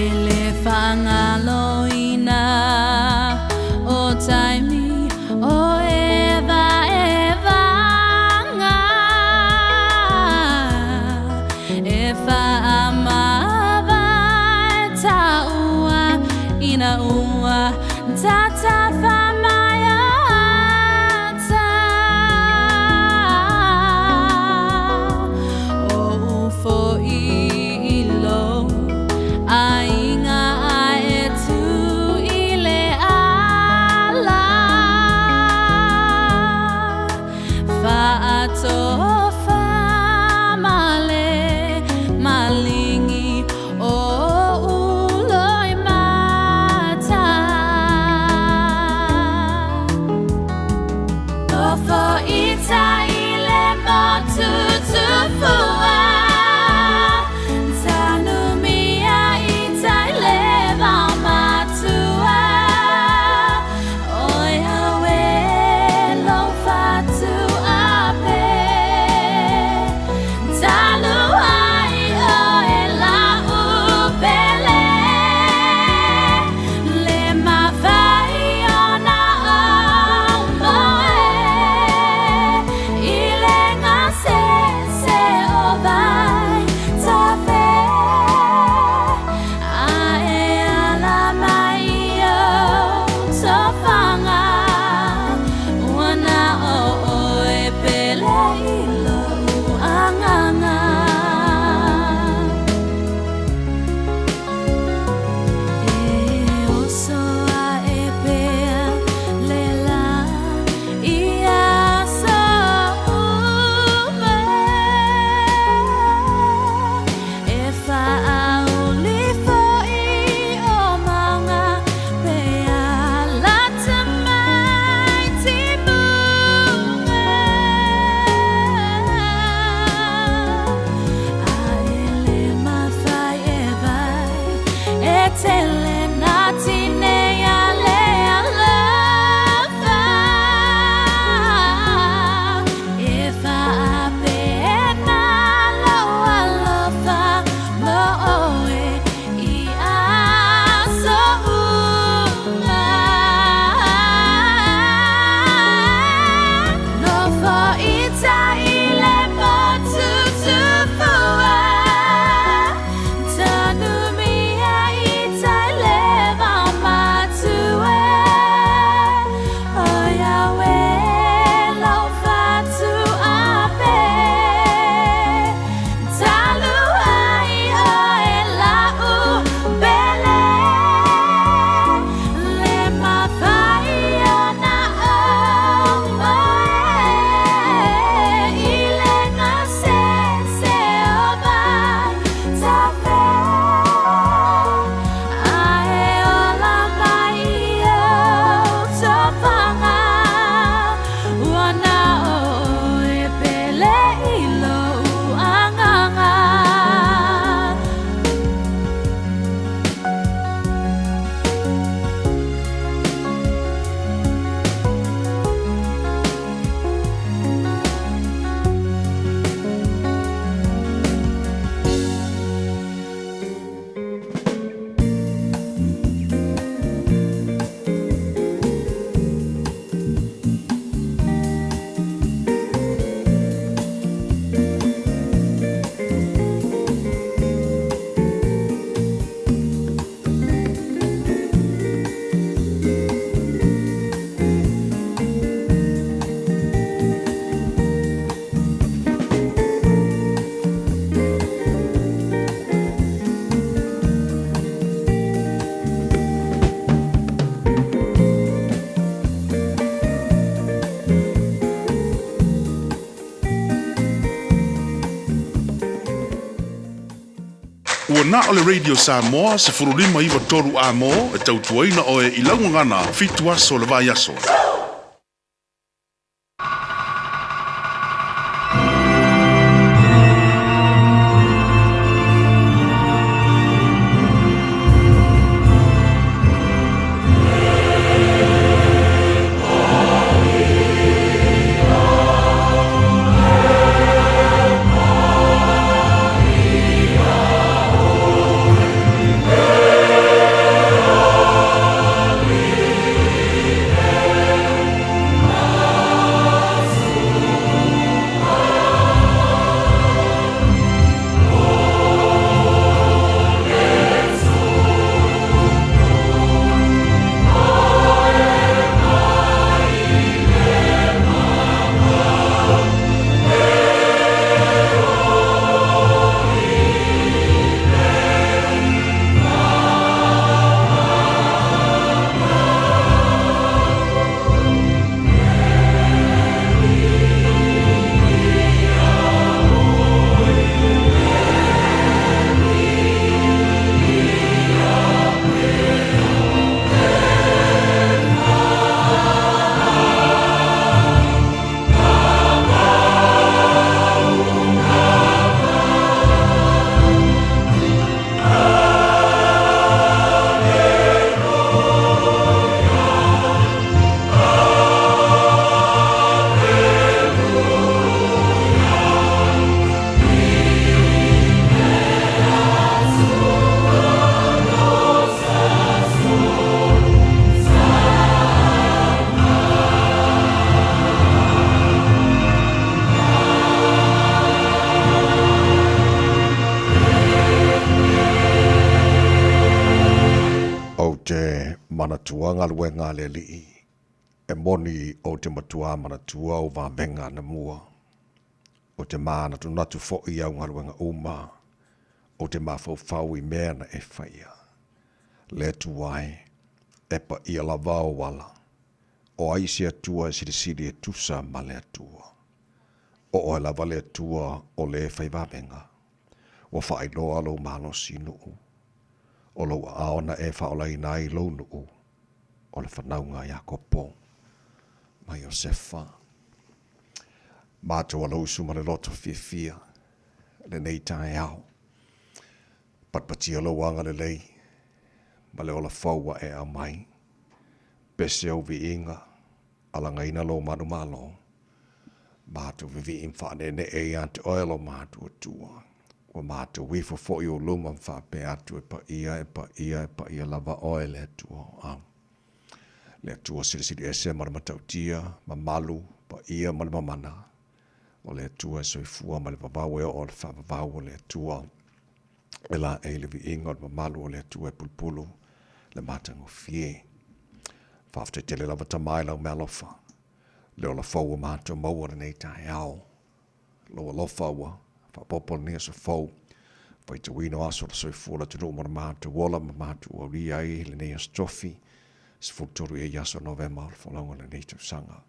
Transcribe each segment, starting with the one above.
E le faagaloina o taimi o evaevaga e faamavae taua ina ua tatafa mai ata Ou foʻi i lou aiga ae tu i le ala Faatofa ma le maligi o Uloimata Nofo i tai le motu tufua Tanumia i tai le vaomatua O Iawe lou fatuape Talu ai oe la'u pele Le mafai ona ou moe I le gasese o Vaitafe Ae ala mai i ou tofaga Ua na o oe pele i lo'u agaga E oso a'e pea le lā i aso uma E faauli foʻi o mauga pe alata mai timuga Ae le mafai e vai e tele na tineia le alofa E faapena lou alofa mo oe i aso uma Nofo i tai le motu tufua Tanumia i tai le vaomatua O Iawe lou fatuape Talu ai oe la'u pele Le mafai ona ou moe I le gasese o Vaitafe Ae ola mai i ou tofaga Ua na o oe pele i lou agaga. Ua na o le Radio Samoa 15 93 Amo e tautuaina oe i lau gagana 7 aso o le vaiaso. te manatua galuega a le Alii, e moni ou te matuā manatua ou vavega anamua. Ou te mānatunatu foi i au galuega uma, ou te mafaufau i mea na e faia. Le Atua e, e paia lava ou ala, o ai se Atua e silisili e tusa ma le Atua? O oe lava le Atua o le fai vavega, ua faailoa lou malosi i nuu. O lou aao na e faaolaina ai lou nuu, o le fanauga a Iakopo ma Iosefa. Matou alausu ma le loto fiafia lenei taeao. Patipatia lou agalelei ma le ola fou ua e aumai. Pese ou viiga, alagaina lou manumalo. Matou vivii ma faaneenee ia te oe lo matou Atua. Ua matou ifo foi ou luma ma faapea atu e paia, e paia, e paia lava oe le Atua o au. Le Atua silisili ese ma le matautia, mamalu, paia ma le mamana. O le Atua e soifua ma le vavau e oo le faavavau o le Atua. E laei le viiga o le mamalu o le Atua e pulupulu le matagofie. Faafetai tele lava Tama i lau meaalofa. Le ola fou ua matou maua lenei taeao. Lou alofa ua faaopoopo lenei aso fou. Faitauina o aso o le soifua o le atunuu mo le matou ola ma matou aulia ai lenei aso tofi, 13 i ai aso o Novema o le folauga o lenei tausaga.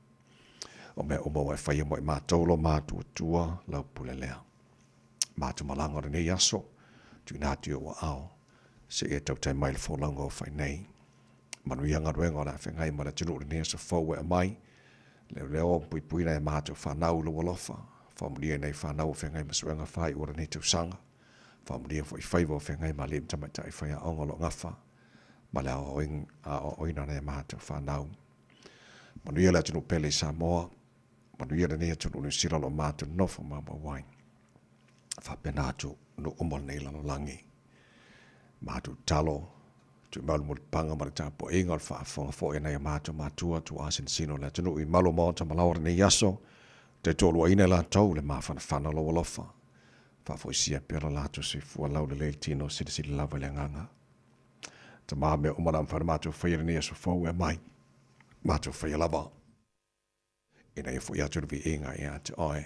O mea uma ua e faia mo i matou lo matou Atua, lau pule lea. Matou malaga o lenei aso, tuuina atu i ou aao, seia e tautai mai le folauga o fai nei. Manuia galuega o le a feagai ma le atunuu i lenei aso fou e aumai. Leoleo ma puipuina e matou fanau i lou alofa. Faamanuia i nai fanau o feagai ma suega faaiu o lenei tausaga. Faamanuia foi i faiva o feagai ma alii ma tamaitai faiaoga o lo o gafa ma le aoaoina o nai a matou fanau. Manuia le atunuu pele i Samoa. Manuia lenei atunuu Niu Sila o lo o matou nofo maumau ai. Faapena atu nuu uma o lenei lalolagi. Matou tatalo, tuimau le mulipapaga ma le tapuaiga o le faafofoga foi a nai o matou matua tuaa sinosino o le atunuu i malu o maota ma laoa lenei aso, te toaluaina i latou le mafanafana o lou alofa. Faafoisia pea lo latou soifua laulelei i le tino silisili lava i le agaga. Tama mea uma la mafai ona matou faia lenei aso fou e aumai. Matou faia lava. Ina ia foi atu le viiga ia te oe.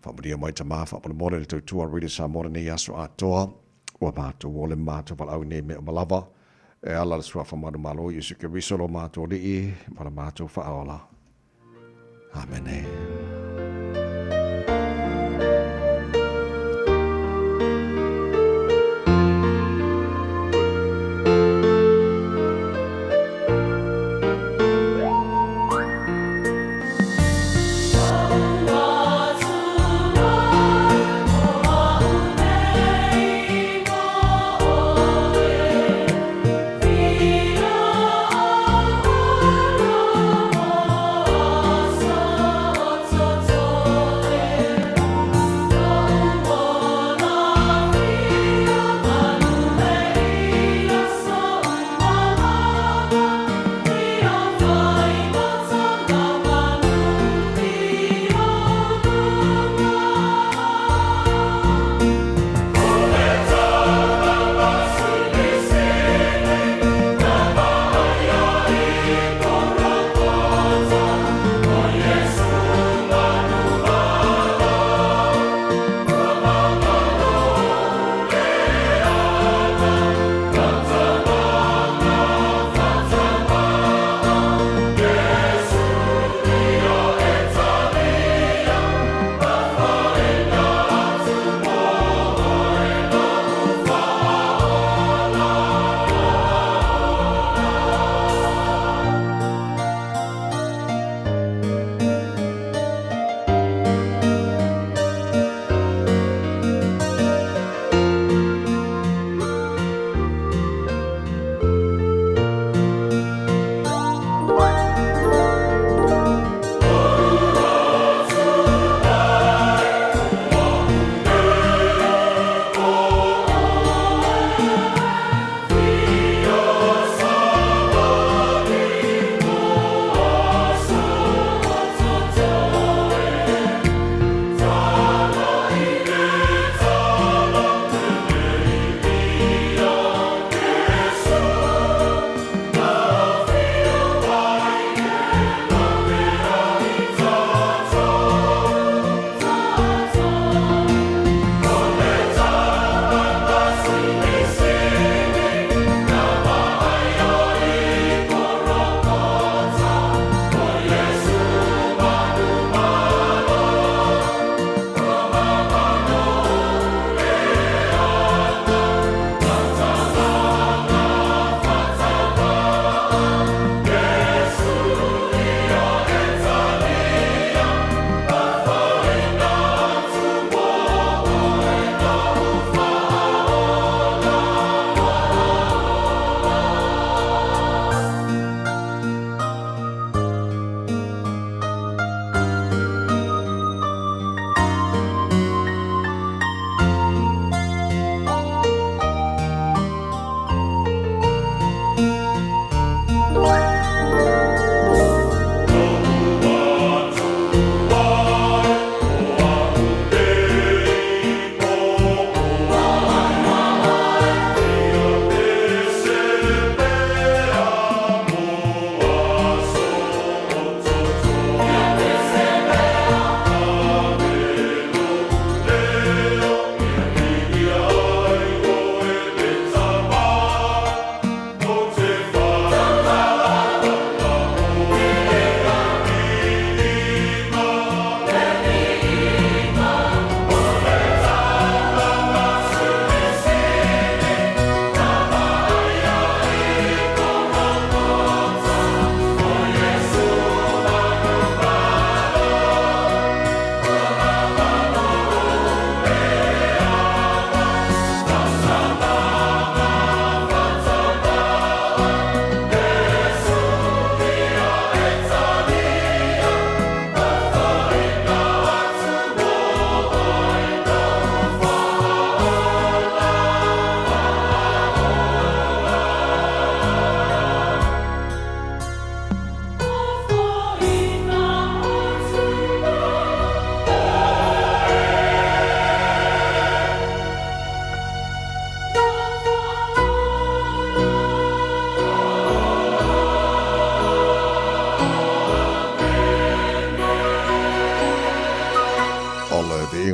Faamanuia mai Tama, faamolemole le tautua a Radio Samoa lenei aso atoa. Ua matou ole ma matou valaau i nei mea uma lava. E ala le Suafa manumalo Iesu Keriso lo matou Alii ma le matou Faaola. Amene.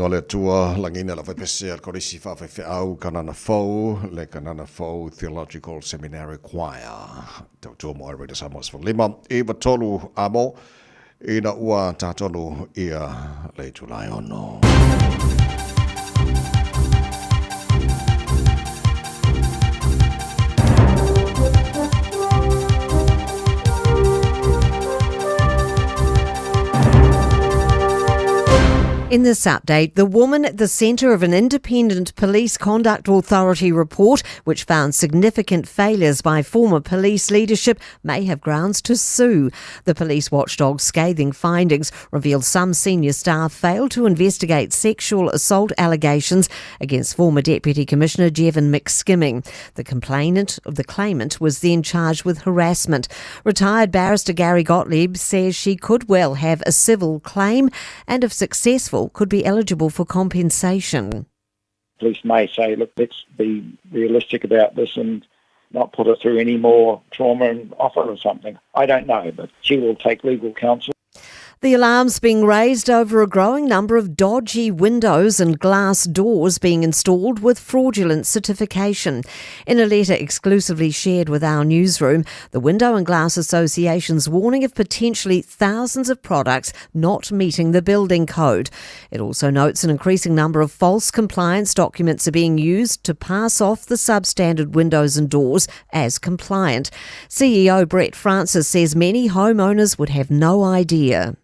viiga o le Atua, lagiina le aufaipese a le Kolisi Faafaifeau Kanana Fou, le Kanana Fou Theological Seminary Choir. Tautua mo Radio Samoa 15, 9 3 amo, ina ua tatonu ia le itula e ono. In this update, the woman at the centre of an independent police conduct authority report, which found significant failures by former police leadership, may have grounds to sue. The police watchdog's scathing findings revealed some senior staff failed to investigate sexual assault allegations against former Deputy Commissioner Jevon McSkimming. The complainant, the claimant was then charged with harassment. Retired barrister Gary Gottlieb says she could well have a civil claim and, if successful, could be eligible for compensation. Police may say, look, let's be realistic about this and not put her through any more trauma and offer her something. I don't know, but she will take legal counsel. The alarms being raised over a growing number of dodgy windows and glass doors being installed with fraudulent certification. In a letter exclusively shared with our newsroom, the Window and Glass Association's warning of potentially thousands of products not meeting the building code. It also notes an increasing number of false compliance documents are being used to pass off the substandard windows and doors as compliant. CEO Brett Francis says many homeowners would have no idea.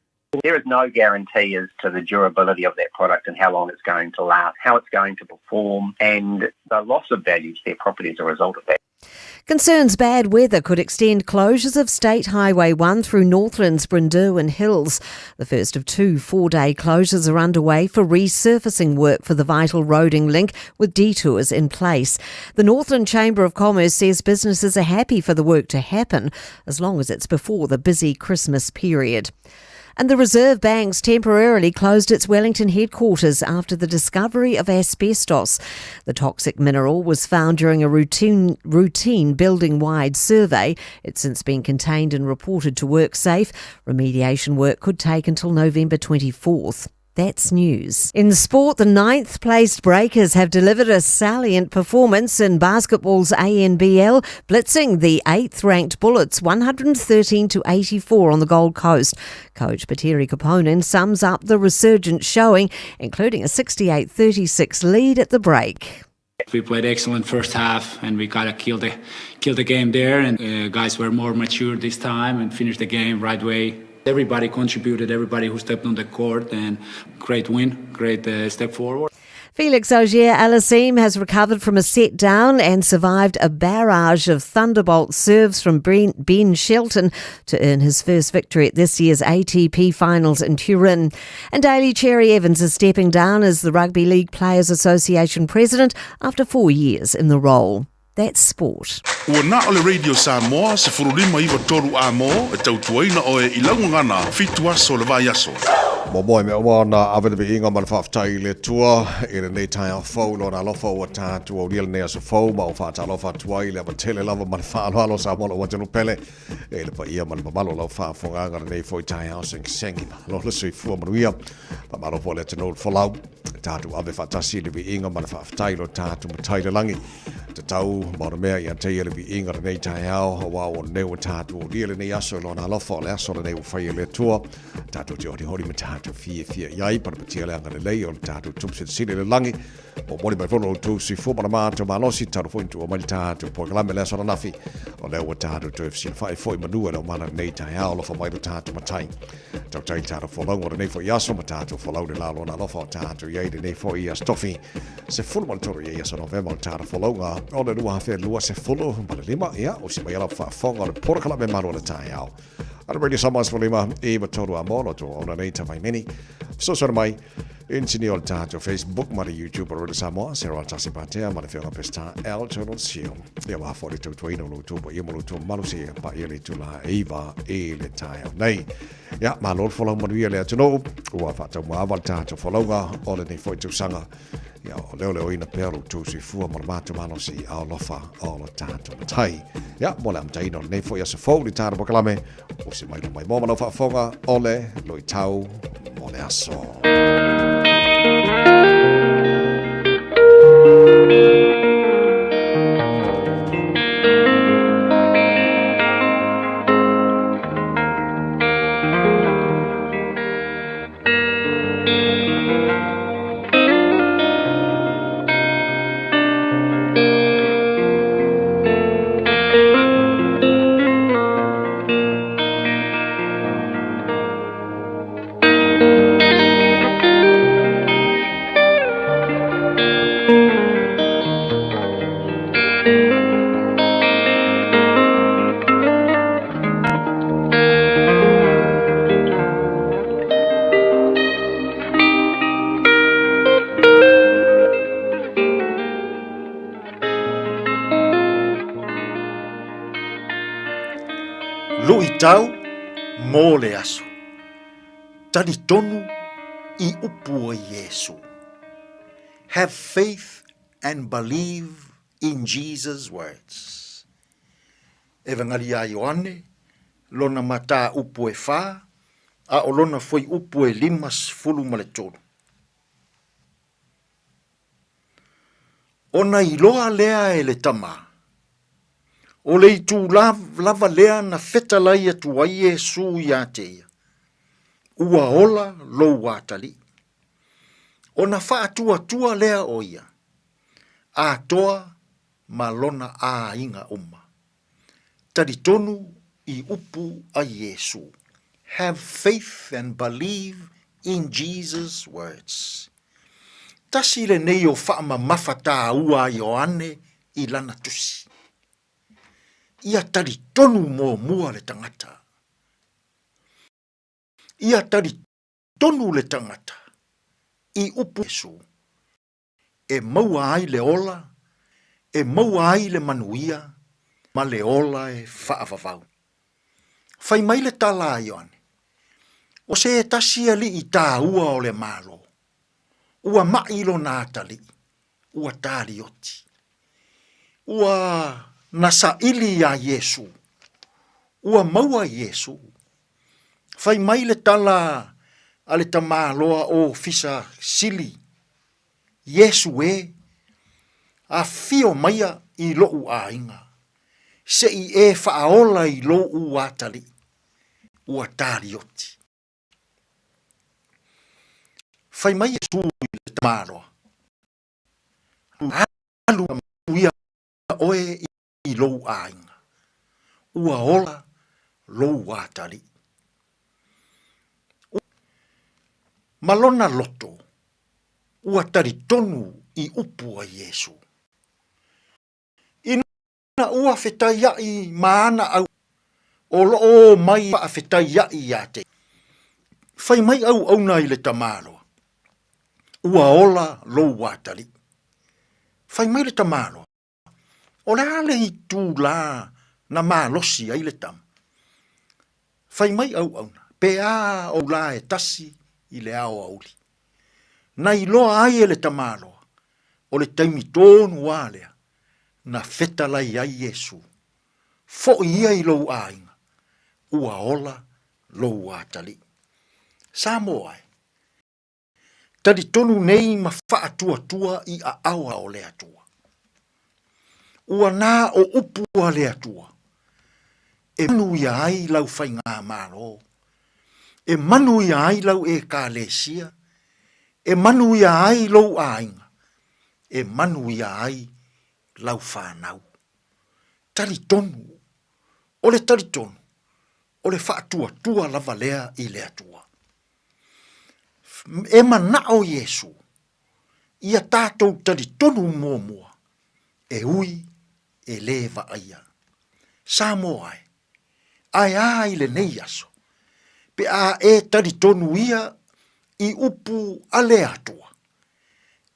There is no guarantee as to the durability of that product and how long it's going to last, how it's going to perform, and the loss of value to their property as a result of that. Concerns bad weather could extend closures of State Highway 1 through Northland's Brynderwyn Hills. The first of 2 4-day closures are underway for resurfacing work for the vital roading link with detours in place. The Northland Chamber of Commerce says businesses are happy for the work to happen as long as it's before the busy Christmas period. And the Reserve Bank's temporarily closed its Wellington headquarters after the discovery of asbestos. The toxic mineral was found during a routine, routine building-wide survey. It's since been contained and reported to WorkSafe. Remediation work could take until November 24th. That's news. In sport, the ninth placed Breakers have delivered a salient performance in basketball's ANBL, blitzing the eighth ranked Bullets 113 to 84 on the Gold Coast. Coach Petteri Koponen sums up the resurgent showing, including a 68-36 lead at the break. We played excellent first half and we kind of killed the, killed the game there and guys were more mature this time and finished the game right way. Everybody contributed, everybody who stepped on the court, and great win, great step forward. Felix Auger-Aliassime has recovered from a set down and survived a barrage of thunderbolt serves from Ben Shelton to earn his first victory at this year's ATP Finals in Turin. And Daly Cherry Evans is stepping down as the Rugby League Players Association president after 4 years in the role. That's sport. Ua na o le Radio Samoa 1593 amo e tautuaina oe i lau gagana 7 aso o le vaiaso. Momoe mea ua ona ave le viiga ma le faafetai i le Atua i lenei taeao fou i Lona alofa ua tatou aulia lenei aso fou ma ua faatalofa atu ai i le ava tele lava ma le faaaloalo Samoa lou atunuu pele e le paia ma le mamalu o lau faafofogaaga lenei foi taeao segisegi malo le soifua manuia faamalo foi le atunuu le folau tatou ave faatasi le viiga ma le faafetai i lo tatou Matai i le lagi. Tatau ma ona mea ia te ia le viiga lenei taeao, auā ua neu ua tatou aulia lenei aso i Lona alofa, o le aso lenei ua faia e le Atua, tatou te horihori ma tatou fiafia i ai, panapatia le agalelei o le tatou Tupu Silisili i le lagi, momoli mai foi lo outou soifua ma le matou malosi, talu foi ona tuua mai le tatou polokalame i le aso ananafi, o lea ua tatou toe fesilafai foi i manu e le omana lenei taeao, alofa mai lo tatou Matai. Tautai le tatou folauga o lenei foi aso ma tatou folau le la lona alofa o tatou i ai lenei foi aso tofi 13 i aso Novema o le tatou folauga o le 2025. Ia, usi mai ala faafofoga o le polokalame malu o le taeao. A le Radio Samoa 15 i matolu a molo to ona nei tavaimeni. Fesoasoani mai inisinia o le tatou Facebook ma le YouTube o Radio Samoa, Sarah Tasi Patea ma le Afioga Peseta L. Total Seal. Ia wā fo le tautuaina o lo outou paia ma lo outou mamalu seia paia le itula e 9 i le taeao nei. Ia, malo le folau manuia le atunuu, ua faataumuaava le tatou folauga o lenei foi tausaga. Ia, o leoleoina pea lo outou soifua ma le matou malosi a alofa o lo tatou Matai. Ia, mo le amataina o lenei foi aso fou le tatou polokalame, Usi mai mai mo ma lau faafofoga o le luitau mo le aso. Luʻitau mo le aso. Talitonu i upu a Iesu. Have faith and believe in Jesus words. Evagali a Ioane, lona mataupu e fa, a o lona fuaiupu e 53. Ona iloa lea e le tama, o le itulā lava lea na fetalai atu ai Iesu iā te ia, Ua ola lou atalii. Ona faatuatua lea o ia, atoa ma lona aiga uma. Talitonu i upu a Iesu, Have faith and believe in Jesus words. Tasi lenei o faamamafa tāua a Ioane i lana tusi. Ia talitonu muamua le tangata. Ia talitonu le tangata i upu Iesu. e maua ai le ola, e maua ai le manuia ma le ola e faavavau. Fai mai le tala a Ioane, O se tasi alii tāua o le Malo, ua maʻi lona atalii, ua talioti. Ua na saili iā Iesū, ua maua Iesū. Fai mai le tala a le tamaloa ofisa sili, Iesu e, afio maia i loʻu aiga, se i e faaola i lou atalii, ua talioti. Fai mai Iesu i le tamaloa, Alu ia oe i lou aiga, ua ola lou atalii. Ma lona loto, ua talitonu i upu a Iesu. Ina ua fetaiaʻi ma ana au, o loo o mai faafetaiaʻi iā te Fai mai auauna i le tamaloa, ua ola lou atalii. Fai mai le tamaloa, O le a le itulā na malosi ai le tama? Fai mai auauna, pe a ou lā e tasi i le aoauli. Na iloa ai e le tamaloa, o le taimi tonu a lea na fetalai ai Iesu, Foʻi ia i lou aiga, ua ola lou atalii. Samoa e! Talitonu nei ma faatuatua i aao o le Atua. Ua na o upu a le Atua e manuia ai lau faigamalo, e manuia ai lau Ekalesia, e manuia ai lou aiga, e manuia ai lau fanau. Talitonu, o le talitonu, o le faatuatua lava lea i le Atua. E manaʻo Iesū, ia tātou talitonu muamua, e ui e lē vaaia. Samoa e, ae a i lenei aso, pe a e talitonu ia i upu a le Atua,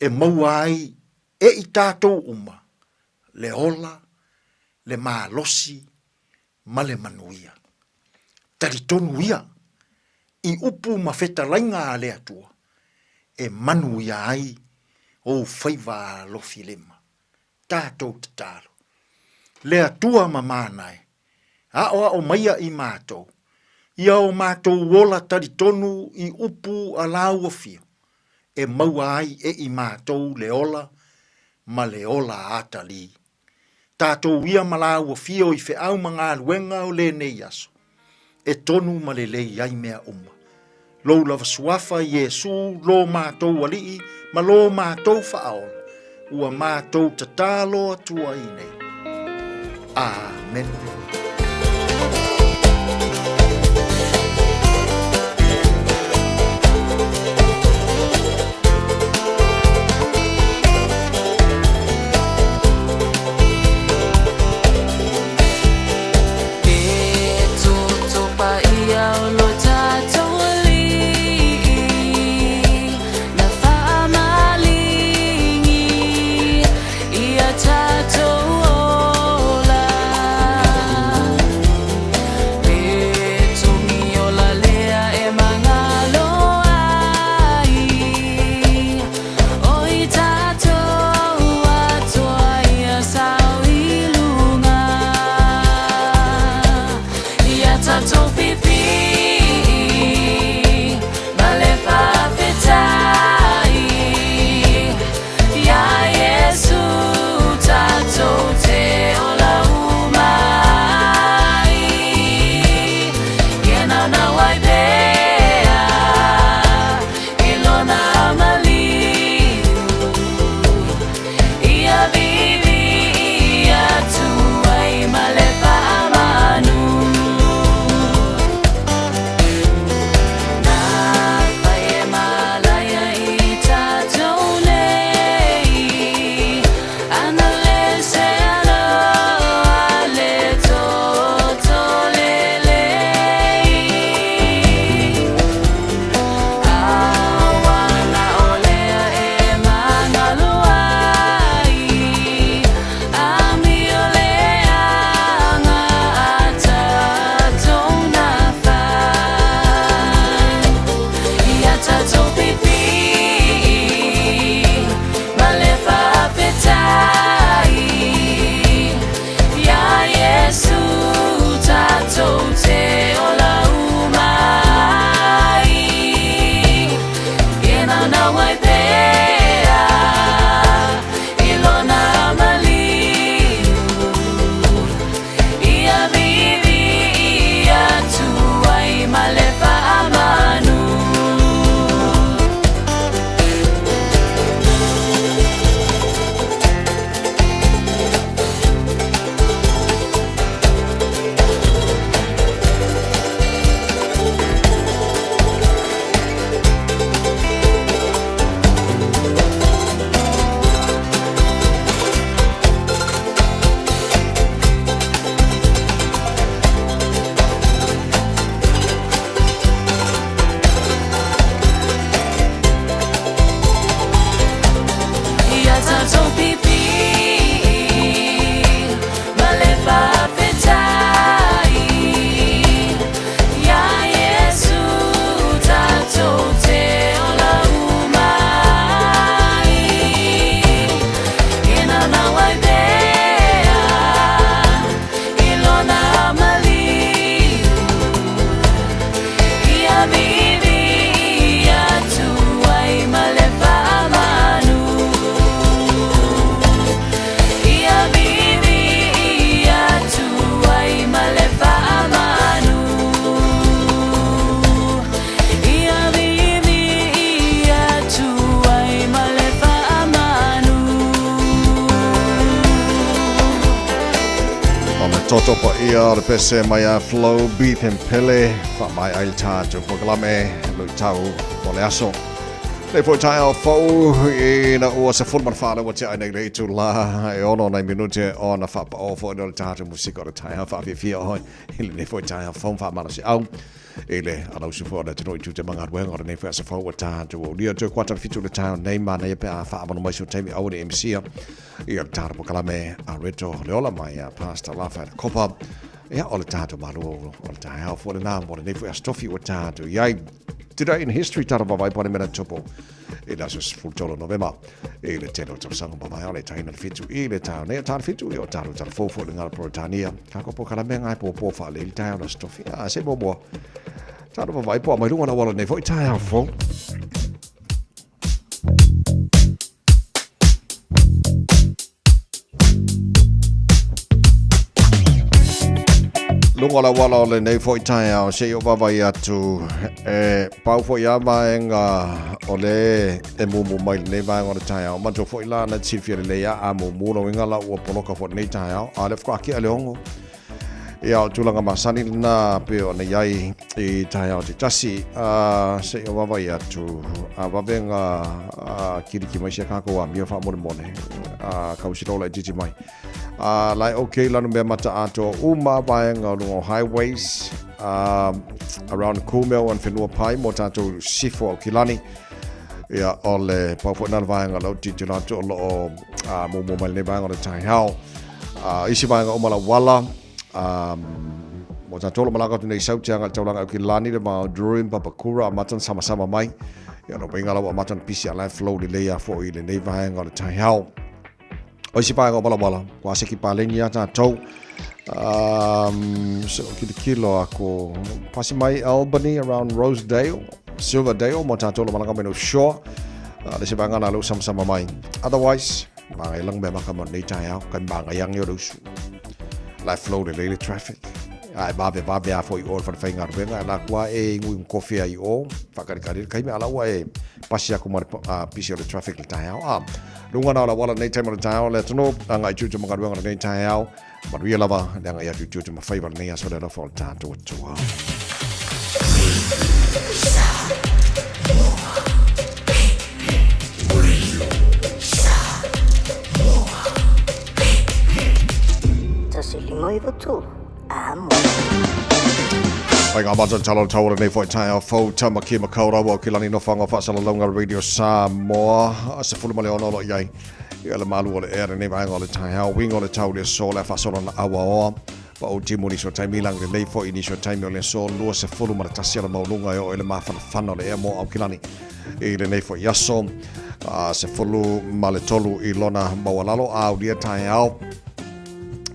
e maua ai e i tātou uma le ola, le malosi ma le manuia. Talitonu ia, i upu ma fetalaiga a le Atua, e manuia ai ou faiva alofi lima. Tatou tatalo. Le Atua ma Manae, aʻoaʻo maia i matou, ia o matou ola talitonu i upu a lāua fio, e maua ai e i matou le ola ma le ola atalī. Tatou ia ma lāua fio i feau ma galuega o lenei aso, e tonu ma lelei ai mea uma. Lou lava suafa, Iesū, lo matou Alii ma lo matou Faaola, ua matou tatalo atu ai nei. Amene. Toto paia o le pese mai a Flo Beef and Pele, faamaea ai le tatou polokalame luitau mo le aso. Nei foi taeao fou ina ua 14 le ua tea ai nei le itulā e 6 nai minute ona faapao foi lea o le tatou musika o le taeao faafiafia oe i lenei foi taeao fou faamalosiau i le alausu foi o le atunuu i tiute ma galuega o lenei foi aso fou ua tatou aulia toe kuata le 7 le taeao nei manaia pe a faaavanoa mai so taimi aua ne i misia ia le tatou polokalame a Reto le ola mai a Pastor Lafa Kopa ia o le tatou malu o le taeao foi lena mo lenei foi aso tofi ua tatou i ai. Today in History tātou vavae pane mena tupu i le aso 13 Novema i le tele o tausaga mavae o le taina le 7 i le taeao nei o tāna 7 i o tātou tala fou foi le ngala Peretania ka ko polokalame ngai pōpō whaalei le taeao le aso tofi a se muamua tātou vavae po a mai runga la wala nei foi taeao fou. Luga o le auala o lenei foi taeao se i ou vaavaai atu e pau foi a vaega o le e mumu mai lenei vaega o le taeao. Manatua foi la na te silafia lelei a mumu lona uiga la ua poloka foi lenei taeao a o lea faatoa tea le 6. Ia, o tulaga masani lena pei ona i ai i taeao taitasi. Se i ou vaavaai atu, a vavega kiliki mai sia kākou amio faamolemole, kausi lola e titi mai. La e okay lanu mea mata atoa uma vaega o luga o highways, around Kumeu and Whenua Pai mo tātou sifo Aukilani. Ia, o le pau foi na le vaega lau titi la atu o loo muamua mai lenei vaega o le taeao. Isi vaega uma lauala, mo tātou o lo malaga atu nei sau te anga i le taulaga Aukilani le ma Druin Papakura amata na samasama mai. Ia, no uiga lau amata na pisi a la e flow lelei a foi i lenei vaega o le taeao. O isi vaega uma lauala, kua seki paleni a tātou. So kilokilo aku pasi mai Albany around Rosedale, Silverdale mo tātou lo malaga mai no shore. Le se vaega na leu samasama mai. Otherwise, magai lang mea maka mo nei taeao, kai magai ange o le usu. La flow lelei le traffic. Ai vave vave a foi o le whare whaingaruenga, la kua e ingu ingu kofi ai o, whakarikari le kaime, ala ua e pasi aku ma le pisi o le traffic le taeao. Lunga na o le auala lenei taimi o le taeao le atunuu, agai i tiute ma galuega lenei taeao, manuia lava le agai atu i tiute ma faiva lenei aso le alofa o le tatou Atua. Tasi lima iwa tolu. Amo. Pai ngā mātou talo tau o lenei foi taeao fou Tamaki Makaurau o Kilani Nofanga Faasalalauga Radio Samoa 16 o lo i ai ia le malu o le ea lenei vaega o le taeao uiga o le tau le aso le faasolo na auaoa pa o timu nisi o taimi langi lelei foi nisi o taimi o le aso 21 o le maualuga e oo i le mafanafana o le ea mo Aukilani i lenei foi aso 13 i lona maualalo a aulia taeao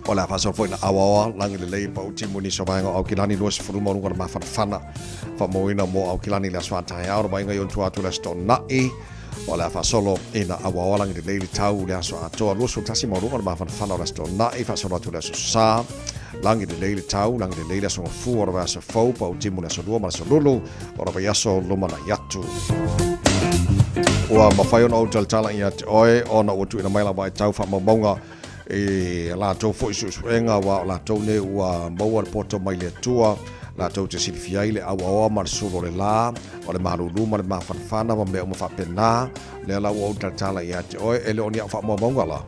O le a faasolo foi na auaoa lagi lelei pa u timu nisi o vaega o Aukilani 20 maualuga le mafanafana faamauina mo Aukilani le aso a taeao le vaaiga i ona tua atu le aso Toonai o le a faasolo ina auaoa lagi lelei le tau le aso atoa 21 maualuga le mafanafana o le aso Toonai faasolo atu le aso Sa lagi lelei le tau lagi lelei le aso Gafua o le vaiaso fou pa u timu le aso Lua ma le aso Lulu o le vaiaso lumanai atu. Ua mafai ona ou talatala ia te oe ona ua tuuina mai lau vaitau faamaumauga I latou foi suesuega aua o latou nei ua maua le poto mai le Atua, latou te silafia ai le auaoa ma le sulu o le la, o le malulu ma le mafanafana ma mea uma faapena, lea la ua ou talatala ia te oe, e le o ni au faamaumauga la.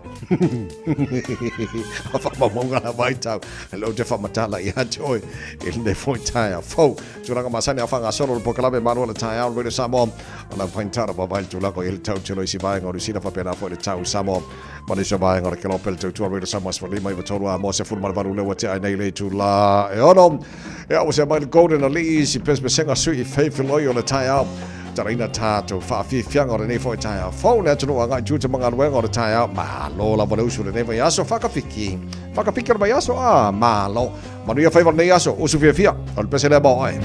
A faamaumauga la vaitau, e le o te faamatala ia te oe i lenei foi taeao fou. Tulaga masani a faagasolo le polokalame Malu o le Taeao Radio Samoa, o lau faintara vavae le tulaga o i ai le tau telo i si vaega o Lusina faapena foi le tau i Samoa. Ma nisi o vaega o le Kelope le tautua Radio Samoa 15 93 a mo 18 le ua tea ai nei le itulā e 6. Ia ua sea mai le Golden Alii si pesepesega sui i feifiloi o le taeao. Taraina tātou whaafiafianga o lenei foi taeao. Fou le atunuu agai tiute ma galuega o le taeao. Malo lava le usu lenei vaiaso whakawhiki. Whakawhiki o le vaiaso, ah, malo. Manuia faiva lenei aso, usu fiafia. O le pese lea mo oe.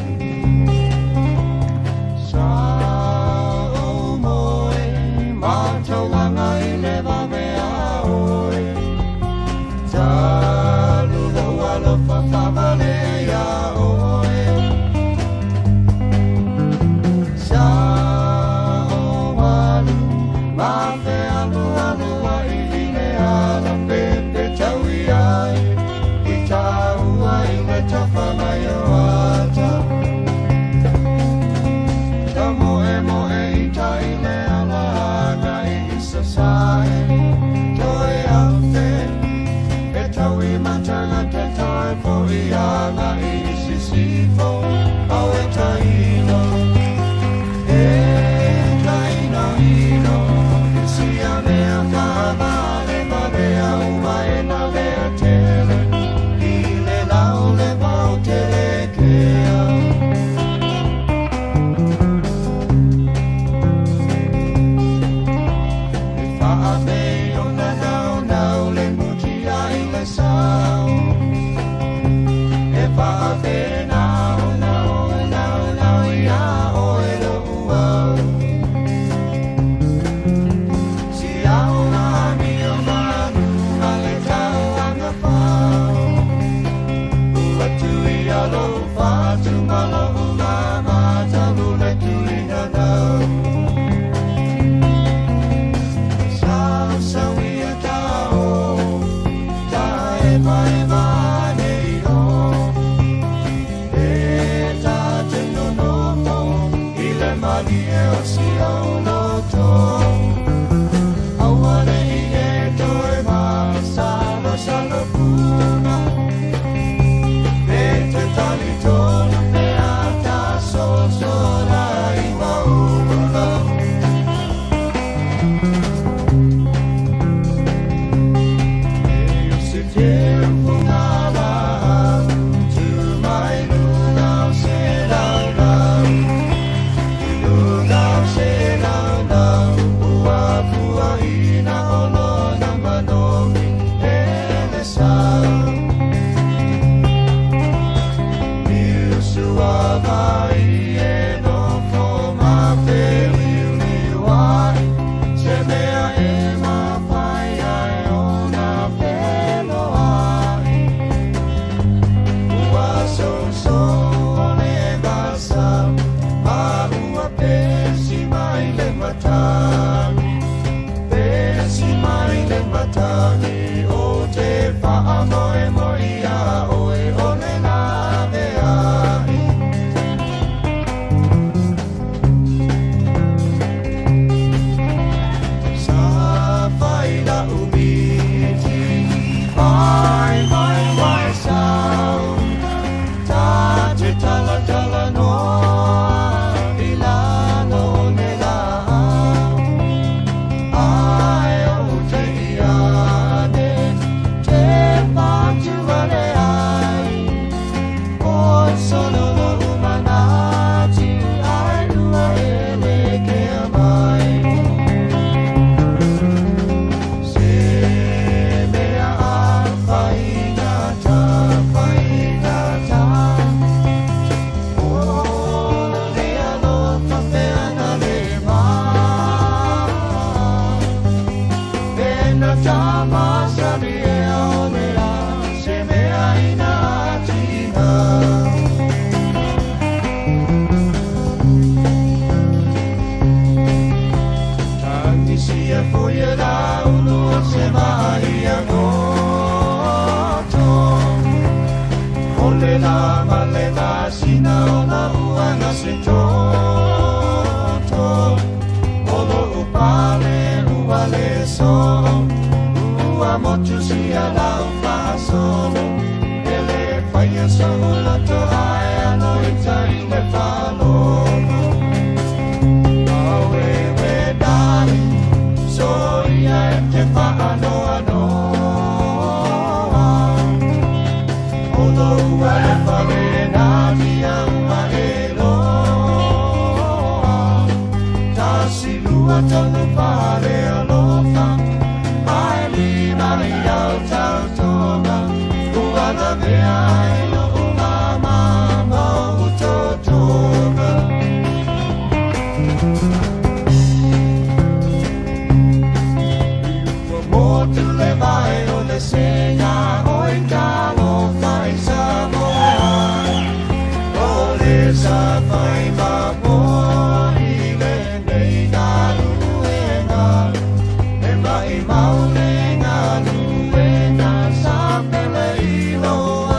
Sa pele i loa.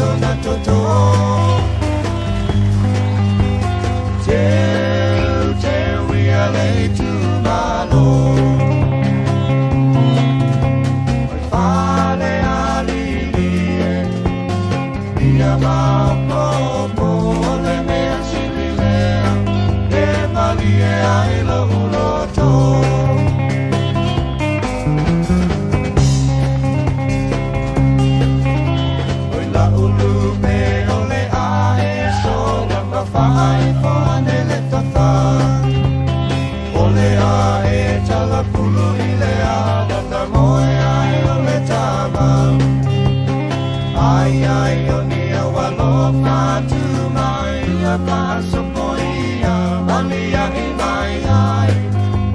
sona toto. Teu teu ia le itumalo. O le fale alili e ia maopopo o le mea sili lea e malie ai lou loto. Oi la ulu pe o le ae sola ma faaifo ane le tafa. O le ae talapulu i le ala na moe ai o le tama. Ai ai o ni au alofa tu mai ia whaasopo ia mani ai mai ai.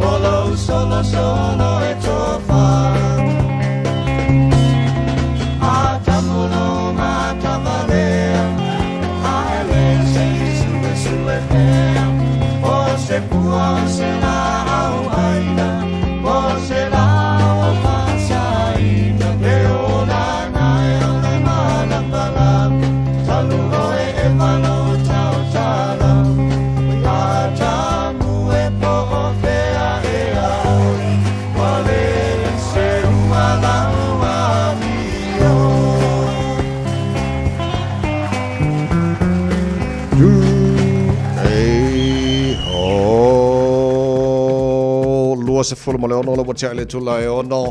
O lo solo solo e tofa. A tamulo matavalea, a ele se sue sue pea. O se pua o se la au aina, o se la o pasaina. E o la nai o le malama talu oe e malo tau tala. A tamu e po o fea e a oi, wale se ua lau a mio. Ei ho, 26 le ua tiai le tula e ono.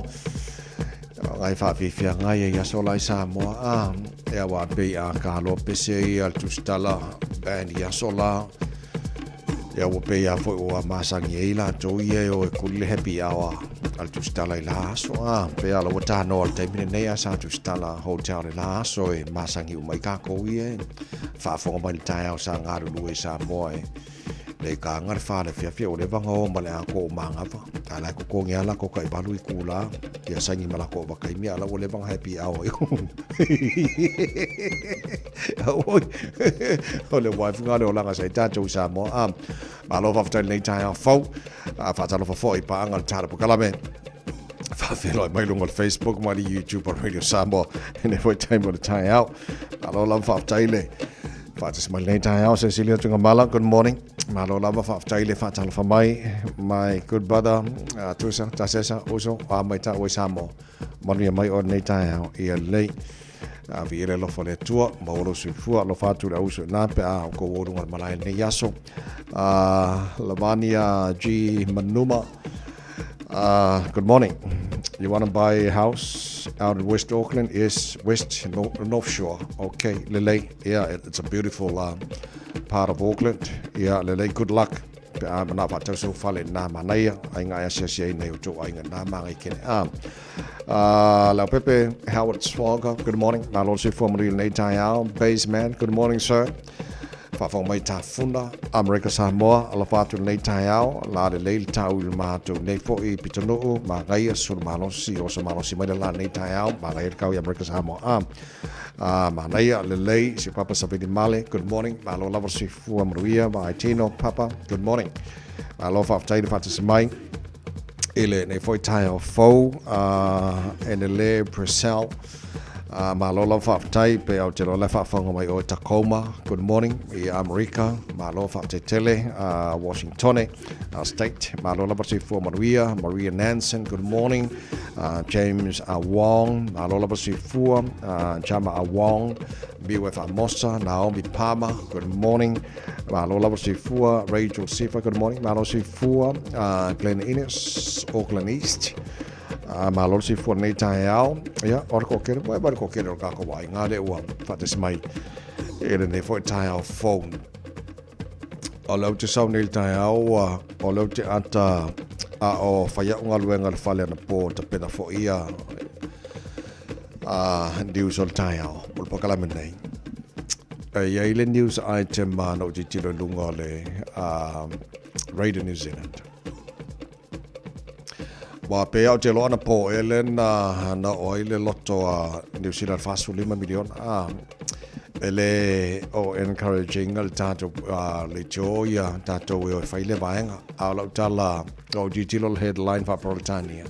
Ngai whaafiafia ngai e aso lai Samoa a. E awa pei a ka haloa pese i a le tusitala band i aso la. E awa pei a foi o a masangi e i latou ia e o e kuli le happy hour a le tusitala i la aso a. Pe ala ua tānoa le taimi lenei a sa tusitala hotel i la aso e masangi uma i kākou ia e. Faafofoga mai le taeao sa galulue i Samoa e. Le ka anga le whale whiawhia o le wanga o ma le a ko o māngava. A lai ko kongi ala ko kai balu i kūlā. Ia sangi ma la ko wakaimia ala o le wanga happy hour i Oi, o le wife ngā le o langa sa i tātou Samoa. A, malo whawhitai nei taeao fau. A whātalo whawhoi paanga le tāra pukalame. Whawheloi mai lunga o le Facebook, mai le YouTube o Radio Samoa. E nei foi taimi o le taeao. Malo lava whawhitai le. Whaatas mai lenei taeao, Cecilia Tungamala, good morning. Malo lava whawhitai le whātalofa mai. My good brother, Tusa, Tasesa, Uso, a mai tā oi Samoa. Manuia mai o lenei taeao ia lei. A vi ele alofa le Atua, ma olo soifua, alofa atu le auso i nā pe a o kou o lunga le malae lenei aso. Lavania G. Manuma, good morning. You want to buy a house out in West Auckland? Yes, West North Shore. Okay, lelei. Yeah, it's a beautiful part of Auckland. Yeah, lelei, good luck. Pe a mana whaatau sau fale nā manaia, ai ngā asiasi ai nei o tō ainga nā māngai kene. Leaupepe, Howard Swagger, good morning. Malo soifua manuia lenei taeao. Base man, good morning, sir. Faafofoga mai Tafuna, Amerika Samoa, alofa atu lenei taeao, la lelei le tau i le matou nei foi pitonuu, magaia sulu malosi, oso malosi mai le la lenei taeao, magaia le kau i Amerika Samoa. A, a manaia lelei, si Papa Savili Male, good morning, malo lava le soifua manuia, vaai tino, Papa, good morning. Malo faafetai le faatasi mai i lenei foi taeao fou, Enele Purcell, malo lava faafetai pe au te loa le faafofoga mai oe Tacoma, good morning i Amerika, malo faafetai tele, Washingtone State, malo lava soifua manuia, Maria Nansen, good morning, James Wong, malo lava soifua, Jama Wong, Miu e Faamosa, Naomi Palmer, good morning, malo lava soifua, Rachel Sifa, good morning, malo soifua, Glenn Innes, Auckland East, malo le soifua lenei taeao. Ia, o le kokere, ua e mai le kokere o le kākou aiga lea ua faatasi mai i lenei foi taeao fou. O lea ou te sau nei i le taeao, o lea ou te ata a o fai a'u galuega i le fale anapo tapena foi ia news o le taeao mo le polokalame nei. E i ai le news item na ou tilotilo i luga o le Radio New Zealand. Ua pei au te loa na po ele na na o ai le loto a New Zealand 45 miliona a ele o encouraging le tātou le tio ia tātou e o e whai le vaenga. A o lau tala o tilotilo le headline wha Peretania.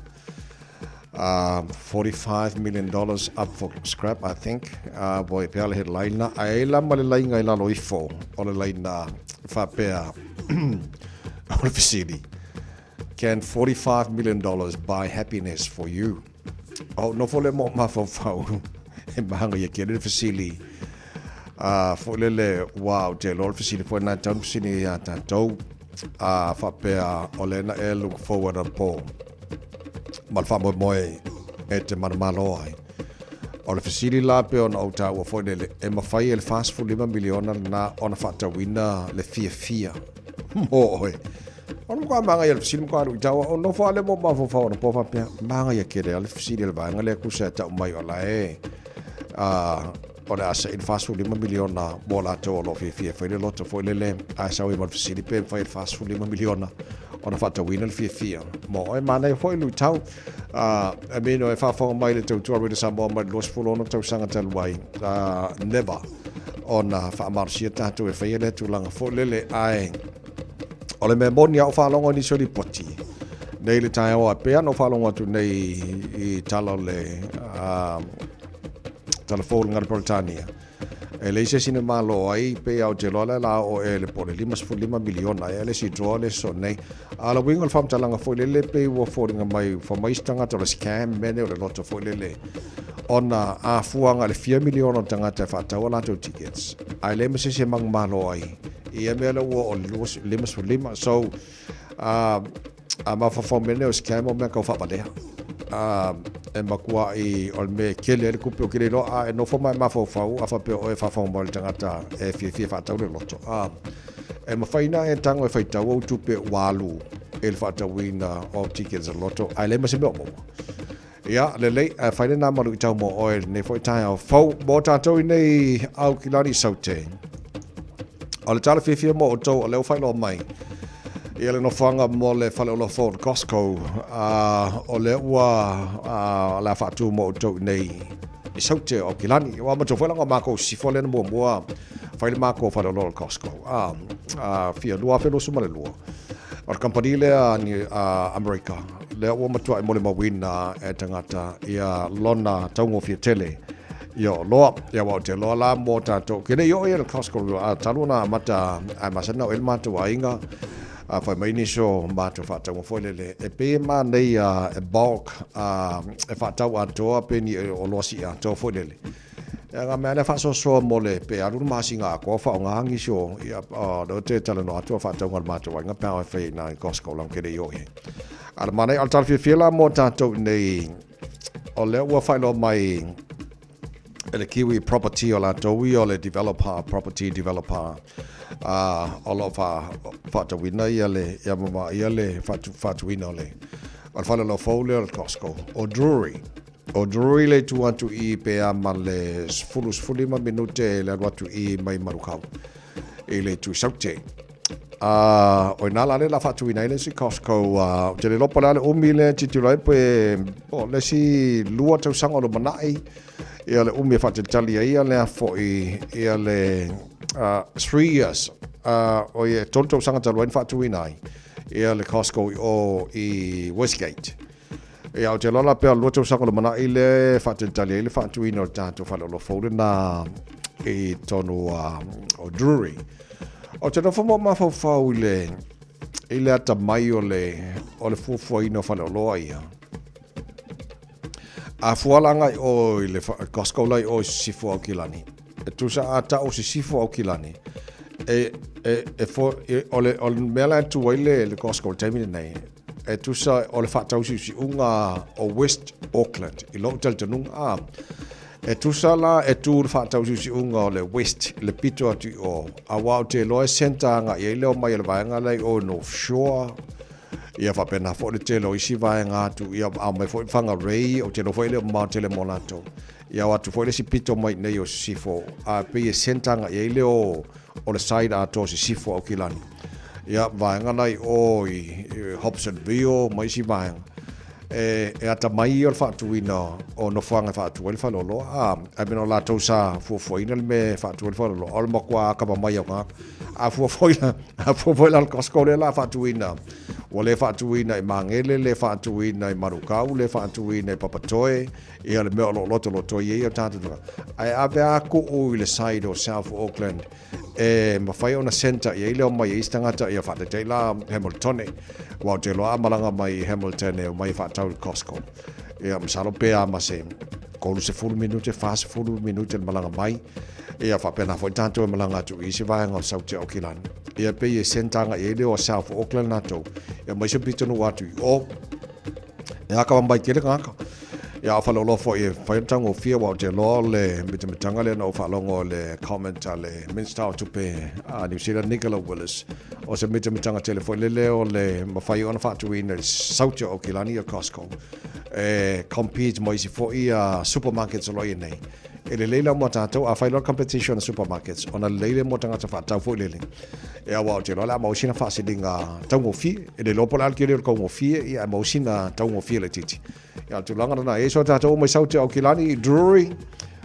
$45 million up for scrap, I think. Boy, pea le headline na. Ae ai la ma le laina i lalo ifo o le laina faapea o le fesili. Can $45 million buy happiness for you? O nofo le mo mafaufau e mahanga ia kele le fesili. Foi lele, ua ou te iloa le fesili foi na tau fesili ia tatou. Faapea o lea na e look forward a po ma le faamoemoe e te manumalo ai. O le fesili la pei ona ou taua foi lele, e mafai e le $45 miliona lena ona faatauina le fiafia mo oe. O le matua magaia le fesili matua alu i taua, o nofo lava lea mo mafaufau anapo faapea, magaia tele lava le fesili a le vaega lea tusa e tau mai o la e o le a saili $45 miliona mo latou o lo o fiafia e fai le loto foi lele, ae sau ai ma le fesili pe mafai e le $45 miliona ona faatauina le fiafia mo oe. Manaia foi luitau. I mean, o e faafofoga mai le tautua Radio Samoa mai le 26 tausaga talu ai, never ona faamalosia tatou e faia lea tulaga foi lele, ae o le mea moni a ou faalogo i nisi o lipoti nei le taeao a pea na ou faalogo atu nei i tala o le tala fou o le Gana Peretania e leai se isi na malo ai pei a ou te iloa lea la oo ea i le po o le $55 miliona ea le isi draw le aso nei. A o le uiga o le faamatalaga foi lele pei ua foliga mai fai mai isi tagata o le scam mea nei o le loto foi lele ona a fua agai i le fia miliona o tagata e faatau a latou tickets ae leai ma se isi e manumalo ai i ia mea lea ua oo i le 55. So a mafaufau mea nei o scam o mea tau faavalea. E matuai o le mea e tele ai le tupe ou te le iloa a e nofo ma e mafaufau a faapea oe e faafofoga mai le tagata e fiafia e faatau le loto. E mafai ona e tago e faitau ou tupe ua alu i le faatauina o tickets o le loto ae leai ma se mea o maua. Ia, lelei, ae fai lena ma luitau mo oe i lenei foi taeao fou mo tatou i nei Aukilani Saute. O le tala fiafia mo outou o lea ua faailoa mai ia le nofoaga mo le faleoloa fou o le Costco, o lea ua o le a faatu mo outou i nei i Saute o Aukilani. Ua matou foi laga makou sifo lea na muamua fai le makou faleoloa o le Costco. Fia 2022. O le kamupani lea a Amerika, lea ua matuai molimauina e tagata ia lona taugofie tele ia oloa. Ia aua ou te iloa la mo tatou, ke le i oo ia le Costco a talu ona amata ae masani na oo i ai le matou aiga, a fai mai nisi o matou faatauga foi lele, e pei e manaia e bulk, e faatau atoa pe ni oloa sii atoa foi lele. Ia nga mea lea faasoasoa mo le pe alu le masina atoa faaaoga nisi o ia o lea ou te talanoa atu o faatauga a le matou aiga pe a fai i ina i Costco leaga ou te le i oo i ai. A o le manaia o le tala fiafia la mo tatou i nei o lea ua faailoa mai e le Kiwi Property o latou ia o le developer, property developer o lo o faatauina ia le ia ma ia le faatuina o le o le faleoloa fou lea o le Costco o Drury. O Drury le itu atu i pe a ma le 10, 15 minute le alu atu i mai Manukau i le itu i Saute. O ina la le la faatuina ai le isi Costco, ou te le iloa po o le a le umi lea e tilotilo ai pe o le isi 2 tausaga o lumanai ia le umi e faatalitali ai ia lea foi ia le 3 years, oi e 3 tausaga talu ai na faatuina ai ia le Costco i o i Westgate. Ia, ou te iloa la pea o le 2 tausaga o lumanai lea e faatalitali ai le faatuina o le tatou faleoloa fou lena i totonu o Drury. Ou te nofo ma mafaufau i le, i le atamai o le, o le fuafuaina o faleoloa ia. A fua la agai o i le Costco la i o i Sisifo Aukilani. E tusa a tau o Sisifo Aukilani, e, e, e, fo, e, o le, o le mea la e tu ai le, le Costco i le taimi lenei, e tusa o le faatausiusiuga o West Auckland i lou talitonuga a e tusa la e tu le faatausiusiuga o le West i le pito atu i o aua ou te iloa e centre agai i ai le omai a le vaega la i o i North Shore ia faapena foi le tele o isi vaega atu ia a omai foi Whangarei ou te iloa foi e le o mamao tele mo latou ia o atu foi le isi pito mai i nei o Sisifo a pei e centre agai i ai le o o le side atoa o Sisifo Aukilani. Ia, vaega la i o i Hobsonville ma isi vaega. E, e atamai ia o le faatuina o nofoaga e faatu ai le faleoloa, a, I mean o latou sa fuafuaina le mea e faatu ai le faleoloa, o le matua akamamai o tagata. A fua foi la, a fua foi la le Costco lea la faatuina, ua le faatuina i Magele, le faatuina i Manukau, le faatuina i Papatoe, ia le mea o lo o lotolotoi ai o tatou tagata. Ae ave a tuu i le side o South Auckland, e mafai ona centre i ai le omai a isi tagata ia faataitai la Hamiltone aua ou te iloa a malaga mai i Hamilton e omai e faatau i le Costco ia masalo pe a ma se 30 minute 40 minute le malaga mai ia faapena foi tatou e malaga atu i isi vaega o Saute Aukilani ia pei e centre agai i ai le o South Auckland latou ia mai se pitonuu atu i o E aka mai tele tagata. Ia a faleoloa foi e fai ona taugofie aua ou te iloa o le mitamitaga lea na ou faalogo i le comment a le Minista o Tupe a New Zealand Nicola Willis o se mitamitaga tele foi lele o le mafai ona faatuina i le Saute o Aukilani ia Costco e compete ma isi foi a supermarkets o lo o i ai nei. E lelei la mo tatou afai loa competition a supermarkets ona lelei lea mo tagata faatau foi lele. Ia aua ou te iloa o le a maua sina faasiliga taugofie. E le iloa po o le a le tele o le taugofie, ia ae maua sina taugofie laitiiti. Ia o le tulaga lena, e i ai so tatou uma i Saute Aukilani, Drury,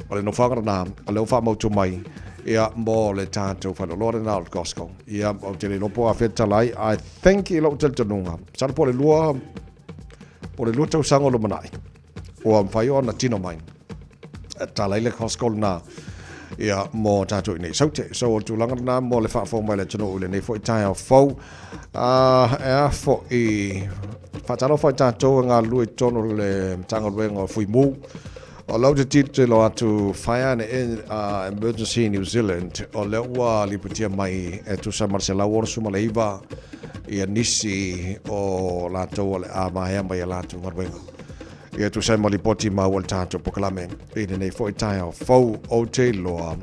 o le nofoaga lena, o lea ua faamautu mai, ia, mo le tatou faleoloa lena o le Costco. Ia, ou te le iloa po o afea tala ai, I think i lou talitonuga, masalo po o le lua, po o le lua tausaga o lumanai, ua mafai ona tino mai e tala ai le Costco lena ia mo tatou i nei Saute. So o le tulaga lena mo le faafofoga mai le atunuu i lenei foi taeao fou. E a foi faatalofa i tatou e galulue i totonu o le Matagaluega o Fuimu. O lau te tilotilo atu Fire and Emergency New Zealand o lea ua lipotia mai e tusa ma le 169 ia nisi o latou o le a maea mai a latou galuega. Ia tusa ai ma lipoti maua i le tatou polokalame i lenei foi taeao fou, ou te iloa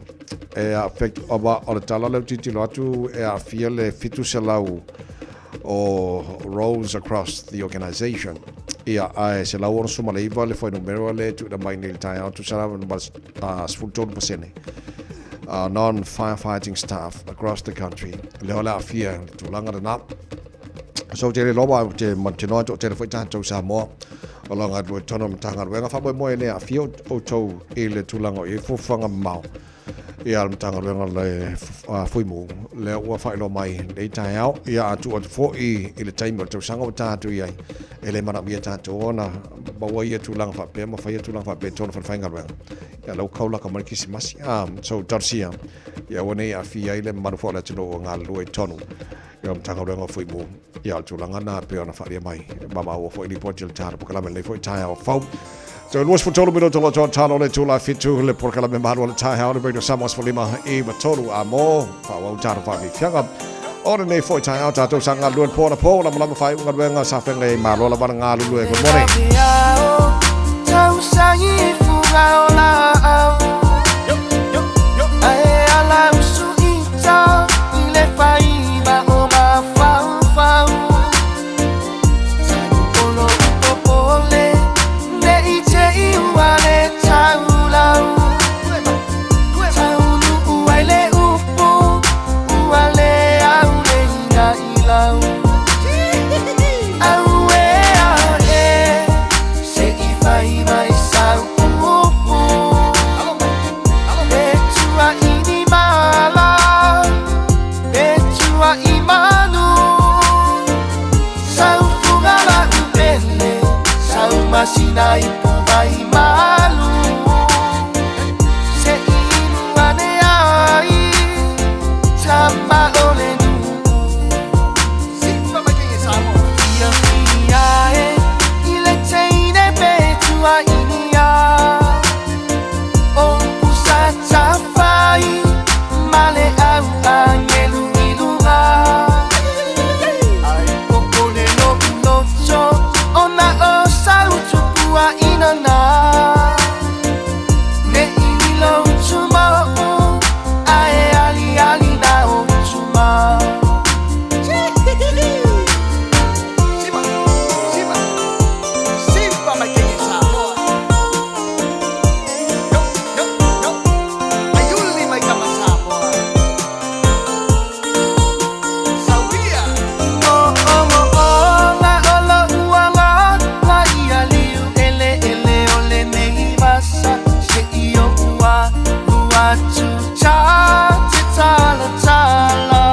e affect, aua o le tala lea ou tilotilo atu e aafia le 700 o roles across the organisation. Ia, ae 169 le fuainumera lea e tuuina mai nei i le taeao, tusa lava ma le 13% non-firefighting staff across the country. Lea o le aafia le tulaga lena. So, te le iloa, ou te mautinoa e toatele foi tatou Samoa o lo o galulue i totonu o le Matagaluega. Faamoemoe e le aafia outou i le tulaga o i ai fuafuaga mamao ia le Matagaluega o le Fuimu, lea ua faailoa mai lenei taeao. Ia, a tuu atu foi i le taimi o le tausaga ua tatou i ai, e le manaomia tatou ona maua ia tulaga faapea ma faia tulaga faapea i totonu o falefaigaluega. Ia, lea ua kaulaka mai le Kerisimasi. So, talosia, ia aua ne i aafia ai le mamalu foi o le atunuu o galulue i totonu Ia Matagaluega o Fuimu, ia o le tulaga na pei ona faaalia mai ma maua foi lipoti o le tatou polokalame lenei foi taeao fou. So 23 minuta lo toa talo le tula fitu le polokalame malu o le taeao le Radio Samoa 15 i matolu a mo faaauau tatou faafiafiaga. O lenei foi taeao tatou sa galulue po na po lama lama fai galuega sa fenga i malo lava na galulue. Good morning. atu ta te talatala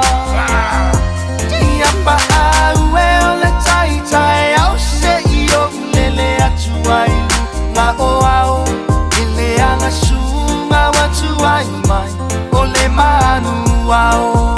Ia paau e o le taitai au se i ou lele atu ai luga o ao E leaga suga ua tuai mai o le manu ao.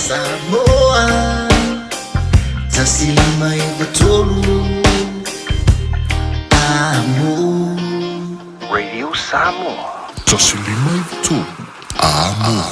Samoa 153 Amo. Radio Samoa. 153 Amo.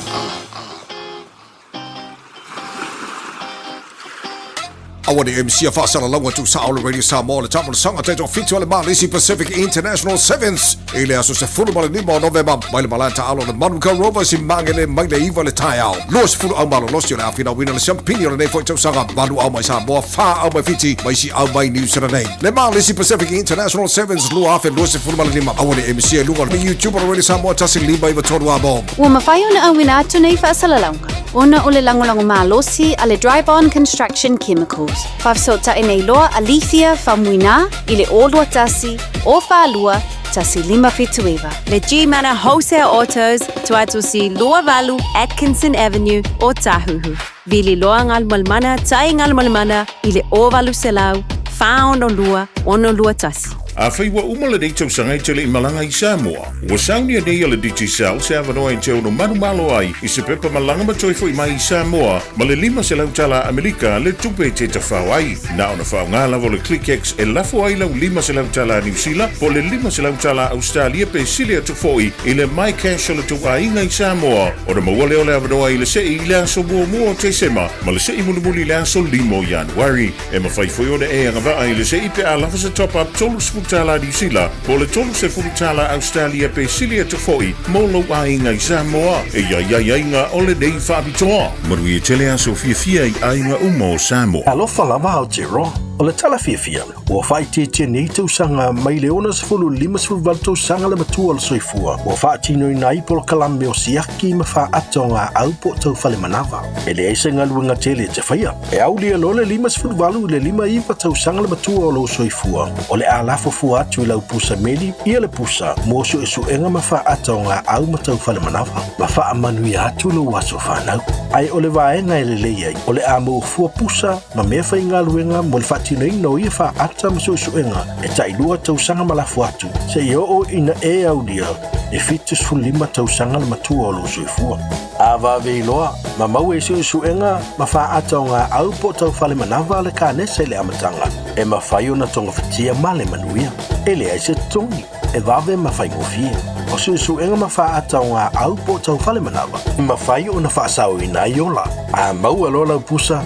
Aua ne MC a faasalalauga tuusao le Radio Samoa le taamolosaga taitoafitu a le Malisi Pacific International Sevens i le aso 15 o Novema mai le malae taaalo o le Manukau Rovers i Magele mai le 9 le taeao. 20 au malolosi o le a finauina le siampini o lenei foi tausaga, valu au mai Samoa, fa au mai Fiti ma isi au mai Niu Sila nei. Le Malisi Pacific International Sevens 2025. Aua ne MC i luga o le YouTube o le Radio Samoa 153 Amo. Ua mafai ona auina atu nei faasalalauga ona o le lagolago malosi a le Dryborn Construction Chemicals. Faafesootai nei loa a Lethia Faumuina i le 0 21 0 42 1579. Le G-Mana Wholesale Autos, Tuatusi 28 Atkinson Avenue, Ōtāhuhu. Vili loa Galumalemana Tai Galumalemana i le 0800 462 621. Afai ua uma lenei tausaga e te le i malaga i Samoa, ua saunia nei e le Digicel se avanoa e te ono manumalo ai i se pepa malaga ma toe foi mai i Samoa ma le 500 tala Amerika le tupe e te tafao ai. Na ona faaaoga lava o le ClickX e lafo ai lau 500 tala Niu Sila po o le 500 tala Ausetalia pe sili atu foi i le MyCash o le tou aiga i Samoa ona maua lea o le avanoa i le sei i le aso muamua o Tesema ma le sei mulimuli i le aso 5 o Ianuari. E mafai foi ona e agavaa i le sei pe a lava se top-up 30 tala Niu Sila po o le 30 tala Ausetalia pe sili atu foi mo lou aiga i Samoa. E i ai aiaiga o lenei faapitoa. Manuia tele aso fiafia i aiga uma o Samoa. Alofa lava Aotearoa. O le tala fiafia, ua faaitiitia nei tausaga mai le 60 58 tausaga le matua o le soifua ua faatinoina ai polokalame o siaki ma faaata o gaau po o tau fale manava. E leai se galuega tele e te faia. E aulia loa le 58 i le 59 tausaga le matua o lou soifua, o le a lafo fua atu i lau pusa meli ia le pusa mo suesuega ma faaata o gaau ma tau fale manava, ma faamanuia atu lou aso fanau. Ae o le vaega e lelei ai, o le a maua fua pusa ma mea faigaluega mo le faatinoina o ia faaata ma suesuega e tailua tausaga ma lafo atu, seia oo ina e aulia le 75 tausaga le matua o lou soifua. A vave iloa, ma maua i suesuega ma faaata o gaau po o tau fale manava a le kanesa i le amataga, e mafai ona togafitia ma le manuia. E leai se totogi, e vave ma faigofie. O suesuega ma faaata o gaau po o tau fale manava, e mafai ona faasaoina ai ola. A maua loa lau pusa,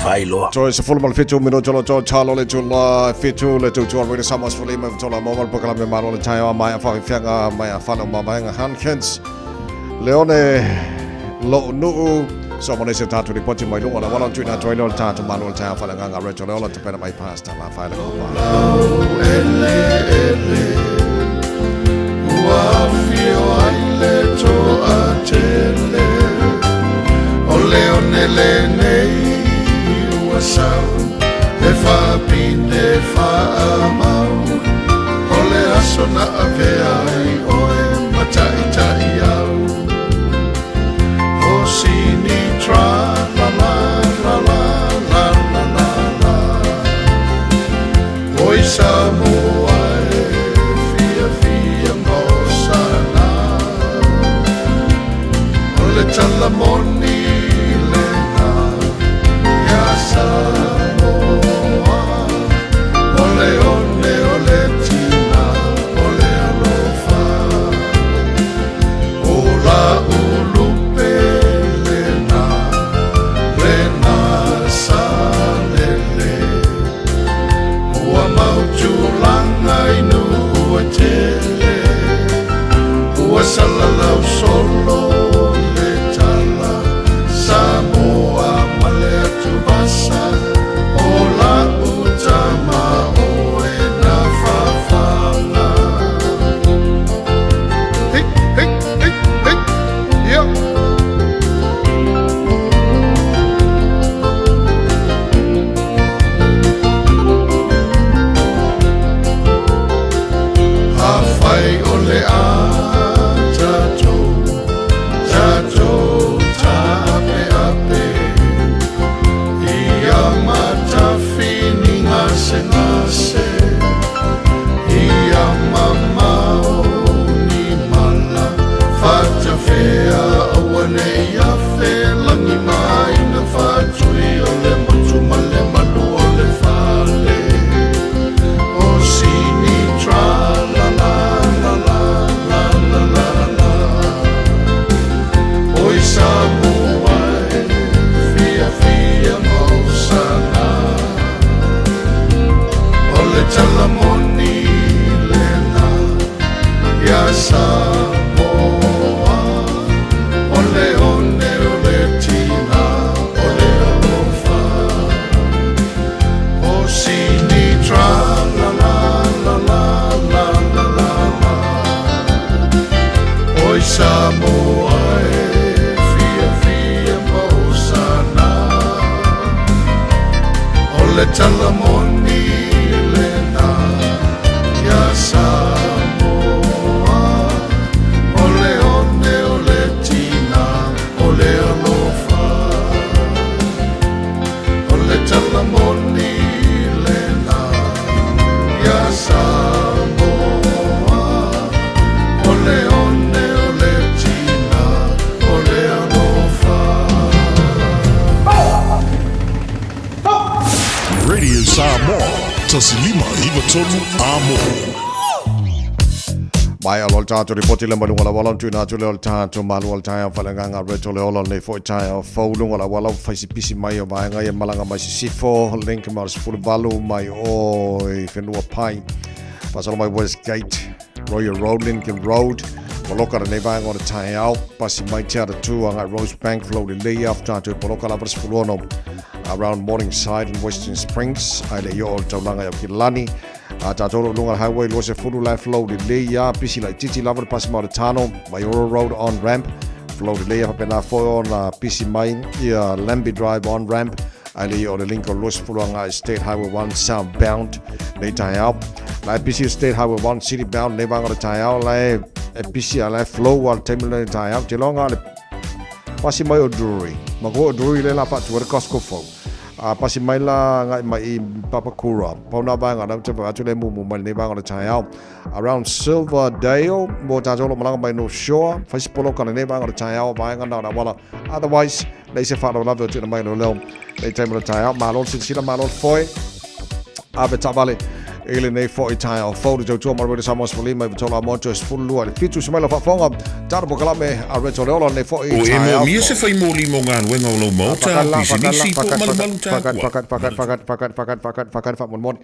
fai loa. Toe 17 minute lo to talo le tula fitu le tu tua rina sama sfuli me tola mo mal pokala me malo le tayo mai a whafianga mai a whana mamaenga Hankins Leone lo nuu so mo se tatu ni poti mai lunga la wala tu na toi lo tatu malo le tayo whana nganga reto le ola te pena mai pasta la whaile kopa. Ele ele ua fio ai le toatele o le one lenei ua sau e faapine faamau o le aso na avea ai oe ma taʻitaʻi. le tala moni lena ia Samoa. O le one o le tina o le alofa. O la ulupe lena, lena salele. Ua mau tulaga i nuu e tele. Ua salalau solo le tala Samoa ma le atuvasa. O la'u tama oe na fafaga. Hey, hey, hey, hey, yeah. Afai o le a tatou, tatou taapeape ia matafini gasegase, ia mamao ni mala fatafea, aua ne i afe lagi maina faatui o le motu ma le malu o le fale. O sini tra la la la la la la la la. Oi Samoa e fiafia mausana. O le tala moni lena ia Samoa. O le one o le tina o le alofa. O sini tra la la la la la la la la. Oi Samoa e fiafia mausana. O le tala moni lena ia Samoa. O le one o le tina o le alofa. O le tala moni lena ia Samoa. O le one o le tina o le alofa. Radio Samoa, 159 Amo. Mai alo le tatou ripoti le maluga la wala tuina atu le o le tatou malu o le taeao faaleagaga reto le ola nei foi taeao fou luga la wala faisipisi mai o vaega ia malaga mai sisifo link ma le 18 mai o i whenua pai fasalo mai Westgate Royal Road Lincoln Road poloka lenei vaega o le taeao pasi mai te ata anga Rosebank flow lelei af tatou poloka lava le 16 around Morningside and Western Springs ai le i o le taulaga i Aukilani. A tātou lo lunga highway 20 la flow lelei ia pisi laitiiti lava le pasi mai o le Tano Maioro Road on ramp flow lelei ia faapena foi ona pisi mai ia Lambie Drive on ramp ai le i o le Lincoln 20 anga State Highway 1 southbound nei taeao la e pisi State Highway 1 city bound nei vaega o le taeao la e pisi a la e flow a le taimi lenei taeao te loga le pasi mai o Drury ma ko o Drury le la faatua le Costco fou a pasi mai la ngai mai i Papakura pau nā vaega na te atu le mumu mai lenei vaega o le taeao around Silverdale mo tātou lo malaga mai North Shore faisipoloka lenei vaega o le taeao vaega na o le auala otherwise leai se faalavelave o tuuina mai e leoleo nei taimi o le taeao malo le silasila malo le foe ave taavale i lenei foi taeao fou le tautua ma Radio Samoa 15 i vatola moto e 12 i le 7 se mai lau faafofoga tata polokalame a Reto Leola lenei foi O e taeao moomia se fou. fai moli mo galuega o lou maota, pisinisi po o malumalu Fakat, tatua. fakat, fakat, fakat, fakat, fakat, fakat, fakat, faamolemole.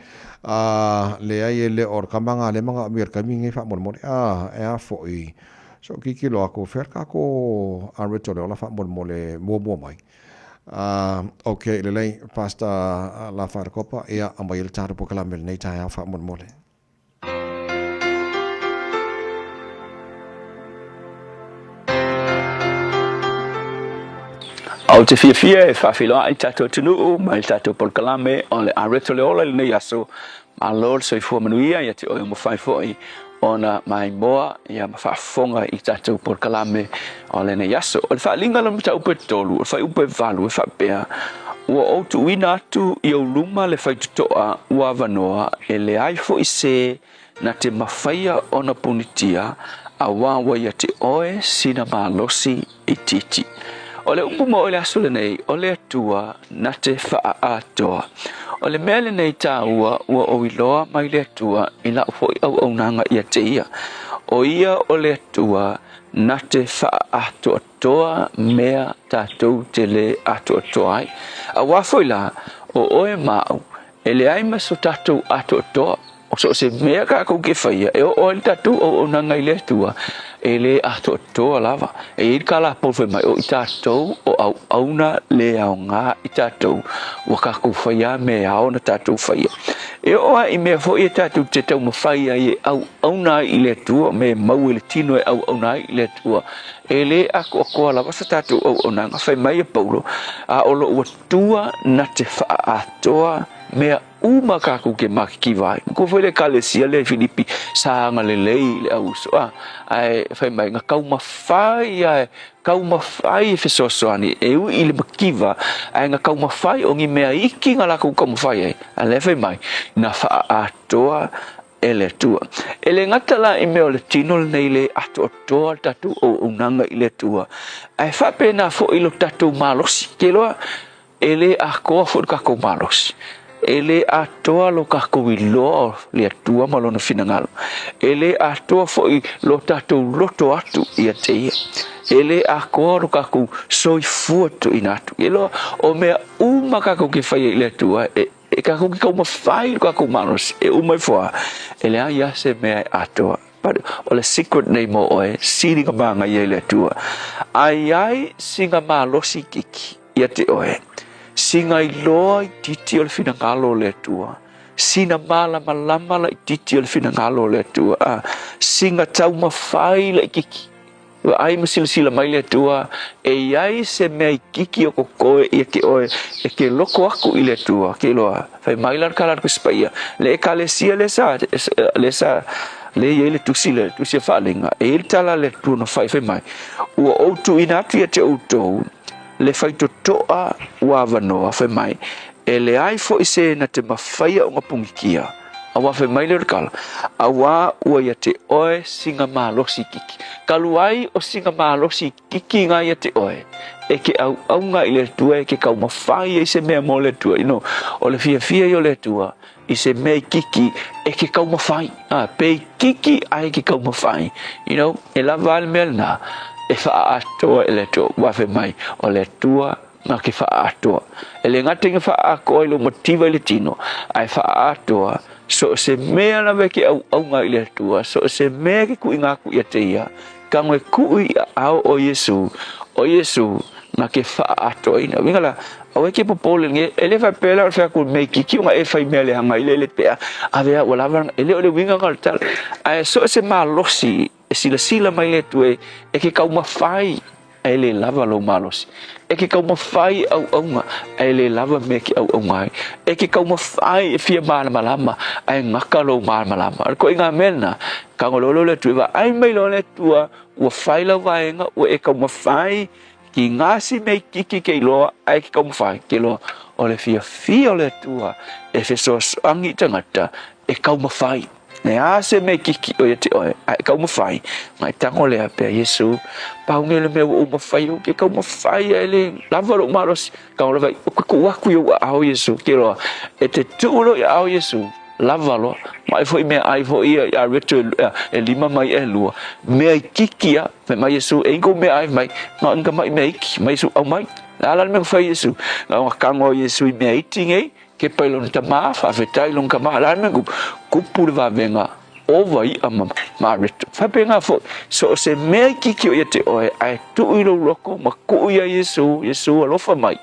Leai e le o le kamaga le magaomia i le taimi lenei faamolemole. E a foi. So kikilo aku fea le kako a Reto Leola faamolemole muamua mai. Okay, lelei, Pastor Lafaele ia aumai ai le tatou polokalame lenei taeao faamolemole. Ou te fiafia e faafeiloai i tatou atunuu ma i le tatou polokalame o le Areto le Ola i lenei aso. Malo le soifua manuia ia te oe ua mafai foi ona maimoa ia ma faafofoga i tatou polokalame o lenei aso. O le faaaliga o le mataupu e tolu, o le fuaiupu e valu e faapea, Ua ou tuuina atu i ou luma le faitotoa ua avanoa e leai foi se na te mafaia ona punitia, Auā ua ia te oe sina malosi itiiti. O le upu mo oe le aso lenei, o le Atua na te faaatoa. O le mea lenei tāua ua ou iloa mai le Atua i lau foi auaunaga ia te ia. O ia o le Atua na te faaatoatoa mea tatou te lē atoatoa ai. Auā foi la, o oe ma au, e leai ma so tatou atoatoa. O so o se mea kākou ke faia, e oo ai le tatou auaunaga i le Atua, e lē atoatoa lava. E i ai le kalapou fai mai, o i tatou o auauna lē aogā i tatou, ua kākou faia a mea e ao ona tatou faia. E oo lava i mea foi e tatou te taumafai ai e auauna ai i le Atua, mea e maua i le tino e auauna ai i le Atua, e lē atoatoa lava sa tatou auaunaga. Fai mai e Paulo, A o lou Atua na te faaatoa mea uma kākou ke makikiva ai. Ko foi le ekalesia lea i Filipi sa agalelei i le au uso a, ae fai mai na taumafai ae taumafai e fesoasoani e ui i le makiva ae na taumafai o ni mea iki na lakou taumafai ai, a lea fai mai na faaatoa e le Atua. E le gata la i mea o le tino lenei le atoatoa le tatou auaunaga i le Atua, ae faapena foi lo tatou malosi. Ke loa E lē atoa foi lo tatou malosi. E lē atoa lo tatou iloa o le Atua ma Lona finagalo. E lē atoa foi lo tatou loto atu ia te Ia. E lē atoa lo tatou soifua tuuina atu. E loa, o mea uma tatou ke faia i le Atua, e, e tatou ke taumafai lo tatou malosi, e uma ifo lava, e leai lava se mea e atoa. But, o le secret nei mo oe, sili ka māgaia i le Atua. A i ai sina malosi itiiti, Ia te oe, sina iloa itiiti o le finagalo o le Atua, sina malamalama laitiiti o le finagalo o le Atua, a, sina taumafai laitiiti. Vaai ma silasila mai le Atua, e i ai se mea itiiti o kokoe ia te oe e te loko aku i le Atua, ke iloa, fai mai la le kala a le Tusi Paia, le Ekalesia lea sa, lea sa, lea e i ai le tusi lea, le tusi a Faaliga, e i ai le tala a le Atua na fai, fai mai, Ua ou tuuina atu ia te outou, le faitotoa ua avanoa, fai mai, e leai foi se na te mafaia ona pugikia, auā fai mai lea o le kala, auā ua ia te oe singa malosi kiki. Talu ai o singa malosi kiki ngā ia te oe, e ke auaunga i le Atua e ke taumafai ai se mea mo le Atua, you know, o le fiafia ia o le Atua i se mea itiiti e ke taumafai, a, pe itiiti ae ke taumafai, you know, e lava a le mea lena e faaatoa e le Atua, ua fai mai, o le Atua na ke faaatoa. E le gata ina faaatoa i lou mativa i le tino, ae faaatoa so o se mea lava e ke auaunga i le Atua, so o se mea e ke kuʻiga aku ia te ia, tago e kuʻu i aao o Iesu, o Iesu na ke faaatoaina. Uiga la, aua e ke popole nge, e le faapea la o le fai atu mea itiiti ona e fai mea leaga i le le pea, ave a ua lava, e le o le uiga na o le tala. Ae so o se malosi e silasila mai le Atua e ke taumafai ae le lava lou malosi. E ke taumafai i auaunga, ae le lava mea ke auaunga ai. E ke taumafai e fia malamalama, ae gata lou malamalama. O le koʻiga mea lena, tagololo le Atua, e vaai mai loa le Atua, ua fai lau vaega, ua e taumafai ki gasi mea itiiti ke iloa, ae ke taumafai, ke iloa, o le fiafia o le Atua e fesoasoani i tagata e taumafai. Le a se mea itiiti o ia te oe, ae taumafai, mai tago lea pea Iesu, pau nei le mea ua ou mafai ou te taumafai ae le lava lou malosi, tago lava ou te tuu atu i ou aao Iesu, te iloa, e te tuu loa i aao Iesu, lava loa, mai foi meaai foi ia i areto e lima mai e lua, mea itiiti lava, fai mai Iesu, e i ai kou meaai mai, na o ni tamai mea iti, mai Iesu, aumai, le a la le mea ua fai e Iesu, na ona tago o Iesu i mea iti nei, Kepa i lona tamā, faafetai i lona tamā, la le mea kupu, kupu le vavega ova iʻa ma mareto. Faapena foi, so o se mea itiiti o ia te oe, ae tuu i lou loko ma tuu iā Iesu, Iesu alofa mai,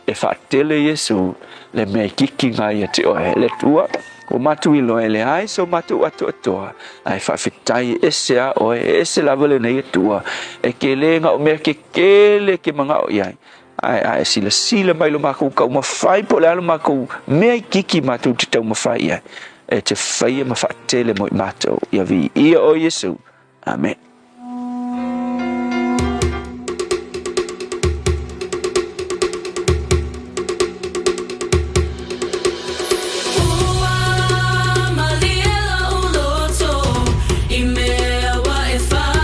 e faatele Iesu le mea itiiti na ia te oe. Le Atua, ua matou iloa e leai so matou atoatoa, ae faafetai e ese a oe, e ese lava lenei Atua, e ke lē na o mea kekele e ke manao i ai, Ae, ae silasila mai lo makou taumafai po o le a lo makou mea itiiti matou te taumafai i ai, e te faia ma faatele mo i matou. Ia viia oe Iesu. Amene. Ua malie lou loto i mea ua e fai.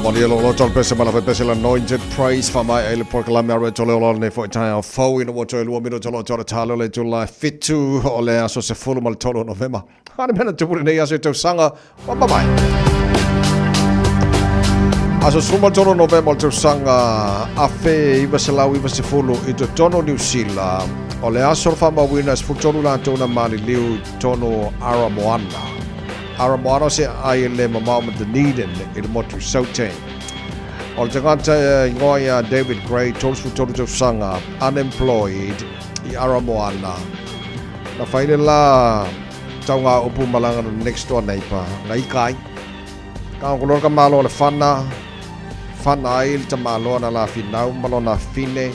Malia lo lo pese mala pese la anointed praise fa mai ai le polokalame a Reto le ola nei foi taeao fou ina ua toe lua minuta lo tole talo le tula fitu o le aso 13 Novema. Hane mena tupu nei aso i tausaga wa mamae. Aso 13 Novema o le tausaga 1990 i totonu o Niu Sila, o le aso o le faamauina e 13 latou na maliliu i totonu o Aramoana. Aramoana o se aai e le mamao ma Dunedin i le motu i Saute. O le tagata e ingoa ia David Gray, 33 tausaga, unemployed i Aramoana. Na whai le la tau ngā upu malanga no next door neighbor, nga ika ai. Ka o ka malo le whana, whana ai le tamaloa na la finau, malo na fine,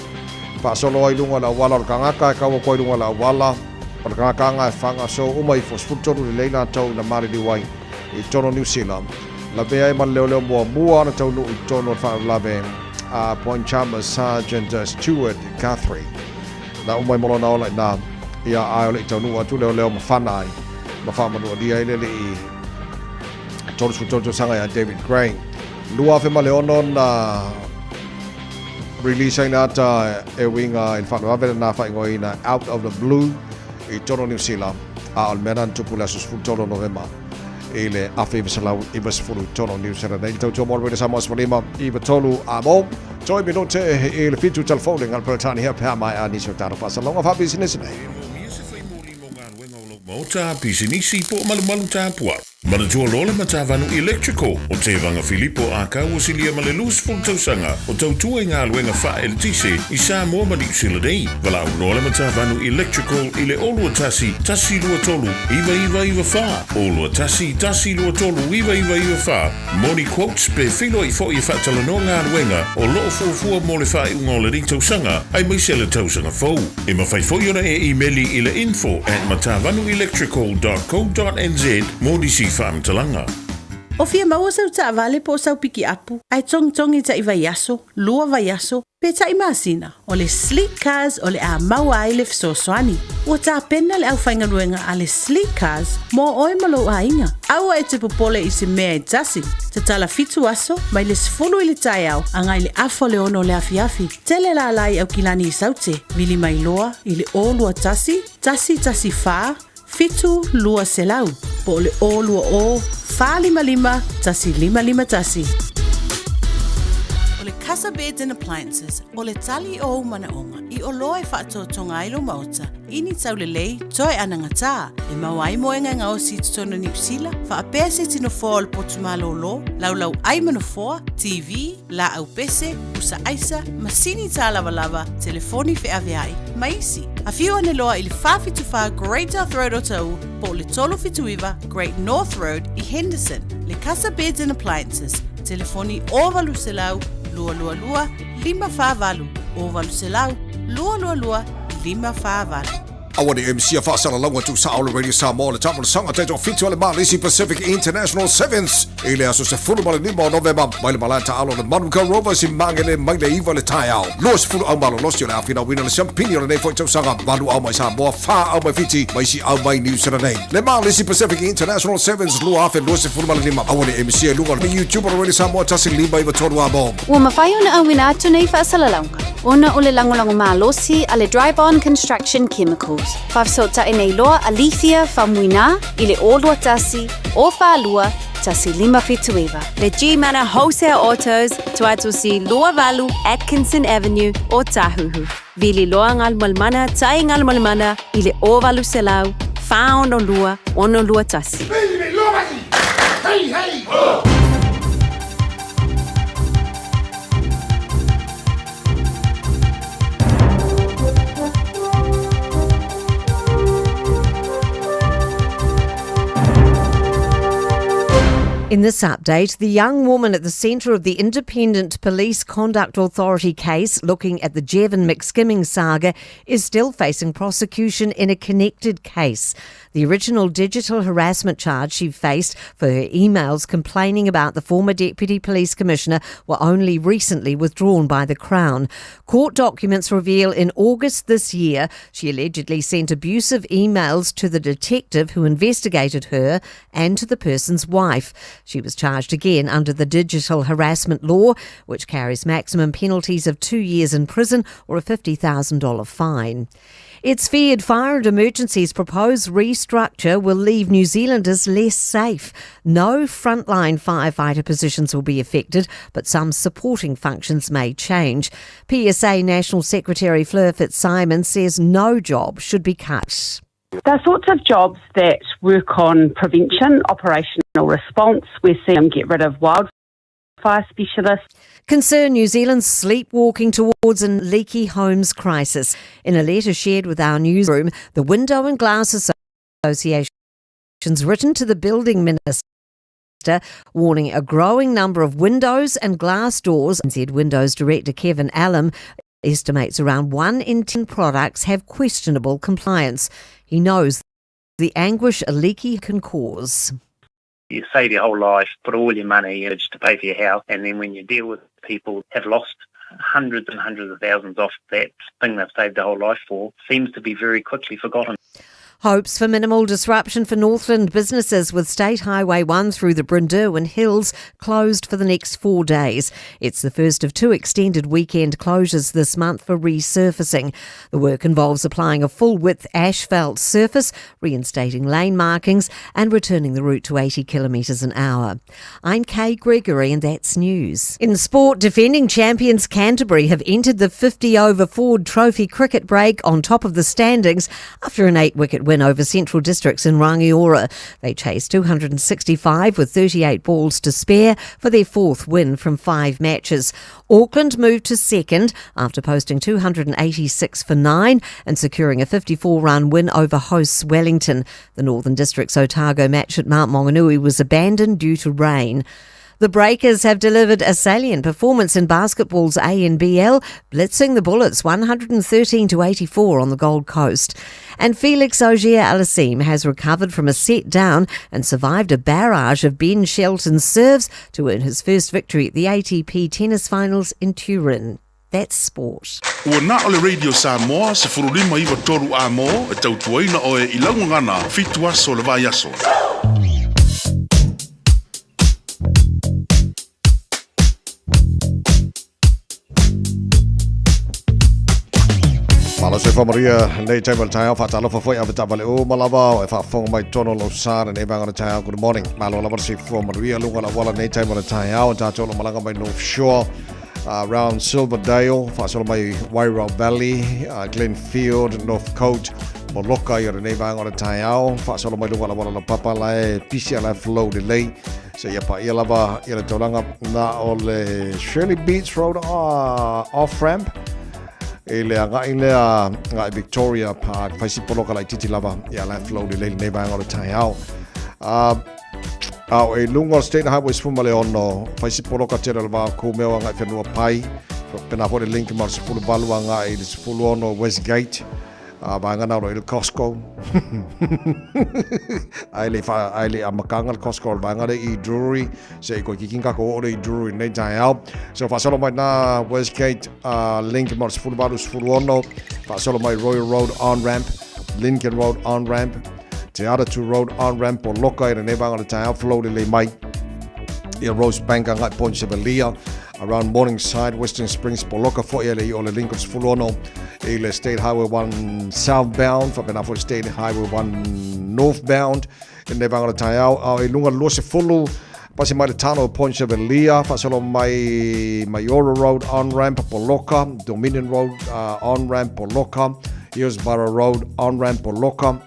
whaasolo ai lunga la wala o le kangaka, e kaua koe lunga la wala, o le kangaka anga e whanga, so uma ifo, 13 le leila tau na mariri wai i tono New Zealand. La vea e man leo leo mua mua na tau nu i tono whaalawe a Point Chalmers Sergeant Stuart Guthrie. Na umai molo na ola na ia ai o le i taunuu atu leo leo ma whana ai ma whamanua lia i lele i 33 tausaga ia David Gray. 2006 na release ai na ata e winga i le whaalawe na whaingoina Out of the Blue i tono New Zealand a o le mea na tupu le aso 13 Novema i le 1993 tono New Zealand. Nei le tautua mo le Wena Samoa 15 i tolu a mo. Toi minute i le fitu telefone ngal peretani hea pea mai a nisi o tātou whaasalonga wha nei. Maota, pisinisi po malumalu tāpua. Manatua loa le Matavanu Electrical o Tevaga Filipo a kau o silia ma le 20 tausaga o tautua i galuega faaeletise i Samoa ma Niu Sila nei. Valaau loa le Matavanu Electrical i le 021 123 9994, 021 123 9994 mo ni quotes pe feiloai foi e faatalanoa galuega o loo fuafua mo le faaiuga o lenei tausaga aemaise le tausaga fou. E mafai foi ona e imeli i le info at matavanuelectrical.co.nz mo nisi faamatalaga. O fia maua sau taavale po o sau pikiapu, ae togitogi taʻi vaiaso, lua vaiaso, pe taʻi masina, o le Sleek Cars o le a maua ai le fesoasoani. Ua tapena le aufaigaluega a le Sleek Cars mo oe ma lou aiga. Aua e te popole i se mea e tasi. Tatala fitu aso, mai le 10 i le taeao agai le afa o le 6 o le afiafi. Tele lala i Aukilani i Saute, vili mai loa i le 021 114 7 200 po o le 020 455 1551. O le Casa Beds and Appliances, o le tali o ou manaoga i oloa e faatoatoga ai lou maota i ni taulelei toe anagatā e maua ai moega e gaosi i totonu o Niu Sila, faapea se iti nofoa o le potu malōlō, laulau ai ma nofoa, TV, laau pese, pusa aisa, masini tālavalava, telefoni feaveai, ma isi. Afio ane loa i le 474 Great South Road o Taʻu po o le 379 Great North Road i Henderson. Le Casa Beds and Appliances, telefoni 0800 222 548, 0800 222 548. Aua ne MC a faasalalauga tuusao le Radio Samoa le taamolosaga taitoafitu a le Malisi Pacific International Sevens i le aso 15 o Novema mai le malae taaalo le Manukau Rovers i Magele mai le 9 le taeao. 20 au malolosi o le a finauina le siampini o lenei foi tausaga, valu au mai Samoa, fa au mai Fiti ma isi au mai Niu Sila nei. Le Malisi Pacific International Sevens 2025. Aua ne MC i luga o le YouTube o le Radio Samoa 1593 Amo. Ua mafai ona auina atu nei faasalalauga ona o le lagolago malosi a le Dryborn Construction Chemicals. Faafesootai nei loa a Lethia Faumuina i le 021 042 1579. Le G-Mana Wholesale Autos, Tuatosi 28 Atkinson Avenue, Ōtāhuhu. Vili loa Galumalemana tai Galumalemana i le 0800 462 621. Hey, hey, ho! In this update, the young woman at the centre of the Independent Police Conduct Authority case looking at the Jevon McSkimming saga is still facing prosecution in a connected case. The original digital harassment charge she faced for her emails complaining about the former Deputy Police Commissioner were only recently withdrawn by the Crown. Court documents reveal in August this year she allegedly sent abusive emails to the detective who investigated her and to the person's wife. She was charged again under the digital harassment law, which carries maximum penalties of two years in prison or a $50,000 fine. It's feared Fire and Emergency's proposed restructure will leave New Zealanders less safe. No frontline firefighter positions will be affected, but some supporting functions may change. PSA National Secretary Fleur Fitzsimon says no job should be cut. They're sorts of jobs that work on prevention, operational response. We're seeing them get rid of wildfire specialists. Concern New Zealand's sleepwalking towards a leaky homes crisis. In a letter shared with our newsroom, the Window and Glass Association's written to the building minister warning a growing number of windows and glass doors. NZ Windows Director Kevin Allam estimates around 1 in 10 products have questionable compliance. He knows the anguish a leaky can cause. You save your whole life, put all your money in just to pay for your house, and then when you deal with people have lost hundreds and hundreds of thousands off that thing they've saved their whole life for, seems to be very quickly forgotten. Hopes for minimal disruption for Northland businesses with State Highway 1 through the Brynderwyn Hills closed for the next four days. It's the first of two extended weekend closures this month for resurfacing. The work involves applying a full width asphalt surface, reinstating lane markings, and returning the route to 80 kilometres an hour. I'm Kay Gregory, and that's news. In sport, defending champions Canterbury have entered the 50 over Ford Trophy cricket break on top of the standings after an eight wicket win over Central Districts in Rangiora. They chased 265 with 38 balls to spare for their fourth win from five matches. Auckland moved to second after posting 286 for nine and securing a 54 run win over hosts Wellington. The Northern District's Otago match at Mount Maunganui was abandoned due to rain. The Breakers have delivered a salient performance in basketball's ANBL, blitzing the Bullets 113 to 84 on the Gold Coast. And Felix Auger-Aliassime has recovered from a set down and survived a barrage of Ben Shelton's serves to earn his first victory at the ATP Tennis Finals in Turin. That's sport. Ua na o le Radio Samoa, 159 a mo, e tautuaina oe i laugagana, fitu aso le vai aso. Malo se whamaria nei taima le taeao whaatalofa foi ave tavale o malava e whaafonga mai tono lo sa nei vanga le taeao good morning malo lava se whamaria lunga la wala nei taima le taeao tātou lo malanga mai North Shore around Silverdale, whaasolo mai Wairau Valley, Glenfield, Northcote, Moloka i o lenei vaega o le taeao, whaasolo mai lunga la wala la papa la e pisi ala flow le lei, se ia pa ia lava ia le taulanga na o le Shirley Beach Road off-ramp, i le agai lea ngai Victoria Park, whaisi poloka lai titi lava ia la flow le lei lenei vaega o le taeao. A o i lunga o State Highway 16, whai si poloka tele o le vā kūmeo a ngai whenua pai, pena fo le link ma le 18 a ngai le 16 Westgate, a vaengana o le Costco. ai le wha, ai le amakanga le Costco o le vaenga le i Drury, se i koe kikinga ko o le i Drury nei tai ao. So whaasolo mai nā Westgate link ma le 18 16, whaasolo mai Royal Road on-ramp, Lincoln Road on-ramp, Te Aratu Road on-ramp o Loka i lenei vaega o le taeao, flow lelei mai i a Rosebank a ngai Point Chevalier, around Morningside, Western Springs, Poloka foi ele i o le Lincoln 16 i le State Highway 1 southbound, whapena foi State Highway 1 northbound i lenei vaega o le taeao, a i lunga 20 pasi mai le tano o Point Chevalier, whaasolo mai Maiora Road on-ramp Poloka, Dominion Road on-ramp Poloka, Hillsborough Road on-ramp Poloka,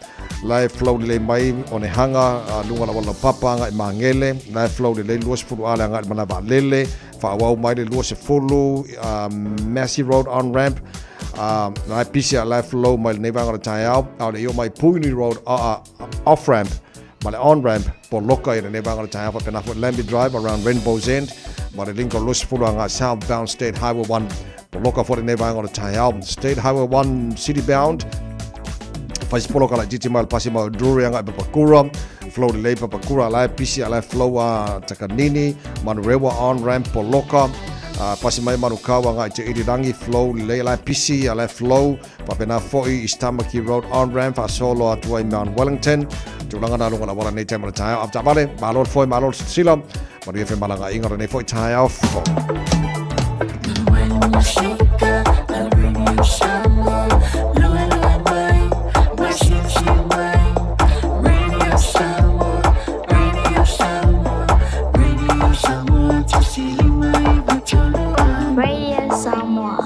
La e flow lelei mai o ne hanga a lunga lawa lau papa anga i Mangele, la e flow lelei 20 ale anga i mana vaalele, whaawau mai le 20 Massey Road on ramp, la e pisi a la e flow mai lenei vaega o le taeao, a o le io mai Puhinui Road off ramp, ma le on ramp, po loka i lenei vaega o le taeao, whapena fo Lambie Drive around Rainbow's End, ma le Lincoln 20 anga southbound State Highway 1, Po loka fo lenei vaega o le taeao, State Highway 1 city bound, whai polo ka lai titi mai pasi mai Drury anga i Papakura, flow lelei Papakura ala e pisi ala e flow a Takanini, Manurewa on ramp po loka, Pasi mai Manukau agai i te Irirangi, flow lelei, la e pisi, a la e flow. Faapena foi East Tamaki Road on-ramp faasolo atu ai Mount Wellington. Tulaga na luga o le auala nei taimi o le taeao. Avetaavale, malo le foe, malo le silasila. Manuia femalagaaiga o lenei foi taeao fou. Radio Samoa.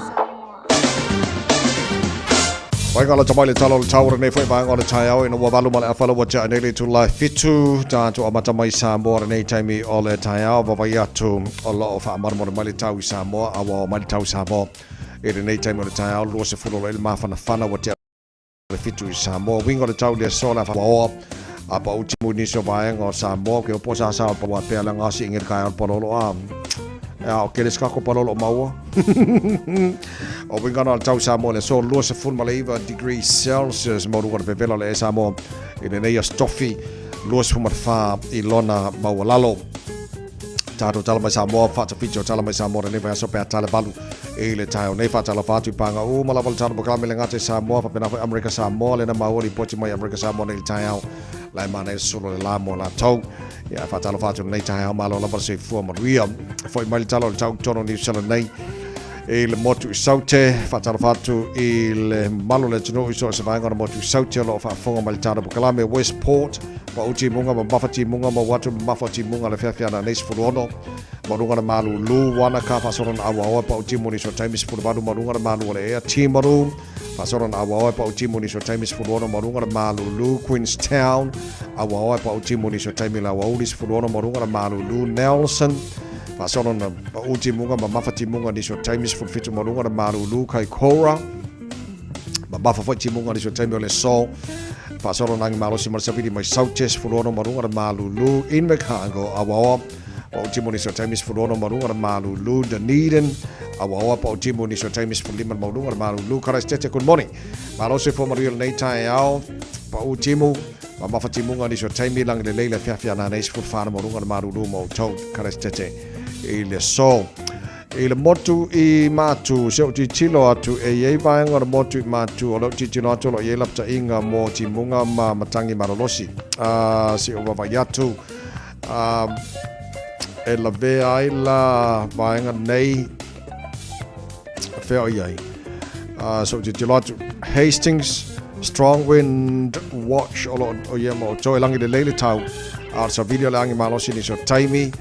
Mai ngā lata mai le tala o le tau o lenei foi vaega o le taeao ina ua valu ma le awhala ua tea nei le itula e fitu tātou amata mai Samoa lenei taimi o le taeao vavai atu o loo whaamaramara mai le tau i Samoa a ua mai le tau i Samoa i lenei taimi o le taeao 20 o le mafanafana ua tea le fitu i Samoa winga o le tau le aso le whaoa a pa uti mu nisi o vaega o Samoa ke opo sa sa pa pea le ngasi inge kai o palolo a a o kele skako palolo maua o winga na tau Samoa le so 29 degrees Celsius mo runga le pepela le Samoa i le nei astofi 24 i lona maualalo Tātou tala mai Samoa, whaatawhiti o tala mai Samoa, lenei vaiaso pe a tale valu i le taeo nei whaatalofa atu i pānga uma lava le tala mo le ngate Samoa, whapena foi Amerika Samoa, lena maua ripoti mai Amerika Samoa nei le taeao, lai mana e solo le la mo la tau. Ia whaatalofa atu nei taeao malo lava le soifua manuia. Foi mai le tala o le tau tono New Zealand nei i le motu i Saute, whaatalofa atu i le malo le atunuu i so o se vaega o le motu i Saute o loo faafofoga mai le tala Bokalame Westport, Pa u timuga ma mafa timuga ma watu ma mafa timuga le feafea na nei 16 ma runga na malu lu wana ka whasora na awa oe pa u timu ni so taimi 18 ma runga na malu ole ea timaru whasora na awa oe pa u timu ni so taimi 16 ma runga na malu lu Queenstown awa oe pa u timu ni so taimi la wauli 16 ma runga na malu lu Nelson whasora na pa u timuga ma mafa timuga ni so taimi 17 ma runga na malu lu Kaikoura Ma mafa foi timuga ni so taimi o le so Whaasoro nangi malosi ma le mai Saute 16 ma runga le malulu Invercargill awaoa pa o timu ni so taimi 16 ma runga le malulu Dunedin awaoa pa o timu ni so taimi 15 ma runga le malulu Karaistete good morning malosi fo maruia lenei taeao pa o timu ma mafa timuga ni so taimi langi lelei le feafea nā nei 14 ma runga le malulu ma o tau Karaistete i le so I le motu i Matu, se o titilo atu e iai vaega o le motu i Matu, o leo titilo atu o lo iai lapataiga mo timuga ma matangi malolosi. A se o vavai atu, a, e lavea ai la vaega nei fea o iai. A se o titilo atu, Hastings, Strong Wind Watch o lo o ia mo toe langi le lele tau. A sa video le angi malosi ni so taimi.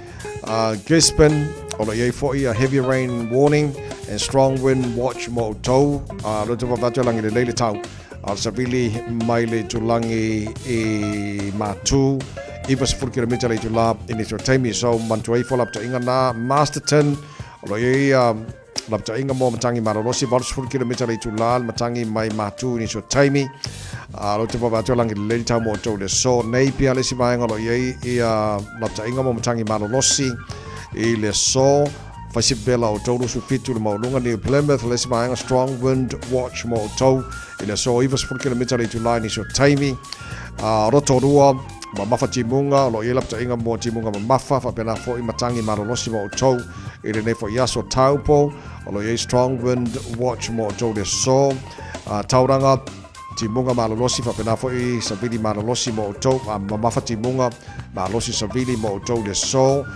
Gisborne, o lo i ai foi a heavy rain warning and strong wind watch mo outou. Lo te wawatu langi le leile tau. A sa vili mai le tulangi i Matu. Iwa sefulu kilomita le itula i ni taimi. So mantua ifo lapta inga na Masterton. O lo i ai lapta inga mo matangi malolosi. 80 kilomita le itula matangi mai Matu i ni taimi. Lo te wawatu langi le leile tau mo outou le so. Nei pia le si vaenga o lo i ai ia lapta inga mo matangi malolosi i le so. Faisipela o tau lusu fitu le maulunga New Plymouth le si vaenga Strong Wind Watch mo outou i le so 90 kilomita le itula i nisi o taimi. Rotorua ma mafa timuga o lo i ai lapataiga mo timuga ma mafa faapena foi matangi malolosi mo outou i lenei foi aso. Taupo o lo i ai Strong Wind Watch mo outou le so. Tauranga timuga malolosi faapena foi savili malolosi mo outou mamafa timuga malosi savili mo outou le so.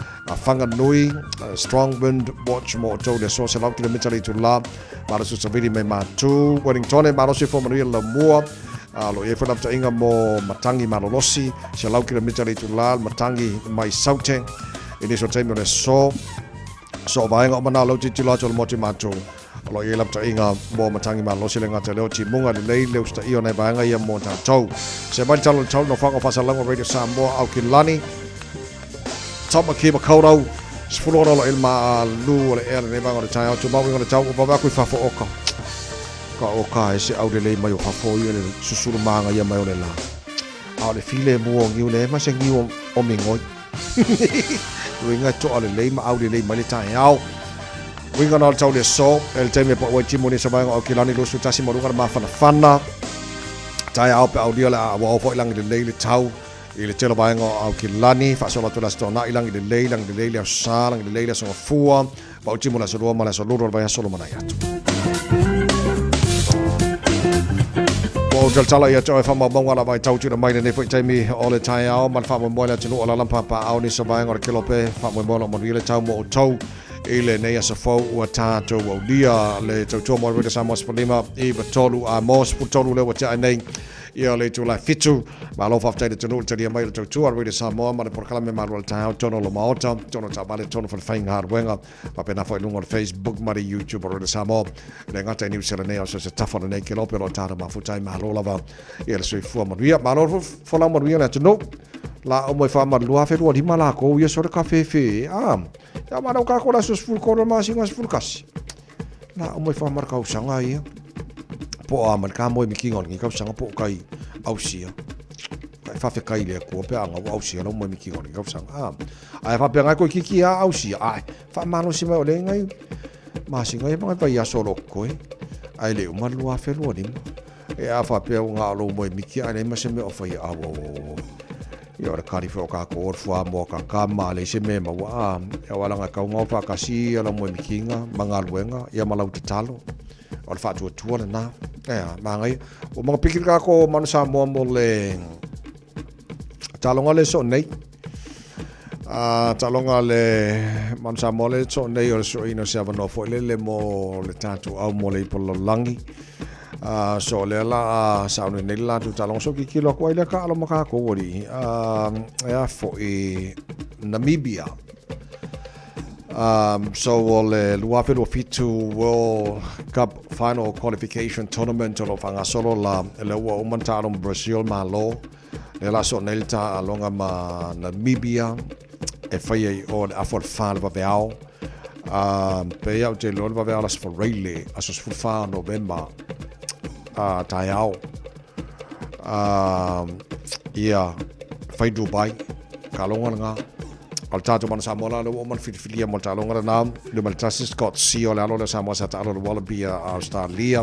Whanganui Strong Wind Watch mo outou le so 100 kilomita le itula malosi savili mai Matu. Wellington malosi fo manuia le laumua lo i ai foi lapataiga mo matangi malolosi 100 kilomita le itula matangi mai Saute i nisi o taimi o le so. So vaega o mana lau tilotilo atu o le motu i Matu o lo i ai lapataiga mo matangi malolosi le gata leo timuga lelei le usitaia o nai vaega ia mo tatou. Se mai le tala o le tau nofoaga o faasalalauga Radio Samoa Aukilani Tamaki Makaurau 16 lo i le malu o le ea lenei vaega o le taeao tumau inga o le tau ua vave aku i fafo oka ka oka e se au lelei mai o fafo ia le susulu maga ia mai o le la a o le file mua o niu le ma se niu o mingoi uiga e toa lelei ma au lelei mai le taeao. Uiga na o le tau le aso, e le taimi e pau ai timu ni sa vaega o Aukilani 21 ma luga le mafanafana. Taeao pe aulia le a ua ao foi langi lelei le tau. I le tele o vaega o Aukilani, faasolo atu le Aso Toonai, lagi lelei, lagi lelei le Aso Sa, lagi lelei le Aso Gafua, Vautimu le Aso Lua ma le Aso Lulu o le vaiaso lumanai atu. Ua ou talatala ia te oe faamaumauga lava i tau tuuina mai lenei foi taimi o le taeao ma le faamoemoe le atunuu o lala papaao nisi o vaega o le kelope faamoemoe o lo o manuia le tau mo outou i lenei aso fou ua tatou aulia le tautua mo le Radio Samoa 15 i 3 a mo 13 lea ua tea ai nei Ia le itula e 7, malo faafetai le atunuu i le talia mai o le tautua a le Radio Samoa ma le polokalame malu o le taeao, tonu o le Maota, tonu o taavale, tonu foi le faigaluega, faapena foi i luga o le Facebook ma le YouTube o Radio Samoa. E le gata i Niu Sila nei, a o so o se tafa o lenei kelope o lo o tāna mafuta ai, malo lava ia le soifua manuia. Malo le folau manuia le atunuu. La o mo e whaamalua whenua lima la ko ia sore ka whewhe. Ah, ia mana ka ko la so sful ko ma singa sful kasi. La o mo e whaamara kausanga ia. Po a man ka moe mikinga o lengi kausanga po o kai ausia. Kai whawhekai le kua pe anga o ausia lau moe mikinga o lengi kausanga. Ah, ai whapea ngai koe kiki a ausia. Ai, whaamalo si mai o le ngai masinga ia mangai vai aso lo koe. Ai le uma lua whenua lima. E a whapea o ngā alo moe miki ai le ma se mea o whai au au au au. Ia o le kari whai o ka ko o fua mo ka ka ma le se mea ma wa a. E o alanga kau ngau whakasi ala moe mikinga, mangaluenga, ia malau te talo. O le faatuatua lena. Ea, manaia. Ua maga piki le kako o Manu Samoa mo le taloga le soo nei. A taloga le Manu Samoa le soo nei o le soina o se avanoa foi lele mo le tatou au mo le ipo lalolagi. A so lea la a sauni nei le latou taloga so kikilo aku ai lea ka alo ma kākou alii. A e a foi Namibia. So o le 2027 World Cup Final Qualification Tournament o lo o faagasolo la lea ua uma ona taalo ma Brazil malo lea la so nei le taaloga ma Namibia e faia i o le afa o le fa le vaveao pe au te iloa le vaveao le aso Faraile aso 14 Novema taeao ia fai Dubai kaloga lena O le tatou mana Samoa la lea ua uma ona filifilia mo le taaloga lena. Numera 1 Scott Sio le alo lea o Samoa sa taalo le Wallaby a Australia.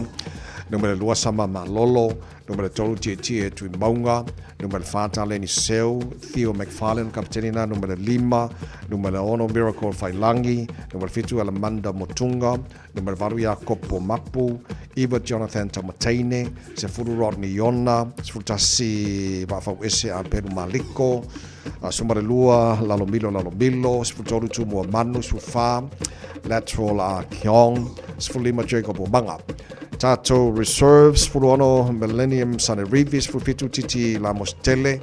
Numera 2 Sama Malolo. Numera 3 Tietie Tuimauga. Numera 4 Taleni Seu. Theo McFarlane kapiteni na. Numera 5. Numera 6 Miracle Failangi. Numera 7 Alamanda Motunga. Numera 8 Iakopo Mapu. 9 Jonathan Taumateine. 10 Rodney Iona. 11 Vaafauese Apelu Maliko. 12 Lalomilo Lalomilo, 13 Tumua Manu, 14 Lateral A Keong, 15 Jacob Omanga. Tatou Reserves, 16 Millennium Sanerivi, 17 Titi Lamos Tele,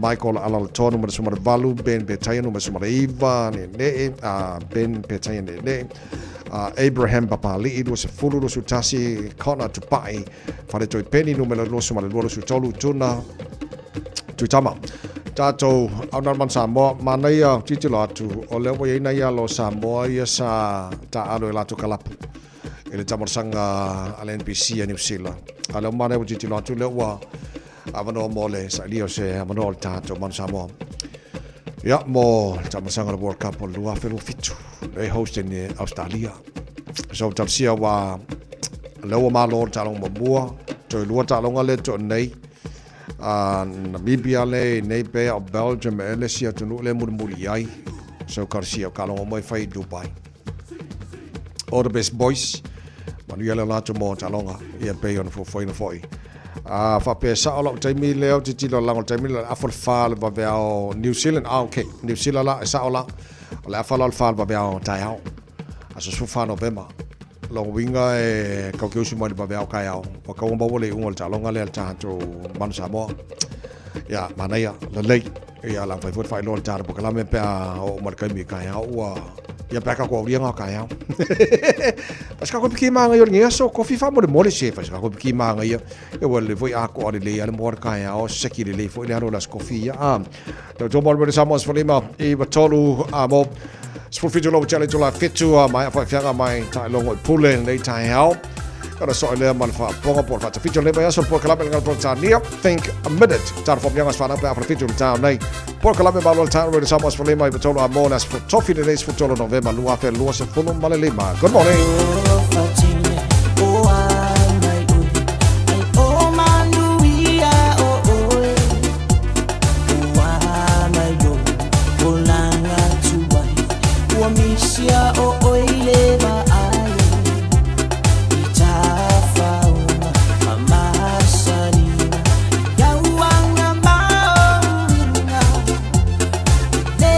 Michael Alalatoa numera 18, Ben Petaia numera 19, Nene'e, Ben Petaia Nene'e, Abraham Papali'i 20, 21 Connor Tupai, Wharetoi Penny numera 22, 23 Tuna, Tuitama. Tātou, au nā man Samoa, manaia titilo atu, o lea ua iai nai alo o Samoa ia sa taalo e latou kalapu i le tamalosanga a le NPC a Niu Sila. A lea ua manaia ua titilo atu, lea ua avanoa mo le sailia o se avanoa o le tātou Manu Samoa. Ia, mo le tamalosanga o le World Cup o le 2027, lea e host e Australia. So, talosia ua lea ua malo le taaloga muamua, toe lua taaloga lea toe nei, a Namibia le nei pe o Belgium e le si atunuu le mulimuli i ai. So Garcia o kalongo mo e fai i Dubai. All the best boys. Manuia le latou mo talonga ia pei ona fuafuaina foi. A faapea sao lau taimi lea o titilo lango le taimi le afa le fa le vaveao New Zealand. Ah, okay. New Zealand la e sao la. O le afa la o le fa le vaveao taeao. Aso 14 Novema. Lona uiga e kau ke usu mai le vaveao kaeao. Ua kaua maua le iuga o le taaloga lea le tatou Manu Samoa. Ia, manaia, lelei. Ia, la mafai foi le faailoa le tala polokalame pe a oo mai le taimi i kaeao ua ia pe a kako aulia ngā kaeao. Fai se kako piki māngai o le ngea so kofi faamolemole se fai se kako piki māngai ia. Ia ua lelei foi atoa lelei a le moa le kaeao seki lelei foi le alo le aso kofi ia. Ah, tau tō mo le Samoa 15 i 3 a mo. 17 lau tele tula fitu a mai whaiwhianga mai tailongo i pule nei taeao. Kana so lea ma le faapoga po o le faatafiti o lenei vaiaso le polokalame le Peretania Think a Minute. Tara fo mianga sefana pe a fitu le tao nei. Polokalame malo le tao le Samoa 15 i 3 a mo le aso tofi lenei 13 Novema 2025. Good morning. ua misia o ʻoe i le vaai i tafaoga ma masaliga i auauna ma ou uiga e le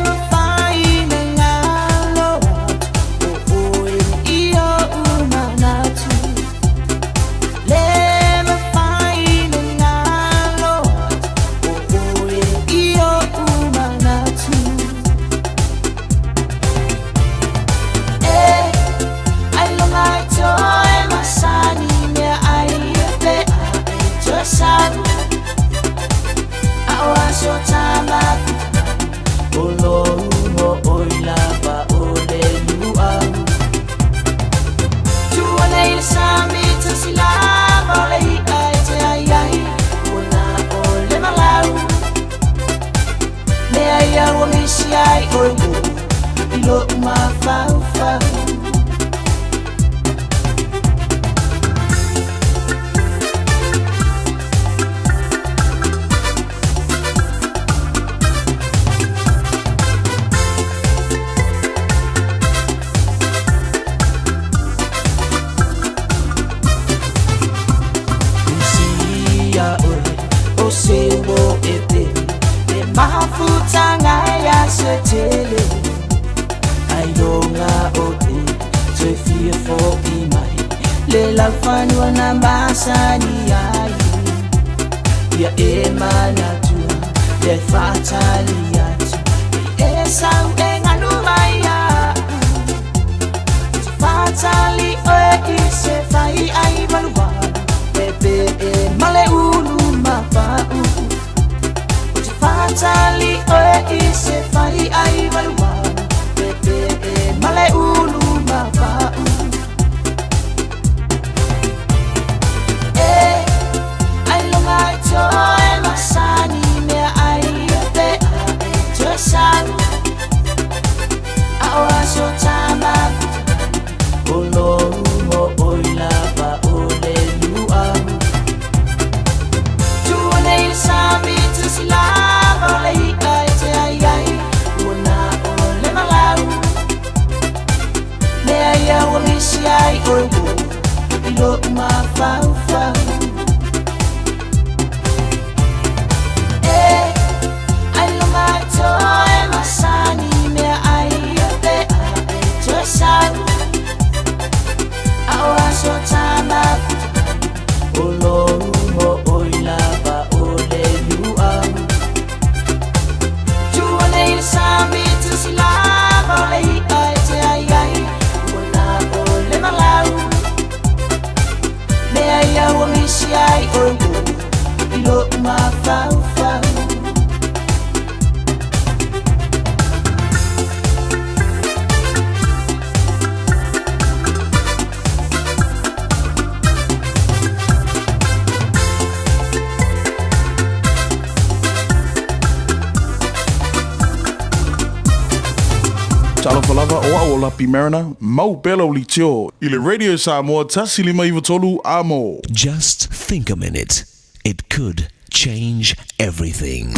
mafai ona galo atu o ʻoe i oʻu manatu. Le mafai ona galo atu o ʻoe i oʻu manatu. E ailoga e toe masani meaʻai e peʻa e toe sau a o aso tamafuta o lou moʻoi lava o le luau Tua nei le sami tasi lava o le iʻa e te ai ai ua na o le malau Mea ia ua misi ai ʻoe i loʻu mafaufau. Misia ʻoe o se uo e pele E mafutaga i aso e tele Ailoga o te toe fia foʻi mai Le laufanua na masani ai Ia e manatua le faatali atu E sau e galu mai iaʻu Te faatali ʻoe i se fai ʻai malumalu E pe e ma le ulu mapaʻu O te faatali ʻoe i se fai ʻai malumalu E pe e ma le ulu mapaʻu E ailoga e toe masani meaʻai e peʻa e toe sau A o aso tamafuta o lou moʻoi lava o le luau Tua nei le sami tasi lava o le iʻa e te ai ai ua na o le malau Mea ia ua misi ai ʻoe i loʻu mafaufau E ailoga e toe masani meaʻai e peʻa e toe sau A o aso tamafuta o lou moʻoi lava o le luau Tua nei le sami tasi lava o le iʻa e te ai ai ua na o le malau Mea ia ua misi ai ʻoe i loʻu mafaufau. Talofa lava o au o Lapi Mariner, mau pea lau leitio i le Radio Samoa 1 5 9 3 amo. Just think a minute. It could change everything.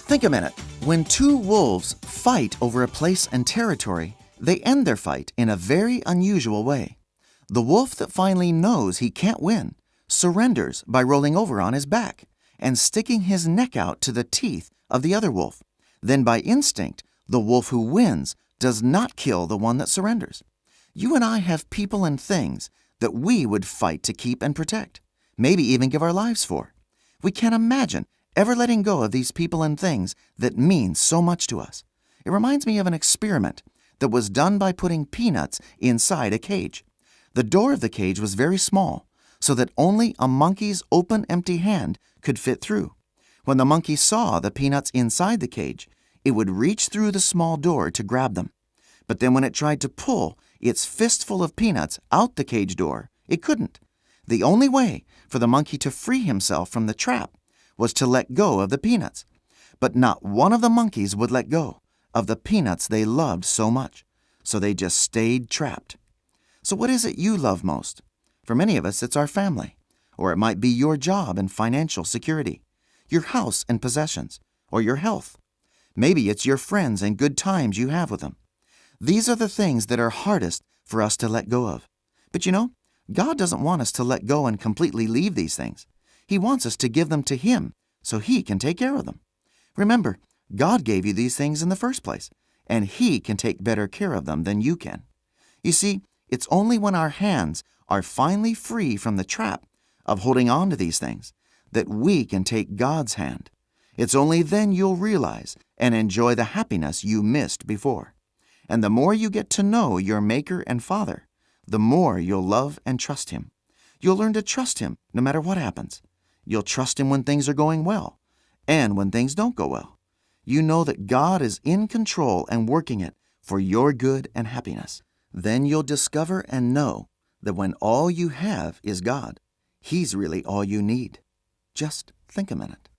Think a minute. When two wolves fight over a place and territory, they end their fight in a very unusual way. The wolf that finally knows he can't win surrenders by rolling over on his back and sticking his neck out to the teeth of the other wolf. Then, by instinct, the wolf who wins does not kill the one that surrenders. You and I have people and things that we would fight to keep and protect, maybe even give our lives for. We can't imagine ever letting go of these people and things that mean so much to us. It reminds me of an experiment that was done by putting peanuts inside a cage. The door of the cage was very small, so that only a monkey's open, empty hand could fit through. When the monkey saw the peanuts inside the cage, it would reach through the small door to grab them. But then when it tried to pull its fistful of peanuts out the cage door, it couldn't. The only way for the monkey to free himself from the trap was to let go of the peanuts. But not one of the monkeys would let go of the peanuts they loved so much, so they just stayed trapped. So, what is it you love most? For many of us, it's our family. Or it might be your job and financial security, your house and possessions, or your health. Maybe it's your friends and good times you have with them. These are the things that are hardest for us to let go of. But you know, God doesn't want us to let go and completely leave these things. He wants us to give them to Him so He can take care of them. Remember, God gave you these things in the first place, and He can take better care of them than you can. You see, it's only when our hands are finally free from the trap of holding on to these things that we can take God's hand. It's only then you'll realize and enjoy the happiness you missed before. And the more you get to know your Maker and Father, the more you'll love and trust Him. You'll learn to trust Him no matter what happens. You'll trust Him when things are going well and when things don't go well. You know that God is in control and working it for your good and happiness. Then you'll discover and know that when all you have is God, He's really all you need. Just think a minute.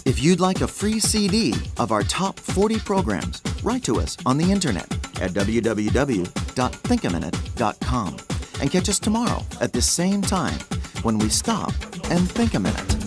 If you'd like a free CD of our top 40 programs, write to us on the internet at www.thinkaminute.com and catch us tomorrow at this same time when we stop and think a minute.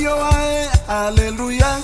Yahweh, Yahweh, Hallelujah.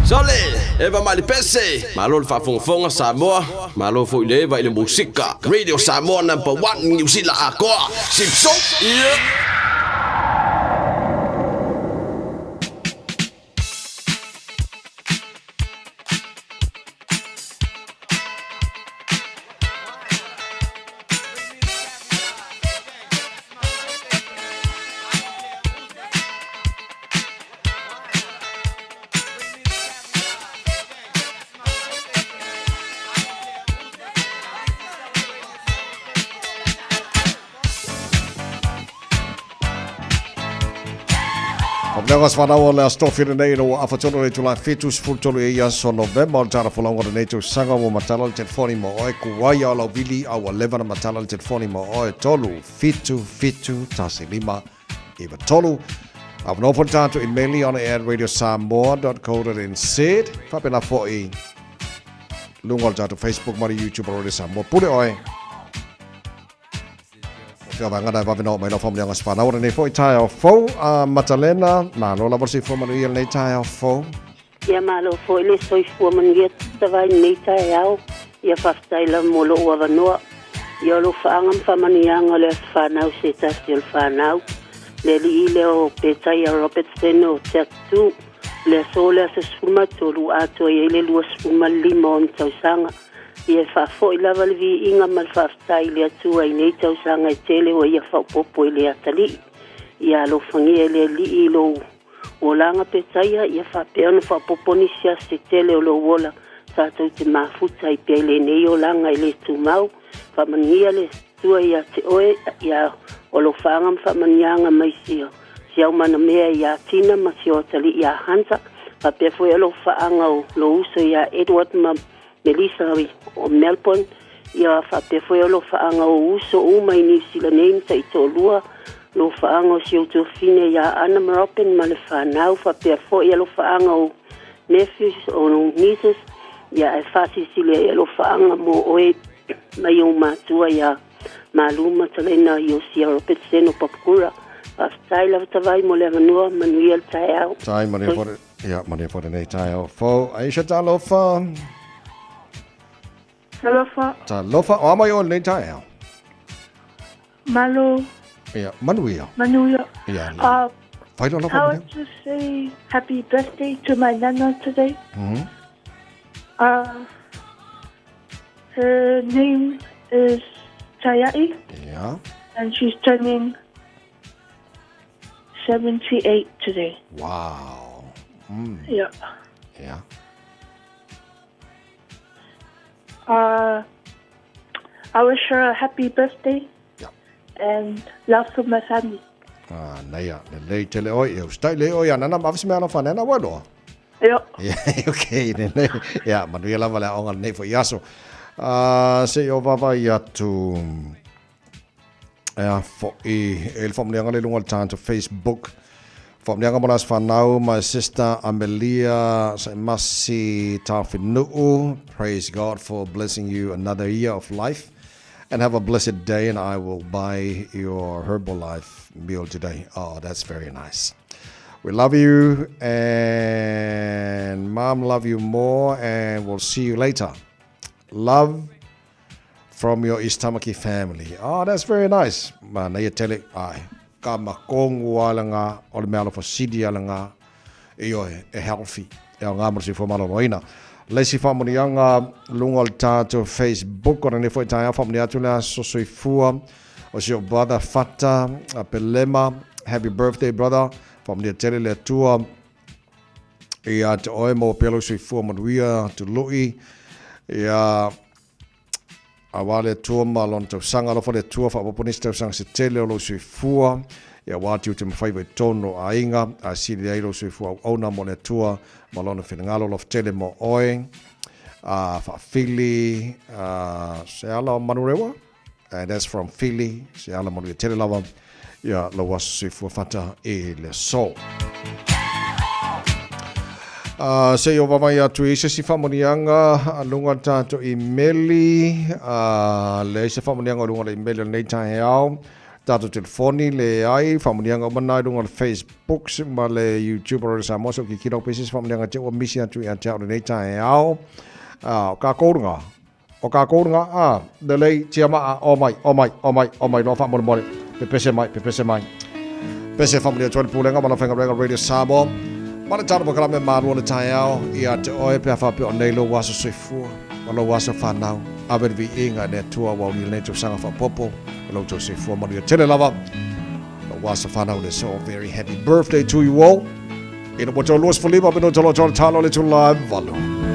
Sole, Eva mai le pese. Malo le faafogafoga Samoa, malo foi le Eva i le musika. Radio Samoa number one Niu Sila atoa. Sipso, yeah. Mea was whanau o le aso lenei ina ua afa tonu le itula 73 e ia aso Novema o le tala folauga lenei tausaga ua matala le telefoni mo oe kuai a o lau vili a ua leva na matala le telefoni mo oe 3 7 7 1 5 9 3. Avanoa foi le tatou imeli on air radiosamoa.co.nz faapena foi luga o le tatou Facebook ma le YouTube o Radio Samoa. Pule oe. O te avangana e vave na o mai lau whamulianga se whanau o lenei foi taeao fou a Matalena. Malo lava le soifua manuia lenei taeao fou. Ia malo foi le soifua manuia tava i lenei taeao. Ia faafetai lava mo lou avanoa. Ia alofaaga ma faamanuiaga o le aso fanau se tasi o le fanau. Le alii lea o Petaia Robertson o Te Atu. O le aso o le aso 13 atoa i ai le 25 o ona tausaga. Ia e faafoi lava le viiga ma le faafetai i le Atua i nei tausaga e tele ua ia faaopoopo i le atalii. Ia alofagia e le Alii i lou olaga Petaia, ia faapea ona faaopoopo nisi aso se tele o lou ola tatou te mafuta ai pea i lenei olaga e le tumau. Faamanuia le Atua ia te oe, ia alofaaga ma faamanuiaga mai si au manamea ia Tina ma si o atalii ia Hunter, faapea foi alofaaga o lou uso ia Edward ma Melissa o Melbourne, ia faapea foi alofaaga o uso uma i Niu Sila nei ma taitoalua, alofaaga o si ou tuafafine ia Anna ma Robin ma le fanau, faapea foi alofaaga o nephews o nieces, ia ae faasilisili ai alofaaga mo oe mai ou matua ia Malu Matalena Iosia Robertson o Papakura. Faafetai lava Tavai mo le avanoa, manuia le taeao. Tai manuia fo ia manuia fo lenei taeao fou. Aisha talofa. Talofa. Talofa o amai o lenei taeao. Malo. Ia manuia. Manuia. Ia. Whai I want to say happy birthday to my nana today. Her name is Tayai. Yeah. And she's turning 78 today. Wow. Yeah. Yeah. I wish her a happy birthday. Yeah. And love from my family. Ah, naia, lelei tele oi, e ustai le oi, anana ma avisi mea alofa nena ua loa. Io. Yeah, okay, lelei. Ia, manuia lava le aoga lenei foi aso. Se i o vava i atu, ea foi, e le whamulianga le lunga le tānto Facebook. Whamulianga mo las whanau, my sister Amelia Saimasi Tawhinu'u. Praise God for blessing you another year of life. And have a blessed day, and I will buy your Herbalife meal today. Oh, that's very nice. We love you, and Mom love you more, and we'll see you later. Love from your East Tamaki family. Oh, that's very nice. Ma na ia tele, ai, ka makongu ala ngā, o le mea alofa sidi ala ngā, e oe, e healthy, e au ngā mo se fua maloloina. Le isi faamanuiaga luga o le tatou Facebook ona nei foi taeao faamanuia atu le aso soifua o si ou brother Fata Pelema. Happy birthday brother. Faamanuia tele le Atua ia te oe maua pea lou soifua manuia tului ia Auā le Atua ma Lona tausaga, alofa le Atua, faaopoopo nisi tausaga se tele o lou soifua, ia auā tiute ma faiva i totonu o aiga, ae sili ai lou soifua auauna mo le Atua ma Lona finagalo, alofa tele mo oe, a faafili, a se ala o Manurewa, and that's from Fili, se ala manuia tele lava, ia lou aso soifua fata i le aso. Se i o vavai atu i se isi faamanuiaga luga o le tatou imeli, leai se faamanuiaga o luga o le imeli o lenei taeao. Tatou telefoni, leai, faamanuiaga uma na i luga o le Facebook ma le YouTube o Radio Samoa, se i tilotilo pe i ai se isi faamanuiaga te i ua misi atu ia te au i lenei taeao. A, o tatou lena, o tatou lena, a, lelei, tiamaa, omai, omai, omai, omai loa faamolemole, pepese mai, pepese mai. Pese faamanuia atu ai le Pulega ma le Aufaigaluega o Radio Samoa ma le tatou polokalame Malu o le Taeao ia te oe pe a faapea o nei lou aso soifua ma lou aso fanau. Ave le viiga i le Atua ua aulia lenei tausaga faaopoopo i lo outou soifua manuia tele lava. Lou aso fanau le aso. Very happy birthday to you all. Ina ua toe 25 minute loa tolo talo le itula e 8.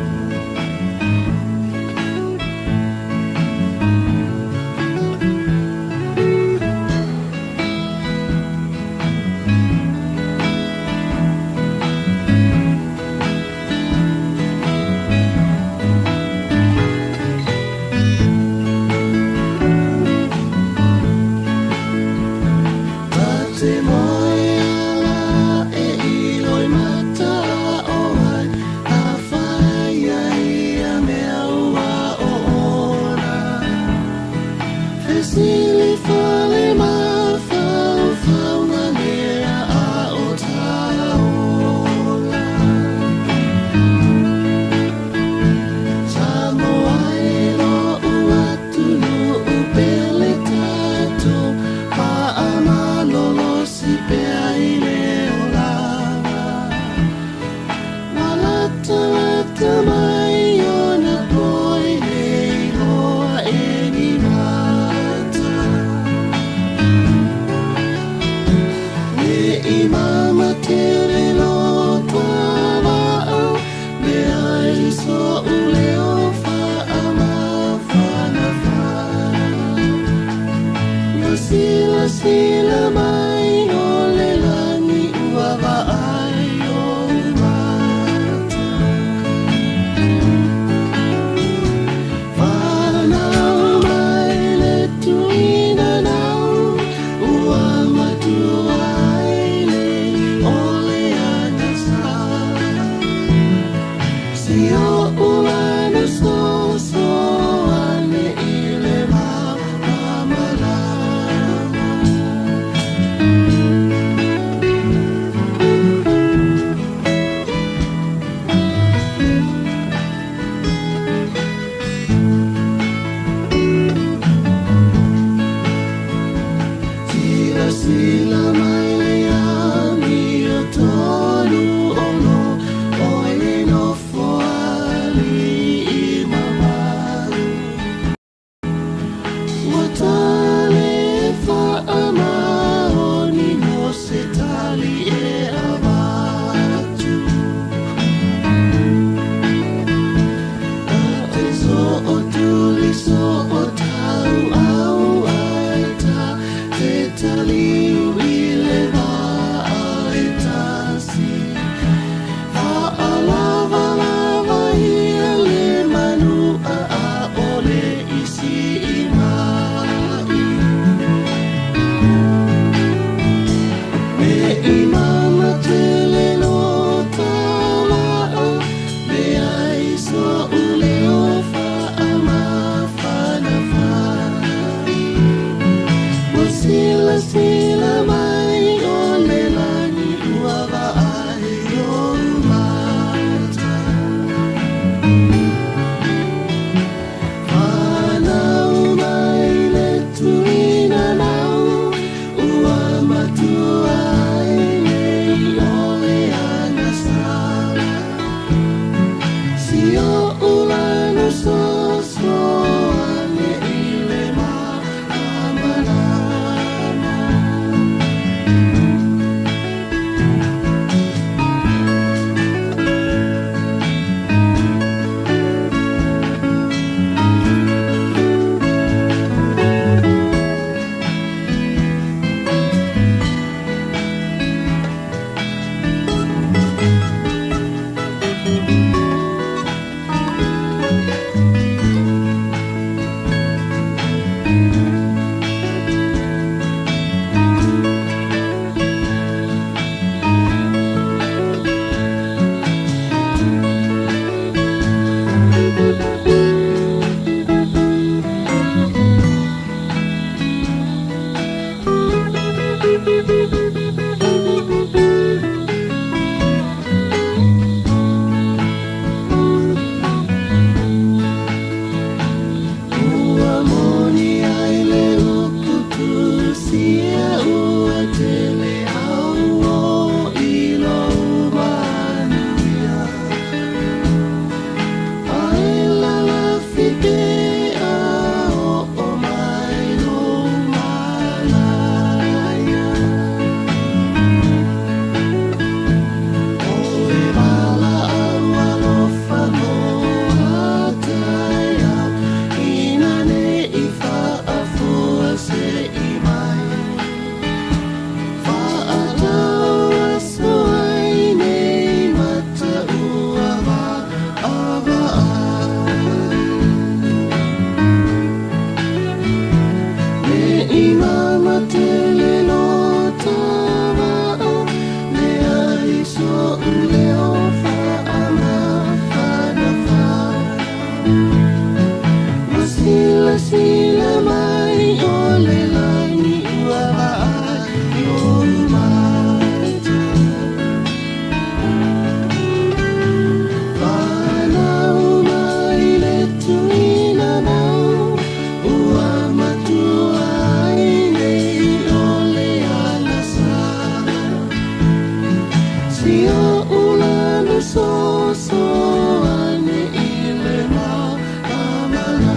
Sia ulanu so so ane ile ma amalama.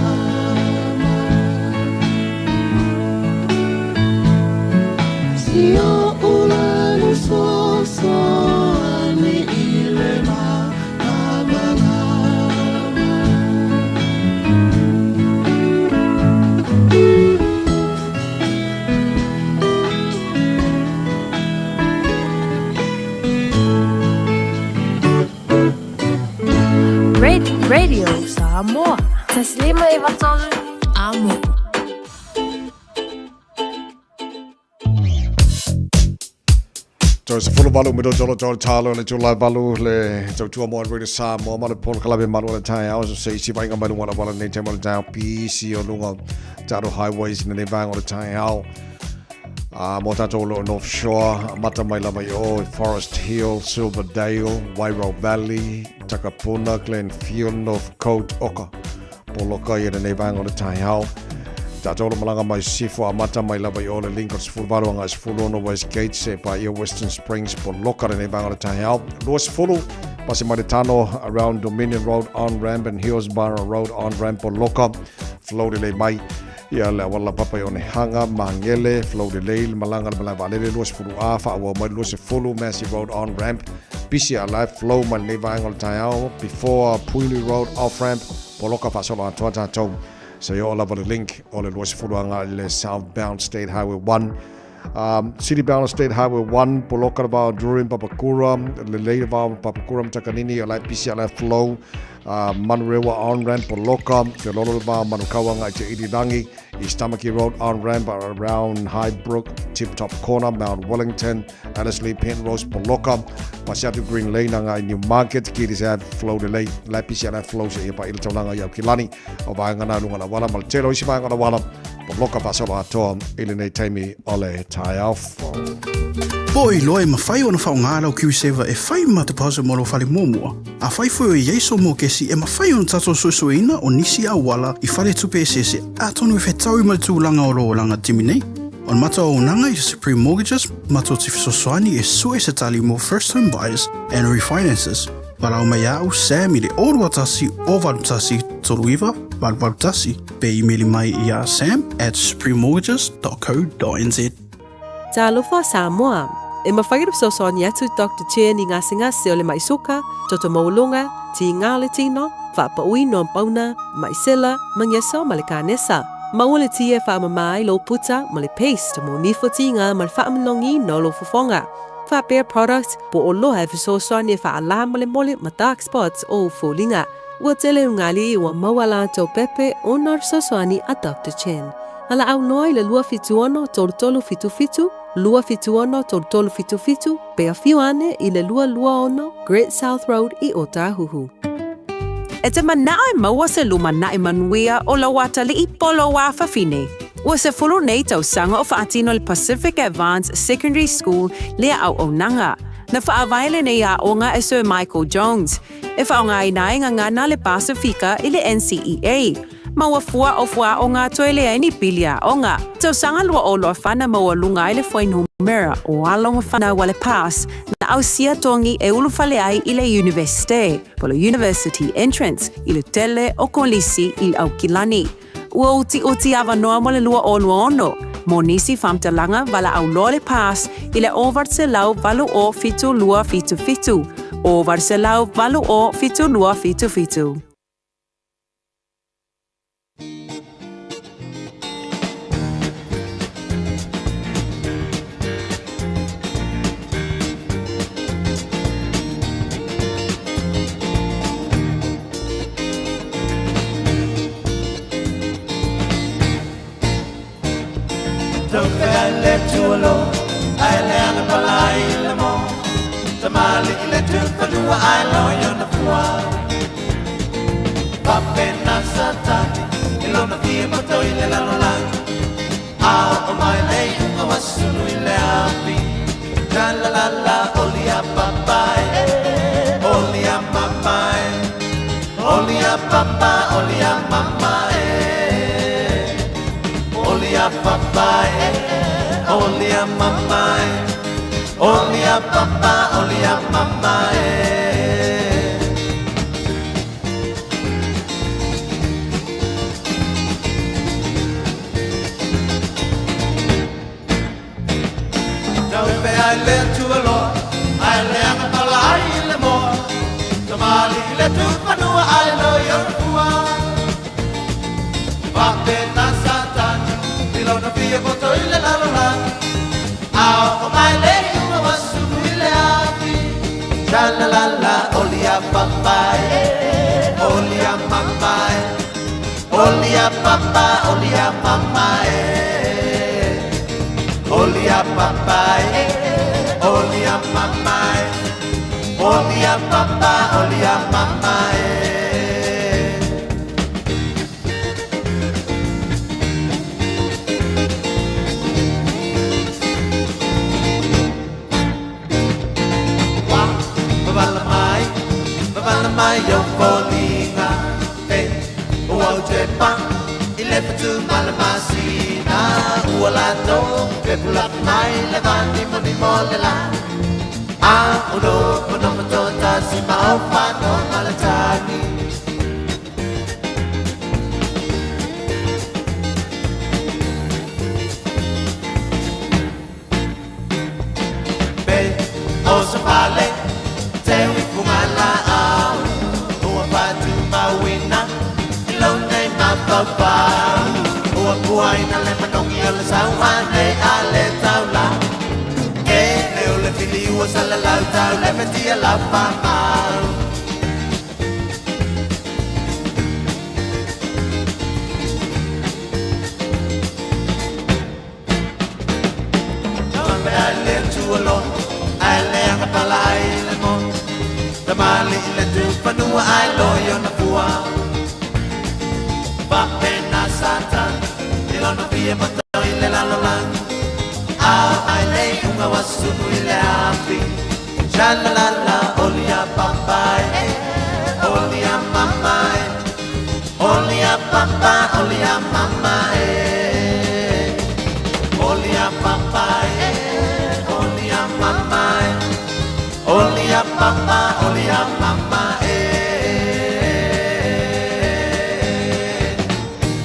Sia ulanu so so ane ile ma amalama. Radio Samoa. Taslima Ivatolu. Amo. Toe 18 me tolo tolo talo le tula valu le tautua mo Radio Samoa ma le polokalame malu o le taeao so se isi vaaiga mai luga o le auala lenei taimi o le taeao pisi o luga o tatou highways i lenei vaega o le taeao. A mo tātou o lo o North Shore, amata mai lava i o i Forest Hill, Silverdale, Wairau Valley, Takapuna, Glenfield, Northcote, Oka, poloka ia lenei vaega o le taeao. Tātou o lo malaga mai Sisifo, amata mai lava i o le Lincoln 18 agai 16 Westgate, se paia Western Springs, poloka lenei vaega o le taeao. 20, pasi mai le tano around Dominion Road on ramp and Hillsborough Road on ramp, poloka, flow lelei mai. Ia le auala papa i Onehanga, Magele, Flow Lelei, le malaga le malae vaalele 20 A, faaauau mai le 20 Massey Road on ramp, pisi a lae flow mai lenei vaega o le taeao, before Puinui Road off ramp, poloka faasolo atoa tatou. Seia oo lava le link o le 20 agai i le southbound State Highway 1. City bound State Highway 1, poloka le va o Drury ma Papakura, lelei le va o Papakura ma Takanini, o la e pisi a lae flow. Manurewa on-ramp poloka, feololo le va o Manukau agai i Te Irirangi, East Tamaki Road on-ramp around Highbrook, Tip Top Corner, Mount Wellington, Ellerslie, Penrose poloka, pasi atu Green Lane agai i Newmarket, Keris Ave, flow lelei, la e pisi a lae flow seia paia le taulaga i Aukilani, o vaega na luga o le auala ma le tele o isi vaega o le auala, poloka faasolo atoa i lenei taimi o le taeao fou. Po o iloa e mafai ona faaaoga lau KiwiSaver e fai ma deposit mo lou fale muamua? Afai foi o i ai sou mokesi e mafai ona tatou suesueina o nisi auala i faletupe eseese atonu e fetaui ma le tulaga o lou olaga timi nei. O le matou auaunaga i Supreme Mortgages matou te fesoasoani e sue se tali mo first home buyers and refinances. Valaau mai ia au Sam i le 021 081 39 881 pe imeli mai i a sam at suprememortgages.co.nz. Talofa Samoa! E mafai ona fesoasoani atu Doctor Chen i gasegase o le maʻi suka, toto maualuga, tiga o le tino, faapauina o pauna, maʻi sela, magesa ma le kanesa. Maua le tia e faamama ai lou puta ma le paste mo nifo tiga ma le faamanogiina o lou fofoga. Faapea product po o loha e fesoasoani e faalā molemole ma dark spots o ou foliga. Ua tele ugali ua maua latou pepe ona o le fesoasoani a Doctor Chen. Valaau loa i le 276 3377, 276 3377, pe afio ane i le 226 Great South Road i Ōtāhuhu. E te manao e maua se lumanai manuia o lou atalii po o lou afafine. Ua 10 nei tausaga o faatino le Pacific Advance Secondary School lea auaunaga. Na faavae lenei aoga e Sir Michael Jones. E faaaogaina ai gagana le Pasifika i le NCEA. Maua fua o fuaaoga toe leai ni pili aoga. Tausaga 20 na maualuga ai le fuainumera o alo ma fanau a le PASS na ausia togi e ulufale ai i le Iunivesite, po o le University Entrance, i le tele o kolisi i Aukilani. Ua utiuti avanoa mo le 2026 mo nisi faamatalaga valaau loa le PASS i le 808 7277, 808 7277. Oli a papa, oli a mama e. Taupe ai le tualoa, ai le anga pala ai le moa. Tamali le tupanua ai lo yorua. Wapena satani, ilona fia poto i le lalolagi. Ao o mai le iuga wasunu i le aki. Sha la la la, oli a papa e, oli a mama e. Oli a papa, oli a mama e. Oli a papa e, oli a mama e. Oli a papa, oli a mama e. Wa, wawala mai, wawala mai yo foliga. E, ua o te pa, i le fatu mala masina. Ua lato, pe pula mai le vani mo ni mo le la. A, o no, o no matota si ma o fa no malatani. Pe, o sa pale, te ui la au. Ua patu mawina, i lo nei mapapau. Ua puaina le manongi o le sauane a le taula. E le o le fili ua sala lau tau le metia la pamau. Tambe ai le tualo, ai le anga pala ai le mo. Tamali i le tupanua ai lo yo na pua. Papena satan, i lona fia mato i le lalolangi. Au ai le unga wasunu i le afi. Sha la la la, oli a papa e, oli a mama e. Oli a papa, oli a mama e. Oli a papa e, oli a mama e. Oli a papa, oli a mama e.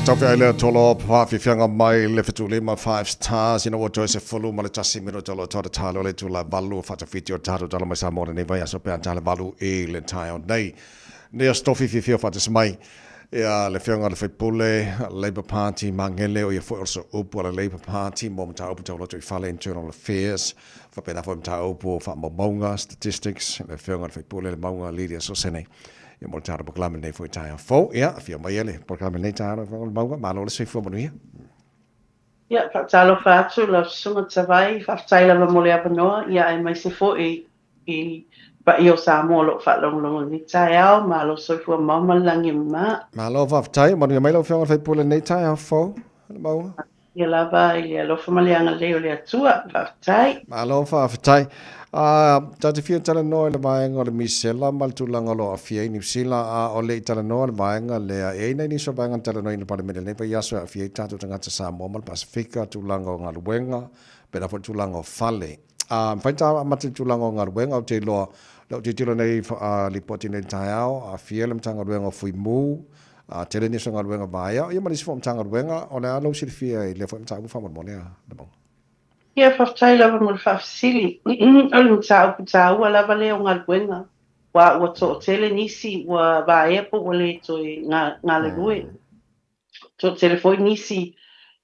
Taupe ai lea tolo whaafifianga mai le fetulima 5 stars ina ua toe se fulu ma le tasi mino tolo tolo talo le tula valu whatawhiti o tātou tala mai Samoa nei vai aso pea tala valu i le taeo nei. Nei a stofi fiafia whatas mai ia le whionga le whaipule Labour Party mangele o ia foi o so upu a le Labour Party mo mata upu tau loto i fale internal affairs whapena foi mata upu o whaamaunga statistics le whionga le whaipule le maunga Lydia Sosene ia mo le tātou polokalame nei foi taeao fou. Ia, afio mai e le polokalame nei taeao le maunga, malo le soifua manuia. Ia, faatalofa atu lau susuga Tavai, faafetai lava mo le avanoa, ia aemaise foi i paia o Samoa o lo o faalogologo i lenei taeao, malo soifua maua ma le lagi e mama. Malo faafetai, manuia mai lau Afioga i le sui usufono i lenei taeao fou, le maunga. Ia lava i le alofa ma le agalelei o le Atua. Faafetai. Malo faafetai. A, ta te fia talanoa i le vaega o le misela ma le tulaga o lo o aafia ai Niu Sila, a o le i talanoa le vaega lea, e i ai nai nisi o vaega na talanoaina i le Palemene lenei vaiaso e aafia ai tatou tagata Samoa ma le Pasefika, tulaga o galuega, pēlā foi le tulaga o fale. A, mafai ta amata i le tulaga o galuega, ou te iloa, lea ou tilotilo nei i lipoti nei i le taeao, aafia le Matagaluega o Fuimu, A tele nisi o galuega vaea, ia ma nisi foi o Matagaluega, o le a lou silafia i lea foi mataupu faamolemole a Lemauga? Ia, faafetai lava mo le faafesili. O le mataupu taua lava lea o galuega, aua ua toatele nisi ua vaea po ua le toe galulue. Toatele foi nisi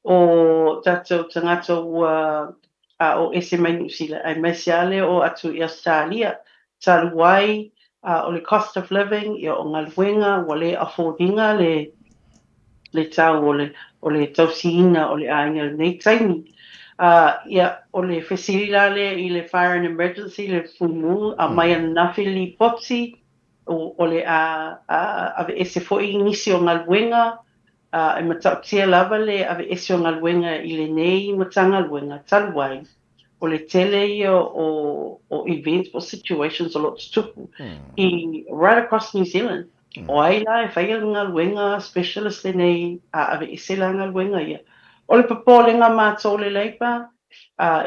o tatou tagata ua a o ese mai Niu Sila, aemaise lava lea o atu i Ausetalia, talu ai o le cost of living, ia o galuega ua le afford ina le le tau o le o le tausiina o le aiga i lenei taimi. Ia, o le fesili la lea i le Fire and Emergency, le Fuimu, aumai ananafi le lipoti, o, o le a, a aveese foi nisi o galuega, e matautia lava le aveese o galuega i lenei Matagaluega talu ai, o le tele ia o, o events po o situations o lo o tutupu i right across New Zealand. O ai la e faia le galuega specialist lenei a aveese la galuega ia. O le popolega matou o le Labour,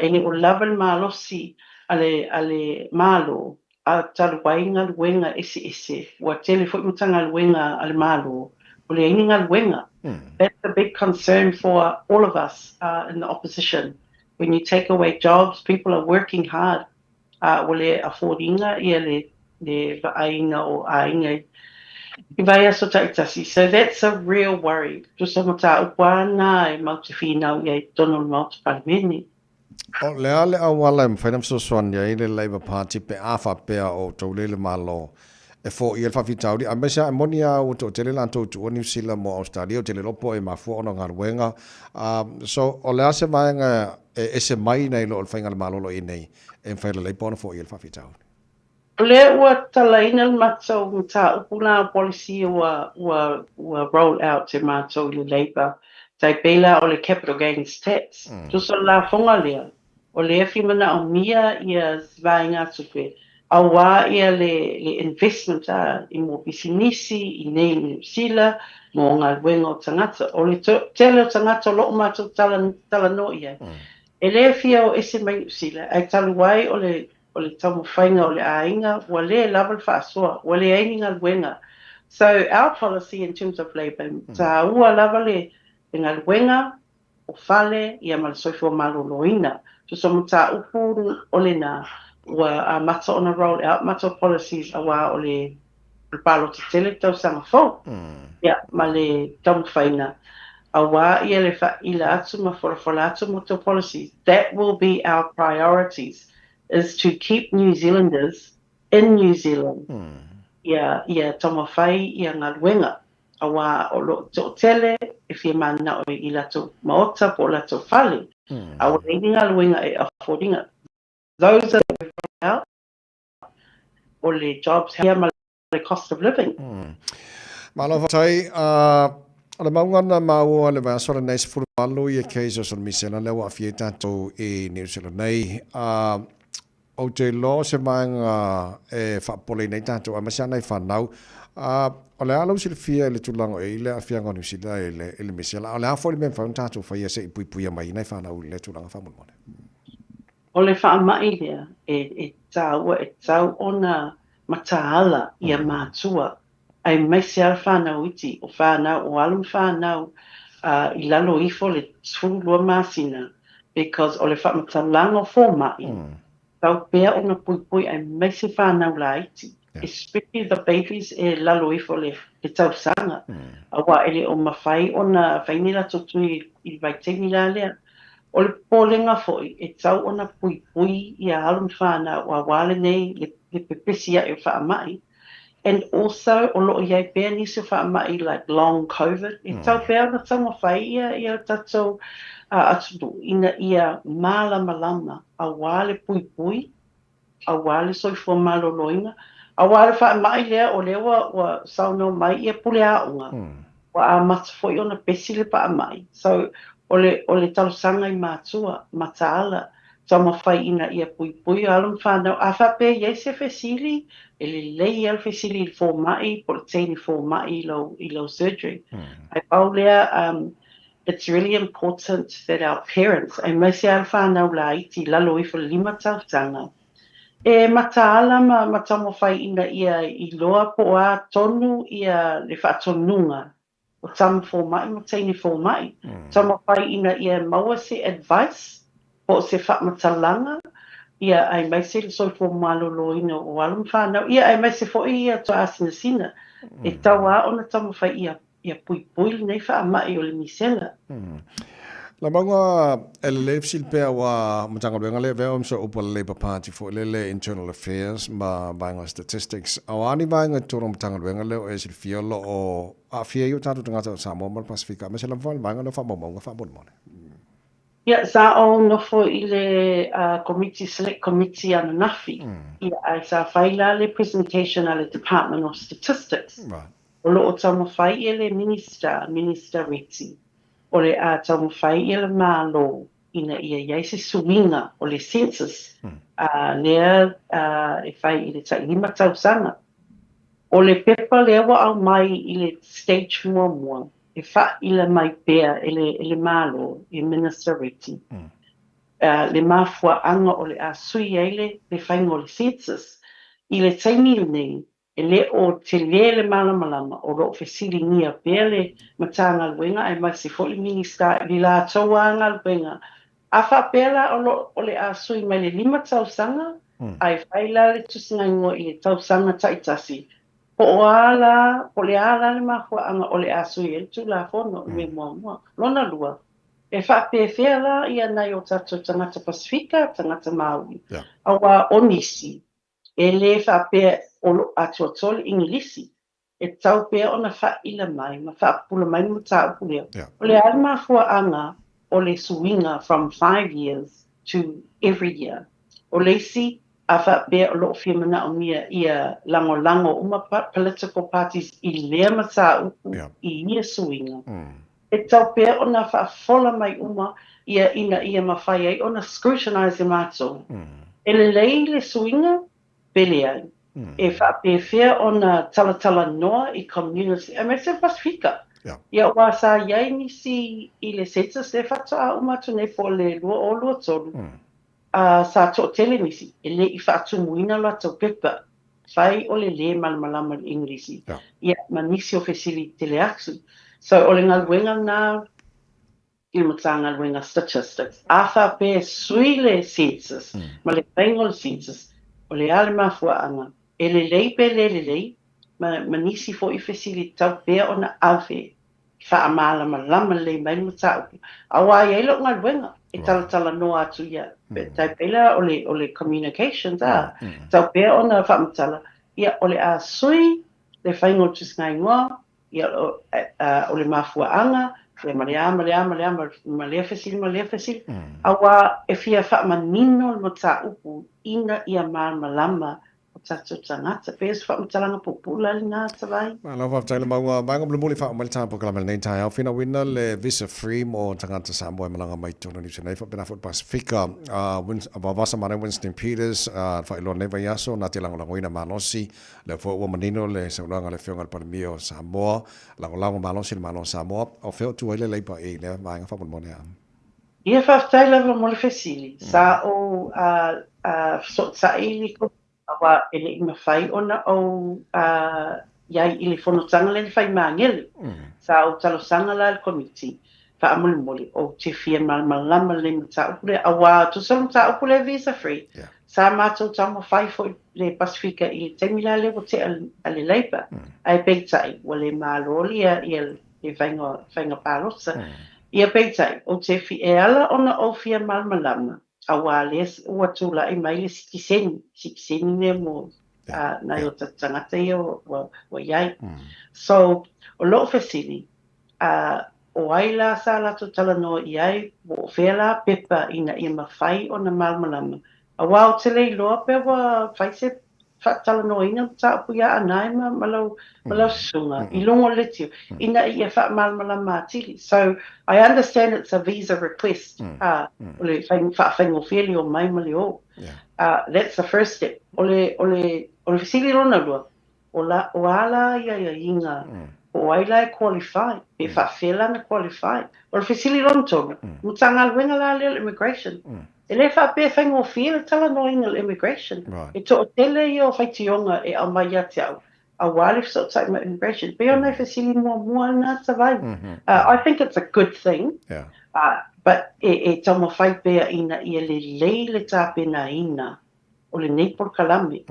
e le o lava le malosi a le a le Malo a talu ai galuega eseese, ua tele foi Matagaluega a le Malo ua leai ni galuega. That's a big concern for all of us in the opposition. When you take away jobs, people are working hard, a ua le afford ina ia le le vaaiga o aiga i vaiaso taitasi. So that's a real worry. Tusa mataupu lava na e mau te finau i ai i totonu o le Maota Palemene. O le a le auala e mafai ona fesoasoani ai le Labour Party pe a faapea o outou lea i le Malo e foia le faafitauli, aemaise lava e moni lava ua toatele latou i tuua Niu Sila mo Ausetalia, ou te le iloa po o e mafua ona o galuega. So, o le a se vaega e ese mai nai lo o le faigalemalo o lo o i ai nei e mafai e le Labour ona foia le faafitauli? O lea ua talaina le matou mataupu la o policy ua ua ua roll out e matou i le Labour, tai pei la o le capital gains tax. Tusa o le lafoga lea, o lea fia manaomia ia vaegatupe auā ia le le investment a i mo pisinisi i nei i Niu Sila mo galuega o tagata. O le tele o tagata o loo matou tala talanoa i ai, e le fia o ese mai Niu Sila ae talu ai o le o le taumafaiga o le aiga, ua le lava le faasoa, ua leai ni galuega. So our policy in terms of labour, taua lava le galuega, o fale, ia ma le soifua maloloina. Tusa o mataupu o lena, ua amata ona roll out matou policies auā o le palota tele tausaga fou, ia ma le taumafaiga auā ia le faaila atu ma folafola atu matou policies. That will be our priorities. is to keep New Zealanders in New Zealand ia ia taumafai ia galuega auā o lo o toatele e fia mananao i latou maota po o latou fale a ua leai ni galuega e afford ina those are the out o le jobs ia ma le cost of living. Malo faafetai. O le mauga na maua i le vaiaso lenei 18 ia cases o le misela lea ua aafia ai tatou i Niu Sila nei. Ou te iloa o se vaega e faapopoleina ai tatou aemaise lava nai fanau. O le a lou silafia i le tulaga o i ai le aafiaga o Niu Sila i le misela, a o le a foi le mea e mafai ona tatou faia se i puipuia mai ai nai fanau i lea tulaga faamolemole? O le faamai lea e taua e tatau ona mataala ia matua aemaise lava whanau iti, o whanau, o alo ma whanau i lalo ifo le 12 masina because o le whaamatalaga o fomai, tau pea ona puipui aemaise whanau laiti, especially the babies e lalo ifo le tausaga, auā e le o mafai ona fai ni latou tui i le vaitaimi la lea. O le popolega foi, e tau ona puipui ia alo ma whanau auā lenei le pepesi aʻe o faamai, and also o loo iai pea nisi o faamai like long covid, e tau pea ona taumafai ia ia tatou atunuu ina ia malamalama auā le puipui, auā le soifua maloloina, auā le faamai lea o lea ua ua saunoa mai ia pule aoga, ua amata foi ona pesi le faamai. So o le o le talosaga i matua, mataala, taumafai ina ia puipui alo ma fanau. A faapea i ai se fesili, e lelei lava le fesili i le fomai po o le teine fomai i lau i lau surgery. Ae pau lea it's really important that our parents, aemaise lava le whanau laiti i lalo ifo i le 5 tausaga, e mataala ma ma taumafai ina ia iloa po o a tonu ia le faatonuga o tama fomai ma teine fomai, taumafai ina ia maua se advice po o se faamatalaga, ia aemaise le soifua maloloina o alo ma fanau, ia aemaise foi ia toaasinasina e tau lava ona taumafai ia Ia puipui lenei faamai o le misela. Lamauga e lelei fesili pea aua Matagaluega lea avea o upu a le Labour Party foi lele Internal Affairs ma vaega o Statistics. A o a ni vaega i totonu o Matagaluega lea o e silafia o lo o aafia ai o tatou tagata o Samoa ma le Pasefika aemaise lava foi le vaega lea o faamaumauga faamolemole. Ia, sa ou nofo i le komiti, select committee ananafi, ia, ae sa fai la le presentation a le Department of Statistics. O lo o taumafai ia le Minista, Minista Reti, o le a taumafai ia le Malo ina ia i ai se suiga o le census lea e fai i le tai 5 tausaga. O le pepa lea ua aumai i le stage muamua, e faaila mai pea e le Malo, e Minister Reti. le mafuaaga o le a sui ai le le faiga o le census. I le taimi lenei, e le o telē le malamalama o lo o fesiligia pea le Matagaluega aemaise foi le Minisita i le latou a galuega. A faapea la o lo o le a sui mai le lima tausaga ae fai la le tusigaigoa i le tausaga taitasi, Po o a la, po o le a la le mafuaaga o le a sui ai le Tulafono i le mea muamua. Lona lua, e faapefea la ia nai o tatou tagata Pasifika, tagata Māori, auā o nisi e lē faapea o lo atoatoa le Igilisi, e tatau pea ona faaila mai ma faapupula mai le mataupu lea. O le a le mafuaaga o le suiga from 5 years to every year? O le isi, a faapea o lo o fia manaomia ia lagolago uma political parties i lea mataupu i ia suiga, e tatau pea ona faafola mai uma ia ina ia mafai ai ona scrutinise e matou. E lelei le suiga pe leai? E faapefea ona talatalanoa i community aemaise le Pasifika? Ia aua sa i ai nisi i le census lea faatoa uma atu nei po o le 2023, a sa toatele nisi e le i faatumuina latou pepa, fai o le lē malamalama i le Igilisi, ia ma nisi o fesili tele atu. So o le galuega lena i le Matagaluega Statistics. A faapea e sui le census ma le faiga o le census, o le a le mafuaaga, e lelei pe lē lelei, ma nisi foi fesili tatau pea ona ave faamalamalama lelei mai le mataupu. Auā e i ai lou galuega e talatalanoa atu ia, tai pei la o le, o le communications, a, tatau pea ona faamatala, ia, o le a sui le faiga o le tusigaigoa, ia, o, o le mafuaaga, ia ma le a, ma le a, ma le a, ma lea fesili, ma lea fesili, auā e fia faamanino le mataupu ina ia malamalama o tatou tagata. Pei o se faamatalaga puupuu la lena Tavai. Malo faafetai le maua vaega mulimuli faauma mai le tatou polokalame i lenei taeao finauina le visa free mo tagata Samoa e malaga mai totonu o Niu Sila nei faapena foi le Pasifika. Vavasa Manaia Winston Peters faailoa lenei vaiaso na te lagolagoina malosi lea foi ua manino le saunoaga a le Afioga i le Palemia o Samoa lagolago malosi le Malo o Samoa. O fea o tu ai le Labour i lea vaega faamolemole? Ia faafetai lava mo le fesili. Sa ou fesootai i le aua e le i mafai ona ou i ai i le fonotaga lea na fai i Magele. Sa ou talosaga la i le Komiti, faamolemole, ou te fia malamalama lelei mataupu lea, aua tusa o le mataupu lea visa free, sa matou taumafai foi le Pasifika i le taimi la lea ua tea a le Labour, ae peitai ua le malo ia le faiga palota. Ia peitai, ou te fi, e ala ona ou fia malamalama, auā lea ua tulai mai le sitiseni, sitiseni lea mo nai o tatou tagata ia ua i ai. So, o lou fesili, o ai la sa latou talanoa i ai, po o fea la pepa ina ia mafai ona malamalama, auā ou te le iloa pe ua fai se faatalanoaina mataupu iā Anae ma, ma lau, ma lau susuga i luga o le leitio, ina ia faamalamalama atili. So, I understand it's a visa request, o le faafaigofie le omai ma le o. That's the first step. O le, o le, o le fesili lona lua, o, la, o a la ia aiaiga, po o ai la e qualify, pe faafefea la ona qualify. O le fesili lona tolu, Matagaluega la lea o le immigration, E le faapea e faigofie le talanoaina o le immigration. E toatele ia o faitioga e aumai ia te au, aua le fesootai ma immigration. Pei ona e fesili muamua lena Tavai. I think it's a good thing, but e taumafai pea ina ia lelei le tapenaina o lenei polokalame,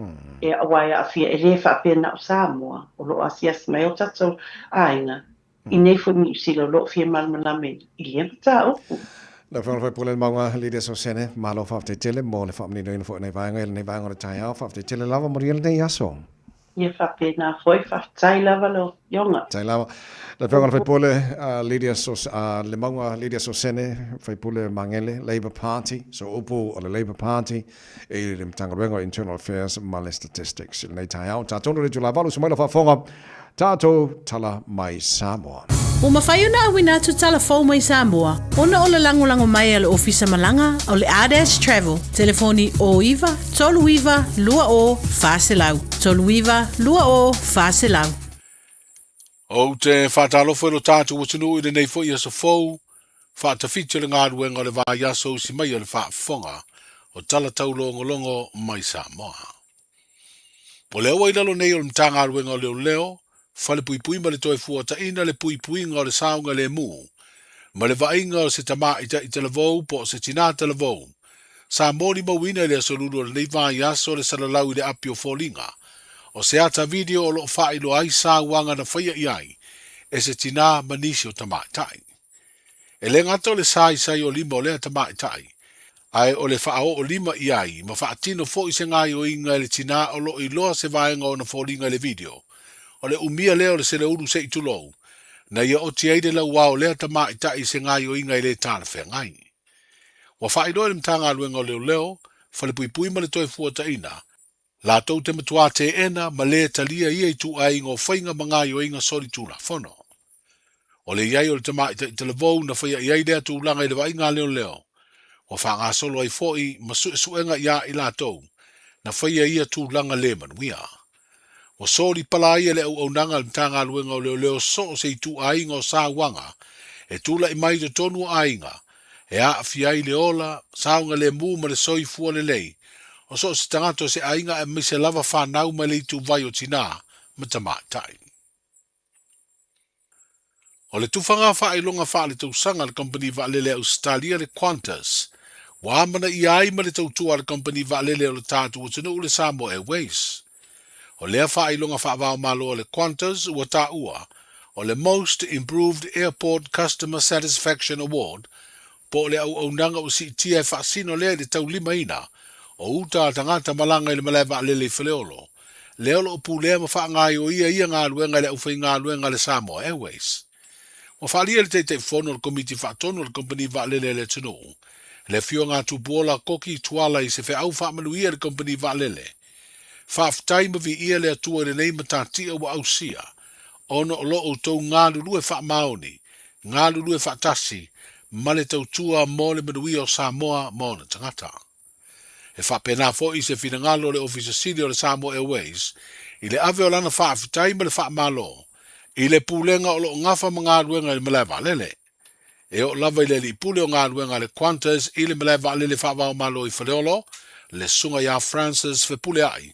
aua e aafia, e le faapea na o Samoa o lo o asiasi mai o tatou aiga i nei foi Niu Sila o lo o fia malamalama i lea mataupu. Lau Afioga i le Faipule o le Mauga, Lydia Sosene, malo faafetai tele mo le faamaninoina foi o nei vaega i lenei vaega o le taeao. Faafetai tele lava manuia lenei aso. Ia faapena foi, faafetai lava lau Afioga. Faafetai lava. Lau Afioga i le Faipule, Lydia Sos, le Mauga Lydia Sosene, Faipule Magele, Labour Party, Sooupu o le Labour Party i le Matagaluega o Internal Affairs ma le Statistics. I lenei taeao, tatonu le itula 8, usu mai lau faafofoga, Tatou tala mai Samoa. Ua mafai ona auina atu tala fou mai Samoa ona o le lagolago mai a le Ofisa Malaga o le Ardash Travel, telefoni 09 39 20 400, 39 20 400. Ou te faatalofa i lo tatou atunuu i lenei foi aso fou. Faatafiti o le galuega o le vaiaso usi mai o le faafofoga o tala taulogologo mai Samoa. O lea ua i lalo nei o le Matagaluega o Leoleo, Falepuipui ma le Toefuataina le puipuiga o le saogalemu ma le vaaiga o se tamaitai talavou po o se tinā talavou sa molimauina i le Aso Lulu o lenei vaiaso le salalau i le api o foliga o se ata video o lo o faailoa ai sauaga na faia i ai e se tinā ma nisi o tamaitai. E le gata o le saisai o lima o lea tamaitai, ae o le faaoo lima i ai ma faatino foi se gaoioiga e le tinā o lo o iloa se vaega o ona foliga i le video. O le umia lea o le seleulu se i tulou, na ia oti ai le lauao o lea tamaitai i se gaoioiga e le talafeagai. Ua faailoa e le Matagaluega o Leoleo, Falepuipui ma le Toefuataina, latou te matuā teena ma lē talia ia ituaiga o faiga ma gaoioiga solitulafono. O le i ai o le tamaitai talavou na faia i ai lea tulaga i le vaaiga a leoleo, ua faagasolo ai foi ma suesuega iā i latou na faia ia tulaga lē manuia. Ua soli pala ai e le auaunaga a le Matagaluega o Leoleo so o se ituaiga o sauaga e tulai mai i totonu o aiga e aafia ai le ola, saogalemu ma le soifua lelei o so o se tagata o se aiga aemaise lava fanau mai le ituvai o tinā ma tamaitai. O le tufaga faailoga faaletausaga a le kamupani vaalele a Ausetalia le Qantas, ua amanaia ai ma le tautua a le kamupani vaalele o le tatou atunuu le Samoa Airways. O lea faailoga faavaomalo a le Qantas ua taua o le Most Improved Airport Customer Satisfaction Award po o le auaunaga ua siitia e faasino lea i le taulimaina o uta a tagata malaga i le malae vaalele i Faleolo, lea o lo o pulea ma faagaoioia ia galuega e le aufaigaluega a le Samoa Airways. Ua faaalia e le Taitaifono o le Komiti Faatonu a le Kamupani Vaalele a le atunuu, le Afioga a Tupuola Koki Tuala i se feau faamanuia i le Kamupani Vaalele. Faafetai ma viia le Atua i lenei matatia ua ausia, ona o lo outou galulue faamaoni, galulue faatasi ma le tautua mo le manuia o Samoa ma ona tagata. E faapena foi se finagalo o le Ofisa Sili o le Samoa Airways i le ave o lana faafetai ma le faamalo i le Pulega o lo o gafa ma galuega i le malae vaalele. E oo lava i le alii pule o galuega a le Qantas i le malae vaalele faava-o-Malo i Faleolo, le Susuga ia Francis Fepuleai,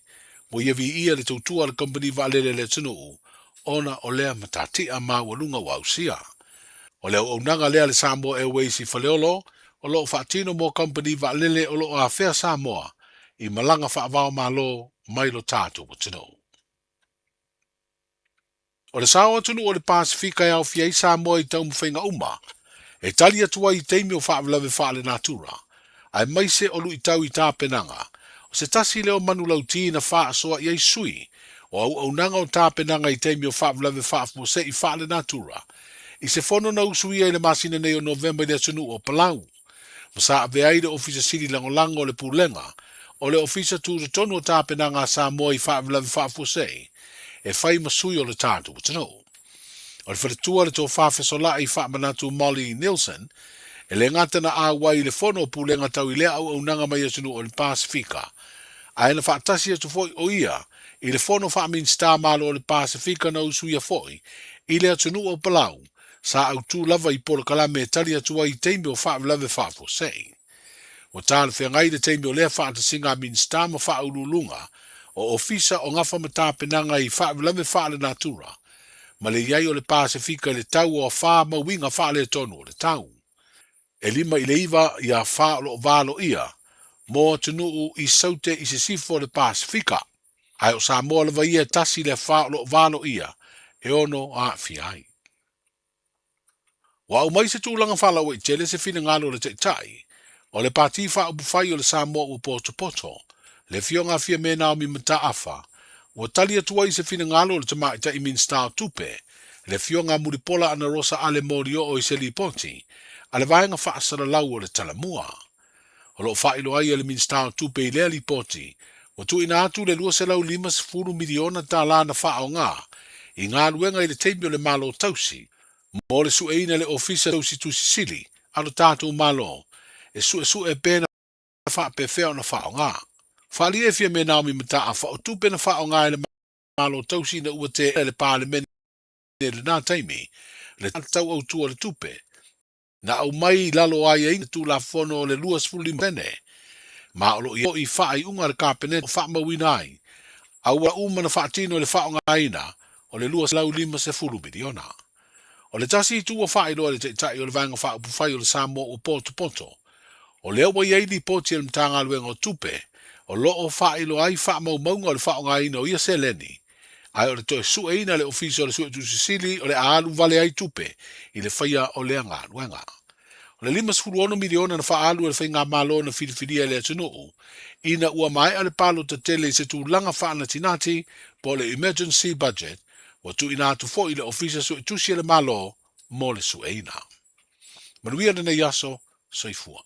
ua ia viia le tautua a le kamupani vaalele a le atunuu ona o lea matatia maualuga ua ausia. O le auaunaga lea a le Samoa Airways i Faleolo o lo o faatino mo kamupani vaalele o lo o afea Samoa i malaga faava-o-Malo mai lo tatou atunuu. O le sao atunuu o le Pasefika e aofia ai Samoa i taumafaiga uma e tali atu ai i taimi o faalavelave faalenatura, aemaise o luitau i tapenaga, o se tasi lea o manulauti na faasoa i ai sui o auaunaga o tapenaga i taimi o faalavelave faafuasei faalenatura i se fono na usuia i le masina nei o Novema i le atunuu o Palau ma sa avea ai le Ofisa Sili Lagolago o le Pulega o le Ofisa Tutotonu o Tapenaga a Samoa i Faalavelave Faafuasei e fai ma sui o le tatou atunuu. O le faletua le Tofa Fesolai Faamanatu Molly Neilson, e le gata na auai i le fono o Pulega tau i lea auaunaga mai atunuu o le Pasefika, ae na faatasi atu foi o ia i le fono faa-Minisita Malo o le Pasefika na usuia foi i le atunuu o Palau, sa autū lava i polokalame e tali atu ai i taimi o faalavelave faafuasei. Ua talafeagai le taimi o lea faatasiga a Minisita ma Faauluuluga o Ofisa o Gafa ma Tapenaga i faalavelave faalenatura ma le i ai o le Pasefika i le tau o afā ma uiga faaletonu o le tau. E 5 i le 9 i afā o lo o valoia mo atunuu i Saute i sisifo o le Pasefika, ae o Samoa lava ia e tasi le afā o lo o valoia e ono aafia ai. Ua aumai se tulaga faalauaitele se finagalo o le Taitai o le Pati Faaupufai o le Samoa Ua Potopoto, le Afioga a Fiame Naomi Mataafa, ua tali atu ai i se finagalo o le Tamaitai Minisita o Tupe, le Afioga a Mulipola Anarosa Ale Molioo i se lipoti a le Vaega Faasalalau o le Talamua. O lo o faailoa ai e le Minisita o Tupe i lea lipoti, ua tuuina atu le $250 miliona tala na faaaoga i galuega i le taimi o le Malo Tausi mo le sueina e le Ofisa Tausi Tusi Sili a lo tatou Malo e suesue pe na faapefea ona faaaoga. Faaalia e Fiame Naomi Mataafa o tupe na faaaoga e le Malo Tausi ina ua teena e le Palemene i lena taimi le tau autu o le tupe. na aumai i lalo o aiaiga Tulafono o le 25 sene, ma o lo o i ai foi faaiuga a le Kapeneta o faamauina ai auala uma na faatino i le faaaogaina o le $250 miliona. O le tasi itu ua faailoa e le Taitai o le Vaega Faaupufai o le Samoa ua potopoto, o lea ua i ai lipoti a le Matagaluega o Tupe o lo o faailoa ai faamaumauga o le faaaogaina o ia seleni, ae o le toe sueina e le Ofisa o le Suetusi Sili o le a alu vale ai tupe i le faia o lea galuega. O le $56 miliona na faaalu e le faigamalo na filifilia e le atunuu ina ua maea le palota tele i se tulaga faanatinati po o le emergency budget ua tuuina atu foi i le Ofisa Suetusi a le Malo mo le sueina. Manuia lenei aso, soifua.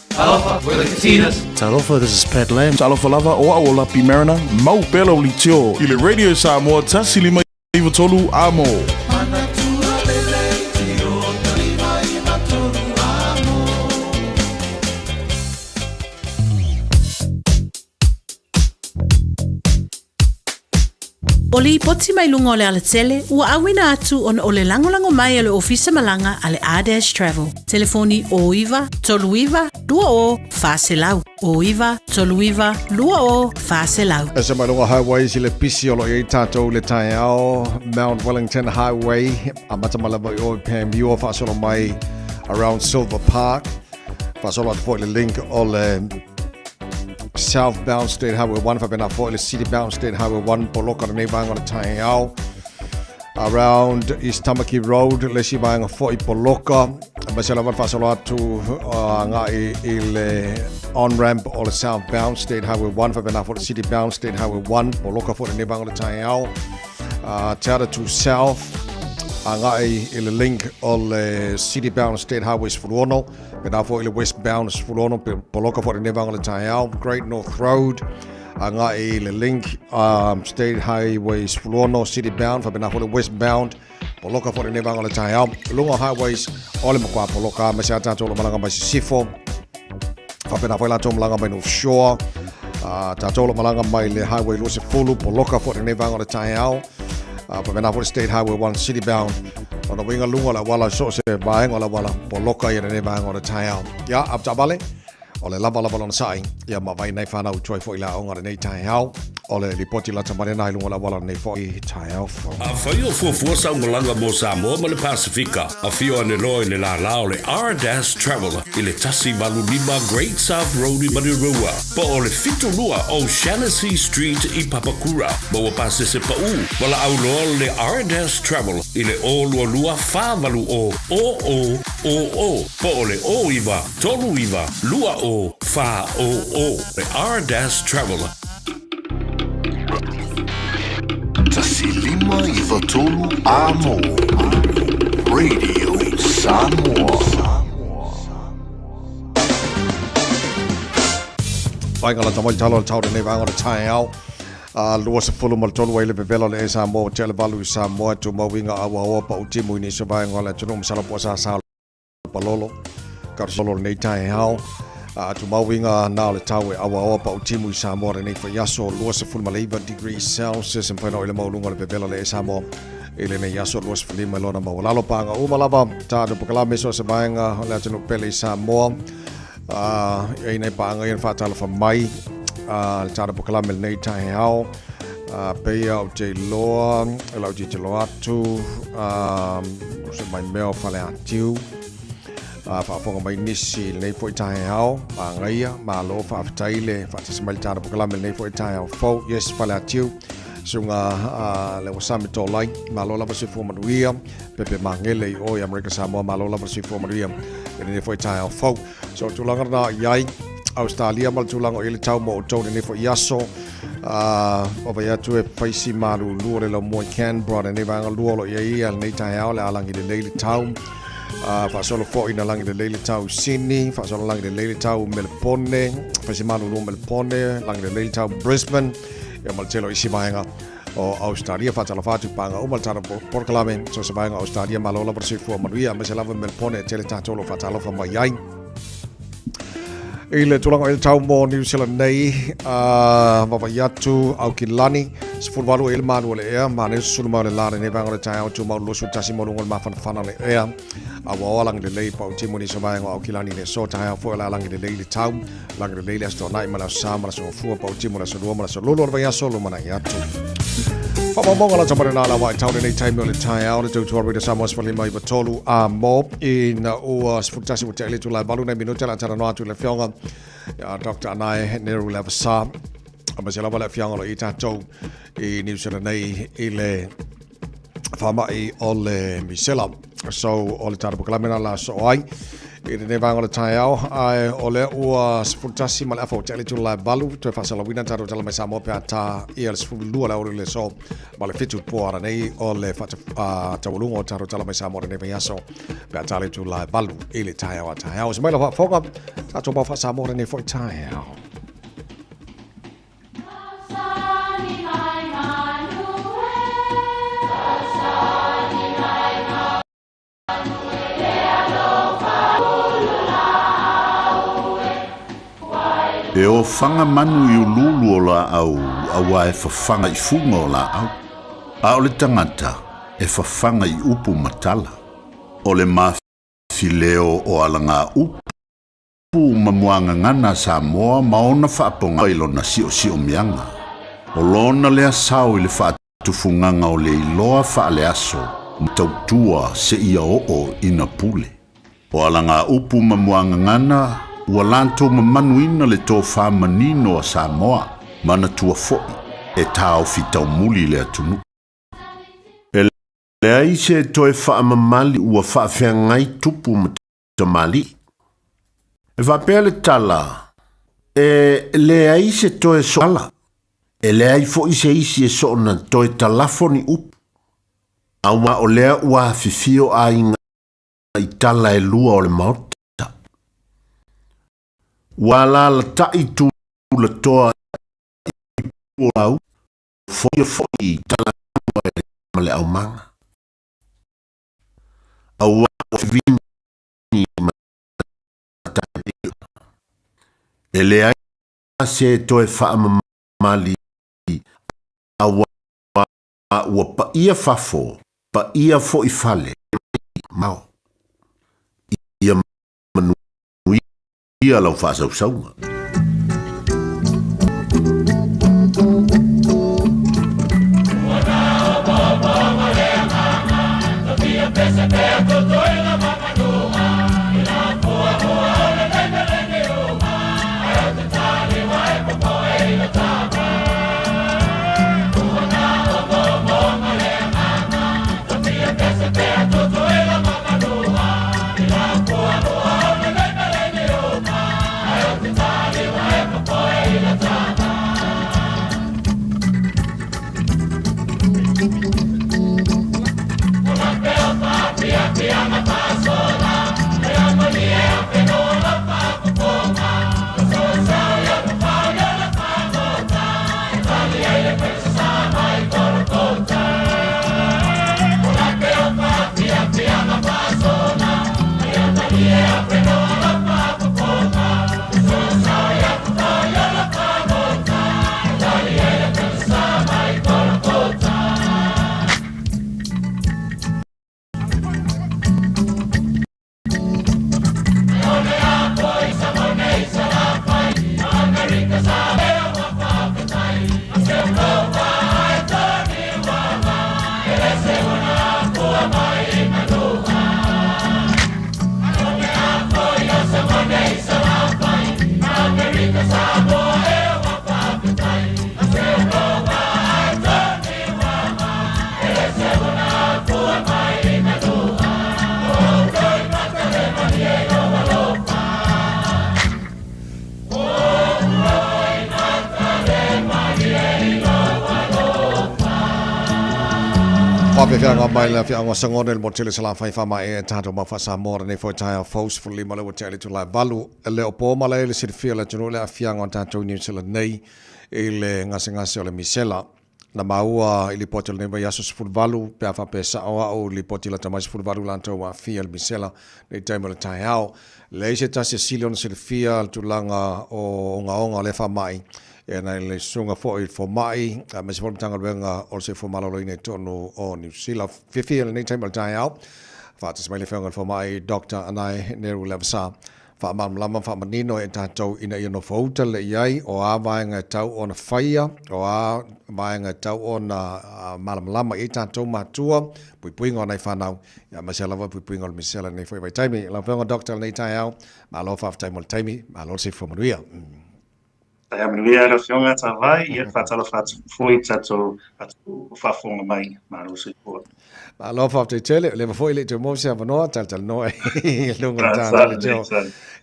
Talofa, we're the Katinas. Talofa, this is Pat Lam. Talofa lava, o au o Lapi Mariner, mau pea lau litio i le Radio Samoa 105 3 Amo. O lipoti mai luga o le alatele ua auina atu ona o le lagolago mai a le Ofisa Malaga a le R-Dash Travel. Telefoni 09 39 20 400. 09 39 20 400. Ese mai luga highways i le pisi o lo i ai tātou le taeao Mount Wellington Highway amata mai lava i o i Panmure faasolo mai around Silver Park faasolo atu foi le link o le Southbound State Highway 1 faapena foi le Citybound State Highway 1 poloka lenei vaega o le taeao around East Tamaki Road le isi vaega foi poloka aemaise lava le faasolo atu agai i le on-ramp o le Southbound State Highway 1 faapena foi le Citybound State Highway 1 poloka foi lenei vaega o le taeao Te Atatū South agai i le link o le Citybound State Highway 16 Pēnā foi i le westbound 16, poloka foi lenei vaega o le taeao, Great North Road, agai i le link State Highway 16, city bound, faapena foi le westbound, poloka foi lenei vaega o le taeao, luga o highways o le matua poloka, aemaise a tātou o lo malaga mai Sisifo, faapena foi latou malaga mai North Shore, tātou o lo malaga mai le Highway 20, poloka foi lenei vaega o le taeao, faapena foi le State Highway 1 city bound, Ona uiga luga o le auala so o se vaega o le auala poloka ia lenei vaega o le taeao. Ia, avetaavale, o le lava lava lona sa'i, ia ma vai nei whanau i tuai foi le aoga lenei taeao. O le lipoti lata mai lena i luga o le auala lenei foi taeao fou. Afai o fuafua sau malaga mo Samoa ma le Pasifika, afio ane loa i le lālā o le R-Dash Travel i le 185 Great South Road i Manurewa, po o le 72 O'Shannessy Street i Papakura. Maua pasese paʻū, valaau loa le R-Dash Travel i le 022 48 00 00 po o le 09 39 20 400. Le R-Dash Travel. 1 5 9 3 Amo Radio Samoa. Vaega la tamai talo le tau lenei vaega o le taeao. A 23 ai le vevela o le e Samoa ua tea le valu i Samoa e tumau iga auaoa pa utimu i nisi o vaega o le atunuu masalo po o sa sa palolo. Karosolo lenei taeao. A tumau iga na o le tau e auaoa pa utimu i Samoa lenei faiaso 29 degrees Celsius e mafai ona oo i le maualuga o le vevela o le e Samoa i lenei aso 25 i lona maualalo. Paga uma lava tatou polokalame so o se vaega o le atunuu pele i Samoa. E ai nai paaga ia na faatalofa mai le tatou polokalame lenei taeao. Peia ou te iloa, e lau tilotilo atu, se mai mea o Faleatiu, faafofoga mai nisi i lenei foi taeao, magaia, malo faafetai le faatasi mai le tatou polokalame lenei foi taeao fou. Yes, Faleatiu, susuga le Wasami Tolai, malo lava soifua manuia. Pepe Magele i o i Amerika Samoa, malo lava le soifua manuia i lenei foi taeao fou. So, tulaga lena i ai, Australia ma le tulaga o i ai le tau mo outou lenei foi aso. Vaavaai atu e fai si malulu o le laumua i Canberra lenei vaega lua o lo o i ai ia lenei taeao le a lagi lelei le tau. Faasolo foi ina lagi lelei le tau i Sydney, faasolo lagi lelei le tau i Melepone, fai si malulu o Melepone, lagi lelei le tau Brisbane, ia ma le tele o isi vaega o Australia. Faatalofa atu i paga uma le tatou polokalame so se vaega o Australia, malo lava le soifua manuia, aemaise lava Melepone e tele tatou o lo o faatalofa mai ai. I le tulaga i le tau mo New Zealand nei, vaavaai atu, Aukilani, 18 i le malu o le ea, manaia susulu mai o le la lenei vaega o le taeao, tumau 21 maualuga o le mafanafana o le ea. A ua oa lagi lelei pa o timu nisi o vaega o Aukilani i le aso, taeao foi o le a lagi lelei le tau, lagi lelei le Aso Toonai ma le Aso Sa ma le Aso Gafua, pa o timu le Aso Lua ma le Aso Lolo o le vaiaso lumanai atu. Faamaumauga lata mai lena la wa i tau lenei taimi o le taeao le tautua Radio Samoa 1593 a mo ina ua 11 ua tea i le itula e 8 nai minute la talanoa atu i le afioga ia Dr. Anae Neru Lavasa aemaise lava le afioga o lo i tatou i New Zealand nei i le faamai o le misela. So, o le tatou polokalame lena la soo ai i lenei vaega o le taeao, ae o lea ua 11 ma le afa ua tea i le itula e 8, toe faasalauina tatou tala mai Samoa pe a tā ia le 12 le aoauli o le aso ma le 7 po ara nei o le faataualuga o tatou tala mai Samoa lenei vaiaso pe a tā le itula e 8 i le taeao a taeao. Se mai lau faafofoga, tatou mau faa-Samoa lenei foi taeao. E ofaga manu i uluulu o laau auā e fafaga i fuga o laau, a o le tagata e fafaga i upu ma tala. O le mafileo o alagaupu ma muagagana a Samoa ma ona faapoga i lona siosiomiaga. O lona lea sao i le faatufugaga o le iloa faaleaso ma tautua seia oo ina pule. O alagaupu ma muagagana ua latou mamanuina le tofa manino a Samoa, manatua foi e taofi taumuli le atunuu. E leai se toe faamamali ua faafeagai tupu ma tamalii. E faapea le tala, e leai se toe soala, e leai foi se isi e soona toe talafo ni upu, auā o lea ua afifio aiga i tala e lua o le Maota. Ua alaalatai tulatoa i puolau, foia foi i tala ma le aumaga. Auā ua vini E leai se toe faamamali auā ua paia fafo, paia foi fale mao. Ia manuia lau faasausauga. Faafeafeaga mai le afioaga o Sagone le motu i le Salafai faamaea e tatou mau faa-Samoa lenei foi taeao fou 15 le ua tea i le itula e 8 le o po malae le silafia o le atunuu le aafiaga o tatou i New Zealand nei i le gasegase o le misela. Na maua i lipoti o lenei vaiaso 18 pe a faapea e sao a'u i lipoti lata mai 18 latou ua aafia i le misela nei taimi o le taeao. Leai se tasi e sili ona silafia le tulaga o ogaoga o lea faamai e ana i le susuga foi i le fomai aemaise foi le Matagaluega o le Soifua Maloloina i totonu o Niu Sila. Fiafia i lenei taimi o le taeao, faatasi mai le Afioga i le Fomai Doctor Anae Neru Levesa. Faamalamalama ma faamanino e tatou ina ia nofouta lelei i ai o a vaega e tau ona faia, o a vaega e tau ona malamalama i ai tatou matua, puipuiga o nai fanau, aemaise lava puipuiga o le misela i lenei foi vaitaimi. Lau Afioga Doctor i lenei taeao, malo faafetai mo le taimi, malo le soifua manuia. Taeao manuia lau Afioga Tavai, ia faatalofa atu foi i tatou atunuu o faafofoga mai. Malo soifua. Malo faafetai tele, ua leva foi e le i toe maua se avanoa, talatalanoa i luga o le ta le teo.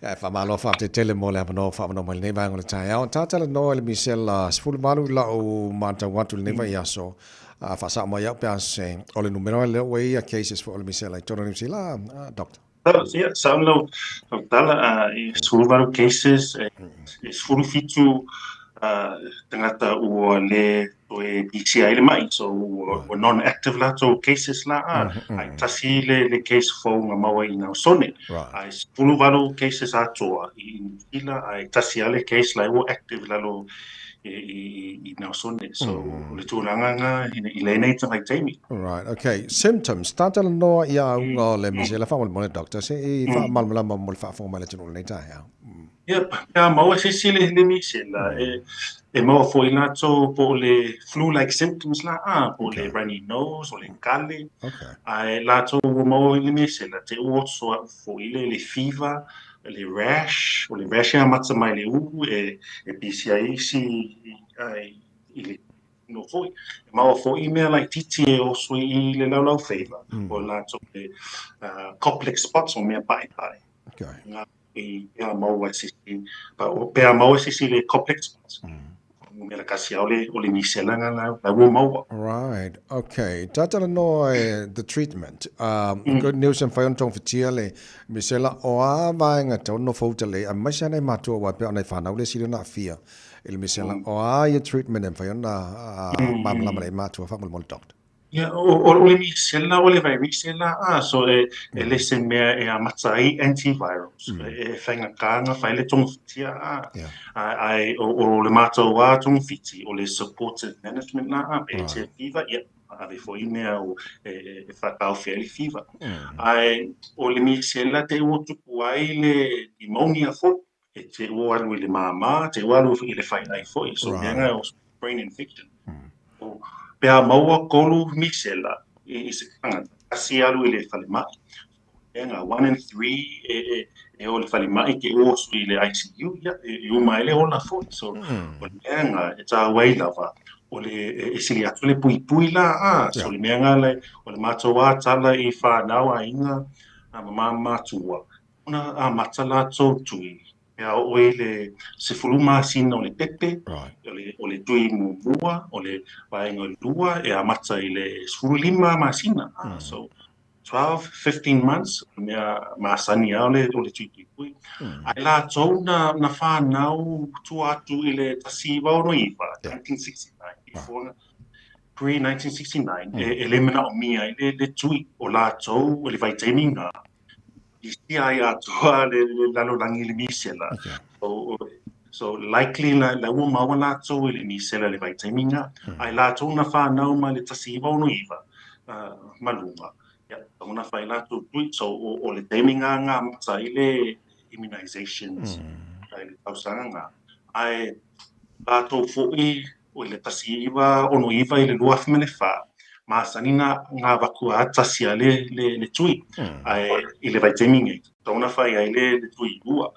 Ae faamalo faafetai tele mo le avanoa ua faavanoa mai lenei vaega o le taeao. Talatalanoa i le misela 18 i lau matau atu i lenei vaiaso, faasao mai au pe a se, o le numera lea ua i ai cases foi o le misela i totonu o Niu Sila, Doctor? Ia, sao lau tala, e 18 cases, e 17 tagata ua le toe pisia ai le ma'i, so ua non-active latou cases la, ae tasi le case fou na maua i Nausone. Ae 18 cases atoa i Niu Sila, ae tasi lava le case la e ua active i lalo i Nausone. So, o le tulaga lena i lenei vaitaimi. Right, okay. Symptoms, talanoa i auga o le misela faamolemole, Doctor, se i faamalamalama mo le faafofoga mai a le atunuu i lenei taeao. Ia, pe a maua se isi le misela, e maua foi latou po o le flu-like symptoms la, po o le runny nose, o le kale, ae latou ua maua i le misela, te oso au foi le fever, le rash, o le rash e amata mai le ulu e pisi ai isi i le tino foi. E maua foi mea laitiiti e oso i le laulau feiva, o latou le Koplik spots, o mea paepae. Ngā i pea maua se isi, pea maua se isi le Koplik spots. Numera kasi o le, o le misela nga la, la ua maua. Right, okay. Talanoa e the treatment. Good news e mafai ona togafitia le misela o a vaega tau nofouta lelei aemaise lava nai matua aua e pei o nai fanau le sili ona aafia i le misela. O a ia treatment e mafai ona malamalama lelei matua faamolemole doctor? Ia, o le misela, o le vairisela, a, so e le se mea e amata ai antivirals. E faigata ona fai le togafitia, a, ae o le matou lava togafiti, o le supportive management la, a, pe te fever, ia, ave foi mea e faataofi ai le fever. Ae o le misela te ua tupu ai le pneumonia foi, e te ua alu i le māmā, te ua alu i le fainai foi, so mea nga o brain infection. O, pe a maua kolu misela i se tangata, tasi alu i le falemai. Mea nga 1 in 3 e o le falemai ke ua oso i le ICU, ia, e uma ai le ola foi. So, o le mea nga e tāua ai lava, o le e sili atu le puipui la, a, so le mea nga le, o le mātou a tala i whānau aiga, a ma mātua, Ona amata latou tui, pea oo i le 10 masina o le pepe, o le tui muamua, o le vaega lua e amata i le 15 masina. So 12, 15 months, o le mea masani lava o le tui puipui. Ae latou na whanau tua atu i le 1969, 1969, before pre-1969, e le manaomia ai le tui o latou, o le vaitaimi na, i sia ai atoa le lalolagi i le misela. So likely la ua maua latou i le misela i le vaitaimi na, ae latou na whanau mai le 1969 ma luga. Ia, ona whai latou tui. So o le taimi nga nga amata ai le immunizations i le tausaga nga. Ae latou foi o i le 1969 i le 2004, masani ngā vaku a tasi a le tui, ae i le vaitaimi nei, tau na whai ai le tui lua.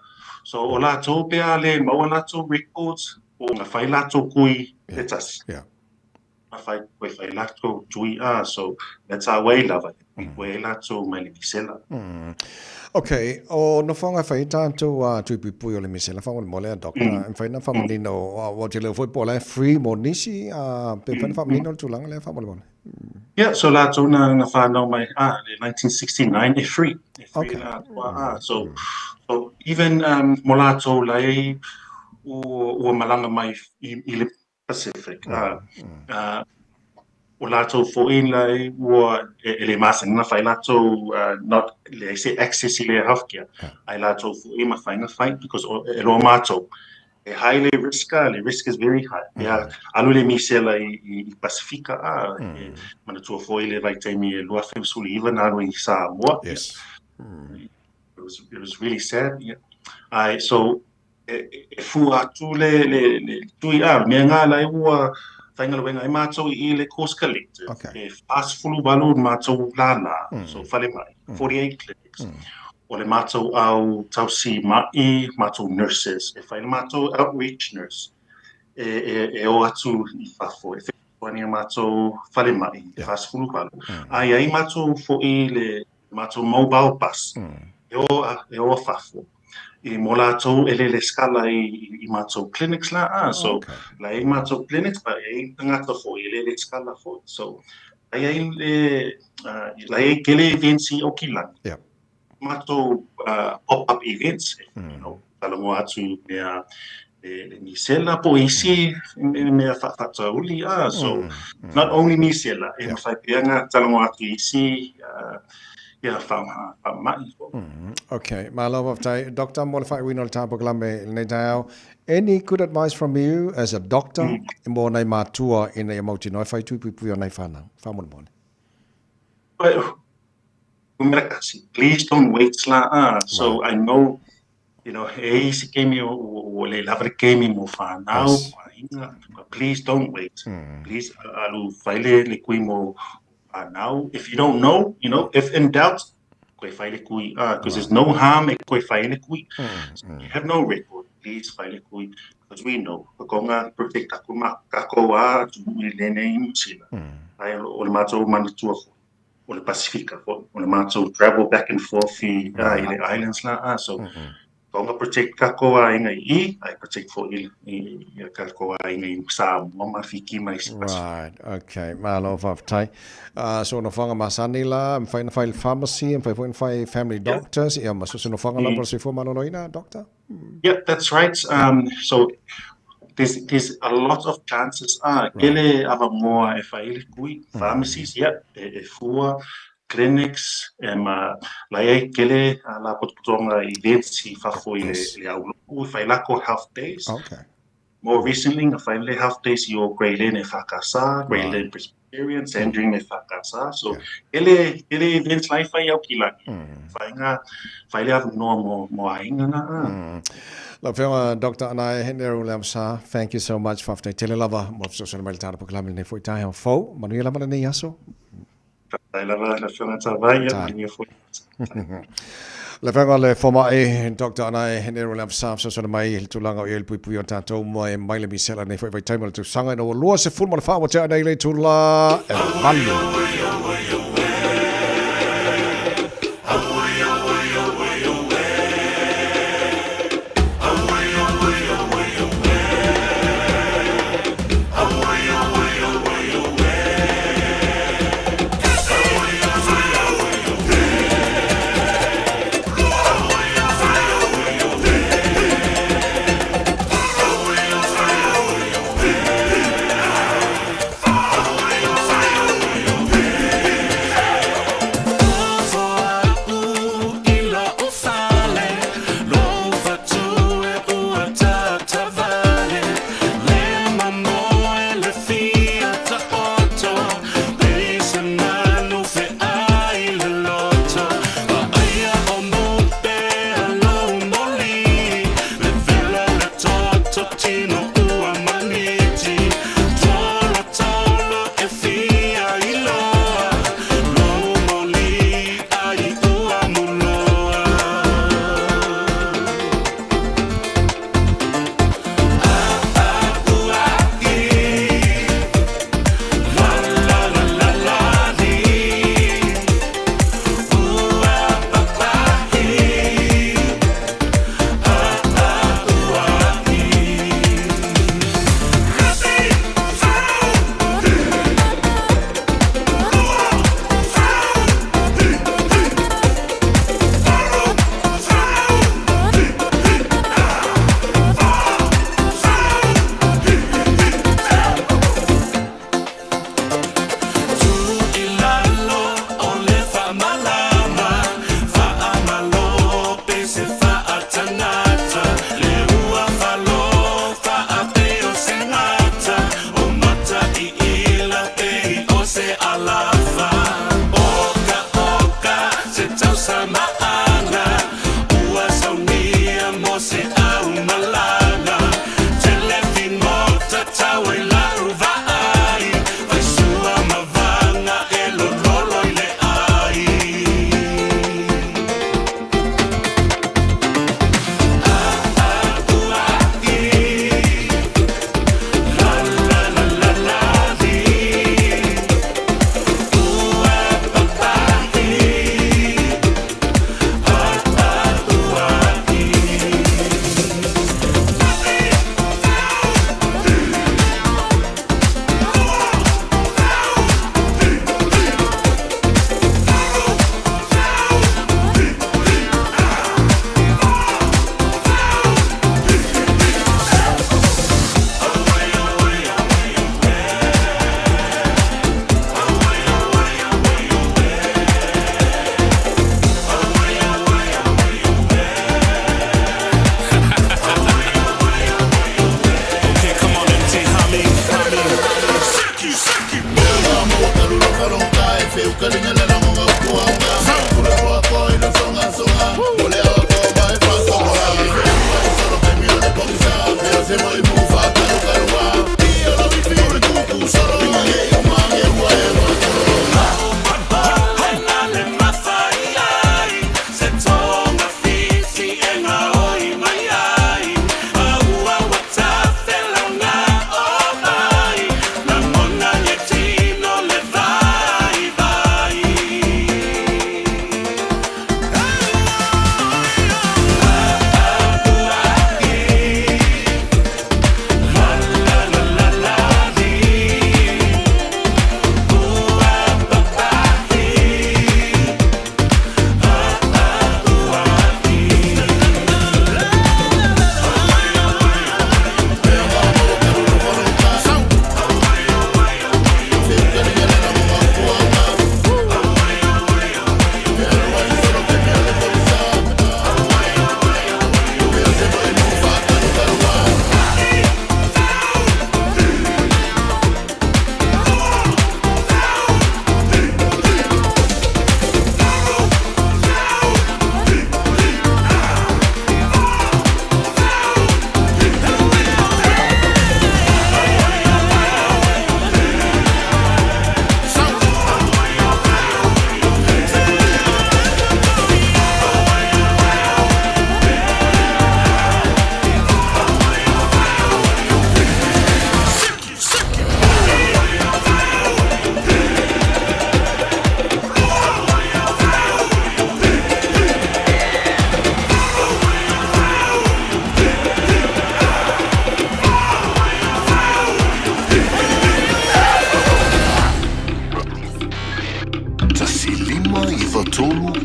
So o latou pea le maua latou records, o nga whai latou kui le tasi. Nga whai, koe whai latou tui a, so that's our way lava, koe ai latou mai le misela. Okay, o nofoaga e fai ai tatou tui puipui o le misela faamolemole a doctor, e mafai ona faamanino, aua ou te le iloa foi po o la e free mo nisi, pe mafai ona faamanino le tulaga lea faamolemole. Yeah, so latou na whanau mai, le 1969 e free. E free la so, so even mo latou lai ua malaga mai i le Pacific. o latou foi la e ua e le masani ona fai latou not leai se access i le healthcare ae latou foi e mafai ona fai because e loa matou e high le risk a le risk is very high pe a alu le misela i Pasifika a e manatua foi le vaitaimi e 2019 na alu ai i Samoa it was really sad yeah ae so e fua atu le tui a mea ngā lai ua faigaluega ai mātou i le Course Collective. Okay. E 48 mātou lālā, so falemai, 48 clinics. O le mātou au tausi ma'i, mātou nurses, e whai le mātou outreach nurse, e o atu i fafo, e whai mātou falemai, 48. A i ai mātou fo'i le mātou mobile bus, e o fafo. I mō lātou e lele skala i mātou clinics la, ah, so la i mātou clinics, pa e i tangata fo'i, e lele skala fo'i. So, la i le, la i kele events i Okilangi. Mātou pop-up events, you know, talanoa atu mea le misela po isi mea whaatauli, so not only misela, e mawhai pea ngā talanoa atu isi ia whaamai. Okay, malo faafetai. Doctor, mo le faaiuina o le polokalame i lenei taeao, any good advice from you as a doctor mo nai matua ina ia mautinoa e fai tui puipui o nai whanau? Faamolemole. Please don't wait la. So I know, you know, e isi kemi o le lava le kemi mo whanau, but please don't wait. Please alu fai le kui mo whanau. If you don't know, you know, if in doubt, koe fai le kui, because there's no harm e koe fai le kui. So you have no record, please fai le kui, because we know, pakonga protect ako ma kako a tu i lene i New Zealand. Ai o le mātou manatua fo, o le Pasifika fo, o le mātou travel back and forth i le islands la, so konga protect kako a inga i, ai protect fo i kako a inga i Samoa ma Fiji ma isi Pasifika. Right, okay, malo faafetai. So nofoaga masani la, mafai ona fai i le pharmacy, mafai foi ona fai family doctors, ia ma so se nofoaga lava o le soifua maloloina, doctor? Yeah, that's right. So there's a lot of chances. Kele avanoa e fai le kui, pharmacies, yeah, e fua, clinics, e ma lai ai kele la potopotoga events i fafo i le aulotu, e fai lako health days. More recently, na fai le health days i o Grey Lynn e whakasa, Grey Lynn Presbyterian, Sandringham e whakasa. So, kele events lai fai au ki langi. Fai ngā, fai le avanoa mo aiga ngā. Lau Afioga Dr. Anae Heneru Leavasa, thank you so much. Faafetai tele lava mo le fesoasoani mai i le tatou polokalame lenei foi taeao fou. Manuia lava lenei aso. Faafetai lava lau Afioga Tavai, ia manuia foi. Le Afioga le Fomai Dr. Anae Heneru Leavasa, fesoasoani mai i le tulaga o i ai le puipui o tatou mai mai le misela lenei foi vaitaimi o le tausaga ina ua 24 ua tea nei le itula e 8.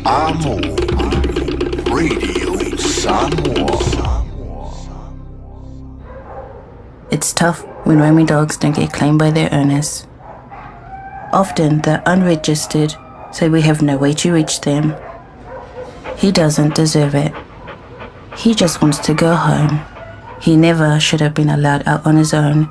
Amo Radio Samoa. It's tough when roaming dogs don't get claimed by their owners. Often they're unregistered, so we have no way to reach them. He doesn't deserve it. He just wants to go home. He never should have been allowed out on his own.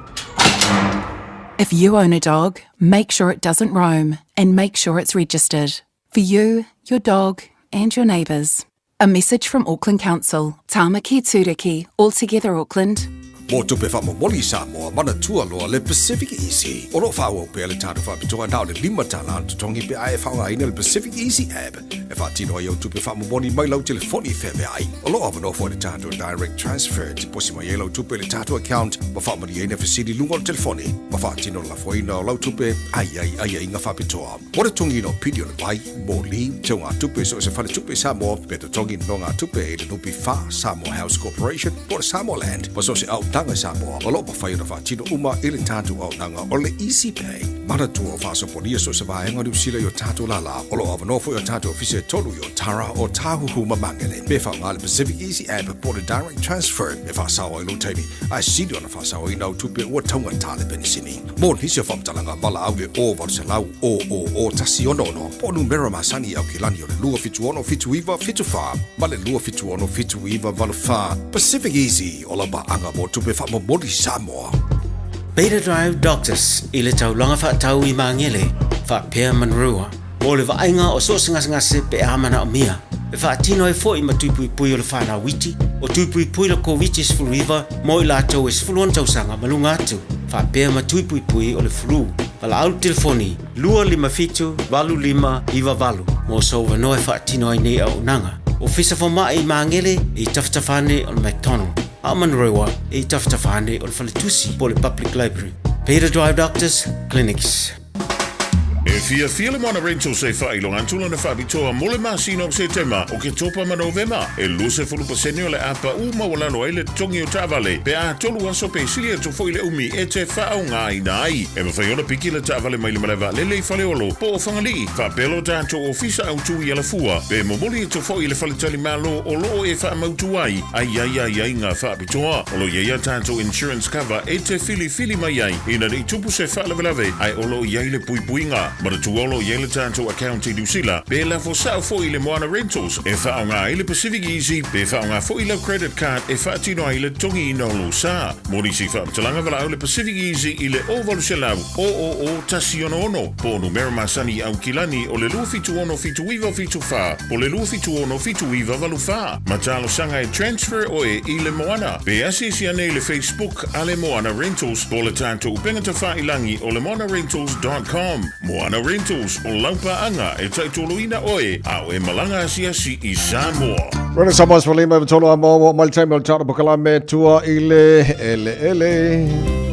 If you own a dog, make sure it doesn't roam and make sure it's registered. For you, your dog, and your neighbours. A message from Auckland Council, Tāmaki Tūriki, All Together Auckland. Mo tupe faamomoli i Samoa, manatua loa le Pacific Easy. O lo o faaauau pea le tatou faapitoa na o le $5 le totogi pe a e faaaogaina le Pacific Easy app e faatino ai au tupe faamomoli mai lau telefoni feaveai. O lo o avanoa foi le tatou Direct Transfer e tiposi mai ai lau tupe i le tatou account ma faamalieina fesili i luga o le telefoni ma faatino le lafoina o lau tupe a i ai aiaiga faapitoa. Mo le totogiina o pili o le vai, moli, teugatupe i so o se faletupe i Samoa, pe totogi nonogatupe i le NPF, Samoa House Corporation, po o le Samoa Land, ma so o se auaunaga i Samoa, o lo o mafai ona faatino uma i le tatou auaunaga o le Easy Pay. Manatua o faasopolia so o se vaega o Niu Sila i o tatou lālā. O lo o avanoa foi o tatou ofisa e tolu i Otara, Ōtāhuhu ma Māngere. Pe faaaoga le Pacific Easy App po o le Direct Transfer e faasao ai lou taimi, ae sili ona faasaoina au tupe ua taugata le penisini. Mo nisi o faamatalaga, valaau i le 0800 000 166 po o numera masani i Aukilani o le 276 79 74 ma le 276 79 84. Pacific Easy, o lau paaga mo tupe faamomoli Samoa. Beta Drive Doctors i le taulaga faatau i Magele, faapea Manurewa, mo le vaaiga o so o se gasegase pe a manaomia. E faatino ai foi ma tui puipui o le whanau iti, o tui puipui le Koviti-19 mo i latou e 16 tausaga ma luga atu, faapea ma tui puipui o le flu. Valaau le telefoni 257 8598 mo sou avanoa e faatino ai nei auaunaga. Ofisa Fomai i Magele i tafatafa ane o le McDonald, a o Manurewa i tafatafa ane o le Faletusi po o le Public Library. Beta Drive Doctors Clinics. E fiafia le Moana Rentals e faailoga atu lana faapitoa mo le masina o Setema, Oketopa ma Novema. E 20% o le a pau maualalo ai le totogi o taavale pe a tolu aso pe sili atu foi le umi e te faaaogaina ai. E mafai ona piki le taavale mai le malae vaalele i Faleolo po o Fagalii, faapea lo tatou ofisa autu i Alafua, pe momoli atu foi i le faletalimalo o lo o e faamautu ai a i ai aiaiga faapitoa. O lo o i ai a tatou insurance cover e te filifili mai ai ina ne i tupu se faalavelave ae o lo o i ai le puipuiga. Manatua o lo o i ai le tatou account i Niu Sila pe lafo sao foi i le Moana Rentals e faaaoga ai le Pacific Easy pe faaaoga foi lau credit card e faatino ai le totogiina o lou sa. Mo nisi faamatalaga valaau le Pacific Easy i le 0800 000 166 po o numera masani i Aukilani o le 276 7974 po o le 276 7984. Ma talosaga e transfer oe i le Moana. Pe asiasi ane i le Facebook a le Moana Rentals po o le tatou upega tafailangi o le moanarentals dot com. Moana Rentals, o lau paaga e taitoloina oe a o e malaga asiasi i Samoa. Rona Samoa 15 i tolu a mo mai le taimi o le tatou pokalame tua i le eleele.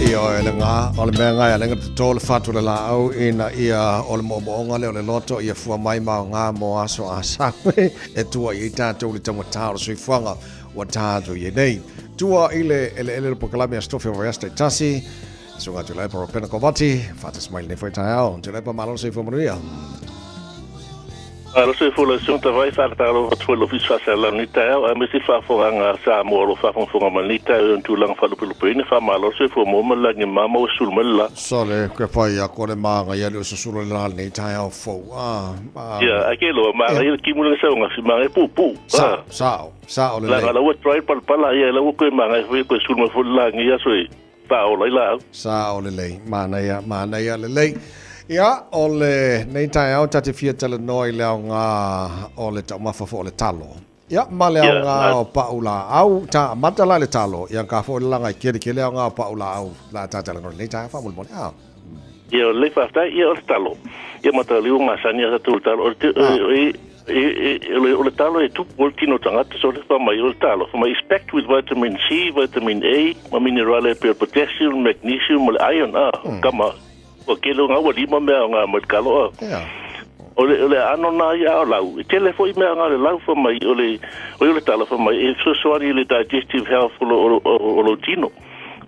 Ioe le gā, o le mea ngai a lenga te tō le whatu le laau ina ia o le mo'omo'oga lea o le loto ia fua mai ma o ngā mō aso a sau e tua i ai tātou le taumatā o le soifuaga ua tātou i ai nei. Tua i le eleele le pokalame a Stofi o Vaiaso taitasi, Susuga Tuilaepa Ropena Kovati, whaatas mai lenei foi taeao. Tuilaepa malo le soifua manuia. Malo soifua lau Susuga Tavai, whaatatalo atu foi i le Ofisa Faasalalau i lenei taeao, aemaise faafofogaga a Samoa o lo o faafogafoga mai i lenei taeao i ona tulaga faalupelupeina. Faamalo le soifua maua ma le lagi e mama ua susulu mai le la. Sole, ke whai a kore māngai ali o susulu le la lenei taeao fou. Ah, ah. Ia, ai ke loa, māngai le kimu lenga sau ngasi, māngai pūpū. Sa, sao, sao le Langa lau ua try palapala, ia lau ua koe māngai foi koe susulu mai foi le lagi ia so e whaola i la au. Sao lelei, manaia, manaia lelei. Ia, o lenei taeao ta te fia talanoa i le aoga o le taumafa foi o le talo. Ia, ma le aoga o pau laau, ta amata la i le talo, ia ka foi le laga i kele kele aoga o pau laau la ta talanoa i lenei taeao faamolemole. Ah. Ia, o lelei faafetai, ia o le talo. Ia mataliu masani a tatou i le talo. O le, O le talo e tupu o le tino tagata so le fa mai o le talo fa mai is packed with vitamin C, vitamin A, ma minerale pe potassium, magnesium ma le iron a kama o ke lo ngawa lima mea o ngā mai kalo a. O le ano nā ia o lau. E tele foi mea ngā le lau fa mai o le o le talo fa mai e fesoasoani le digestive health o lo tino.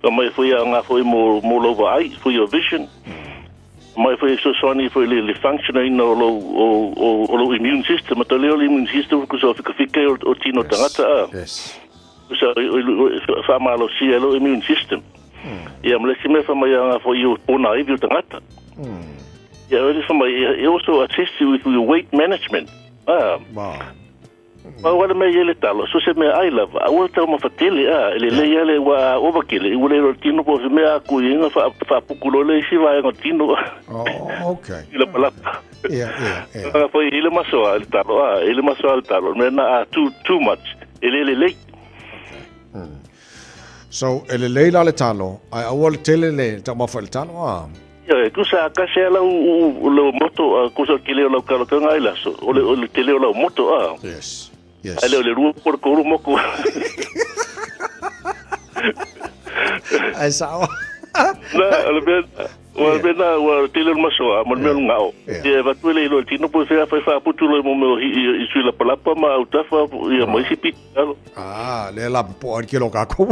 Fa mai foi a ngā foi mo lo vaai for your vision. Mai foi fesoasoani foi le functioning o lo o lo immune system. Ma le o le immune system ku so fika fika o tino tangata a. Yes. So fa malo si lo immune system. Ia ma le si mea fa mai a foi o pona i tangata. Ia o le fa mai e also assist you with your weight management. Ah. Wow. Ma wala me ele talo so se me ai lava a wala tau mafatele a ele le ele wa overkill i wala ro tino po se me a ku inga fa fa pukulo le si va ngo tino. Oh, okay. Ila palapa. Yeah. Fa foi ile masoa le talo a ile masoa le talo me na too much ele le le. So ele le la le talo ai awal tele le ta mafa le talo a. Ia kusa ka se la u lo moto kusa kile lo kalo ka ngai la so o le tele lo moto a. Yes. Yes. Ale le rua por koru moko. Ai sao. Na le ben wa ben na wa tele masoa mo me ngao. Ia va tuele lo tino po fe fa fa putu lo mo me i sui la palapa ma utafa ia mo isi pit. Ah, le la po ar kilo ka ko.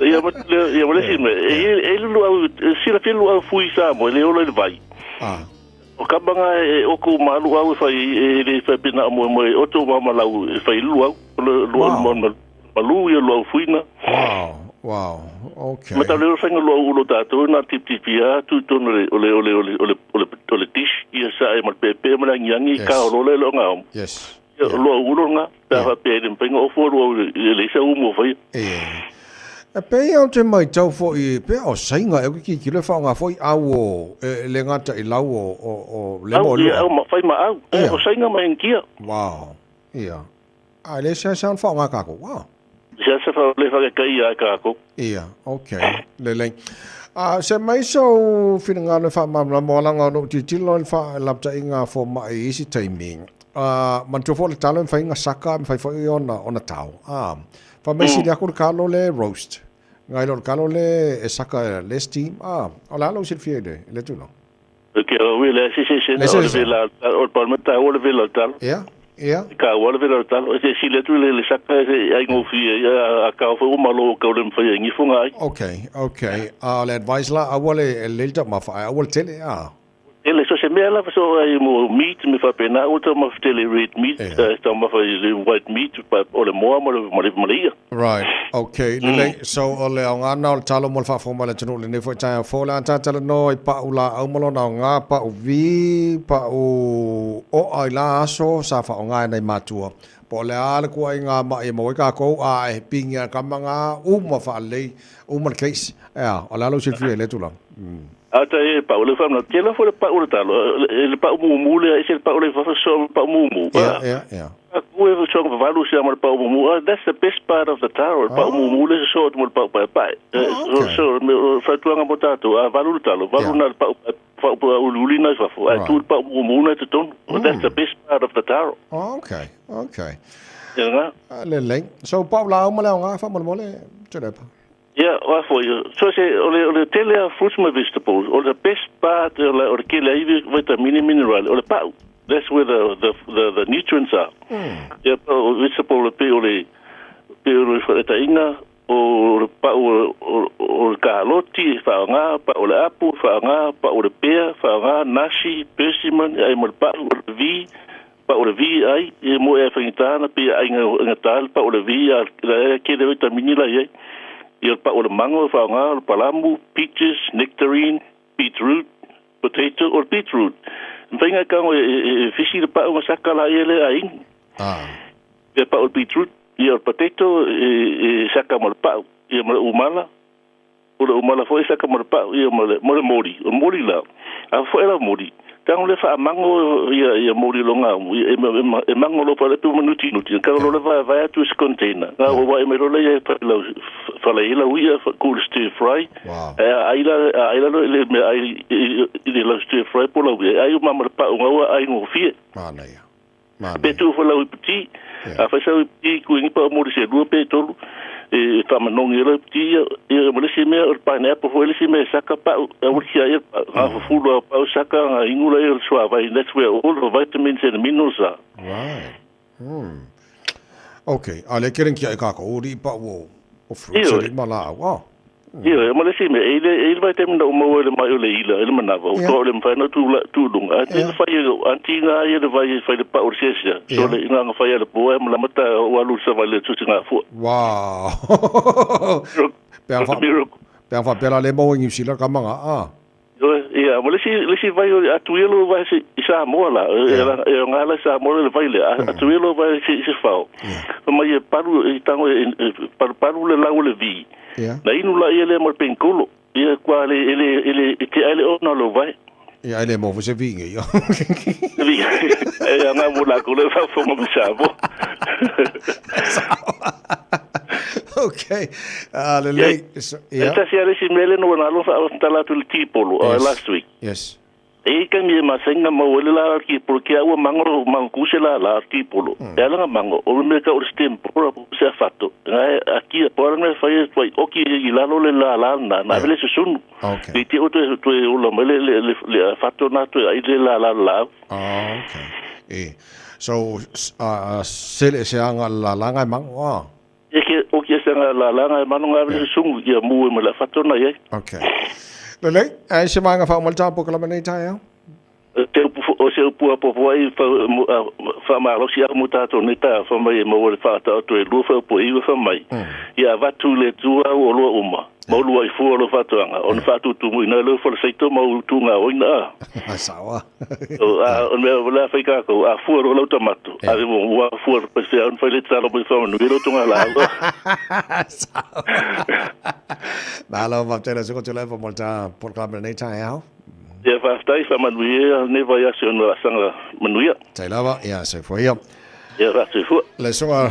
Ia mo ia mo le si me. E lu au si la filu au fui sa mo le olo le vai. Ah. O ka banga e oku malu au fai e le fa pina mo mo o to ma lau fai lu au lu mo malu ia lu au fuina. Wow. Wow. Okay. Ma ta le fai lu au lo ta to na tip tip ia tu to le ole ole ole ole ole ole dish ia sa e ma pepe ma ngi ka o le lo ngao. Yes. Lu au lo nga ta fa pe le penga o fo lu le sa u mo fai. E pe au te mai tau foi pe o sainga e ki ki le fa nga foi au o le ngata i lau o le mo lu. Au ma fai ma au. O sainga ma enkia. Wow. Ia. A le sa sa fa nga ka ko. Wow. Sa sa fa le fa ka ia ka ko. Ia. Okay. Le le. A se mai so finanga le fa ma mo la nga no ti ti lo fa la ta inga fo mai isi timing. Man tu fo le talo fai nga saka fai foi ona ona tau. Ah. Fa mai si le ko ka lo le roast. Ngai lo kalo le e saka le steam. Ah, o la lo silfia le le tu no. Okay, o le si si si o le la o palmeta o le vela tal. Yeah. Yeah. Ka o le vela tal. O se si le tu le saka e ai ngo fi a ka fo malo ka le mfa ngi funga ai. Okay, okay. Ah, le advice la a wale le ta ma fa a wale tele ah. Ele so se mea lava so ai mo meat me fa pena o ta ma tele red meat ta ma fa le white meat pa o le moa mo le mo le. Right. Okay. Lele so o le nga na o talo mo fa fo ma le tunu le ne fo ta fo la ta ta no i pa ula au mo na nga pa o vi pa o o ai la so sa fa o nga nei matua. Po le a le ko ai nga ma e mo ka ko a e pinga ka manga u ma fa le u ma case. Ja, o la lo silfia le tu la. Ata e pa o le fa na tela fo le pa o le talo le pa o mu le e se pa o le fa so pa mu mu. Yeah, yeah. Ku e so pa valu se ma pa o mu. That's the best part of the taro. Pa o mu le so mo pa pa pa. So me fa tu nga potato a valu talo valu na pa pa o luli na fa fo. A tu pa o mu na te ton. That's the best part of the taro. Okay, okay. Yeah. Le le. So pa la o ma la nga fa mo mo le te le pa. Yeah, well, for you. So say, ole tele fruits and vegetables, or the best part, or kele vitamin mineral, or the pau. That's where the nutrients are. Yeah, vegetable pe ole pe ole tainga o pa o o kaloti fa nga pa ole apu fa nga pa ole pea fa nga nasi persimmon ai mo pa o vi pa ole vi ai e mo e fangitana pe ai nga tal pa ole vi a kele vitamini la ye. Ia pa o le mango, whaonga, o palamu, peaches, nectarine, beetroot, potato, or beetroot. Mwhainga kango e fisi le pao masaka la ele a ing. Ah. Ia pa o beetroot, ia o potato, e saka mo le pao, ia mo le umala. O le umala fo e saka mo le pao, ia mo le mori, o mori la. A fo e la mori. Tango le wha mango ia mori lo ngā, e mango lo pa le pe manuti nuti. Ka lo le vai vai atu se container. Ngā o vai me lo le fa le ila uia cool stir fry. Ai la lo le me ai le la stir fry po la uia. Ai o mama pa o ngā ai ngō fie. Mana ia. Pe tuu foi lau ipu ti, a fai sau ipu ti kuiga pa o mo le se lua pe tolu e faamanogi ai lau ipu ti ia, ia ma le isi mea o le pineapple foi le isi mea e saka pa'u e aua le tia ai le pa'u ga fufulu a pa'u saka ga inu laia o le suavai that's where all the vitamins and minerals are. Right. Okay, a le kere kia e kākou o li'i pa'u o fruits o li'i ma lāau. Oh. Ioe, ma le isi mea, e i le, e i le vaitaimi na ou maua ai le mai o le ila i le manawa, ua toa o le mafai ona tu, tu i luga. A ti fai e, a tiga ia le vai e fai le pau o le siasia, so le inga fai a le po e malama ta o alu sa vai le tusi ngā fua. Wow. Pe ang fa, pe ang fa pela le maua i New Zealand ka manga, ah. Ioe, ia, ma le isi, le isi vai o atu ia lo vai i Samoa la, e, e o ngā la Samoa le vai le, atu ia lo vai i se whao. Fa mai e paru, i tango e, paru paru le lau le vi. Na inu la ia lea mo le penkolo. Ia kua le, e le, e le, e te ai le ona lo vai. Ia ai le mo se vi nge ia. Vi, e a ngā mo la ko le whawhonga me Samoa. Okay. Le lei. Yeah. E tasi a le si mele no na lo fa tala tu le tipolo last week. Yes. E ka mi ma senga mo le la ki polo ki au mango mango ku se la la ki polo. E ala nga mango o me ka o stem polo se fato. Nga a ki po ala me fa e toi o ki i la lo le la la na na le se sunu. Okay. I te o te toe ola mai le le le fato na toe ai le la la la. Ah, okay. E so se le se anga la la ngai mango ah. E ke o ke se anga la la ngai mango ngai le sungu ia mu e ma la fato na ia. Okay. Lelei, ai se maanga wha umal tāpo ka lama nei tae au? Te upu, o se upu a popo ai wha malosi a mo tātou nei tā wha mai e maua le whaata o toe lua wha upu iwa wha mai. Ia avatu le tua au o lua uma. Mau lua i fua lo whatoanga. Ona whaatutu mui nā leu whala seito mau tū ngā oina a. Sawa. O a o mea wala whai kākou, a fua ro lau tamato. A mo ua fua ro whea on whai le talo mai wha manu i roto ngā lau. Sawa. Malo, whaptela suko tula e mo tā polokalame nei tae au. Ia whaftai wha manuia ne vai ase ona sanga manuia. Tai lava, ia se fua ia. Ia rātou fua. Le sunga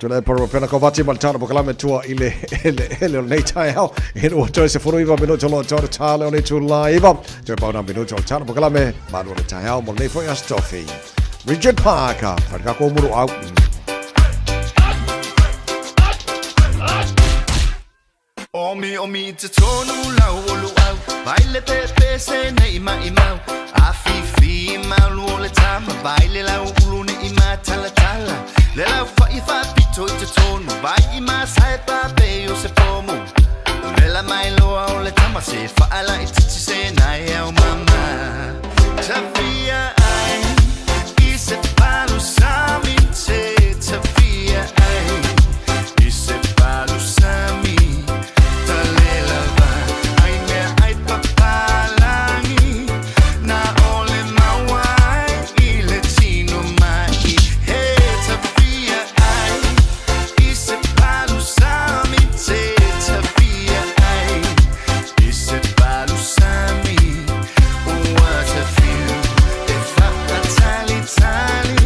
tula e poro pena ko vati ma le tana pokalame tua i le ele ele o nei tae au. E no toi se furu iwa minuto lo tōra tā le o nei tū la iwa. Toi pauna minuto o le tana pokalame manu o le tae au mo nei foi astofi. Richard Parker, wharekako muru au. Omi omi te tonu lau o luau Vai le pepe se nei mai mau A fifi malu o le tama Vai le lau ulu ne i ma tala tala Le lau fa i fa pito i te tonu Vai i ma sai pa pe o se pomu Vela mai loa o le tama Se fa ala i titi se nai au mama Tafia ai I se palu sami te Tafia ai I se palu sami Talelava ai mea ai papalangi Na ole maua ai i le tino mai He tafia ai I se palu sami te Tafia ai I se palu sami Ua tafiu E whaatali tali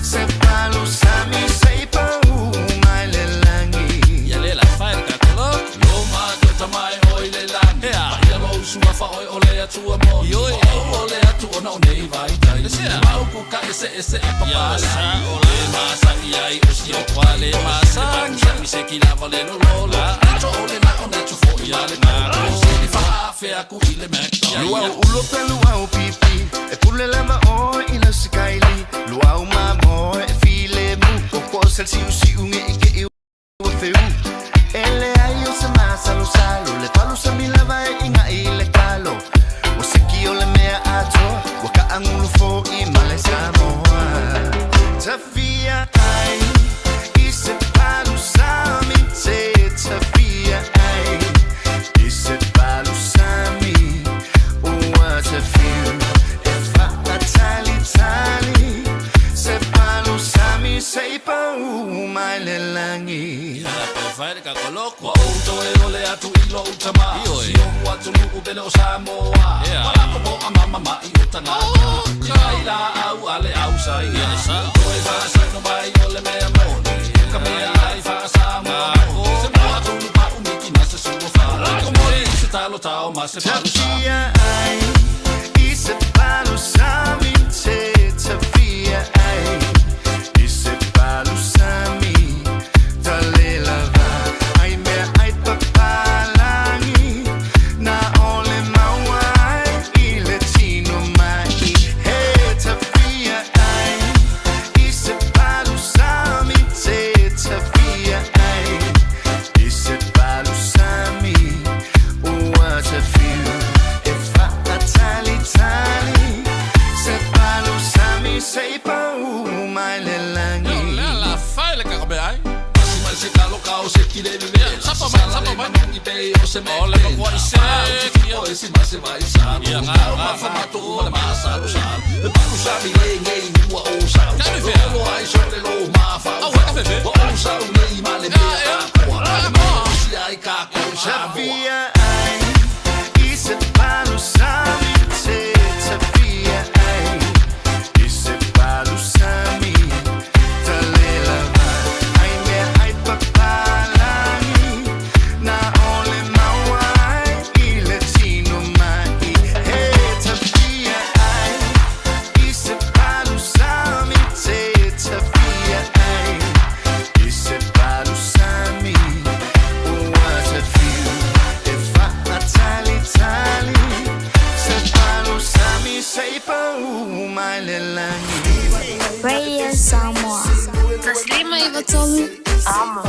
Se palu sami se pau mai le langi Ia le la fai le kakolo Lo ma to tamai oi le langi Ia lo usua fa oi o le atua mo Ioi o o le atu ona o nei vai tai Mau ku ka ese ese a papa sa o le ma sa i ai o si o kwa le ma sa Mi se ki lava le lo lo la To o le na o na tu fo i ale na Se li fa fe aku i le McDonald's Luau ulo pe luau pipi E pule lava o i la sikaili Luau ma mo e file mu O ko sel siu siu nge i ke i ua feu Ele ai o se masalo salo Le palu sa mila vai inga i le kalo O siki o le mea atoa Ua ka angulu fo i male Samoa Tafia ai I se palu sami te Tafia ai I se palu sami Ua tafiu E whaatali tali Se palu sami se pau mai le langi Ia pe fai le kakolo Kua ou toe o le atu i lo utama Si o atu nu pele o Samoa Wala ko po a mama ma i o tangata I mai la au a le au sa ia Toe fa sa no mai o le mea moni Ka mea ai fa Samoa Se mo atu nu pa umiki na se sua fa Ko mori se talo tao ma se palu sami Tafia ai I se palu sami te Tafia ai se i pau mai le lagi. O le ala fai le kako mea ai. Pasi mai se kalo ka o se kile veve. Sapa mai, sapa mai. Mangi pe o se me. O le makoa i se. O e si ma se vai sa. Ia ngā ngā. Fa mato ma le ma sa lo sa. Le paku sa mi le ngei mua o sa. Kame fea. Lo ai so le lo ma fa. Au ka fefe. O o sa u nei ma le mea. Koa. Ma si ai ka ko sa. Tafia ai i se palu sami te tafia ai i se palu sami talela vai ai mea ai papalangi na ole maua ai i le tino mai he tafia ai i se palu sami te tafia ai i se palu sami ua te fiu e faatalitali se palu sami se i pau mai le lagi. Radio Samoa. Taslima iwa tolu. Amo.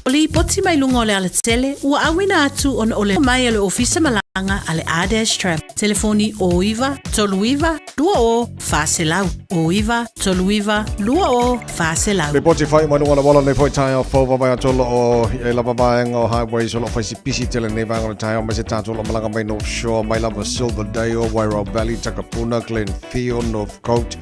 O le lipoti mai luga o le alatele ua auina atu ona o le mai a le Ofisa Malaga a le Ardash Travel. Telefoni 09 39 20 400, 09 39 20 400. Lipoti fai mai luga o le auala lenei foi taeao fou vaavaai atu o lo o i ai lava vaega o highways o lo o fai si pisi tele lenei vaega o le taeao aemaise tatou o lo o malaga mai North Shore mai lava Silverdale, Wairau Valley, Takapuna, Glenfield, Northcote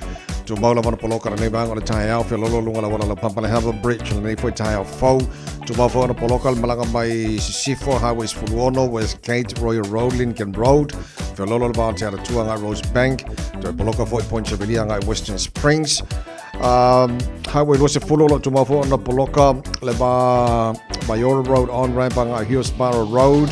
Tumau lava ona poloka lenei vaega o le taeao feoloolo luga o le auala laupapa le Harbour Bridge lenei foi taeao fou Tumau foi ona poloka le malaga mai Sisifo Highway 16 Westgate Royal Road Lincoln Road feoloolo le va o Te Aratua agai Rosebank toe poloka foi Point Chevalier agai Western Springs Highway 20 o lo o tumau foi ona poloka le va Maiora Road on ramp agai Hillsborough Road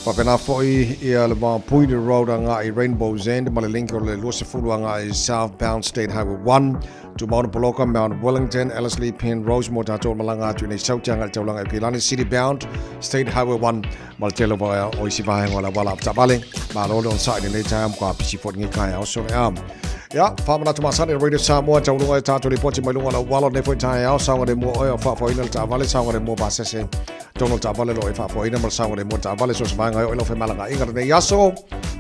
Faapena foi ia le va Puini Road agai Rainbow's End ma le link o le 20 agai Southbound State Highway 1 Tumau ona poloka Mount Wellington, Ellerslie, Penrose mo tatou malaga atu i nei Sauti agai le taulaga i Aukilani City Bound State Highway 1 ma le tele o isi vaega o le auala avetaavale. Malo le onosai i lenei taeao ma kua apisi foi lenei taeao so le a. Ia, faamanatu masani le Radio Samoa, taualuga e tātou lipoti mai luga o le auala o lenei foi taeao, saogalemu oe o faafoeina le taavale, saogalemu pasese tonu o le taavale o lo o e faafoeina ma le saogalemu o le taavale so o se vaega e oo i lau femalagaaiga lenei aso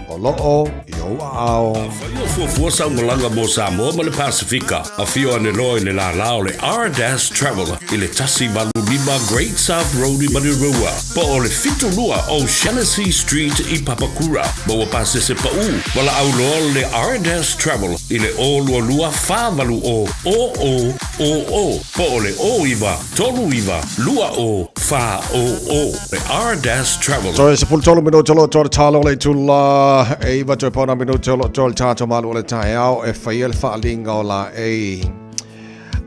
o lo o i ou aao. Afai o fuafua sau malaga mo Samoa ma le Pasefika, afio ane loa i le lālā o le R-Dash Travel i le 185 Great South Road i Manurewa, po o le 72 O'Shannessy Street i Papakura. Maua pasese paʻū, valaau loa le R-Dash Travel i le 022 480 0000 po o le 09 39 20 400. Le R-Dash Travel. Toe 13 minute o lo o toa le talo o le itula e iwa toe pauna minute o lo o toa le tatou malu o le taeao e faia le faaaliga o laei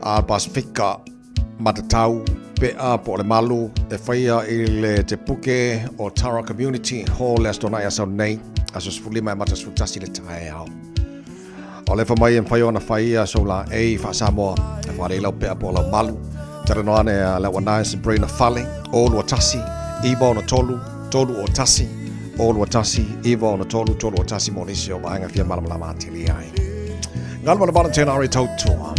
a Pasefika matatau pe'a po o le malu e faia i le te puke o Tara Community Hall le Aso Toonai Aso nei aso 15 e mata 11 le taeao. O le fa mai e mafai ona faia sou laei faa-Samoa e whare i lau pea po o lau malu. Talanoa ane a le auanae e Sabrina Fale, o lua tasi, iwa ono tolu, tolu o tasi, o lua tasi, iwa ono tolu, tolu o tasi mo nisi o vaega fia malamalama atili ai. Ngalo ma le Valentine Ari Tautua.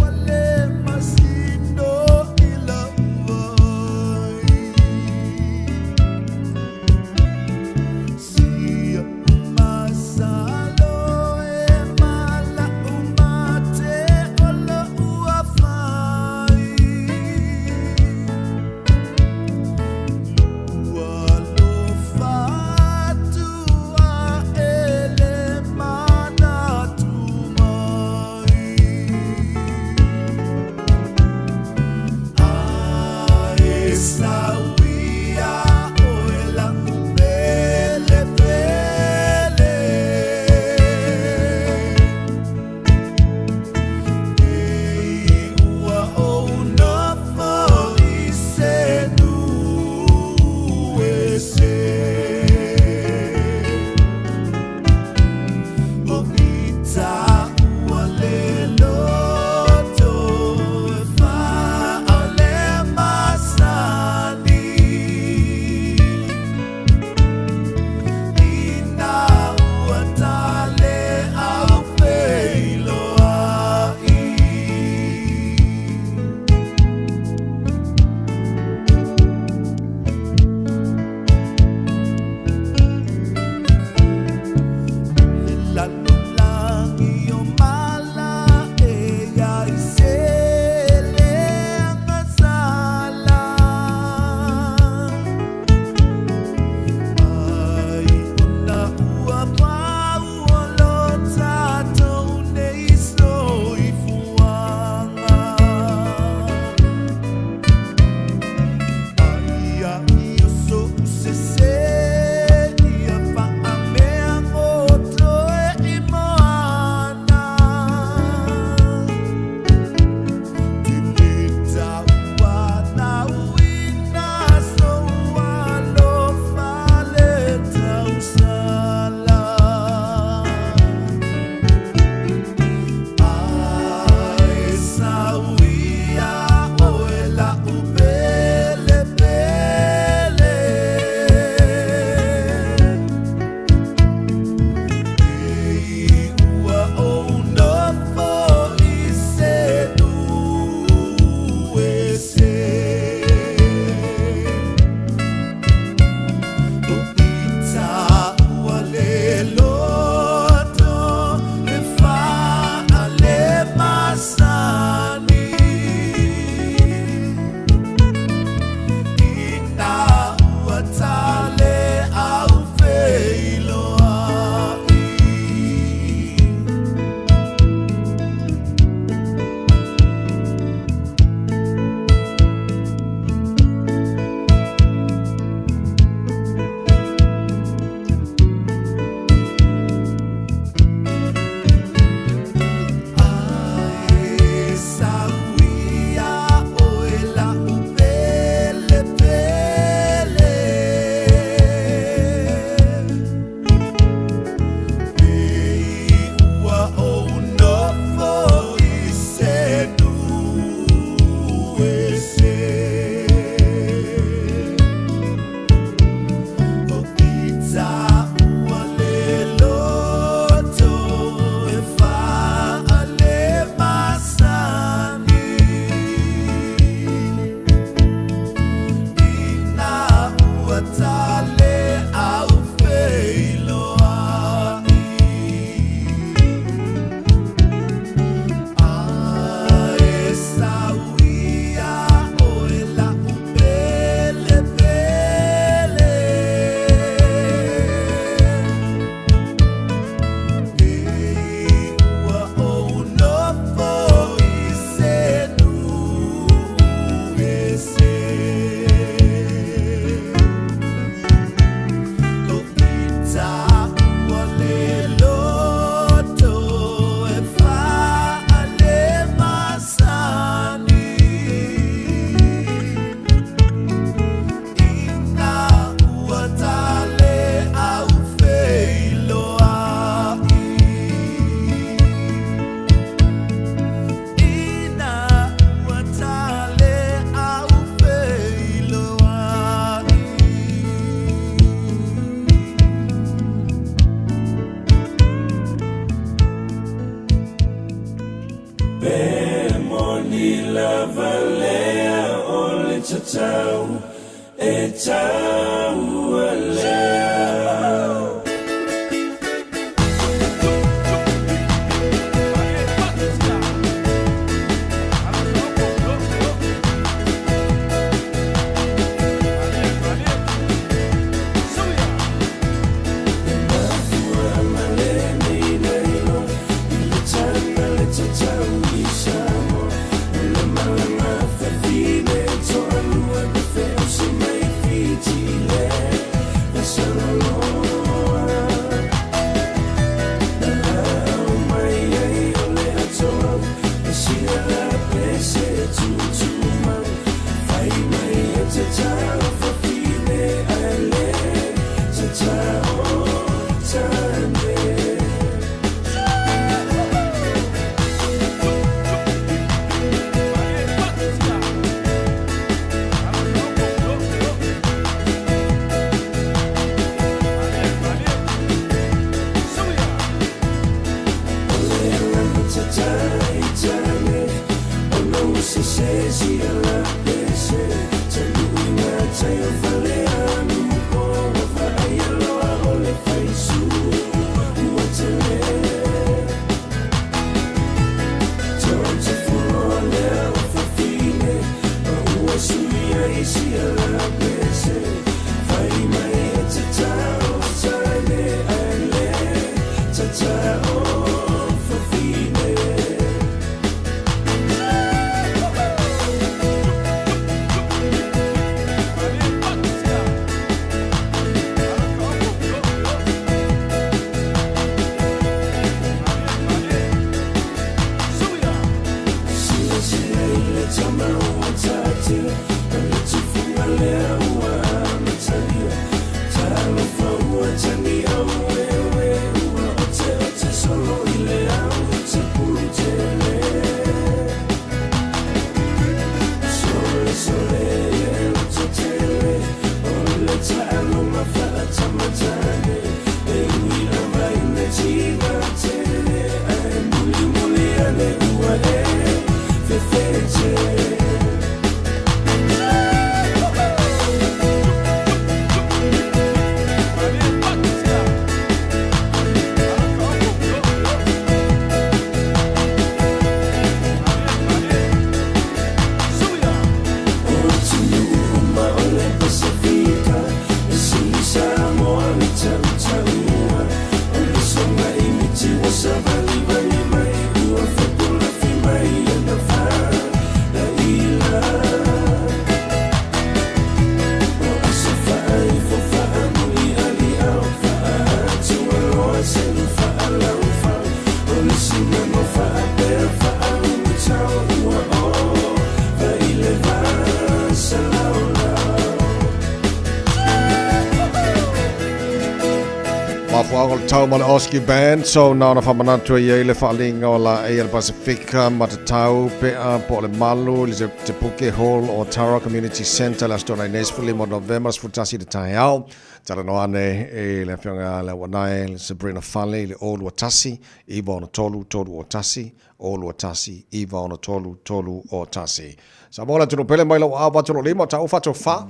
Mafuaaga o le tau ma le Osky Band, so na ona faamanatu ai ai le faaaliga o laei a le Pasefika matatau pea po o le malu i le Te Puke Hall o Tara Community Centre le Aso Toonai nei 15 o Novema 11 i le taeao. Talanoa ane i le Afioga ia Leauanae le Sabrina Fale i le 021 963 301 021 963 301. Samoa le atunuu pele mai lou aao vaeatu lou lima o taua faatofa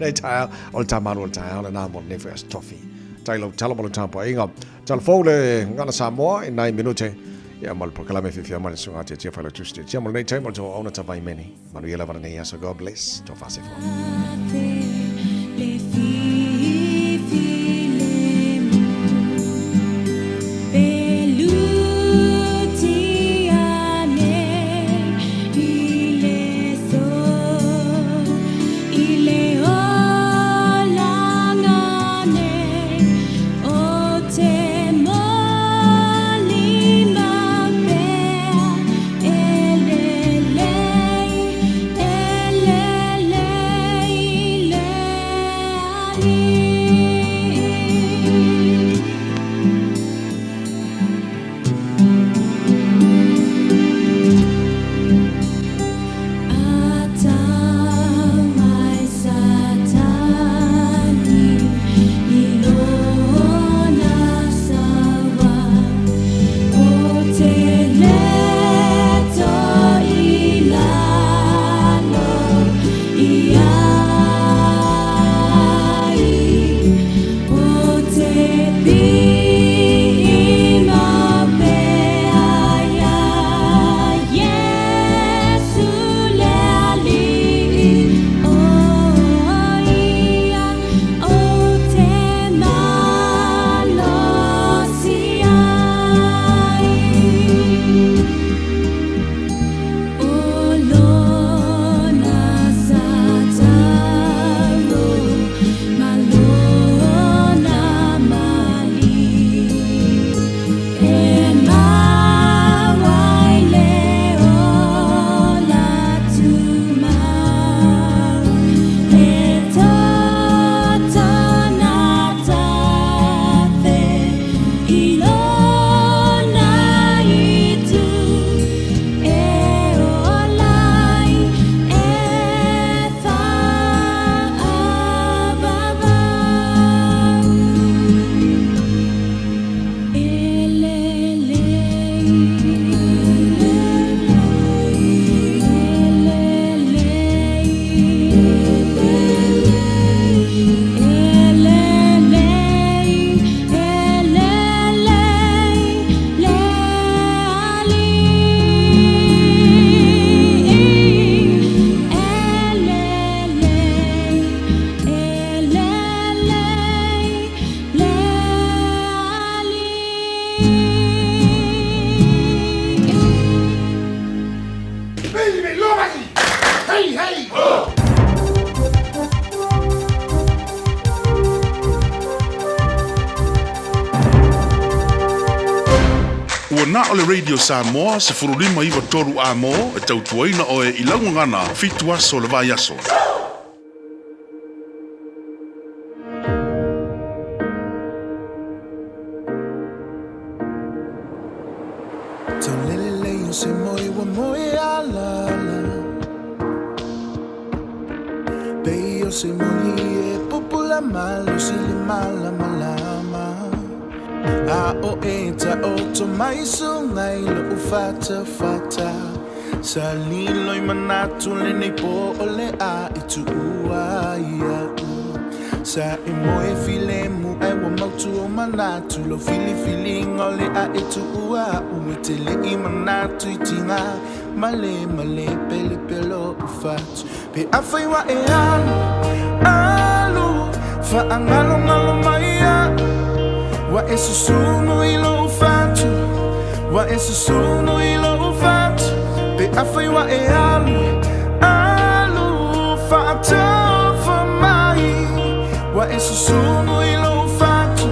nei taeao o le tamalu o le taeao lena mo lenei foi aso tofi. Tai lau talo ma lau tapuaiga. Tala fou le Gagana Samoa i nai minute ia ma le polokalame fiafia mai le susuga a Tiatia Failautusi Tiatia mo lenei taimi o le tou auauna Tavaimene. Manuia lava lenei aso. God bless. Tofa Sefoa. Ua na o le Radio Samoa 1593 A-mo e tautuaina oe i lau gagana fitu aso o le vaiaso. Taulelelei o se moe ua moe alaala Pei o se moli e pupula malosi le malamalama A o e taoto mai suga i lo'u fatafata Sa lilo i manatu lenei po o le a e tuua ia'u Sa e moe filemu ae ua mautu o manatu Lau filifiliga o le a e tuua a'u E te le i manatu i tiga male male pele pea lo'u fatu Pe afai ua e alu, alu Faagalogalo mai a'u Ua e susunu i lo'u fatu Ua e susunu i lo'u fatu Pe afai ua e alu, alu Faatofa mai Ua e susunu i lo'u fatu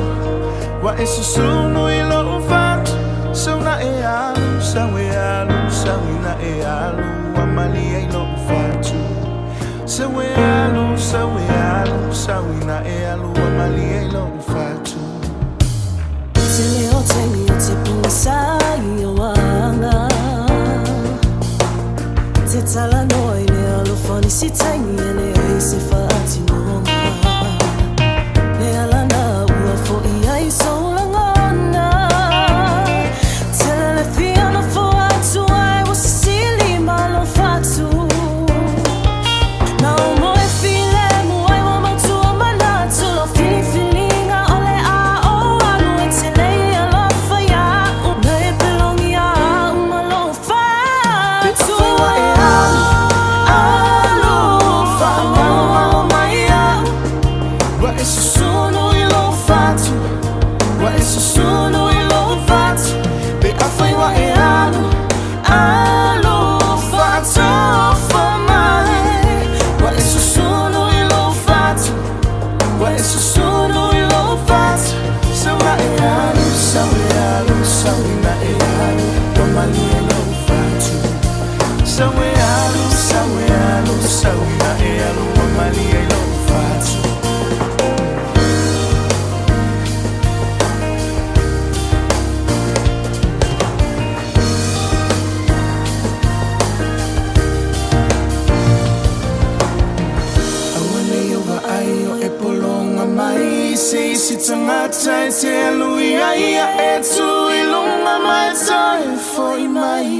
Ua e susunu i lo'u fatu Sau na e alu, sau e alu, sau ina e alu Ua malie ai lo'u fatu Sau e alu, sau e alu, sau ina e alu Ua malie ai lo'u fatu. e susulu i lou fatu Pe afai ua e alu Alu faatofa mai Ua e susulu i lou fatu Ua e susulu i lou fatu Sau la e alu, sau e alu, sau ina e alu Ua malie lou fatu Sau e alu, sau e alu, sau ina e alu Ua malie lou fatu Aua ne i ou vaai o e pologa mai Se isi tagata e te alu ia ia E tu i luga ma e toe foi mai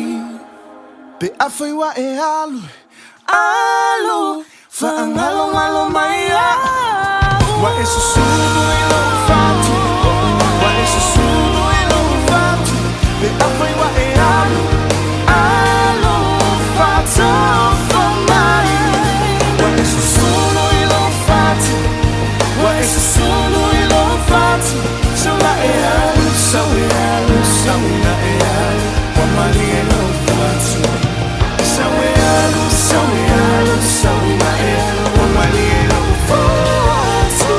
Pe afai ua e alu, alu Faagalogalo mai Ua e susulu i lou fatu Ua e susulu i lou fatu Pe afai ua e alu, alu Faatofa mai Ua e susulu i lou fatu Ua e susulu i lou fatu Sau la e alu, sau e alu, sau ina e alu Ua malie lou fatu Sau e alu, sau e alu, sau ina e alu Ua malie lou fatu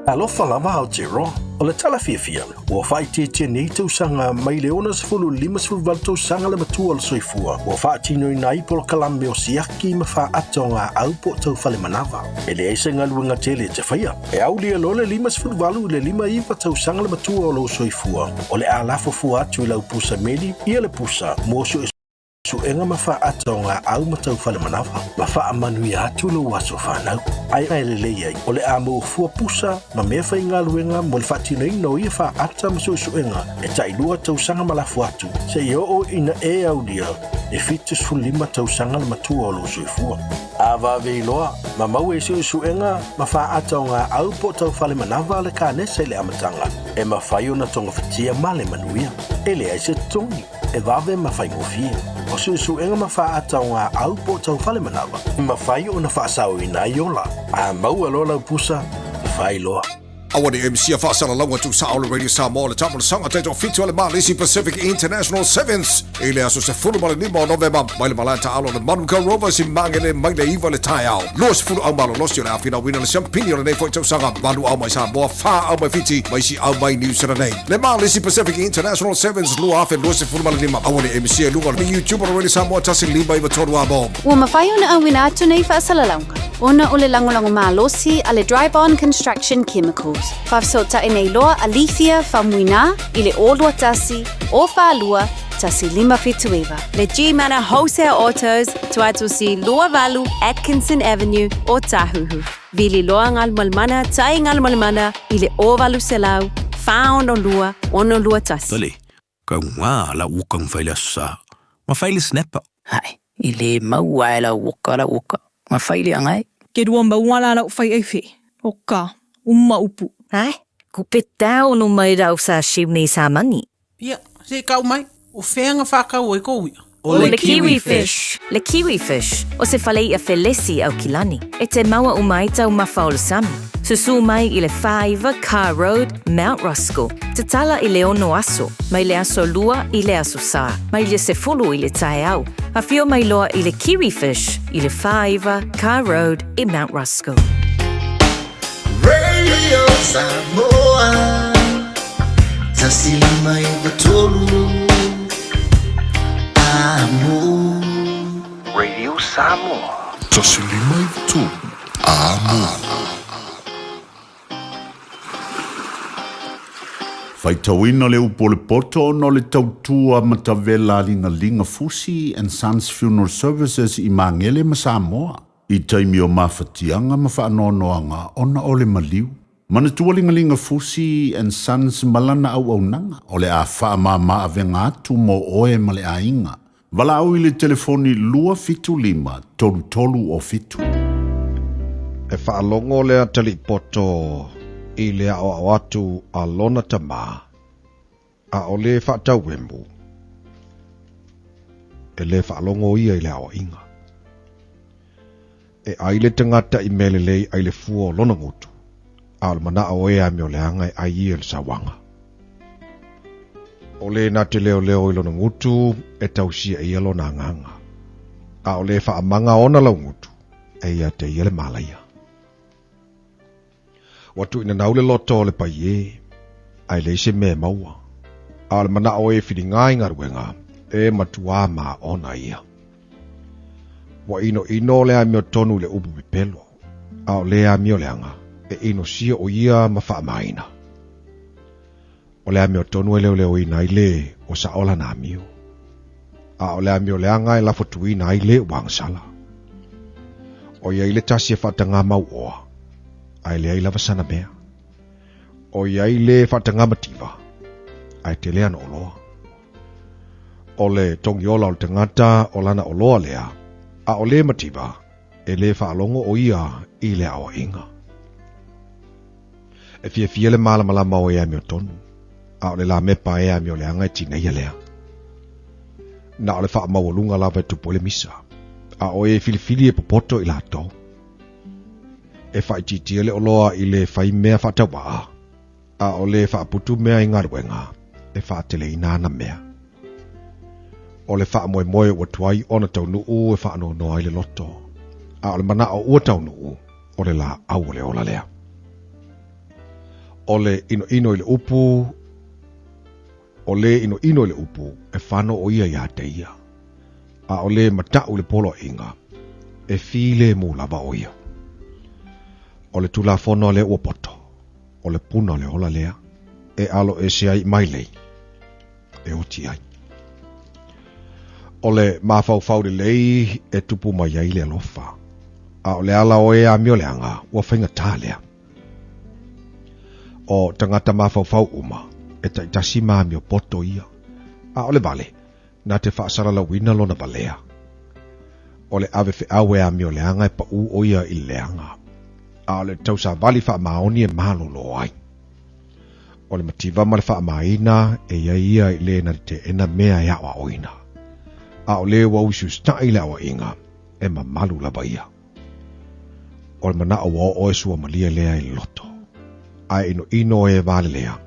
Alofa lava Aotearoa, o le tala fiafia, ua faaitiitia nei tausaga mai le 60 58 tausaga le matua o le soifua ua faatinoina ai polokalame o siaki ma faaata o gaau po o taufale manava. E leai se galuega tele e te faia. E aulia loa le 58 i le 59 tausaga le matua o lou soifua, o le a lafo fua atu i lau pusa meli ia le pusa mo suesuega ma faaata o gaau ma taufale manava, ma faamanuia atu lou aso fanau. Ae e lelei ai, o le a maua fua pusa ma mea faigaluega mo le faatinoina o ia faaata ma suesuega e tailua tausaga ma lafo atu, seia oo ina e aulia e 75 tausaga le matua o lou soifua. A vave iloa, ma maua i suesuega ma faaata o gaau po o taufale manava a le kanesa i le amataga, e mafai ona togafitia ma le manuia. E leai se totogi, e vave ma faigofie. O suesuega ma faaata o gaau po o taufale manava, e mafai ona faasaoina ai ola. A maua loa lau pusa, fai loa. Aua ne i misia faasalalauga tuusao o le Radio Samoa le taamolosaga taitoafitu a le Malisi Pacific International Sevens i le aso 15 o Novema mai le malae taalo o le Manukau Rovers i Magele mai le 9 le taeao. 20 au malolosi o le a finauina le siampini o lenei foi tausaga, valu au mai Samoa, fa au mai Fiti ma isi au mai New Zealand nei. Le Malisi Pacific International Sevens 2025. Aua ne i misia i luga o le YouTube o le Radio Samoa 1593 Amo. Ua mafai ona auina atu nei faasalalauga ona o le lagolago malosi a le Dryborn Construction Chemicals. Faafesootai nei loa a Lethia Faumuina i le 021 042 1579. Le G-Mana Wholesale Autos, Tuatusi 28 Atkinson Avenue, Ōtāhuhu. Vili loa Galumalemana tai Galumalemana i le 0800 462 621. Tole, kau ngā la uka ngwhai le aso sa. Ma whai le snapper. Hae, i le maua e lau oka lau oka, ma whai le angai. Ke rua maua la lau whai ei whe, o ka, uma upu. Hae, ko pe tau no mai rau sa shiuni sa mani. Ia, se i kau mai, o fea nga whakau ai ko uia? O le kiwi fish. Le kiwi fish, o se fale i'a felesi Aukilani, e te maua uma ai taumafa o le sami. Susū mai i le 49 Carr Road, Mount Roskill. Tatala i le ono aso, mai le aso lua i le aso sa, mai le sefulu i le taeao. Afio mai loa i le Kiwi Fish i le 49 Carr Road i Mount Roskill. Radio Samoa 1593 Amo. Radio Samoa. 1593 Amo. Faitauina le upu o le poto ona o le tautua matavela a Ligaliga Fusi and Sons Funeral Services i Magele ma Samoa i taimi o mafatiaga ma faanoanoaga ona o le maliu. Manatua Ligaliga Fusi and Sons ma lana auaunaga o le a faamama avega atu mo oe ma le aiga. Valaau i le telefoni 275 33 o 7. E faalogo le atalii poto i le aʻoaʻo atu a lona tamā, ʻaʻole e faatauemu. e lē faalogo ia i le aoaiga. E ai le tagata i mea lelei ai le fua o lona gutu, a o le manao o e amioleaga e ai ia i le sauaga. O le na te leoleo i lona gutu, e tausia e ia lona agaga. A o le faamaga ona laugutu, e ia te ia le malaia. Ua tuuinanau le loto o le paiē, ae leai se mea e maua. A o le manao e filiga i galuega, e matuā maona ia. Ua inoino le amiotonu i le upu pepelo, a o le amioleaga, e inosia o ia ma faamaina. O le amiotonu e leoleoina ai le ua sao lana amio, a o le amioleaga e lafotuina ai le ua agasala. O i ai le tasi e faatagā mauoa, ae leai lava sana mea. O i ai le faatagā mativa, ae tele ana oloa. O le togiola o le tagata o lana oloa lea, a o le mativa, e lē faalogo o ia i le aoaiga. E fiafia le malamalama o e amiotonu, a o le lamepa e amioleaga e tineia lea. Na o le faamaualuga lava e tupu ai le misa, a o e filifili e popoto i latou. E faaitiitia le oloa i le fai mea faatauvaa, a o le faaputu mea i galuega e faateleina ana mea. O le faamoemoe ua tuai ona taunuu e faanoanoa ai le loto, a o le manao ua taunuu o le laau o le ola lea. O le inoino i le upu, o le inoino i le upu, e fano o ia iā te ia. A o le matau i le poloaiga, e filemu lava o ia. O le tulafono a le ua poto, o le puna o le ola lea, e alo ese ai mai lei, e oti ai. O le mafaufau lelei e tupu mai ai le alofa, a o le ala o e amioleaga ua faigata lea. O tagata mafaufau uma, e taitasi ma amiopoto ia, a o le vale, na te faasalalauina lona valea. O le ave feau e amioleaga e paū o ia i le leaga, a o le tausavali faamaoni e malolo ai. O le mativa ma le faamāina e i ai ia i le na te teena mea e aoaoina. A o le ua usiusitai i le aoaiga, e mamalu lava ia. O le manao ua oo e suamalie lea i le loto, ae inoino e valelea,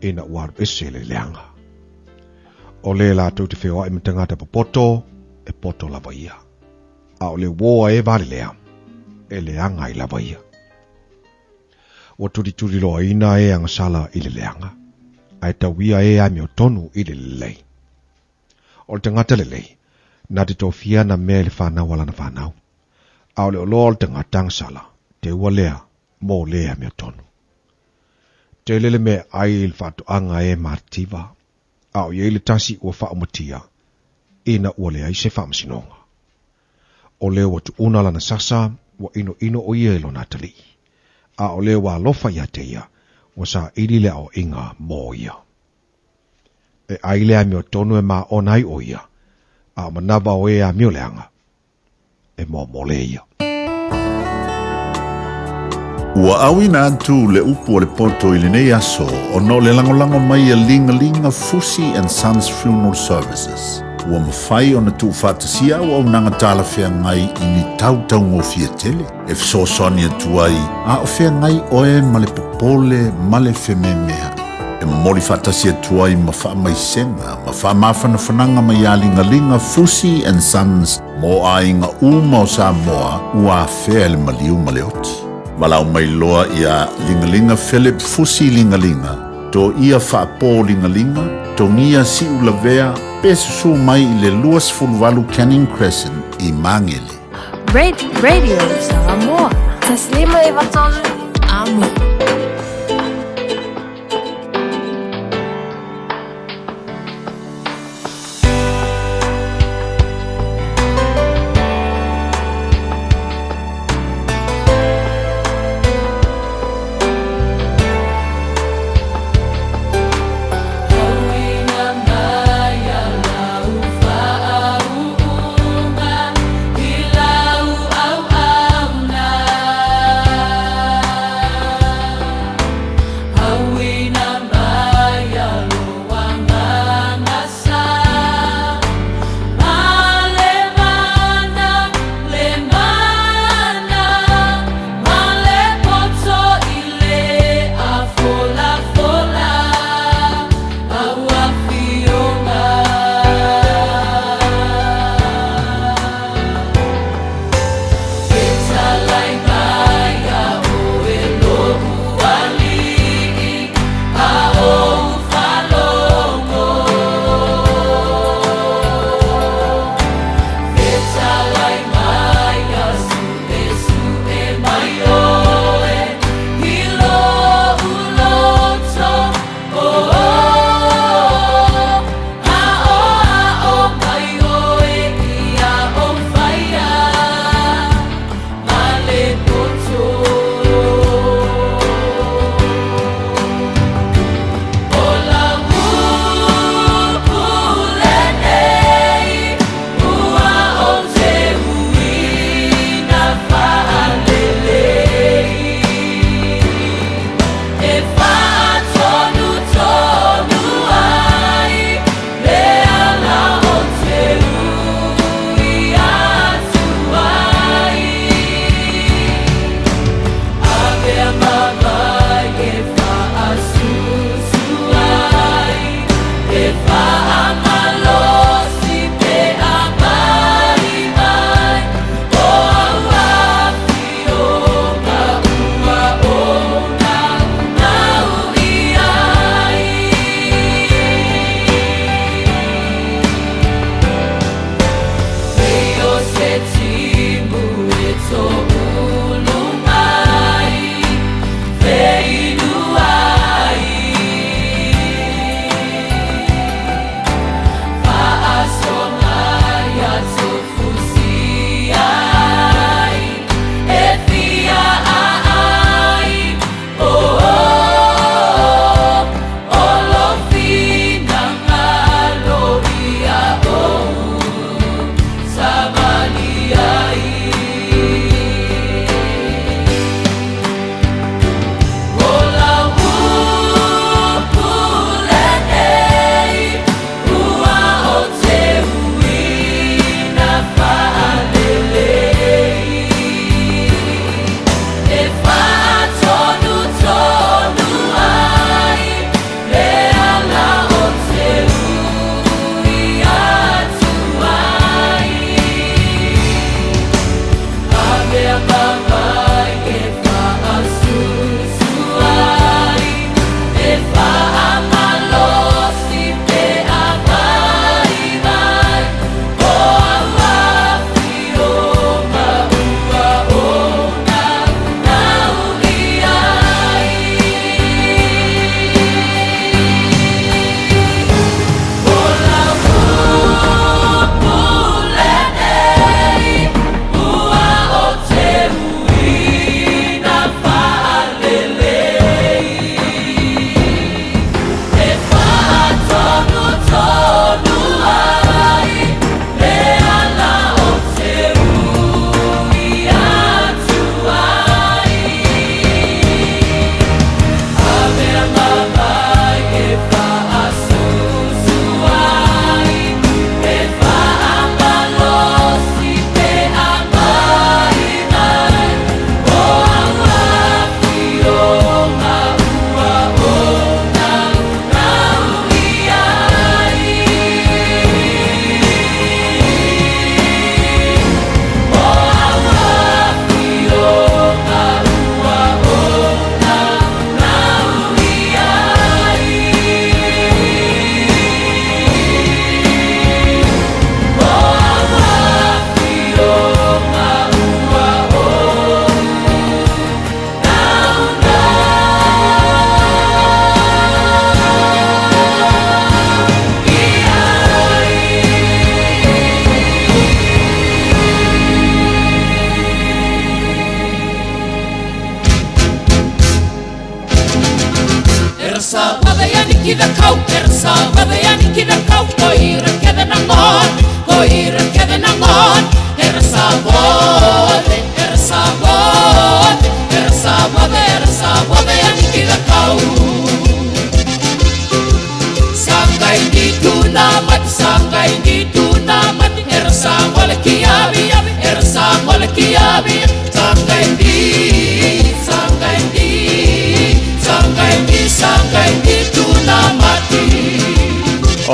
ina ua alu ese le leaga. O le latou te feoai ma tagata popoto, e poto lava ia. A o le uō a e valelea, e leaga ai lava ia. Ua tulituliloaina e agasala i le leaga, ae tauia e amiotonu i le lelei. O le tagata lelei, na te tofia ana mea i le fanau a lana fanau, a o le oloa o le tagata agasala, teua lea mo le amiotonu. Tele le meaai i le faatoaga e matitiva, a o i ai le tasi ua faaumatia, ina ua leai se faamasinoga. O le ua tuuna lana sasa, ua inoino o ia i lona atalii, a o le ua alofa ia te ia, ua saili le aoaiga mo ia. E ai le amiotonu e maona ai o ia, a o manava o e amioleaga, e momole ia. Ua auina atu le upu o le poto i lenei aso ona o le lagolago mai a Ligalinga Fusi and Sons Funeral Services. Ua mafai ona tuufaatasia auaunaga talafeagai i ni tau taugofie tele e fesoasoani atu ai a o feagai oe ma le popole ma le fememea'i. E momoli faatasi atu ai ma faamaisega ma faamafanafanaga mai ia Ligaliga Fusi and Sons mo aiga uma o Samoa ua afea e le maliu ma le oti. Valaau mai loa ia Ligaliga Philip Fusi Ligaliga, Toia Faapo Ligaliga, Togia Siulavea pe susu mai i le 28 Canning Crescent i Magele. Radio Samoa. Taslima Ivatolu. Amo.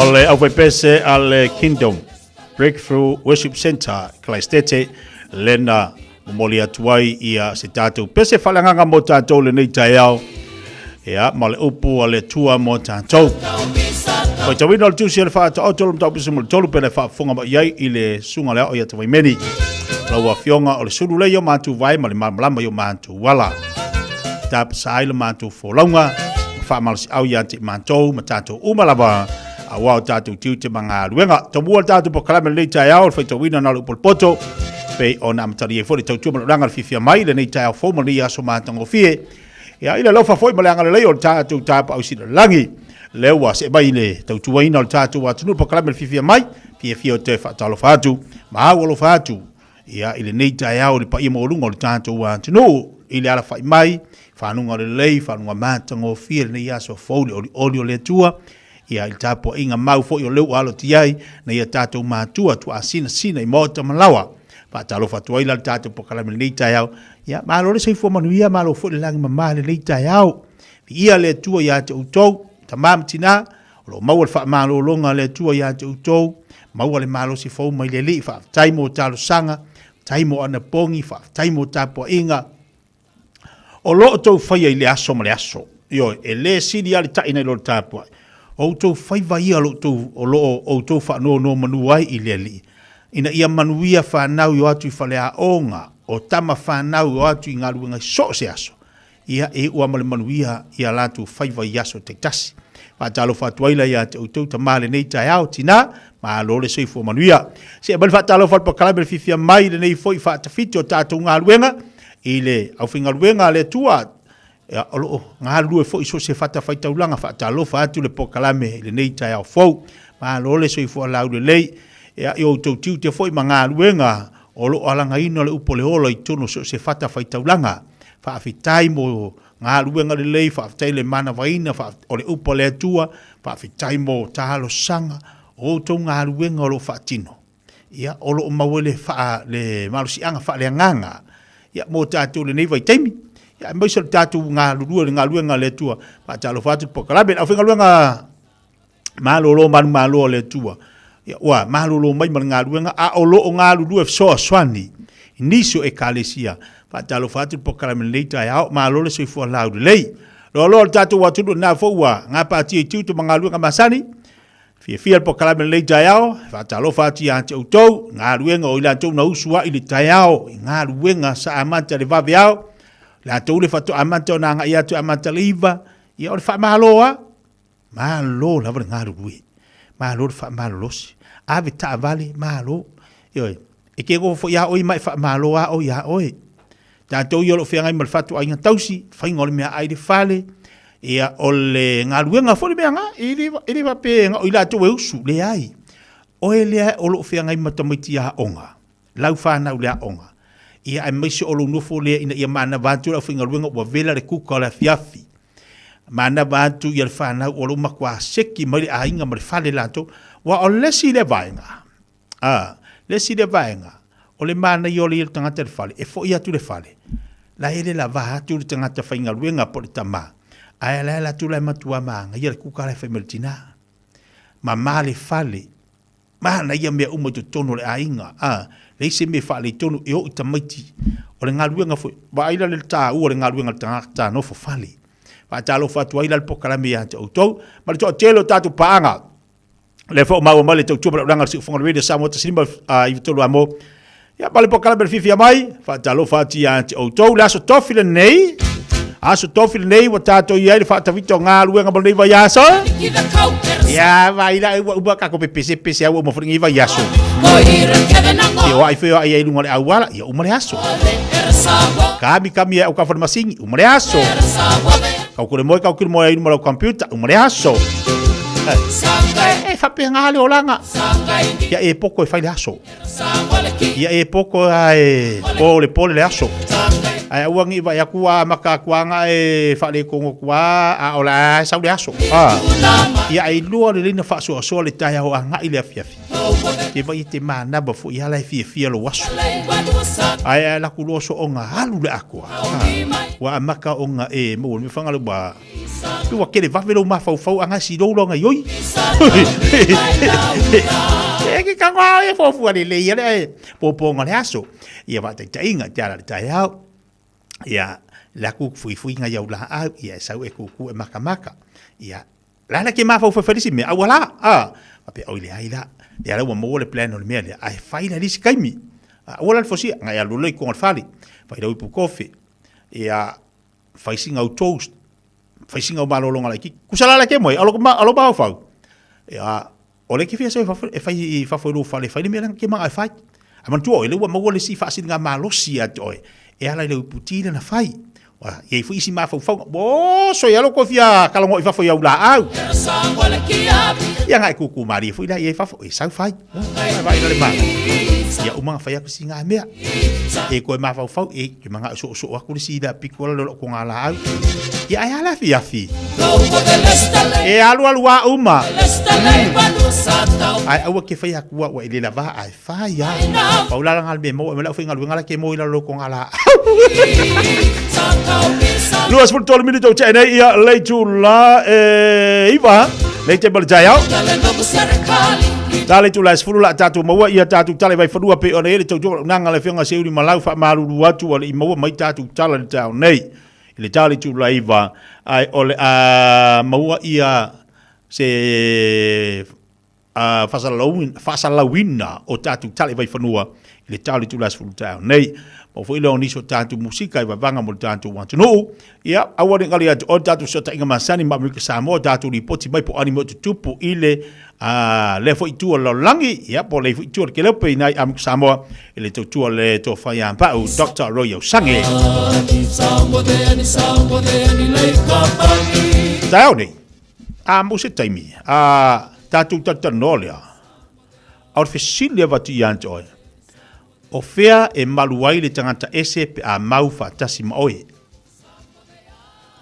O le aufaipese a le Kingdom Breakthrough Worship Centre Kalaistete lena momoli atu ai ia se tatou pese faaleagaga mo tatou lenei taeao ia ma le upu a le Atua mo tatou. Faitauina o le tusi o le Faataoto o le Mataupu 13 pe le faafofoga mai ai i le susuga le ao ia Tavaimeni. Lau afioga o le sulu lea i o matou vae ma le malamalama i o matou ala. Tapasa ai le matou folauga ma faamalosiau ia te matou ma tatou uma lava aua o tatou tiute ma galuega. Tomua le tatou polokalame lenei taeao, le faitauina na o le upu o le poto, pei ona amatalia ai foi le tautua ma le ulaga le fiafia mai lenei taeao fou ma lenei aso matagofie. Ia, i le alofa foi ma le agalelei o le tatou Tapaau Silolagi, lea ua see mai i le tautuaina o le tatou atunuu, polokalame le fiafia mai, fiafia o toe faatalofa atu ma au alofa atu ia, i lenei taeao i le paia maualuga o le tatou atunuu, i le alafai mai, fanuga lelei, fanuga matagofie lenei aso fou, le olioli o le Atua, ia, i le tapuaiga mau foi o lea ua alo atu i ai nai a tatou matua tuaasinasina i maota ma laoa. Faatalofa atu ai la le tatou polokalame i lenei taeao. Ia, malo le soifua manuia, malo foi le lagi mama i lenei taeao. Viia le Atua ia te outou, tama ma tina, o lo o maua le faamalologa a le Atua ia te outou, maua le malosi fou mai le Alii. Faafetai mo talosaga, faafetai mo anapogi, faafetai mo tapuaiga. O lo outou faia i le aso ma le aso. Ioe, e le sili lava le tai nai lo le tapuai. O outou faiva ia o lo outou, o lo o outou faanonomanu ai i le Alii, ina ia manuia fanau i o atu i faleaoga, o tama fanau i o atu i galuega i so o se aso. Ia, e iu lava ma le manuia i a latou faiva i aso taitasi. Faatalofa atu ai la ia te outou tama lenei taeao, tina, malo le soifua manuia. Se aumai le faatalofa a le polokalame le fiafia mai lenei foi faatafiti o tatou galuega i le aufaigaluega a le Atua ia, o lo o galulue foi i so o se fatafaitaulaga. Faatalofa atu le polokalame i lenei taeao fou. Malo le soifua laulelei ia, i outou tiute foi ma galuega o lo o alagaina le upu o le ola i totonu o so o se fatafaitaulaga. Faafetai mo galuega lelei, faafetai le manavaina o le upu a le Atua, faafetai mo talosaga o outou galuega o lo o faatino. Ia, o lo o maua le, faa, le malosiaga faaleagaga ia, mo tatou lenei vaitaimi. Ia, aemaise o le tatou galulue i le galuega a le Atua. Faatalofa atu le polokalame. Le aufaigaluega malolo manumalo a le Atua. Ia, ua malolo mai ma le galuega, a o lo o galulue fesoasoani i nisi o ekalesia. Faatalofa atu le polokalame lenei taeao, malo le soifua laulelei. Loaloa le tatou atunuu lena foi ua gapatia i tiute ma galuega masani. Fiafia le polokalame lenei taeao, faatalofa atu ia te outou, galuega o i latou na usu ai i le taeao, i galuega sa amata le vaveao, latou le faatoa amata ona agai atu e amata le 9, ia o le faamalo lava. Malo lava le galulue, malo le faamalolosi, ave taavale, malo. Ioe, e te nofo foi lava oe ma e faamalo lava oe iā oe. Tatou ia o lo o feagai ma le fatuaiga tausi, faiga o le meaai i le fale, ia o le galuega foi le mea na, e le, e le faapea na o i latou e usu, leai. Oe lea o lo o feagai ma tamaiti aoga, lau fanau i le aoga, ia aemaise o lou nofo lea ina ia manava atu le aufaigaluega ua vela le kuka o le afiafi. Manava atu ia le fanau o lo o matua seki mai le aiga ma le fale latou. Aua o le isi lea vaega, a, le isi lea vaega, o le manaia o le ia le tagata i le fale, e foi atu i le fale, la e le lava atu le tagata faigaluega po o le tama, ae la e alu atu la e matua manaia le kuka la e fai mai le tina. Mama le fale, Manaia mea uma i totonu o le aiga, a, leai se mea faaletonu e oo i tamaiti. O le galuega foi, vaai la le taua o le galuega a le tagata nofo fale. Faatalofa atu ai la le polokalame ia te outou, ma le toatele o tatou paaga. O lea foi ua maua mai le tautua ma le aulaga a le Siufofoga o le Radio Samoa 159 a mo. Ia, ma le polokalame le fiafia mai, faatalofa atu ia te outou. Le aso tofi lenei, aso tofi lenei ua tatou i ai le faatafita o galuega mo lenei vaiaso. Ia, vai la, ua uma kako pepese pese au uma foi lenei vaiaso. Ia, o ai foi o ai ai lunga o le auala, ia uma le aso. Kami kami au ka whare masingi, uma le aso. Kau kore moe, kau kore moe ai luma lau computer, uma le aso. E, e whapenga le olanga. Ia e poko e whai le aso. Ia e poko a e po le pole le aso. Ai aua ngi vai aku a maka aku anga e whaale kongo kua a ola a sau le aso. A. Ia ai lua le leina whaasoasoa le tae ao a ngai le afiafi. Te vai te mānaba fo i ala e fiafia lo aso. Ai ai laku loa so onga alu le akoa. Ua amaka onga e mo me whangale ua. Pe ua kele vave lou mafaufau a gasi lou loa gaioi. E ke ka ngā e fuafua lelei ia le e pōpōga o le aso. Ia faataitaiga te ala i le taeao. Ia, le aku fuifuiga i au laau, ia e sau e kūkū e makamaka. Ia, la la ke mafaufau e fai le isi mea, aua la, a, faapea, oi leai la, lea la ua maua le plan o le mea lea, ae fai la i le isi taimi. Aua la le fosia, ngai alu loa i koga o le fale, fai lau ipu kofe, ia, fai sina au toast, fai sina au malologa laitiiti. Kusa la la ke moe, alo alo mafaufau. Ia, O le ke fia sau e fai i fafo i lou fale e fai le mea lea na ke manao e fai. Ae manatua oe, lea ua maua le isi faasiliga malosi ia te oe e ala i le uiputi lea na fai. Ua i ai foi isi mafaufauga, ua oso ia lou koe fia kalagoa i fafo i au laau. Ia na e kūkū malie foi la i ai fafo, e sau fai. Vaai vaai la le manaia. Ia uma na fai atu si ngā mea. E koe mafaufau, e ke manao e soosoo atu le si la piko la le o ko ngā laau. Ia ai ala afiafi. E alu alu a uma. Ai aua ke fai aku ua i le lava ai fai a. Pau la nga me mo me la fai ngaluenga la ke mo i la lo ko ngā laau. 23 minuto te nei ia leitu la e iwa. Nei te mala jaiau. Ta leitu la 10 la tātou maua ia tātou tala i Vaifanua pe ona e le tautua nanga le whionga seuri malau wha maruru atu wale i maua mai tātou tala le tau nei. I le tā leitu la iwa ai ole a maua ia se a faasalalauina o tatou tala i Vaifanua i le tau o le itula 10 taeao nei. Maua foi lea o nisi o tatou musika i vavaga mo le tatou atunuu. Ia, aua ne i galo ia te oe le tatou fesootaiga masani ma Amerika Samoa, tatou lipoti mai po o a ni mea o tutupu i le lea foi itu o le lalolagi, ia, po o lea foi itu o le keleope i nai Amerika Samoa i le tautua o le Tofa ia Pau, Dr. Roy Ausange. Taeao nei, A mo se taimi, a tatou talatalanoa lea, a o le fesili e avatu ia te oe, o fea e malu ai le tagata ese pe a mau faatasi ma oe?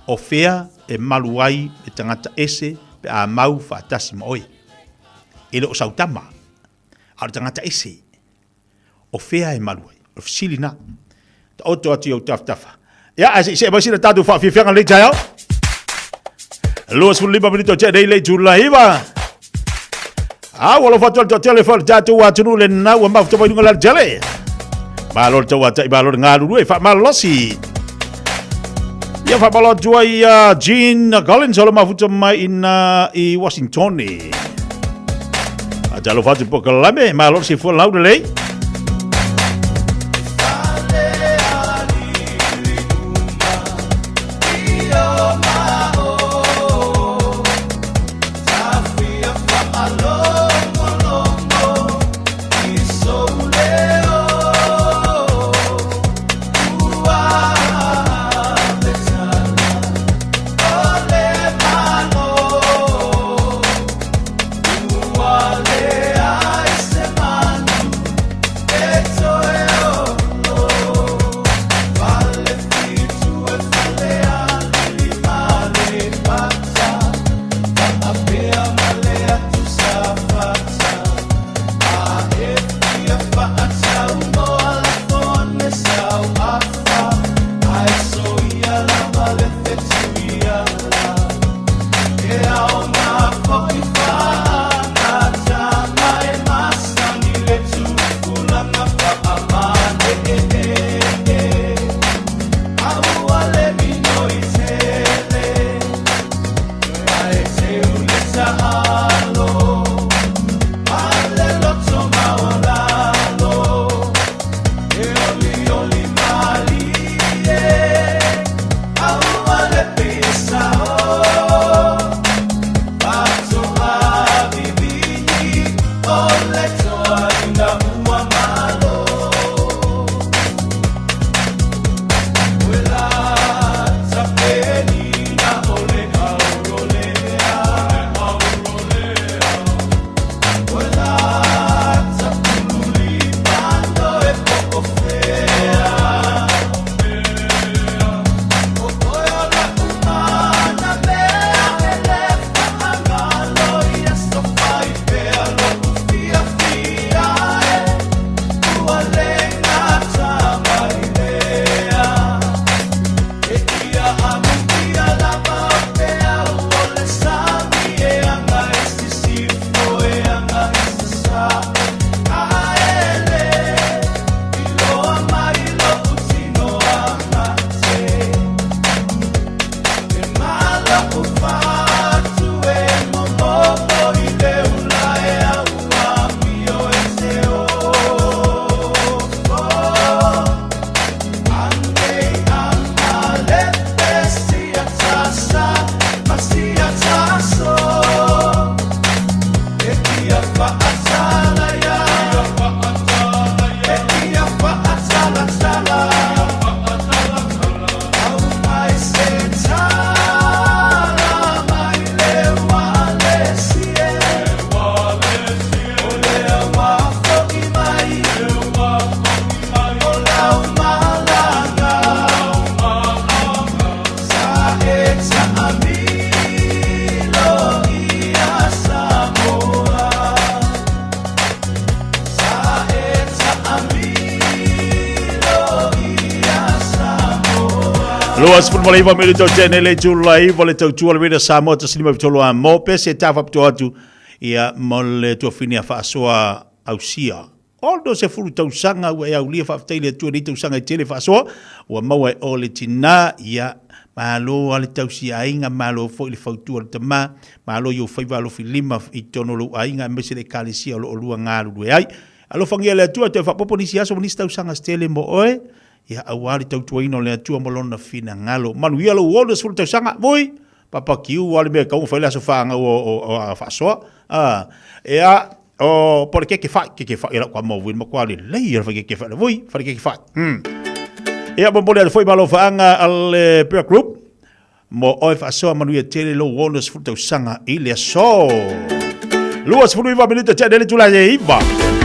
O fea e malu ai le tagata ese pe a mau faatasi ma oe? E le o sau tama, a o le tagata ese. O fea e malu ai? O le fesili na. Taoto atu i ou tafatafa. Ia, ae se i see mai sina tatou faafiafiaga lenei taeao. 25 minute o tea nei le itula iva. A, ua alofa atu le toatele foi o le tatou atunuu lena ua mafuta mai luga o le alatele. Malo le tauatai, malo le galulue, faamalolosi. Ia faamalo atu ai ia Jean Collins o le mafuta mai ina i Washington. Talofa atu po kalame, malo le soifua lau lelei. 29 minuto tene le itula iva le tautua le Radio Samoa 153 a mo pese ta faapitoa atu ia mo le tuafine a faasoa ausia. 60 tausaga ua e aulia faafetai i le Atua i nei tausaga e tele faasoa ua maua e o le tina ia malo a le tausi aiga malo foi le fautua le tama malo i ou faiva alofi lima i totonu o lou aiga aemaise le ekalesia o lo o lua galulue ai. Alofagia e le Atua toe faaopoopo nisi aso ma nisi tausaga se tele mo oe ia aua le tautuaina o le Atua ma lona finagalo. Manuia lou 60 tausaga, vui! Papa kiu a le mea e tatau ona fai le aso fanau o faasoa. Ea, o po o le keke fai, keke fai e lau tama o vui, matua lelei le fai keke fai, le vui, fai le keke fai. Ia, momoli atu foi malofaaga a le Prayer Group, mo oe faasoa manuia tele lou 60 tausaga i le aso. 29 minute tea nei le itula e 9.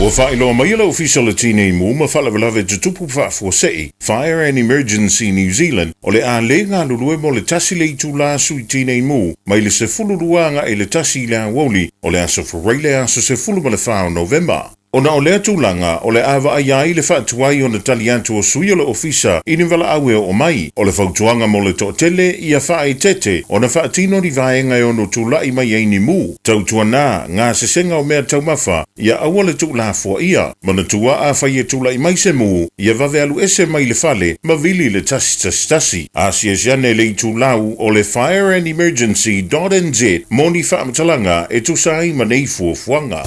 Ua faailoa mai e le Ofisa o le Tinei Mu ma Faalavelave Tutupu Faafuasei, Fire and Emergency New Zealand, o le a le galulue mo le tasi le itulā sui tinei mu mai le 12 agai i le tasi i le aoauli o le aso Faraile aso 14 o Novema. Ona o lea tulaga, o le a vaaia ai le faatuai ona tali atu o sui o le Ofisa i ni valaau e oo mai. O le fautuaga mo le toatele, ia faaeteete ona faatino ni vaega e ono tulai mai ai ni mu. Tautuana, gasesega o mea taumafa, ia aua le tuulafoaia. Manatua afai e tulai mai se mu, ia vave alu ese mai le fale ma vili le 111. Asiasi ane le itulau o le fireandemergency.nz mo ni faamatalaga e tusa ai ma nei fuafuaga.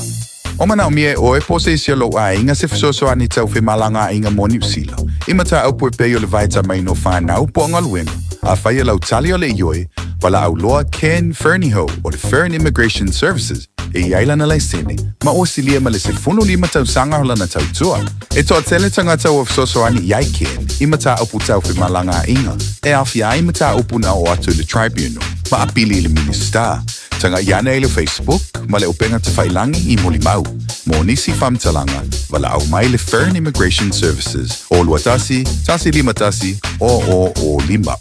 O manaomia e oe po o se isi o lou aiga se fesoasoani tau femalagaaiga mo Niu Sila, i mataupu e pei o le vaitamaina o fanau po o galuega. Afai e lau tali o le ioe, valaau loa Ken Fernihough o le Fern Immigration Services e i ai lana laisene ma ua silia ma le 15 tausaga o lana tautua. E toatele tagata ua fesoasoani i ai Ken i mataupu tau femalagaaiga e aofia ai mataupu na oo atu i le Tribunal ma apili i le Minisita. Taga'i ane i le Facebook ma le upega tafailangi i molimau. Mo nisi faamatalaga, valaau mai le Fern Immigration Services o 21 151 0005.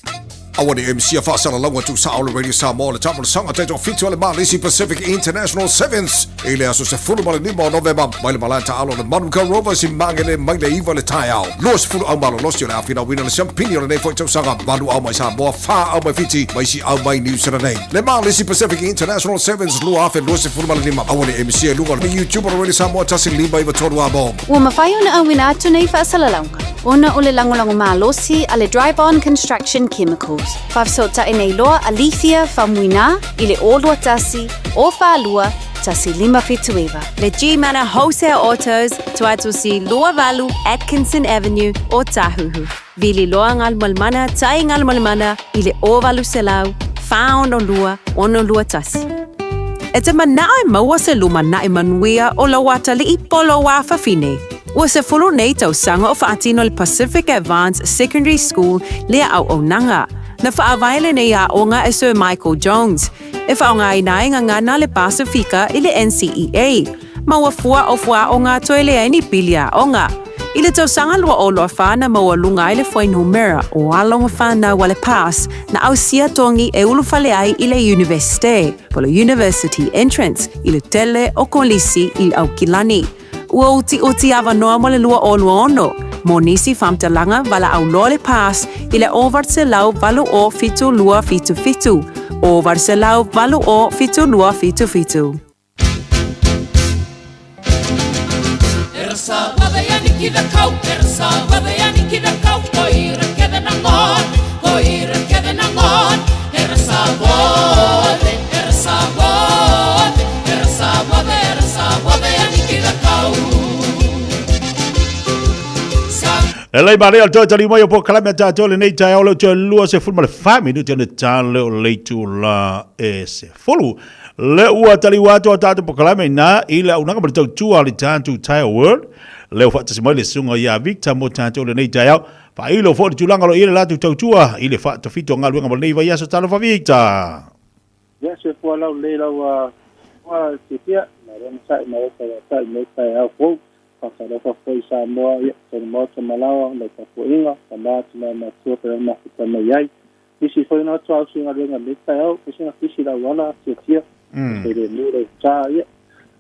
Aua ne i misia faasalalauga tuusao le Radio Samoa le taamolosaga taitoafitu a le Malisi Pacific International Sevens i le aso 15 o Novema mai le malae taaalo o le Manukau Rovers i Magele mai le 9 le taeao. 20 au malolosi o le a finauina le siampini o lenei foi tausaga, valu au mai Samoa, fa au mai Fiti ma isi au mai Niu Sila nei. Le Malisi Pacific International Sevens 2025. Aua ne i misia i luga o le YouTube o le Radio Samoa 1593 Amo. Ua mafai ona auina atu nei faasalalauga ona o le lagolago malosi a le Dryborn Construction Chemicals. Faafesootai nei loa a Lethia Faumuina i le 021 042 1579. Le G-Mana Wholesale Autos, Tuatusi 28 Atkinson Avenue, Ōtāhuhu. Vili loa Galumalemana tai Galumalemana i le 0800 462 621. E te manao e maua se lumanai manuia o lou atalii po o lou afafine. Ua 10 nei tausaga o faatino le Pacific Advanced Secondary School lea auaunaga. Na faavae lenei aoga e Sir Michael Jones, e faaaogaina ai gagana le Pasifika i le NCEA. Ma ua fua o fuaaoga toe leai ni pili aoga. I le tausaga 2024 na maualuga ai le fuainumera o alo ma fanau a le PASS na ausia togi e ulufale ai i le Iunivesite, po o le University Entrance, i le tele o kolisi i Aukilani. Ua utiuti avanoa mo le 2026 mo nisi faamatalaga valaau loa le PASS i le 808 7277, 808 7277. E lei mare al toe tali mai o polokalame a tātou lenei taeao leo toe 24 minute ona tale o le itula e 10. Le ua taliua atu a tātou polokalame ina i le auaunaga ma le tautua a le tātou Tire World. Leo faatasi mai le susuga ia Victor mo tātou lenei taeao. Faailo foi le tulaga o lo o i ai le latou tautua i le faatafito o galuega mo lenei vaiaso. Talofa Victor! Ia, soifua laulelei lau ua fiafia, malo na sa'i mai ai tauatai i lenei taeao fou. Faatalofa foi Samoa, ia, tonu maota ma laoa, lau tapuaiga, tama, tina, matua, pe le mafuta mai ai. Nisi foi na atu ausi galuega i lenei taeao, pese na pisi lau ala, fiafia, se le mu lau ta, ia.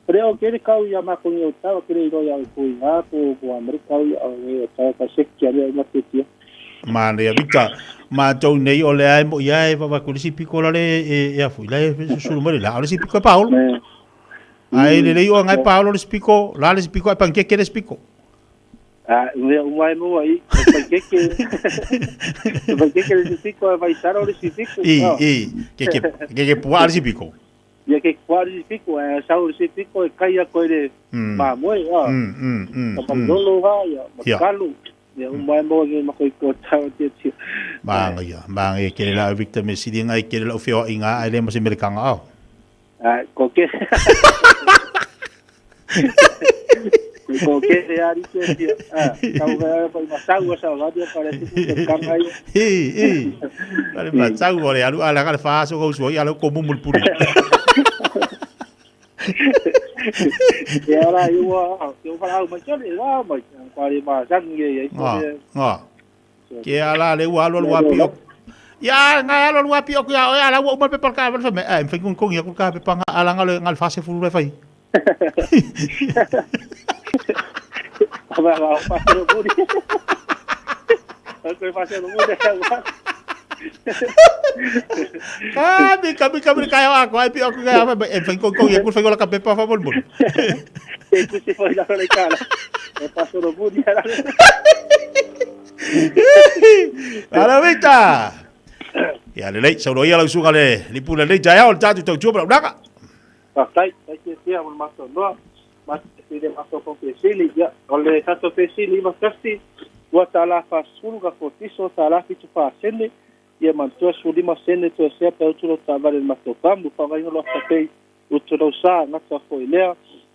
O lea o kele kau ia makou nei o tau, kele iloa ia kou i ngā, po po Amerika kau ia o nei o tau, ka seki a mea uma fiafia. Manaia Victor, matou nei o lea e mo ia e vavaku le isi piko la le e e afu la e susulu mai le la o le isi piko e paolo. Ai le lei o ngai paolo le isi piko, la le isi piko e pankeke le isi piko. A mea uma e maua i, e paikeke, e paikeke le isi piko, e vaitaro le isi piko. I, i, keke, keke puaa le isi piko. Ia keke puaa le isi piko, e sau le isi piko e kai a koe le mamoe, a. Ka malolo ga, ia, makalu. Ia uma e maua nge mako i ko tau tia tia. Maangaia, maangaia kele la Victor me sili ngai kele lau feoa i ngā ai le ma se mele kanga ao. A, ko ke. Ko ke te ari te tia. A, tau ga pa i masau a sa vadia para te te kanga i. I, i. Pare masau o le alu ala ka le whaaso kau sua i ala ko mumul puri. Ia ora i ua, te ua au mai tole, ua mai, kua re ma sangi ia i tole. Ngā, Ke ala le ua alu alu api o. Ia nga alu alu api o kia o ala ua uma pepa ka fa me ai fai kong kong ia ku ka pepa nga ala nga le nga le fase fulu le fai. Kami, kami, kami kaya ako. Ai, pi ako kaya e fai ko ko ye ku fai ko la ka pepa fa bol bol. E ku se foi la la kala. E paso lo budi ala. Ala vita. Ia lelei, saulo ia lau suga le lipu le lei taeao le tātou tautua ma lau naga. Faafetai, faafetai fiafia mo le matou noa. Matou te fili matou fou fesili. Ia, o le tatou fesili 91, $2.40 ka kotiso, tala 74 sene, ia manatua 15 sene toe sea pe utu lou taavale i le matou pamu. Faaaogaina lo Afterpay utu lou sa, gata foi lea,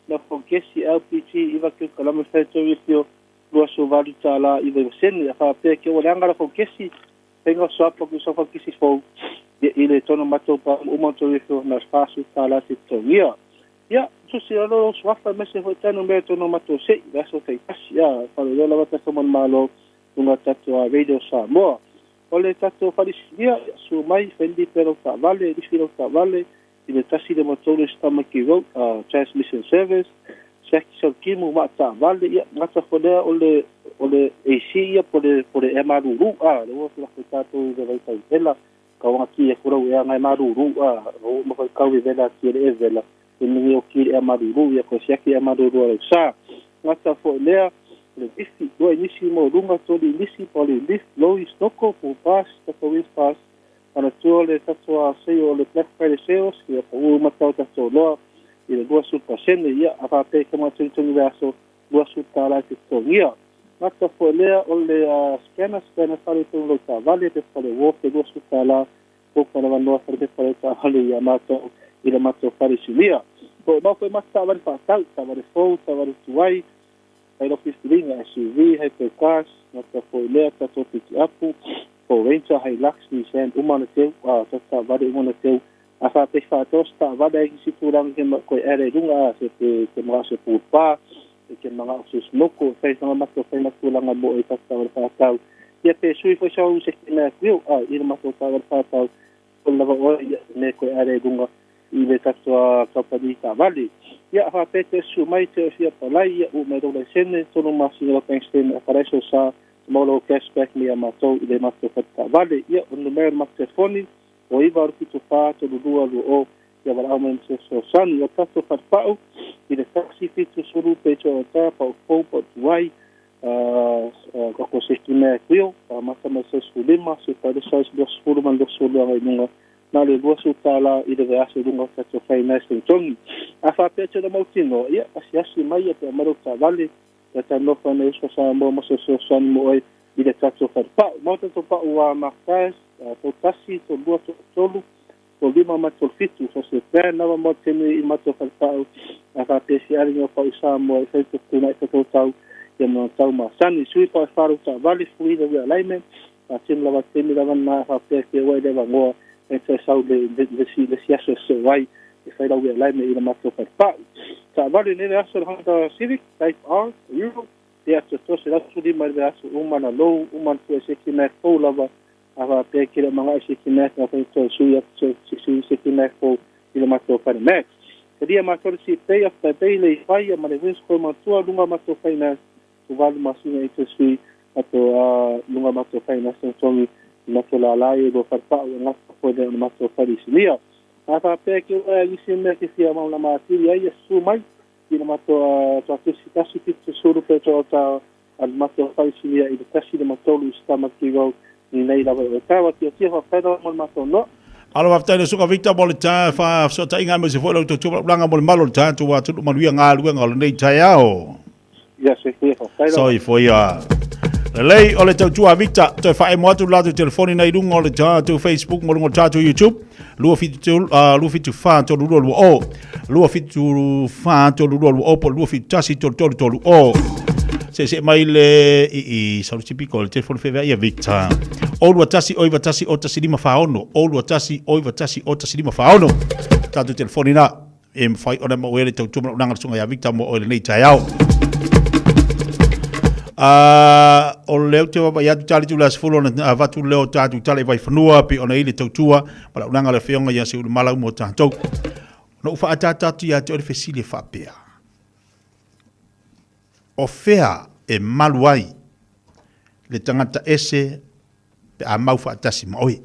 lau fou kesi LPG 9 kilokalama factory refill $28 99 sene. A faapea ke ua leaga lau fou kesi, Faiga o soapo ki sofa kisi fou ia i le tono matou pa uma to ifo na fasu tala te totogia. Ia, tusi o lo suafa mese foi tanu mea tono matou sei le aso tai tasi ia falo lava tatou manumalo lunga tatou a Radio Samoa. O le tatou falisilia ia su mai fendi pe lau taavale lifi lau taavale i le 153 Stamaki Road Transmission Service Siaki sau timu ma taavale ia gata fo lea o le o le AC ia po le po le ea malulu a le ua tula foi tatou i le vaitau vela kau anga ki e kurau ea ngai malulu a o ma foi kau i vela ki le e vela i mingi o ki le ea malulu ia ko siaki ea malulu a lau sa gata fo lea le wifi lua inisi mo lunga tolu inisi po le lift loi snoko po pass tatou wins pass Manatua le tatou a sale o le Black Friday sales ia pau uma tau tatou loa i le 20%, ia a faapea ka matonitonu le aso $20 e te totogia. Gata foi lea o le scanner, scanner fale tonu lau taavale pe fale wharf e $20 poka lava noa fale pepa lau taavale ia matou i le matou fale silia. Po mau foi matou taavale faatau, taavale fou, taavale tuai, hai lau filifiliga, SUV, hypercars, gata foi lea tatou pikiapu, Ford Ranger, Hilux, Nissan, uma na teu, a tatou taavale uma na teu, a faapea faatoa se taavale ai kisi tulaga ke koe ere i lunga a se te te mga se pūpā, e ke mga o se smoko, e whai whanga matou whai na tulaga mo e tatou taavale faatau. Ia pe sui foi sau se ki mea kuio, a i le matou taavale faatau, o lava oe ia me koe ere i lunga i le tatou a kaupani taavale. Ia a faapea te susu mai te ofia palai, ia uu mai lou laisene, tonu masina lau bank statement a palai so sa, Mau lau cashback me ia matou i le matou fale taavale. Ia, o le numera o le matou telefoni, o 9 8 7 4 3 2 2 0, ia valaau mai ma se fesoasoani. O le tatou fale pau, i le 1 7 0 peito o ta, pau fou, pau tuai, ka ko se ki mea e kuio, mata mai se 15, se palesa se 20 ma le 22 agai i luga, na o le $20 i le vaiaso i luga o tatou finance togitogi. A faapea te le mautinoa, ia, asiasi mai ia pe aumai lau taavale, Ia talofa nei uso Samoa mo se fesoasoani mo oe i le tatou fale pa'u. Mau tatou pa'u a Mark Tyers, tou tasi, tou lua, tou tolu, tou lima ma tou fitu. So se plan lava mo te nui i matou fale pa'u a faapea si ali ngau pa'u i Samoa e fai tutuna'i tatou tau ia mo tau masani. Sui pa'u e wharu taavale, free the realignment, faatino lava taimi lava na faapea ke ua i le avanoa e toe sau le le si le si aso e soo ai e fai lau realignment i le matou fale pa'u. Taavale nei le aso le Honda Civic Type R Euro pe atoatoa 115 i le aso uma na lou uma na tua se ki mea fou lava a faapea ke le mangaʻi se ki mea ka fai toe sui atu se sui se ki mea fou i le matou fale Max. Talia matou le si pay after day le i fai ma le windscreen matua lunga matou finance 8 masina i toe sui matou a lunga matou finance togitogi i matou lala ia i lua fale pa'u e gata foi lea o le matou fale i Silia. A faapea ke ua isi mea ke fia maulama atili ai ia susu mai i le matou tuatusi 1 70 pe toa ta a le matou faisilia i le 1 53 i Stamaki Road ni nei lava i Otawa. Tia tia faafetai lava mo le matou noa. Malo faafetai le Susuga Victor mo le ta fesootaiga aemaise foi lau tautua laulanga mo le malo o le tatou atunuu manuia galuega o lenei taeao. Ia soifua faafetai lava. Soifua. Lelei o le tautua a Victor, toe faaemo atu le latou telefoni nei i luga o le tatou Facebook ma luga o le tatou YouTube. 273 274 3220 274 3220 po o le 271 3330. Seesee mai le i i salu tipiko le telefoni whewea ia Victor. O lua tasi o iwa tasi o tasi lima whaono. O lua tasi o iwa tasi o tasi lima whaono. Tātou telefoni nā. E mawhai ona mo oe le tautua mana unanga le sunga ia Victor mo oe lenei taeao. O leo te wapa i atu tali tu le asifulu ona avatu leo tātou tale i vaiwhanua pe ona i le tautua ma la unanga le whionga ia se ulu malau mo tātou. No u whaatata atu ia te ore fesili e whaapea. O fea e malu ai le tagata ese pe a mau faatasi ma oe?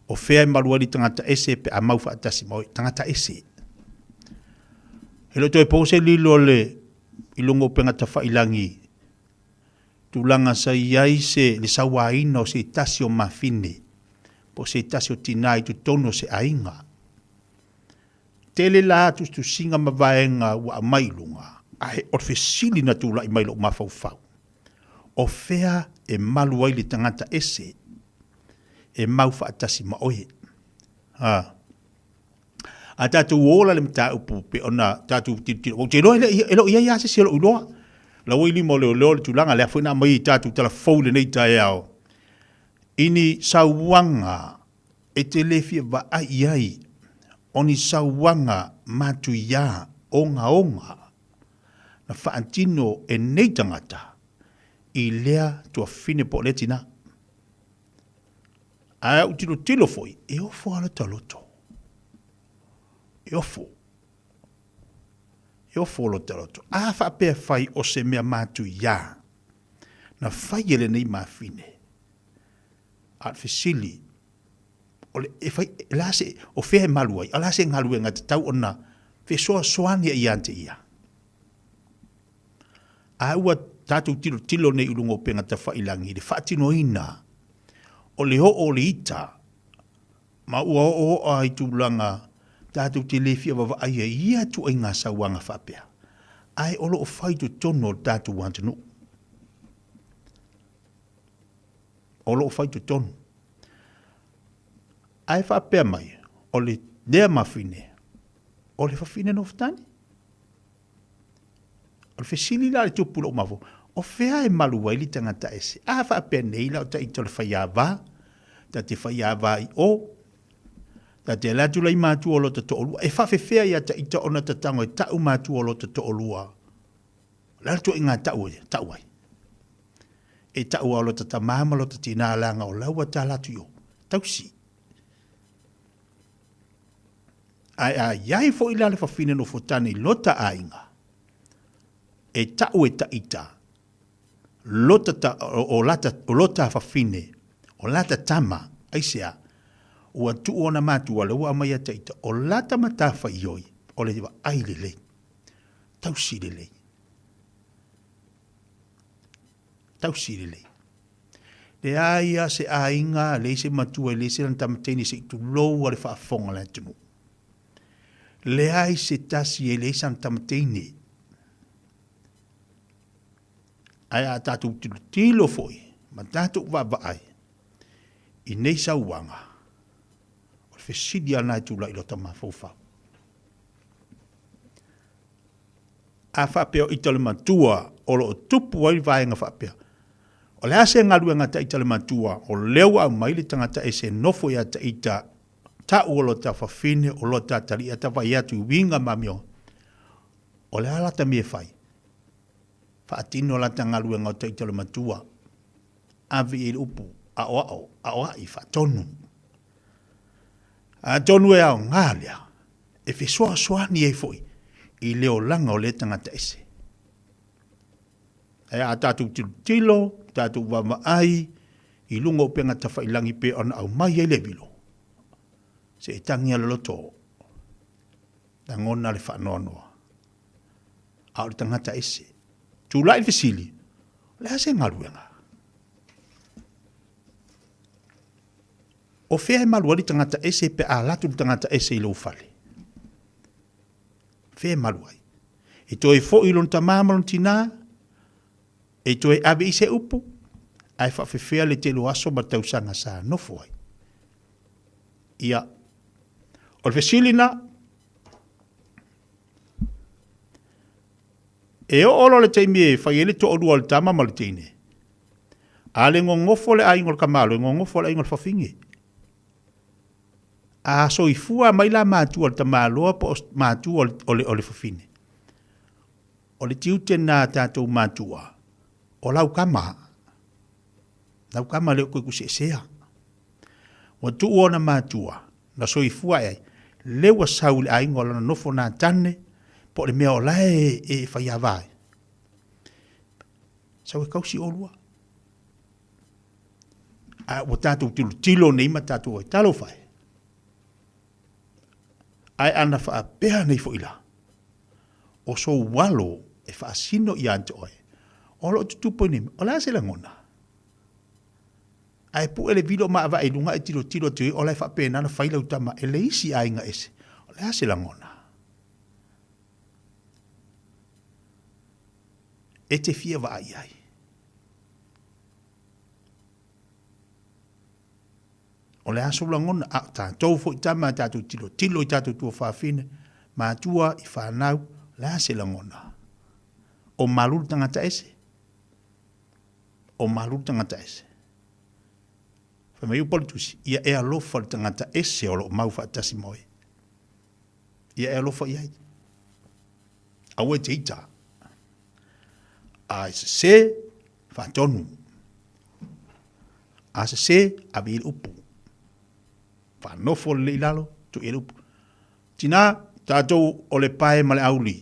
O fea e malu ai le tagata ese pe a mau faatasi ma oe? Tagata ese. E le o toe po se lilo le i luga o upega tafailangi tulaga sa i ai se le sauaina o se tasi o mafine po o se tasi o tinā i totonu o se aiga. Tele la tusitusiga ma vaega ua aumai i luga, ae o le fesili na tulai mai i lou mafaufau, o fea e malu ai le tagata ese e mau faatasi ma oe? Ha. A tatou ola le mataupu pe ona tatou tilotilo, ou te iloa e le o i ai lava se isi o lou iloa. La ua i lima o leoleo le tulaga lea foi na aumai i tatou tala fou i lenei taeao i ni sauaga e te le fia vaai i ai o ni sauaga matuia ogaoga na faatino e nei tagata i lea tuafine po o lea tinā. Ae ou tilotilo foi, e ofo lava lota loto. E ofo. E ofo lota loto. A faapea fai o se mea matuia na fai e lenei mafine, A o le fesili, o le, e fai, e le a se, o fea e malu ai? A o le a se galuega e tatau ona fesoasoani ai ia te ia? A ua tatou tilotilo nei i luga o upega tafailangi i le faatinoina o le oo o le ita, ma ua ooooa i tulaga tatou te le fia vavaai ai i ia ituaiga sauaga faapea, ae o lo o fai i totonu o le tatou atunuu. O lo o fai totonu. Ae faapea mai, o le lea mafine, o le fafine nofotane. O le fesili la le tupu lou mafo, o fea e malu ai le tagata ese? A faapea nei la o taita o le faiava, ta te faiava i o, ta te ala atu la i matua o lota toalua, e faafefea ia taita ona tatago e ta'u matua o lota toalua? O le a le tuaiga ta'u e ta'u ai? E ta'u a o lota tamā ma lota tinā leaga o la ua tala atu i o, tausi. Ae a iai foi la le fafine nofotane i lota aiga, e ta'u e ta'ita lota ta, o, o, lata, o lota fafine, o lata tama, aisea, ua tuu ona matua le ua aumai ia ta'ita, o lata matafaioi, o le vaai lelei, tausi lelei. Tausi lelei. Leai a se aiga, leai se matua, leai se lana tama teine se i tulou a le faafofoga a le atunuu. Leai se tasi e leai sana tama teine. Ae a tatou tilotilo foi ma tatou vaavaai i nei sauaga, o le fesili lava lena e tulai i lota mafaufau. A faapea o ita le matua o lo o tupu ai vaega faapea, o le a se galuega a ita le matua o lea ua aumai le tagata ese e nofo ia te ita ta'u o lota fafine o lota atalii a ta vaai atu i uiga ma amioga, o le a lata mea e fai? Faatino lata galuega o ita le matua, ave i ai le upu aoao, aoai, faatonu. Atonu e aoga lea e fesoasoani ai foi i le olaga o lea tagata ese. Ae a tatou tilotilo, tatou vaavaai i luga o upega tafailangi pei ona aumai ai le vilo, se i tagi a loloto, lagona le faanoanoa. A o le tagata ese. Tulai le fesili, o le a se galuega? O fea e malu ai le tagata ese pe a alu atu le tagata ese i lou fale? Fea e malu ai? E toe foi i lona tamā ma lona tinā, e toe ave i se upu, ae faafefea le tele o aso ma tausaga sa nofo ai. Ia, o le fesili na, e oo loa le taimi e fai ai le toalua o le tama ma le teine, A le gogofo le aiga o le tamaloa, e gogofo le aiga o le fafine. A soifua mai la matua o le tamaloa po o matua o le, o le fafine, o le tiute na a tatou matua, o lau kama, lau kama le o koe kuseesea. Ua tuu ona matua, na soifua ai, le ua sau i le aiga o lana nofo na tane, po o le mea o la e, e faiava ai. Sau e kausi olua. A ua tatou tilotilo nei ma tatou ai, talofa e. Ae ana faapea nei foi la, o sou alo e faasino ia te oe, o lo o tutupu ai nei mea, o le a se lagona? Ae pue le vilo ma avae i luga e tilotilo atu i ai, o la e faapena ona fai lau tama e le isi aiga ese, o le a se lagona? E te fia vaai ai. O le a sou lagona, a o tatou foi tama a tatou tilotilo i tatou tuafafine, matua i fanau, o le a se lagona? O malu le tagata ese. O malu le tagata ese. Fai mai upu a le Tusi, ia e alofa le tagata ese o lo o mau faatasi ma oe. Ia e alofa i ai. Aua e te ita. A e sese, faatonu. A sese, ave i le upu. Faanofo lelei i lalo, tuu i ai le upu. Tina, tatou o le pae ma le auli.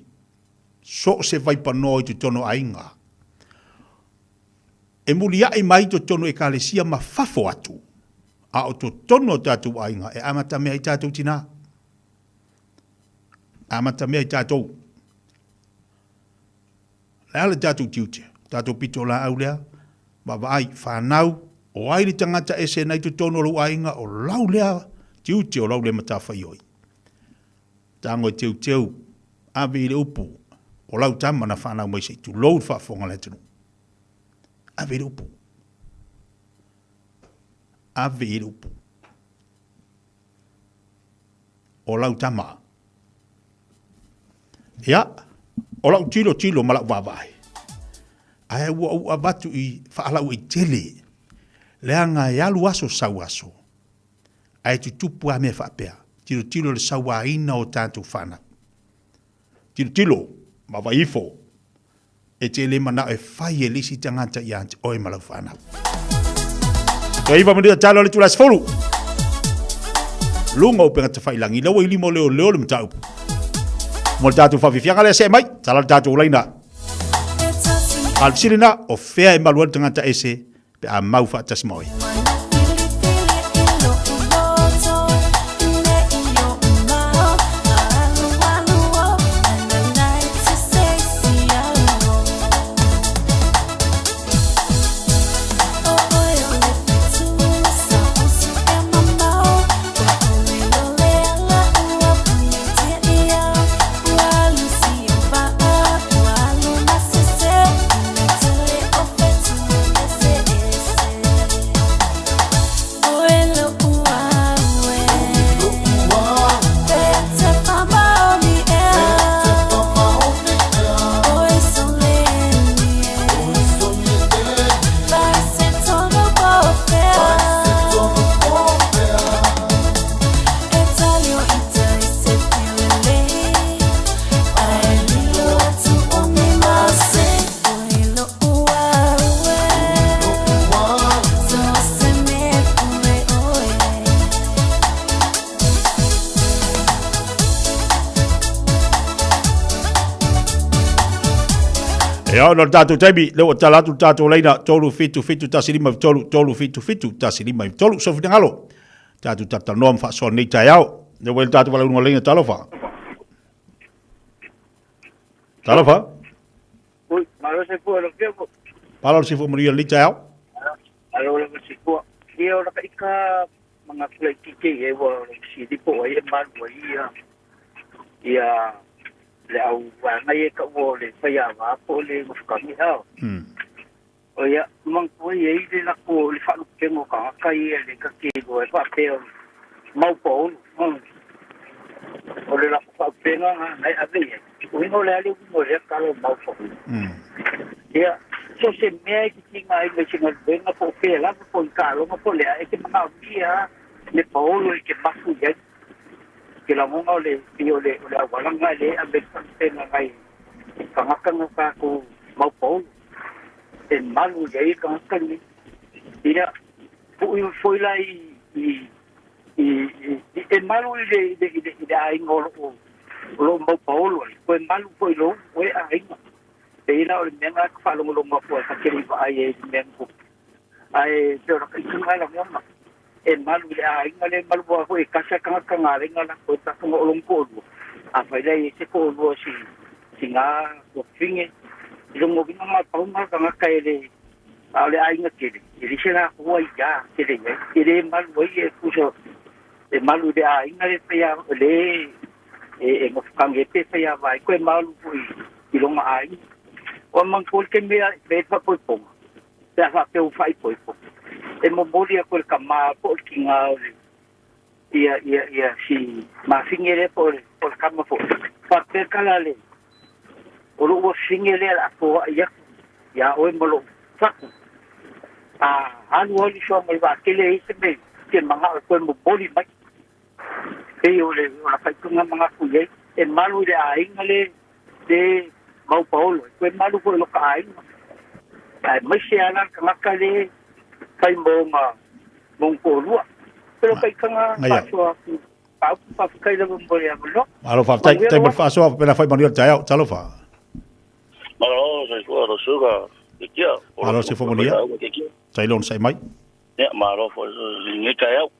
So o se vaipanoa i totonu o aiga. E muliaʻi mai totonu o Ekalesia ma fafo atu, a o totonu o tatou aiga e amatamea ai tatou tina. Amatamea ai tatou. Le a le tatou tiute, tatou pitolaau lea, vaavaai, fanau, o ai le tagata ese na i totonu o lou aiga, o lau lea tiute, o lau lea matafaioi. Tago e teuteu, ave i le upu, o lau tama na fanau mai se i tulou le faafofoga a le atunuu. Ave i le upu. Ave i le upu. O lau tama. Ia, o lau tilotilo ma lau vaavaai, ae ua ou avatu i faalauaitele, leaga e alu aso sau aso, ae tutupu lava mea faapea, tilotilo i le sauaina o tatou fanau. Tilotilo ma vaai ifo, e te le manao e fai e le isi tagata ia te oe ma lau fanau. Toe iva minute talo le itula 10. Luga o upega tafailangi, lea ua i lima o leoleo le mataupu. Mo le tatou faafiafiaga lea, see mai, tala le tatou laina. A o le fesili lena, o fea e malu ai le tagata ese pe a mau faatasi ma oe? Ia, ona o le tatou taimi, lea ua tala atu le tatou laina, 3 7 7 1 5 3 3 7 7 1 5 3, sou finagalo. Tatou talatalanoa ma faasoa lenei taeao. Lea ua i le tatou valaauina o laina, talofa. Talofa. Ui, malo se fua lo fia. Malo se fua manuia lenei taeao. Malo lava se fua. Ia o laka ika mga kula i kike e ua o le sili po ai e malu ai ia ia le au wanga e ka ua o le whai a po le mafukami ao. O ia, manatua e i ai le lako le faalupega o tagata ia le ta te iloa ai faapea o le mau paolo. O le lako faalupega lena na e ave i ai. Uiga o le a le uiga o lea tala o mau paolo. Ia, so o se mea e titina ai mai se galuega po o fea lava po o ni taaloga po o le a, e te manaomia lava le paolo e te mafu i ai. Ke lagona o le pei o le o le auala lena lea e ave ai le faalupega nai tagata na tatou mau paolo. E malu i ai le tagata lenei. Ia, pui foi la i, i, i, i, e malu i le, i le, i le, i le aiga o loo, o loo mau paolo ai, toe malu foi i lou oe aiga. Pei la o le mea lena e faalogologo atu ai ta te le i vaai ai i le mea na tupu. Ae pei o lata ituga e lagona, e malu i le aiga le malu aua foi e tasi lava le tagata na ala ai ona lafo ai le tatou o lona toalua. Afai la e i ai se toalua o si tina tuafafine, i lona uiga na o le pau lena o le tagata e le A o le aiga tele, e leai se latou aia tele i ai. E le malu ai e tusa e malu i le aiga le fai le e nofo ai pe fai ava ai, toe malu foi i lona aiga. Ua manatua le taimi e fai ai le faaipoipoga, pe a faapea ua faaipoipo, e momoli atu e le tama po o le tina o le ia ia ia si mafine lea po o le po o le tama foi. Faapea le tala a le o lou afafine lea o le a foai atu iā oe ma lou fatu. A alu alu sua ma le vaatele e i ai se mea e te manao e toe momoli mai. Pei o le o la faaipuga manatu i ai, e malu i le aiga le le mau paolo, e toe malu foi i loka aiga. Aemaise lava la le tagata le fai mo ona mo ona toalua. Pe lo faitaga faasoa atu mataupu, faafetai lava mo le avanoa. Malo faafetai, Manuia tai lau mo le aso. faasoa, faapena foi manuia le taeao. Talofa. Malo soifua lau susuga Kekia, o Malo lou soifua manuia. faifeau Kekia. Tai lona sai mai. Ia malo foi i lenei taeao.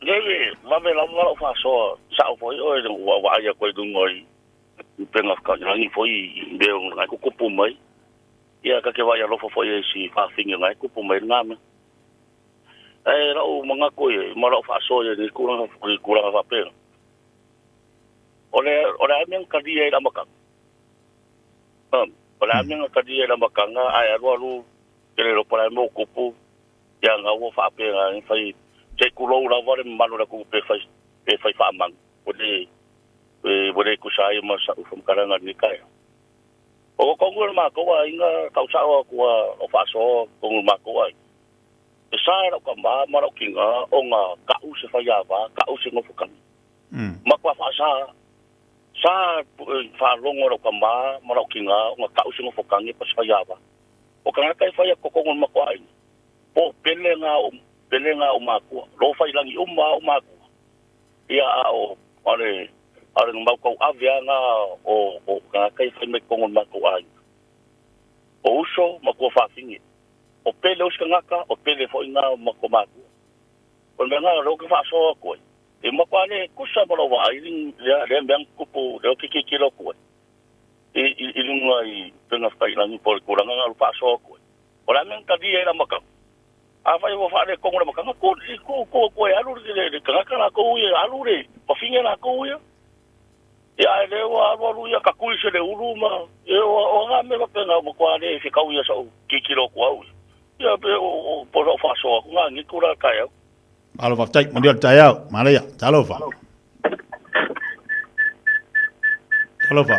Leai e vave lava lau faasoa sao foi oe ua vaai atu ai i luga i upega whakarangi foi i mea o ngai kukupu mai. Ia ka te vaai alofa foi e si whawhinga ngai kupu mai ngā mea. E rau mangako ia, ma rau whaasoa ia ni kuranga, ni kuranga whapena. O le, o le amea karia i ramakanga. O le amea karia i ramakanga, ai alu alu, te le ropa lai mō kupu, ia ngā ua whaapena, ni whai, te kulou lava le mamalu le kupu pe whai, pe whai whaamanga. O le, e ua le kusa ai ma sa'u faamatalaga i lenei taeao. O tonu o le matou aiga tau sa'o atu a o faasoa tonu o le matou aiga, e sa e la'u tamā ma la'u tinā ona ta'u se faiāvā, ta'u se nofokagi. Matua faasā, sa faalogo e la'u tamā ma la'u tinā ona ta'u se nofokagi pa se faiāvā. O tagata e fai atu totonu o le matou aiga, po pele ngā o pele ngā o mākua, lo faiilagi uma a o mākua. Ia a o ale ale nga mau tauave a nga o o tagata ia fai mai totonu o le matou aiga. O uso ma tuafafine. O pele o isi tagata, o pele foi nga o matou matua. O le mea nga lea ou te faasoa atu ai, e matua le kusa ma lou vaai lea lea mea na tutupu lea ou te tilotilo atu ai i i i luga i upega whakailangi po o le tulaga nga o le faasoa atu ai. O le a mea na talia ai le amataga? Afai ua faaletonu le amataga, ko ko ko ko e alu le le tagata latou ia, alu le fafine latou ia. Ia ae le ua alu alu ia kakui se le ulu ma e o o ngā mea faapena ua matua le fekau ia sa'u tilotilo atu au ia. Ia pe o o po o sa'u faasoa atu ngā gitu la taeao. Malo faafetai, manuia le taeao. Manaia, talofa. Talofa.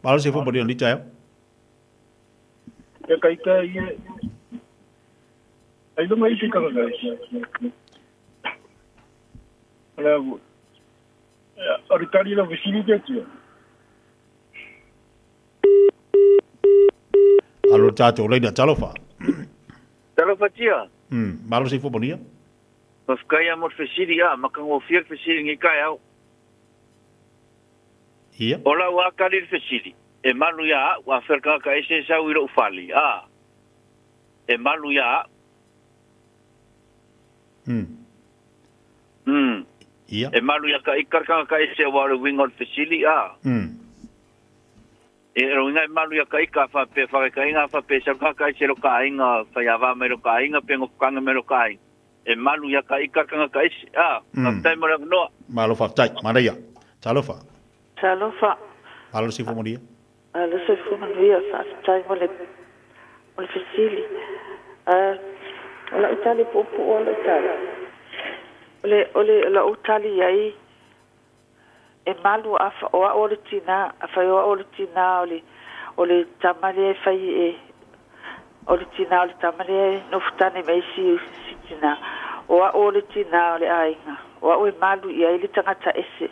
Malo se fo manuia le taeao. E kai ka ia ai lunga i se tangata e. O le avu. O le tali la fesili te tia. Alo le tātou leina, talofa. Talofa tia. Malo se fo manuia. Mawhakaia mo le fesili a, makangofia le fesili ngi kai au. Ia. O lau a kali le fesili, e malu ia a'u a fea le tagata ese e sau i lo'u fale, a, e malu ia a'u. Ia. E malu ia ka ika le tagata ese aua o le uiga o le fesili, a. E le uiga e malu ia ka ika a faapea faakaikaiga a faapea e sau le tagata ese i lo ka aiga, faiavā mai lo ka aiga pe gofukage mai lo ka aiga. E malu ia ka ika le tagata ese, a. Faafetai mo le avanoa. Malo faafetai. Manaia. Talofa. Talofa. Malo le soifua manuia. Malo le soifua manuia. Faafetai mo le mo le fesili. O la'u tali puupuu a la'u tali, o le o le la'u tali i ai, e malu a o a'u o le tinā, afai o a'u o le tinā o le o le tama lea e fai e o le tinā o le tama lea e nofo tane ma isi isi tinā, o a'u o le tinā o le aiga, o a'u e malu i ai le tagata ese.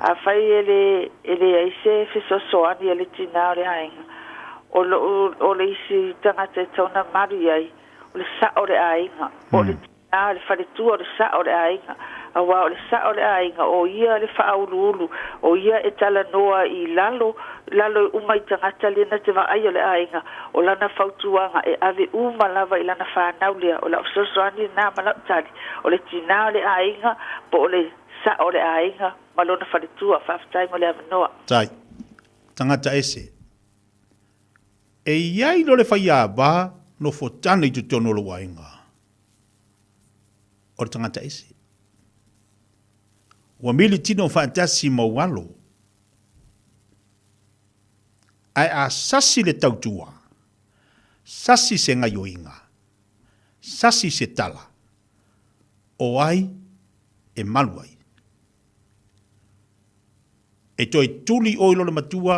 Afai e le e leai se fesoasoani a le tinā o le aiga, o lo'u o le isi tagata e tatau ona malu i ai, o le sa'o o le aiga, o le tinā o le faletua o le sa'o o le aiga. Auā o le saʻo o le aiga, o ia le faauluulu, o ia e talanoa i lalo, lalo uma i tagata lea na te vaai o le aiga, o lana fautuaga e ave uma lava i lana fanau lea. O lau fesoasoani lenā ma lau tali, o le tinā o le aiga po o le saʻo o le aiga ma lona faletua. Faafetai mo le avanoa. Tai, tagata ese. E i ai lo le faiāvā nofotane i totonu o lou aiga. O le tagata ese. Ua mili tino faatasi ma ou alo. Ae a sasi le tautua, sasi se gaioiga, sasi se tala, o ai e malu ai? E toe tuli ʻoe i lona matua,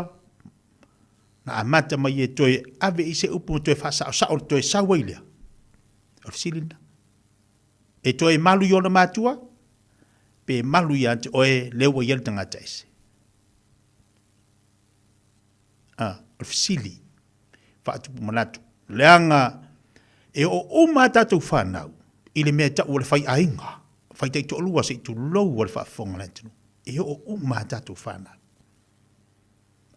na amata mai e toe ave i se upu ma toe faasaosao le toe sau ai lea. O le fesili lena. E toe malu i ona matua, pe malu ia te oe lea ua i ai le tagata ese. A, o le fesili, faatupu manatu, leaga e oo uma a tatou fanau i le mea e tau o le faiaiga, fai taitoalua se i tulou a le faafofoga a le atunuu. E oo uma a tatou fanau.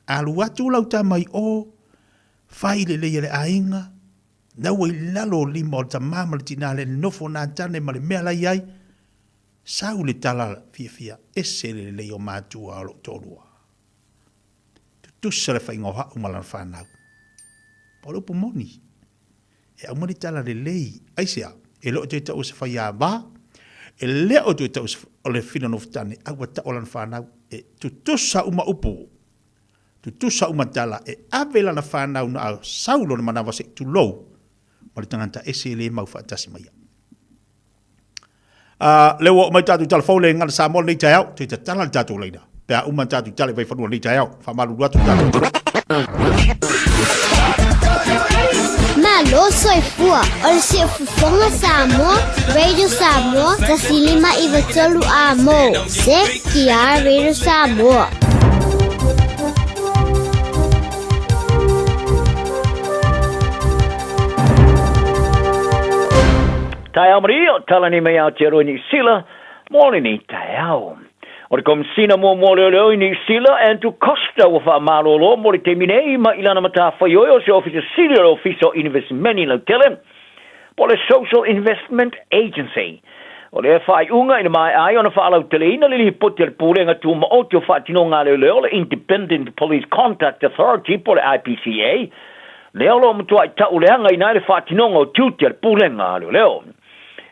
Alu atu lau tama i o, fai lelei e le aiga, na ua i lalo o lima o le tama ma le tina le nofo na tane ma le mea la i ai, sau le tala fiafia, ese le lelei o matua o lou toalua. Tutusa le faiga o ha'u ma lana fanau. O le upu moni, e aumai le tala lelei, aisea? E le o toe ta'ua se faiāvā, e le o toe ta'ua se, o le fina nofotane, a ua ta'ua lana fanau. E tutusa uma upu, tutusa uma tala, e ave lana fanau na a sau lona manawa se i tulou, ma le tagata ese e le mau faatasi ma ia. A, lea ua oo mai tatou tala fou le Gagana Samoa lenei taeao, toe tatala le tatou laina pe a uma tatou tala i Vaifanua lenei taeao. Faamalulu atu tatou. Malo soifua o le Siufofoga Samoa, Radio Samoa, 105 93 Amo, CKR Radio Samoa. Taeao marie o tala nei mai Aotearoa i Niu Sila mo lenei taeao. O le Komisina muamua o Leoleo i Niu Sila, Andrew Coster, ua faamalolo mo le taimi nei mai i lana matafaioi o se Ofisa Sili o le Ofisa o Inivesimeni Lautele, po o le Social Investment Agency. O lea faaiuga i le maea ai ona faalauteleina le lipoti a le Pulega Tumaoti o Faatinoga a Leoleo, le Independent Police Conduct Authority po o le IPCA, Lea o lo o matuai tauleagaina ai le faatinoga o tiute a le Pulega a Leoleo.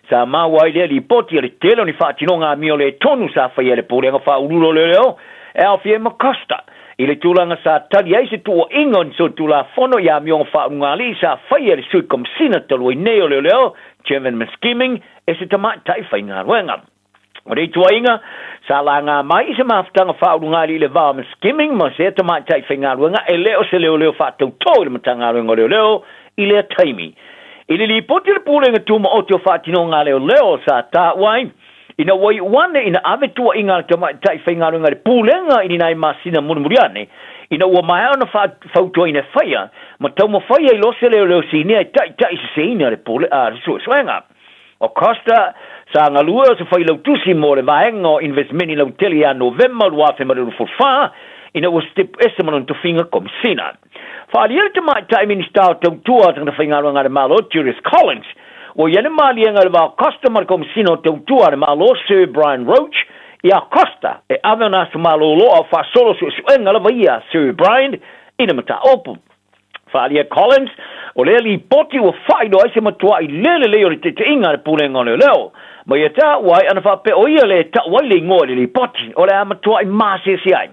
Sa maua ai lea lipoti a le tele o ni faatinoga amio le tonu sa faia e le Pulega Faauluulu o Leoleo e aofia ai ma Costa i le tulaga sa tali ai se tuuaiga o ni solitulafono i amioga faaulugalii sa faia e le Sui Komesina talu ai nei o Leoleo, Jervin Miskiming, e se tamaitai faigaluega. O le ituaiga, sa laga mai i se mafutaga faaulugalii i le va o Miskiming ma sea tamaitai faigaluega e le o se leoleo faatautō i le Matagaluega o Leoleo i lea taimi. I le lipoti a le Pulega Tumaoti o Faatinoga a Leoleo sa taua ai, ina ua iu ane ina ave tuuaiga a le tamaitai faigaluega i le Pulega i ni nai masina mulimuli ane, ina ua maea ona fautuaina e faia ma taumafai ai loa se leoleo sinia e taitaiseseina le suesuega. O Costa, sa galue o se failautusi mo le vaega o Investmeni Lautele ia Novema 2024, ina ua sitepu ese ma lona tofiga Komisina. Faaalia le Tamaitai Minisita o Tautua a Tagata Faigaluega a le Malo, Julius Collins, ua i ai le maliega i le va o Costa ma le Komisina o Tautua a le Malo, Sir Brian Roche, iā Costa e ave ona aso malolo a o faasolo suesuega lava ia a Sir Brian i le mataupu. Faaalia Collins, o lea lipoti ua faailoa ai se matua'i le lelei o le taitaiga a le Pulega o Leoleo. Ma ia taua ai ana faapea o ia le e tau ai le igoa i le lipoti, o le a matua'i masese ai.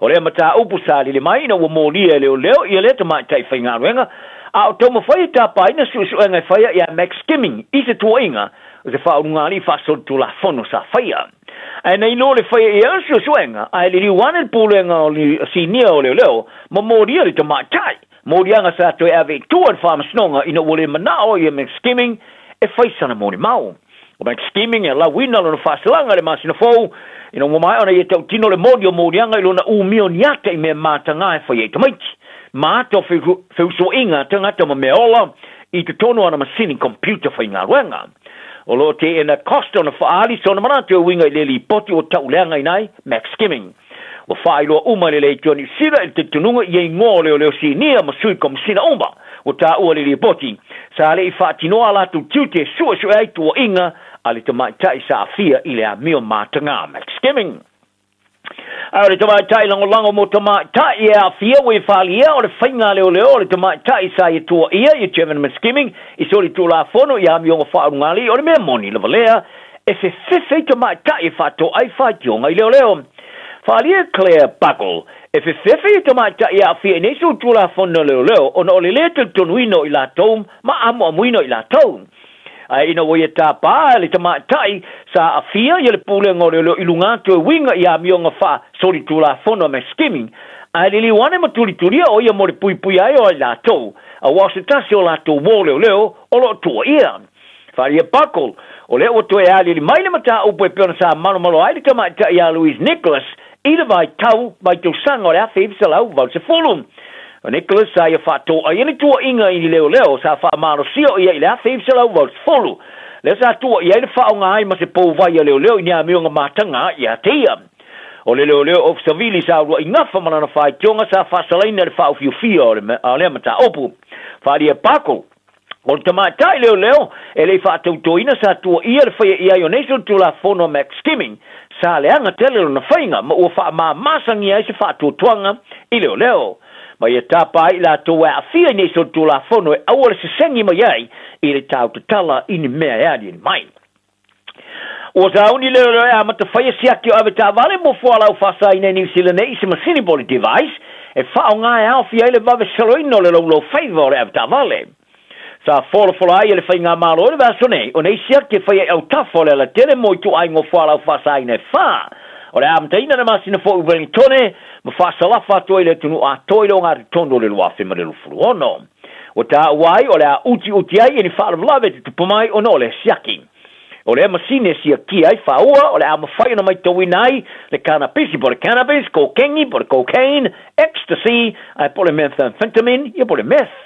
O lea mataupu sa lili mai ina ua molia e leoleo ia lea tamaitai faigaluega, a o taumafai e tapaina suesuega e faia ia Max Skimming i se tuuaiga o se faaulugalii faasolitulafono sa faia. Ae na ino le faia i ai suesuega, ae liliu ane le Pulega o Sinia o Leoleo ma molia le tamaitai. Moliaga sa toe ave i tua i le Faamasinoga ina ua le manao ia McSkimming e fai sana molimau. O McSkimming e lauina lona faasalaga i le masina fou ina ua maea ona ia tautino le moli o moliaga i lona umia o ni ata i mea matagā e faia i tamaiti ma ata o feusuaiga a tagata ma meaola i totonu o ana masini computer faigaluega. O lo o teena Costa ona faaali sona manatu e uiga i le lipoti ua tauleagaina ai Max Skimming. Ua faailoa uma e le Leitio a Niu Sila i le talitonuga i igoa o leoleo sinia ma sui komisina uma ua taua i le lipoti, sa le i faatinoa a latou tiute e suesue ai tuuaiga a le tamaitai sa aafia i le amio mataga. Max Skimming. A o le tamaitai lagolago mo tamaitai e aafia ua ia faaliia o le faiga leoleo o le tamaitai sa ia tuuaia ia Jevon McSkimming i solitulafono i amioga faaulugalii o le mea moni lava lea e fefefe i tamaitai e faatoai faitioga i leoleo. Faaliia Claire Buckle e fefefe i tamaitai e aafia i nei solitulafono leoleo ona o le lē talitonuina o i latou ma amoamoina o i latou. Ae ina ua ia tāpā e le tamaitai sa aafia ia le Pulega o Leoleo i luga atu e uiga i amioga faa-solitulafono a McSkimming, ae liliu ane ma tulitulia o ia mo le puipuia ai o ai latou, aua o se tasi o latou uo leoleo o lo o tuuaia. Faria Buckle, o lea ua toe aliali mai le mataupu e pei ona sa malomalo ai le tamaitai ia Louise Nicholas i le vaitau vaitausaga o le 1980. O Nicholas sa ia faatoaia le tuuaiga i ni leoleo sa faamalosia o ia i le 1980, lea sa tuuaia ai le faaaoga ai ma se pou vai a leoleo i ni amioga mataga ia te ia. O le leoleo Ofisa Vili sa uluai gafa ma lana faitioga sa faasalaina i le faaufiufia o lea mataupu. Faaalia Buckle. O le tamaitai leoleo e le i faatautoina sa tuuaia le faia i ai o nei solitulafono a Max Skimming, sa leaga tele lona faiga ma ua faamamasagia ai se faatuatuaga i leoleo. Ma ia tapa ai i latou e aafia i nei solitulafono e aua le sesegi mai ai i le tautatala i ni mea e aliali mai. Ua sauni leoleo e amata faia siaki o avetaavale mo fualaau faasaina i Niu Sila nei i se masini po o le device e faaaoga e aofia ai le vave saloina o le loulou faiva o le avetaavale. Sa folafola ai e le Faigamalo i le vaiaso nei o nei siaki e faia i autafa o le alatele mo ituaiga o fualaau faasaina e fa o le amataina i le masina foi o Ueligitone ma faasalafa atu ai i le atunuu atoa i le ogatotonu o le 2026. Ua taua ai o le a utiuti ai i ni faalavelave e tutupu mai ona o lea siaki. O lea masini e siakia ai faaua o le a mafai ona maitauina ai le kanapisi po o le cannabis, kokengi po o le cocaine, ecstasy, ae po o le methamphetamine, ia po o le meth.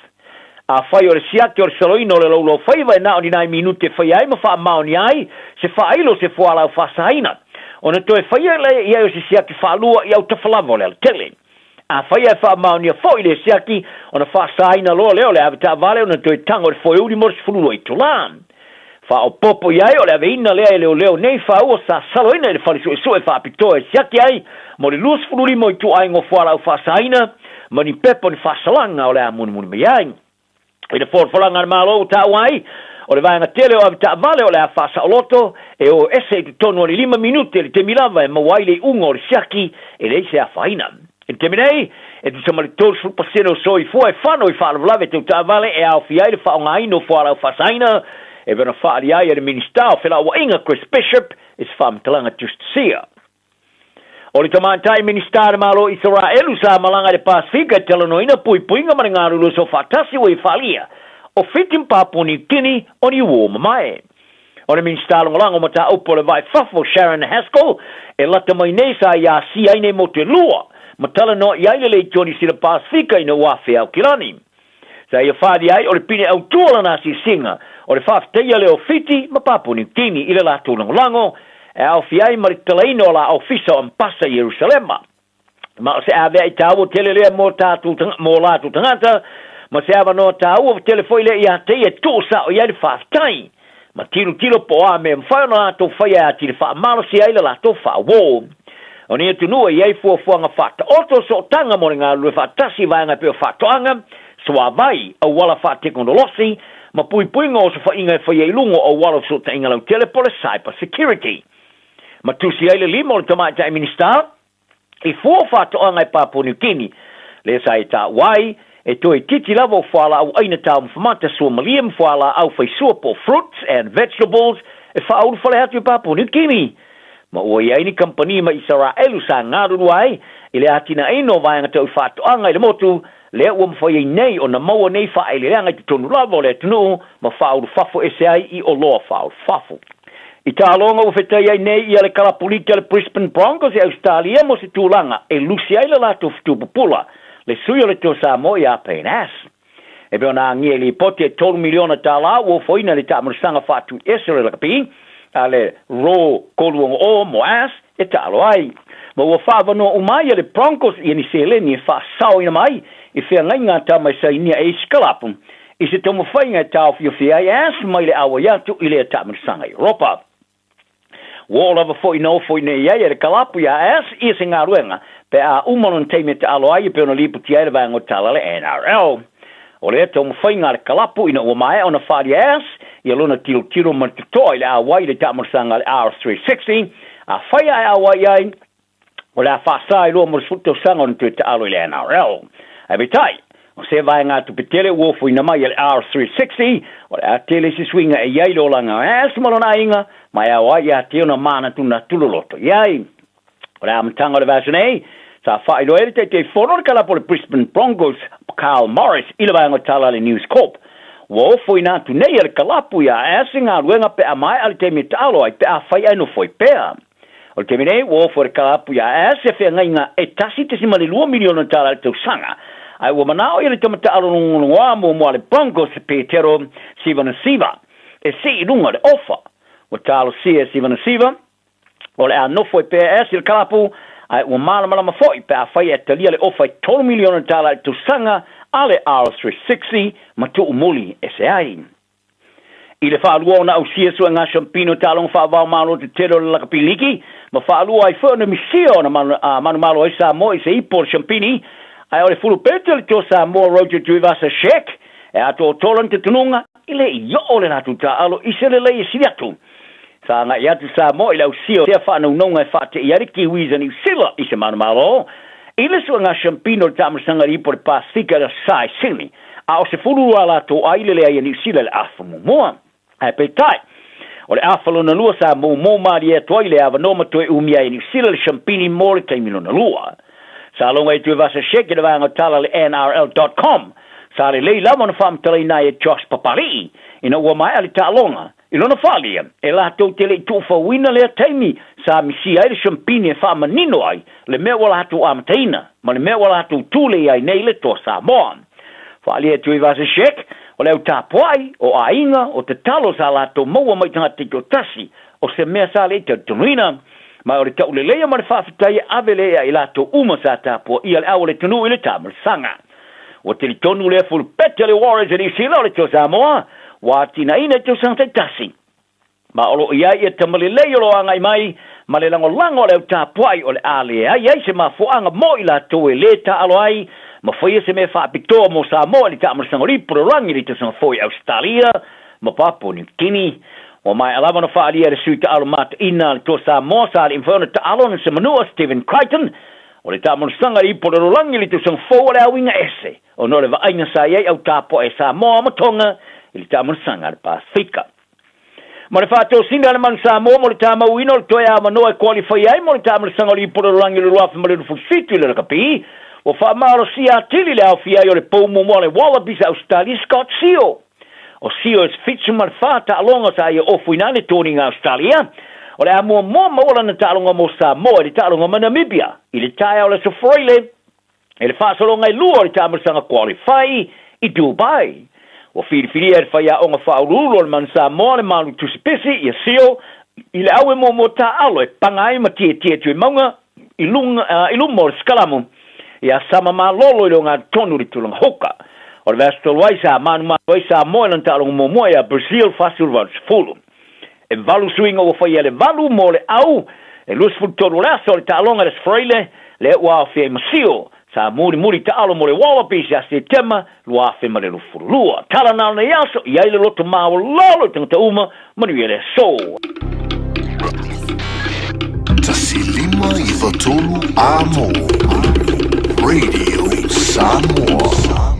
Afai o le siaki o le saloina o le loulou faiva e na o ni nai minute e faia ai ma faamaonia ai se faailo o se fualaau faasaina, ona toe faia lea i ai o se siaki faalua i autafa lava o le alatele. Afai ae faamaonia foi le siaki, ona faasaina loa lea o le avetaavale ona toe tago i le foeuli mo le 12 itula. Faaopoopo i ai o le aveina lea e leoleo nei faaua sa saloina i le fale suesue faapitoa e siaki ai mo le 25 o ituaiga o fualaau faasaina ma ni pepa o ni faasalaga o le a mulimuli mai ai. I le folafolaga a le Malo ua taua ai, o le vaega tele o avetaavale o le a faasaoloto e o ese i totonu o le lima minute i le taimi lava e maua ai le iuga o le siaki e leai se afaina. I le taimi nei, e tusa ma le 30% o soifua e fano i faalavelave tau taavale e aofia ai le faaaogaina o fualaau faasaina e pei ona faaalia ai e le Minisita o Felauaiga Chris Bishop i se faamatalaga tusitusia. O le tamaitai Minisita a le Malo o Isaraelu sa malaga i le Pasefika e talanoaina puipuiga ma le galulue soofaatasi ua ia faaalia o Fiti ma Papua Niu Kini o ni uō mamae. O le Minisita Lagolago o Mataupu o le Vai Fafo Sharon Haskell e lata mai nei sa ia asia ai nei motu e lua ma talanoa i ai le Leitio Niu Sila Pasefika ina ua afea Aukilani. Sa ia whāria ai o le pine autū o lana asiasiga, o le faafetaia lea o Fiti ma Papua Niu Kini i le latou lagolago, e aofia ai ma le tatalaina o la ofisa o Ambasa i Ierusalema. Ma o se avea'i tāua tele lea mo tātou mō lātou tagata, ma se avanoa tāua tele foi lea ia te ia e tuu sao i ai le faafetai, ma tilotilo po o a mea e mafai ona latou faia e atili faamalosi ai le latou faauō. O nei atunuu e i ai fuafuaga faataoto sootaga mo le galulue faatasi i vaega e pei o faatoaga, suavai, auala faatekonolosi, ma puipuiga o osofaiga e faia i luga o auala o fesootaiga lautele po o le cyber security. Ma tusi ai le lima o le Tamaitai Minisita, I fua o faatoaga e Papua Niu Kini, lea sa e taua ai, e toeitiiti lava o fualaau aina taumafa mata suamalie ma fualaau faisua po o fruits and vegetables e faaulufale atu i Papua Niu Kini. Ma ua i ai ni kamupani mai Isaraelu sa galulua ai i le atinaeina o vaega tau i faatoaga i le motu, lea ua mafai ai nei ona maua nei faaeleeleaga i totonu lava o le atunuu ma faaulufafo ese ai i oloa faaulufafo. I taaloga ua fetai ai nei ia le kalapulita le Brisbane Broncos i Ausetalia mo se tulaga e lusi ai le latou fetu pupula, le sui o le Toa Samoa ia Payne Ass. E pei ona agia i lipoti e $3 miliona ua ofoina i le taamalosaga faatuiese o le lakapi a le Raw 360 mo Ass e taalo ai. Ma ua faaavanoa uma ai e le Broncos ia ni seleni e faasaoina mai i feagaiga a tama e sainia e isi kalapu i se taumafaiga e taofiofia ai Ass mai le auai atu i lea taamalosaga i Europa. Ua oo lava foi ina ofo i ai e le kalapu iā Ass ia se galuega pe a uma lona taimi e taalo ai e pei ona lipotia ai le vaega o tala a le NRL. O lea taumafaiga a le kalapu ina ua maea ona faali e Ass ia lona tilotilo ma le totoa i le auai i le taamalosaga a le R360, afai ae auai i ai, o le a faasa i lua mo le sefulu tausaga ona toe taalo i le NRL. Ae peitai, o se vaegatupe tele ua ofoina mai e le R360, o le a tele se suiga e i ai le olaga o Ass ma lona aiga, ma e ao ai ia te ona manatunatu loloto i ai. O le amataga o le vaiaso nei, sa faailoa ai le Taitaifono o le kalapu o le Brisbane Broncos, Carl Morris, i le vaega o tala a le News Corp. Ua ofoina atu nei e le kalapu iā Ass se galuega pe a maea le taimi e taalo ai pe afai ae nofo ai pea. O le taimi nei, ua ofo e le kalapu iā Ass se feagaiga e $1.2 miliona i le tausaga, ae ua manao ia le tama taalo logologoa muamua a le Broncos, Petero Civoniceva, e sii i luga o le ofa. Ua talosia e Civoniceva, o le a nofo ai pea Ass i le kalapu, ae ua malamalama foi pe afai e talia le ofa e $3 miliona i le tausaga a le R360 ma tuumuli ese ai. I le faalua ona ausia suega siampini o taaloga faavao malo tetele o le lakapi liki, ma faalua ai foi ona misia ona manumalo ai Samoa i se ipo o le siampini, ae o le fulupete o le Toa Samoa Roger Tuivasa-Sheck e atoatoa lona talitonuga e le i oo le latou taaalo i se lelei e sili atu. Sa agai atu Samoa i le ausia o sea faanaunauga e faateia ai le Kiwis a Niu Sila i se manumalo i le suega siampini o le taamilosaga i le ipo o le Pasefika i le Aso Sa i Sydney. A o se 12 a latou ai le leai a Niu Sila i le afa muamua. Ae peitai, o le afa lona lua sa moumou malie atu ai le avanoa ma toe umia ai e Niu Sila le shampini mo le taimi lona lua. Sa loga ai Tuivasa-Sheck i le vaega o tala a le NRL dot com. Sa lelei lava ona faamatalaina ai e Josh Papali'i ina ua maea le taaloga. I lona faaalia, e latou te le i tuufauina lea taimi sa misia ai le shampini e faamanino ai le mea ua latou amataina ma le mea ua latou tulei ai nei le Toa Samoa. Faaalia e Tuivasa-Sheck, o le au tapuai, o aiga, o tatalo sa latou maua mai tagata taitoatasi, o se mea sa le i talitonuina. Ma o le tauleleia ma le faafetai e ave lea ia i latou uma sa tapuaia le au o le atunuu i le taamalosaga. Ua talitonu lea fulupete a le Warriors e Niu Sila o le Toa Samoa ua atinaeina i tausaga taitasi. Ma o lo o i ai ia tama lelei o lo o agai mai ma le lagolago a le au tapuai o le a leai ai se mafuaaga mo i latou e lē taaalo ai ma faia se mea faapitoa mo Samoa i le taamalosaga o lipo lalolagi i le tausaga fou i Ausetalia ma Papua Niu Kini. Ua maea lava ona faaalia e le sui taaalo mataina a le Toa Samoa sa le i mafai ona taalo ona se manua Stephen Crichton O le taamalosaga i ipo lalolagi i le tausaga fou o le auiga ese ona o le vaaiga sa i ai au tapuae Samoa ma Tonga i le taamalosaga a le Pasefika. Ma le faatosina a le Manu Samoa mo le tamauina o le toe avanoa e koalifai ai mo le taamalosaga o le ipo lalolagi o le 2027 i le lakapi, ua faamalosia atili le aofia ai o le pou muamua a le Wallabies a Ausetalia Scott Sio. O Sio e 74 taaloga sa ia ofoina ai le toniga Ausetalia. O le a muamua maua lana taaloga mo Samoa i le taaloga ma Namibia i le taeao o le Aso Faraile i le faasologa e lua o le taamalosaga qualify i Dubai. Ua filifilia e le faiaoga faauluulu o le Manu Samoa le malu tusipisi ia Sio i le aue muamua taaalo e paga ai ma tietie tuimauga i luga i luma o le sikalamu ia sama malolo i le ogatotonu i le tulaga hoka. O le vaiaso talu ai sa manumanu ai Samoa i lana taaloga muamua ia Brazil 48. E valu suiga ua faia e le valu mo le au e 23 o le aso o le taaloga i le Aso Faraile lea ua aofia ai ma Sio sa mulimuli taalo mo le Wallabies ia Setema 2022. Tala na o nei aso i ai le loto maualalo i tagata uma, manuia le aso. 1 5 9 3 Amo Radio Samoa.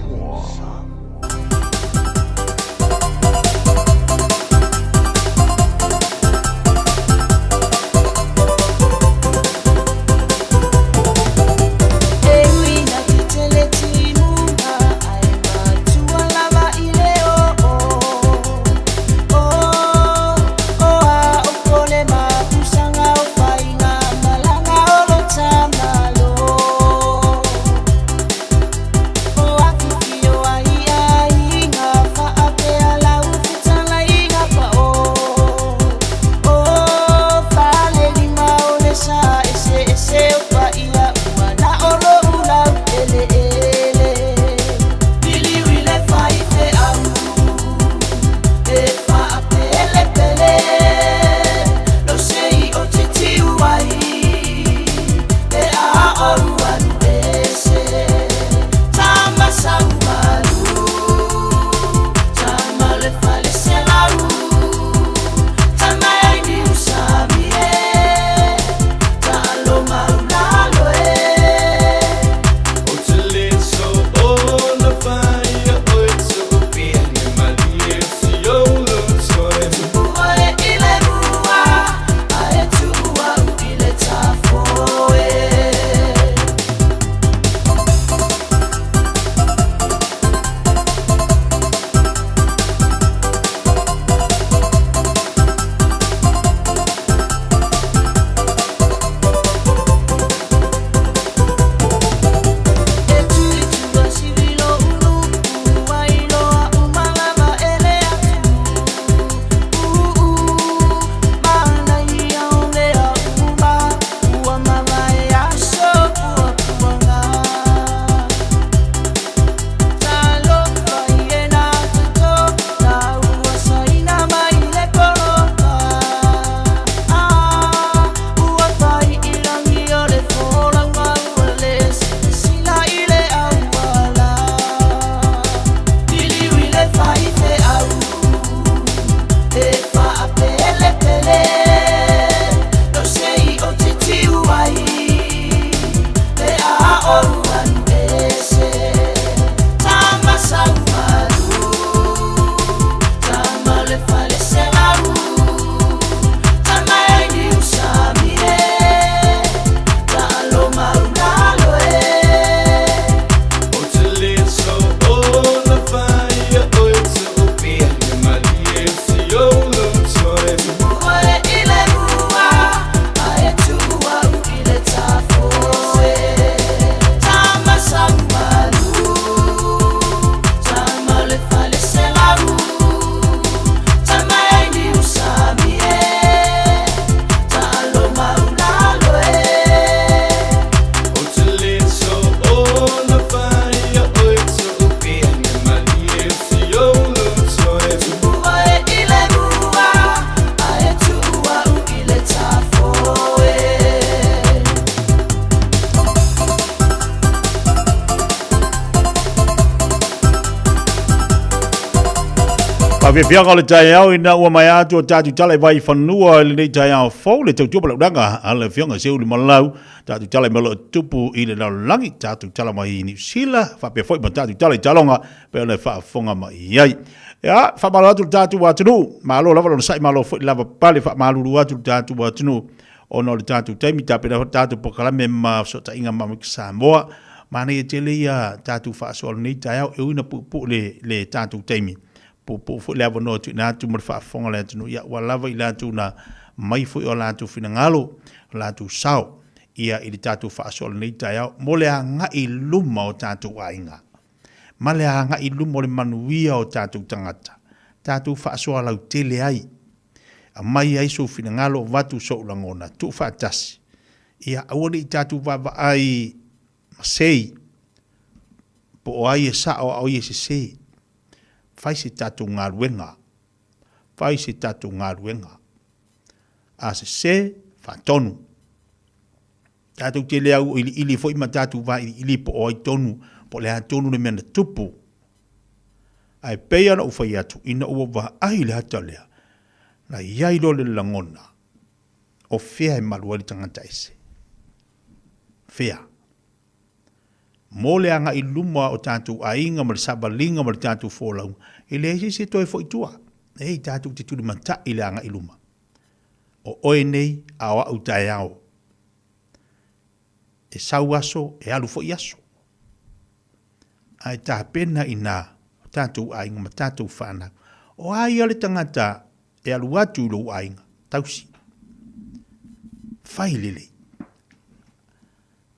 Mafiafiaga o le taeao ina ua maea atu o tatou tala i Vaifanua i lenei taeao fou le tautua palaulaga a le Afioga Seuuli Malau, tatou tala i mea o lo o tupu i le lalolagi, tatou tala mai i Niu Sila, faapea foi ma tatou tala i taaloga pei ona e faafofoga mai i ai. Ia, faamalo atu le tatou atunuu, malo lava le onosai, malo foi le lavapapale, faamalulu atu le tatou atunuu ona o le tatou taimi, tapena foi le tatou polokalame ma fesootaiga ma Amerika Samoa. Manaia tele ia tatou faasoa o lenei taeao, e ui ina puupuu le, le tatou taimi, puupuu foi le avanoa tuuina atu mo le faafofoga a le atunuu, ia ua lava i latou na mai foi o latou finagalo, o latou sao, ia i le tatou faasoa o lenei taeao mo le agai i luma o tatou aiga, ma le agai i luma o le manuia o tatou tagata, tatou faasoa lautele ai. Aumai ai sou finagalo, avatu sou lagona, tuufaatasi. Ia aua ne i tatou vaavaai ma sei, po o ai e sao a o ai e sese. Fai se tatou galuega, fai se tatou galuega. A sese, faatonu. Tatou te le auiliili foi ma tatou vailiili po o ai tonu, po o le a tonu le mea na tupu. Ae pei lava ona ou fai atu, ina ua vaai i le ata lea, na i ai loa le lagona, o fea e malu ai le tagata ese? Fea? Mo le agai i luma o tatou aiga ma le savaliga ma le tatou folauga, e leai se isi e toe foi i tua. Ei, tatou te tulimatai i le agai i luma. O oe nei a o au taeao. E sau aso, e alu foi aso. Ae tapena i nā o tatou aiga ma tatou whanau. O a ia le tangata e alu atu i lou aiga, tausi. Fai lelei.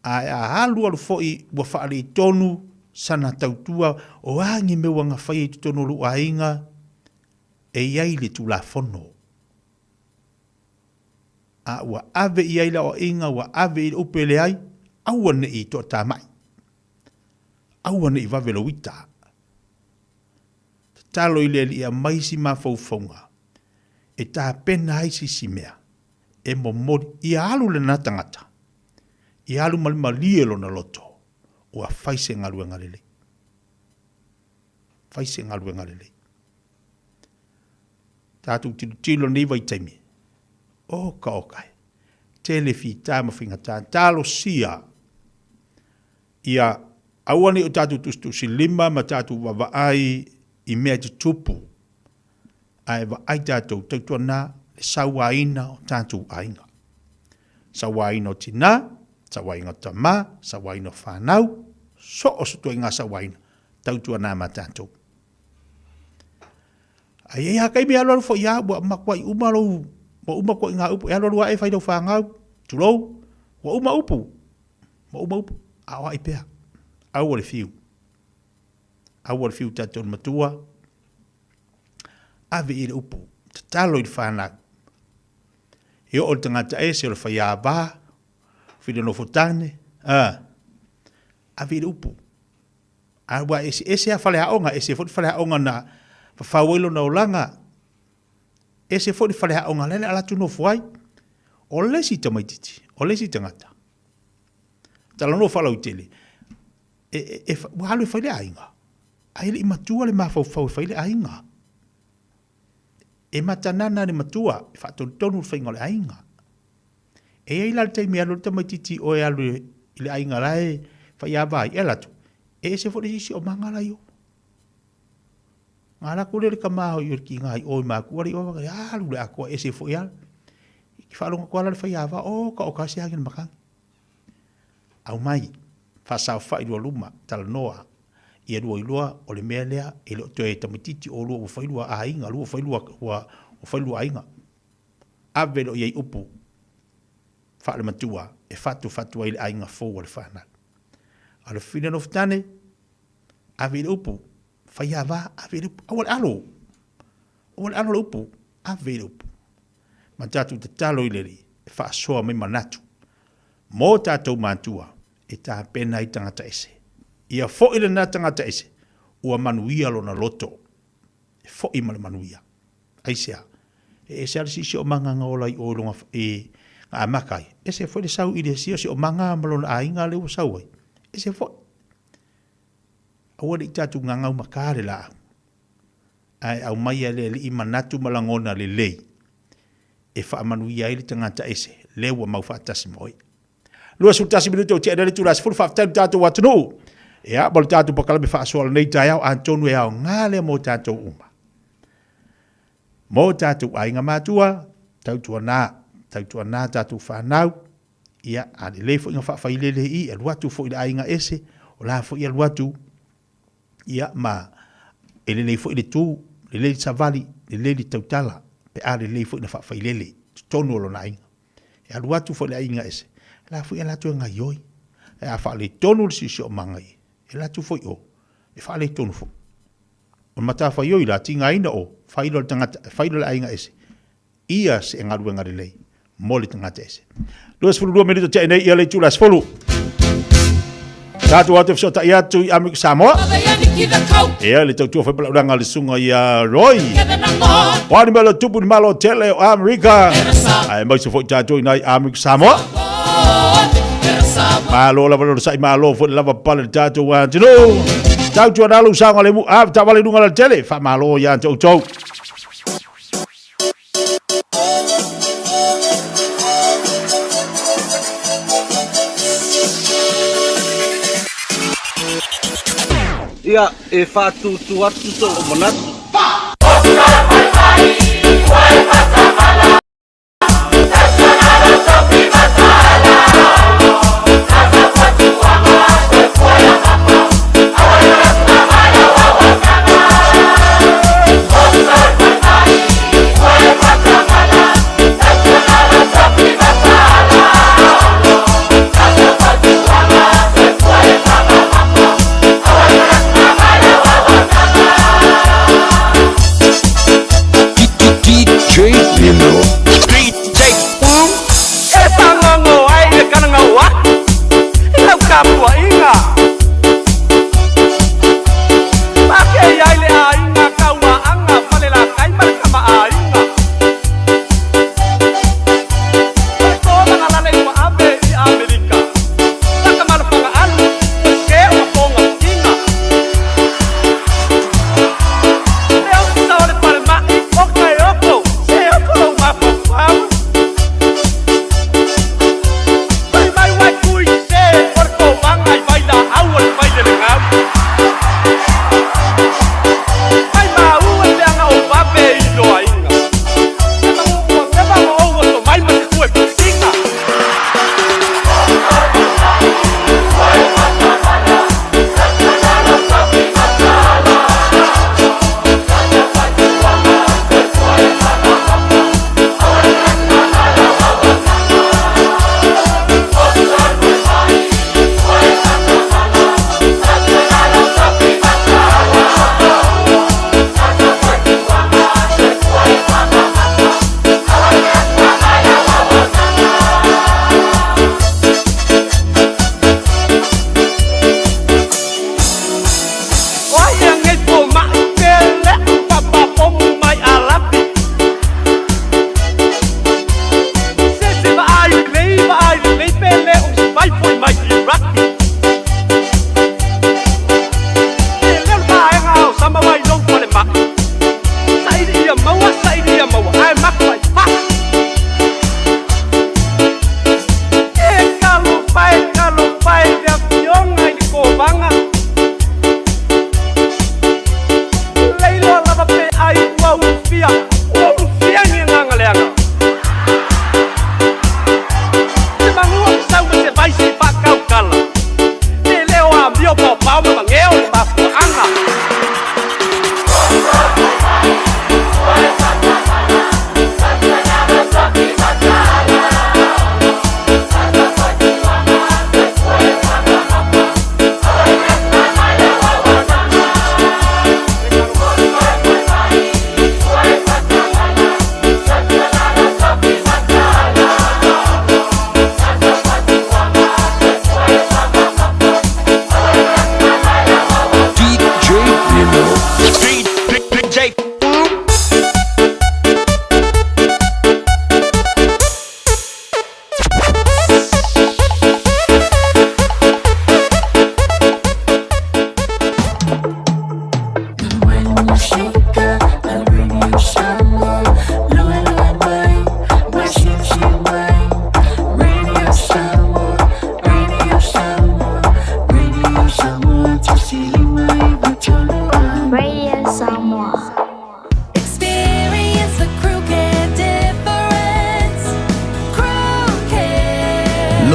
Ae a alu alu foi ua whaalei tonu sana tautua, o a ni mea ua ngawhai i totonu o lou aiga, e i ai le Tulafono. A ua ave i ai le aoaiga, ua ave i le upu e leai, aua ne i toatamai. Aua ne i vave lou ita. Tatalo i le Alii e aumai si mafaufauga e tapena ai sisi mea e momoli ia alu lena tagata, ia alu malimalie lona loto, ua fai se galuega lelei. Fai se galuega lelei. Tatou tilotilo nei vaitaimi, oka oka e, tele fita ma faigata, talosia ia aua nei o tatou tusitusilima ma tatou vaavaai i mea e tutupu, ae vaai tatou tautuana le sauaina o tatou aiga. Sauaina o tinā, sauaina o tamā, sauaina o whanau, so o se tuaiga sauaina, tautuana ma tatou. A i ai lava taimi e alualu foi lava, ua matuai uma lou, ua uma koe i ngā upu, e alualu ae fai lau whāngau, tulou, ua uma upu, ua uma upu, a o ai pea, aua le fiu, aua le fiu tatou le matua, ave i le upu, tatalo i le whānau, e oo le tagata ese o le whaiāwā, while nofo tane, a, ave i le upu, A ua eseese lava faleaoga, ese foi le faleaoga na fafau ai lona olaga, ese foi le faleaoga la e alu atu nofo ai. O le isi tamaitiiti, o le isi tagata, talanoa faalauaitele, e, e, e, ua alu e fai le aiga, ae le i matua le mafaufau e fai le aiga. E matanana le matua, e faatonutonu le faiga o le aiga. E i ai la le taimi e alu ai le tamaitiiti o e alu i le aiga la e faiava ai, e alu atu, e ese foi le isi siosiomaga la i o. Ga latou lea le tama hoi o le tiga i o i Makua le i o, alu le atoa ese foi lava. I faalogo atu lava la le faiava, oka oka se agi le makani. Aumai, faasaofai lua luma, talanoa, ia lua iloa o le mea lea e le o toe tamaitiiti oulua ua fai lua aiga, ua fai lua, ua fai lua aiga. Ave loa i ai upu faalematua e fatufatu ai le aiga fou a le fanau. A o le fafine nofo tane, ave i le upu, faiava, ave i le upu, aua le alo, aua le alo le upu, ave i le upu. Ma tatou tatalo i le Alii e faasoa mai manatu mo tatou matua e tapena ai tagata ese. Ia foi lena tagata ese ua manuia lona loto, e foi ma le manuia. Aisea? E ese lava le siosiomaga na ola i o i lona i na amata ai, ese foi le sau i le siosiomaga ma lona aiga lea ua sau ai, ese foi. Aua ne i tatou gagaumatā le laau. Ae aumai e le Alii manatu ma lagona lelei e faamanuia ai le tagata ese, lea ua mau faatasi ma oe. 21 minute o tea nei le itula e 10, faafetai i lo tatou atunuu. Ia, mo le tatou pakalame faasoa lenei taeao, atonu e aoga lea mo tatou uma. Mo tatou aiga matua, tautuana, tautuana tatou fanau, ia, a lelei foi na faafailele i, alu atu foi i le aiga ese, o la foi alu atu, ia, ma e lelei foi le tu, lelei le savali, lelei le tautala, pe a lelei foi na faafailele i totonu o lona aiga. E alu atu foi i le aiga ese, o la foi e alu atu e gaioi. Ae a faaletonu le siosiomaga ia, e alu atu foi o, e faaletonu foi. O le matafaioi la, tigaina o, fai loa le tagata, fai loa le aiga ese, ia se galuega lelei mo le tagata ese. 22 minute tea nei ia le itula 10. Tatou atu e fesootai atu i Amerika Samoa. Ia le tautua foi palaulaga le susuga ia Roy. Wani mea le tupu ni malo tele o Amerika. Ae maise foi tatou i nai Amerika Samoa. Malo lava lo sai malo foi lava pale le tatou atunuu. Tautua nalo usaga le mu a tavale lunga la tele. Fa malo ia te outou. Ia, e faatūtū atu sou manatu. DJ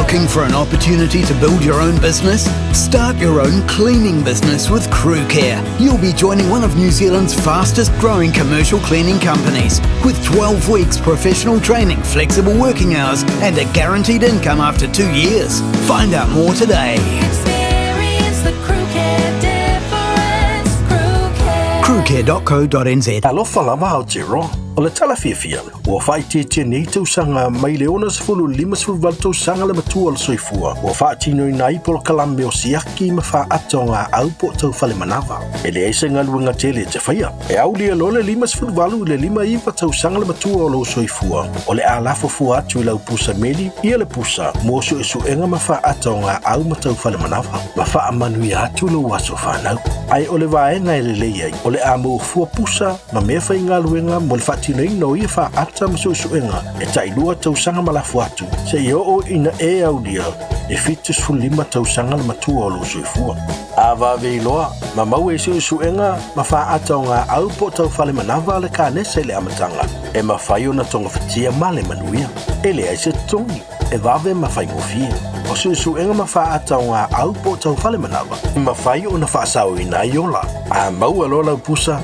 Looking for an opportunity to build your own business? Start your own cleaning business with Crew Care. You'll be joining one of New Zealand's fastest growing commercial cleaning companies with 12 weeks professional training, flexible working hours, and a guaranteed income after two years. Find out more today. Experience the Crew Care difference. Crew Care. Crewcare.co.nz. Talofa lava Aotearoa, o le tala fiafia, ua faaitiitia nei tausaga mai le 60 i le 58 tausaga le matua o le soifua ua faatinoina ai polokalame o siaki ma faaata o gaau po o taufalemanawa. E leai se galuega tele e te faia. E aulia loa le 58 i le 59 tausaga le matua o lou soifua, o le a lafo fua atu i lau pusa meli ia le pusa mo suesuega ma faaata o gaau ma taufalemanawa, ma faamanuia atu lou aso fanau. Ae o le vaega e lelei ai, o le a maua fua pusa ma mea faigaluega mo le faatinoina o ia faaata ma suesuega e tailua tausaga ma lafo atu seia oo ina e aulia e 75 tausaga le matua o lou soifua. A vave iloa, ma maua i suesuega ma faaata o gaau po o taufalemanawa le kanesa i le amataga, e mafai ona togafitia ma le manuia. E leai se totogi, e vave ma faigofie. O suesuega ma faaata o gaau po o taufalemanawa, e mafai ona faasaoina ai ola. A maua loa lau pusa,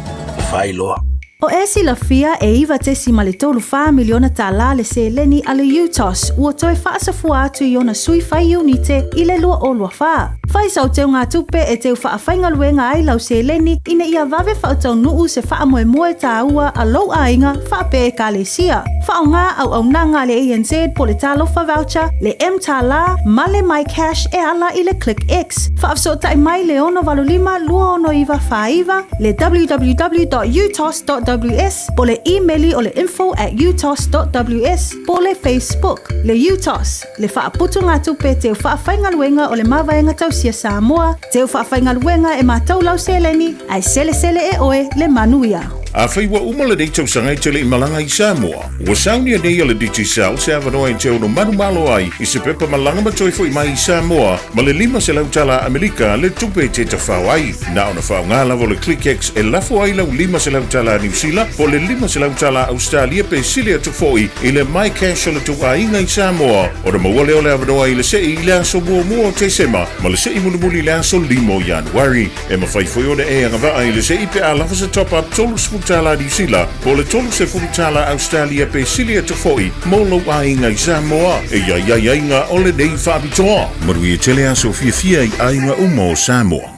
fai loa. O e silafia e 9.34 miliona tālā le seleni a le UTOS ua toe faasafua atu i ona sui fai iunite i le 2024. Fai sau teugatupe e teu faafaigaluega ai lau seleni ina ia vave faataunuu se faamoemoe tāua a lou aiga faapea ekalesia. Faaaoga auaunaga a le ANZ po o le Talofa Voucher, le mTālā ma le MyCash e ala i le ClickX. Faafesootai mai le 685 269 49, le www.utos.ws po o le imeli o le info at utos.ws po o le Facebook. Le UTOS, le faaputugatupe teu faafaigaluega o le Mavaega Tausia Samoa, teu faafaigaluega e matou lau seleni, ae selesele e oe le manuia. Afai ua uma lenei tausaga e te le i malaga i Samoa, ua saunia nei e le Digicel se avanoa e te ono manumalo ai i se pepa malaga ma toe foi mai i Samoa ma le 500 tala Amerika le tupe e te tafao ai. Na ona faaaoga lava o le ClickX e lafo ai lau 500 tala Niu Sila po o le 500 tala Ausetalia pe sili atu foi i le MyCash o le tou aiga i Samoa ona maua lea o le avanoa i le sei i le aso muamua o Tesema ma le sei mulimuli i le aso 5 o Ianuari. E mafai foi ona e agavaa i le sei pe a lava se top-up $30 Niu Sila po o le $30 Ausetalia pe sili atu foi mo lou aiga i Samoa. E i ai aiaiga o lenei faapitoa. Manuia tele aso fiafia i aiga uma o Samoa.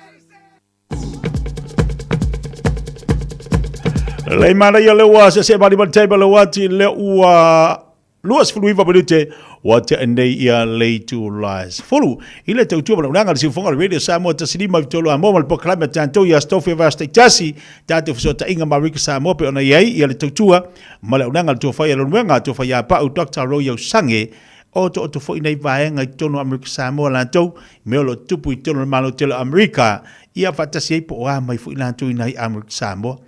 Lei manaia le ua se se mali mali table le ua ti le ua 29 minute ua tea nei ia le itula e 10 i le tautua ma le unaga le siufoga o le Radio Samoa tasi lima i tolu a moa ma le polokalame a tatou ia Aso Tofi o Vaiaso Taitasi tatou fesootaiga ma Rika Samoa pei ona i ai ia le tautua ma le aunaga le tuafai a Leulumoega tuafai ia Pau Dr. Roy Ausange o otooto foi nei vaega i totonu o Amerika Samoa latou mea o lo o tutupu i totonu o le Malo tele o Amerika ia faatasi ai po o a mai foi latou i nai Amerika Samoa.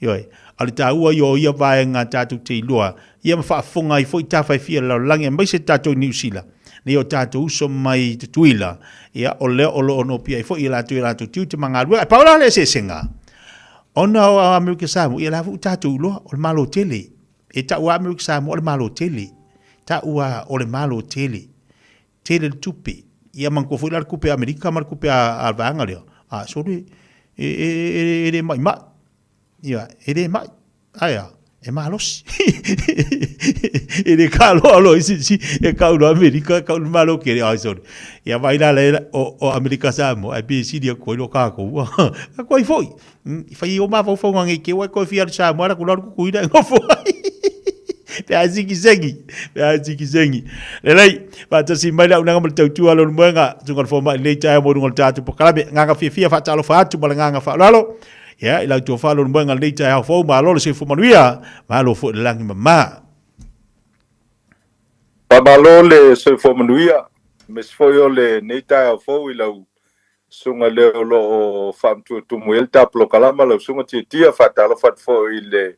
Ioe, a o le taua ia o ia vaega tatou te iloa ia ma faafofoga ai foi tafa e fia lalolagi aemaise tatou i Niu Sila, nei o tatou uso mai Tutuila, ia o lea o lo o nopiai ai foi i latou i latou tiute ma galuega. E pau la le eseesega, ona o Amerika Samoa, ia la foi ua tatou iloa, o le Malo tele. E tau a Amerika Samoa o le Malo tele. Tau a o le Malo tele. Tele le tupe. Ia manatua foi la le tupe a Amerika ma le tupe a le vaega lea, a sole, e, e, e, e le maimai. Ia, e le mai. Ae a, e malosi. e le kaloa loa i sisi, e kau no Amerika, e kau no Malo kere, ai sorry. Ia vai la le o, o Amerika Samoa, ai pe sili aku ai lo kākou. A koe foi. I whai o mafaufauga ngei ke wai koe fia le Samoa la kula kuku ina e ngofo ai. Pe a siki sengi, pe a siki sengi. Lelei, faatasi mai le aunaga ma le tautua a Leulumoega, susuga i le fomai lenei taeao mo luga o le tatou polokalame. Agaga fiafia faatalofa atu ma le agaga faaaloalo. Ia, i lau tofa Leulumoega lenei taeao fou, malo le soifua manuia, malo foi le lagi mama. Faamalo le soifua manuia, aemaise foi o lenei taeao fou i lau susuga lea o lo o faamatuatumu i ai le ta polokalama, lau susuga Tiatia. Faatalofa atu foi i le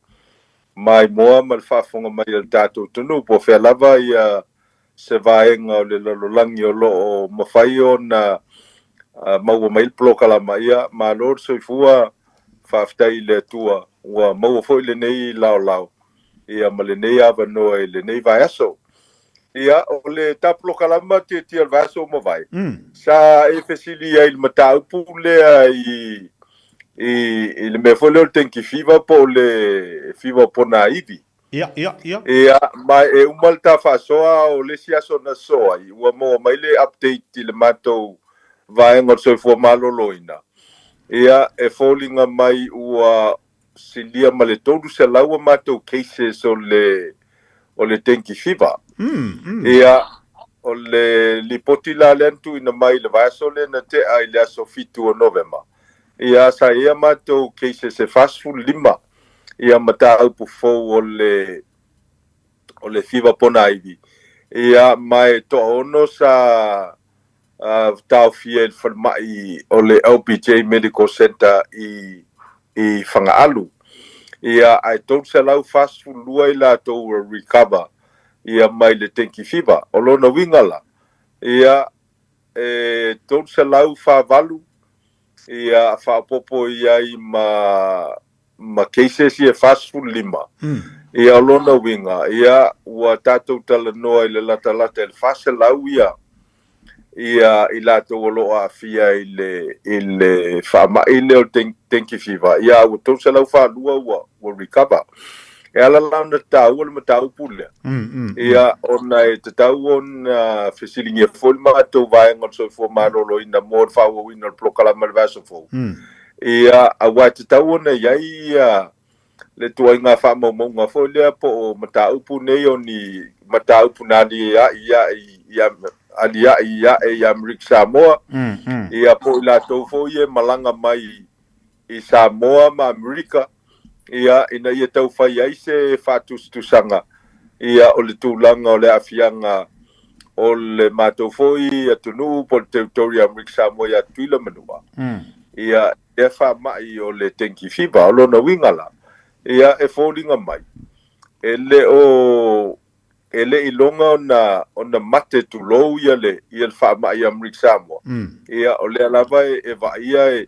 maimoa ma le faafofoga mai a le tatou atunuu, po o fea lava ia se vaega o le lalolagi o lo o mafai ona maua mai le polokalama. Ia, malo le soifua, faafetai i le Atua ua maua foi lenei laolao ia ma lenei avanoa i lenei vaiaso. Ia, o le tapolokalama tiatia o le vaiaso ua mavae, sa e fesili ai i le mataupu lea i, i, i le mea foi lea o le dengue fever po o le fever o ponaivi. Ia, ia, ia. Ia, ma e uma le ta faasoa o le isi aso na sosoo ai, ua maua mai le update i le matou vaega o le soifua maloloina. Ia, e foliga mai ua silia ma le 300 a matou cases o le o le dengue fever. Ia, o le lipoti la lea na tuuina mai i le vaiaso lea na tea i le aso 7 o Novema, ia, sa i ai a matou cases e 45 ia mataupu fou o le o le fever ponaivi. Ia, ma e toaono sa taofia i le falemai o le LBJ Medical Centre i i Fagaalu. Ia, ae 342 i latou ua recover ia mai le dengue fever. O lona uiga la, ia, e 348 ia faaopoopo i ai ma ma cases ia e 45. Ia, o lona uiga, ia, ua tatou talanoa i le latalata i le 400 ia, ia i latou o lo o aafia i le, i le faamai lea o le dengue fever, ia, a ua 342 ua, ua recover. E ala la ona taua le mataupu lea, ia, ona e tatau ona fesiligia foi le matou vaega o le soifua maloloina mo le faaauauina o le polokalama i le vaiaso fou. Ia, aua e tatau ona i ai ia le tuaiga faamaumauga foi lea po o mataupu nei o ni mataupu na aliae aliae ae i Amerika Samoa, ia po o i latou foi ia e malaga mai i Samoa ma Amerika, ia, ina ia tau fai ai se faatusatusaga, ia, o le tulaga o le aafiaga o le matou foi atunuu po o le territory a Amerika Samoa ia Tutuila ma Manua, ia, lea faamai o le dengue fever. O lona uiga la, ia, e foliga mai, e le o, e le iloga ona, ona mate tulou ia le, ia le faamai a Amerika Samoa, ia, o lea lava e, e vaaia e,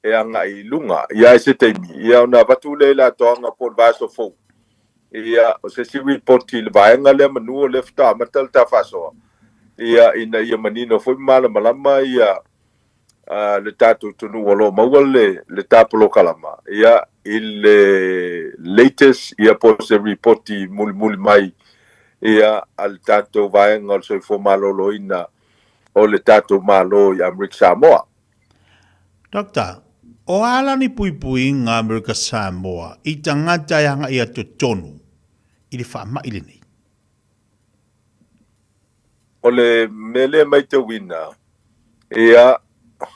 e agai i luga. Ia, i se taimi, ia, ona avatu lea i le atoaga po o le vaiaso fou. Ia, o se isi ripoti i le vaega lea manu o lea faatoa amata le ta faasoa, ia, ina ia manino foi ma malamalama ia le tatou atunuu o lo o maua le, le ta polokalama, ia, i le latest, ia, po o se ripoti mulimuli mai, ia, a le tatou vaega o le soifua maloloina o le tatou Malo i Amerika Samoa. Doctor, o a la ni puipuiga Amerika Samoa i tagata e agai atu totonu i le faamai lenei? O le mea lea e maitauina, ia,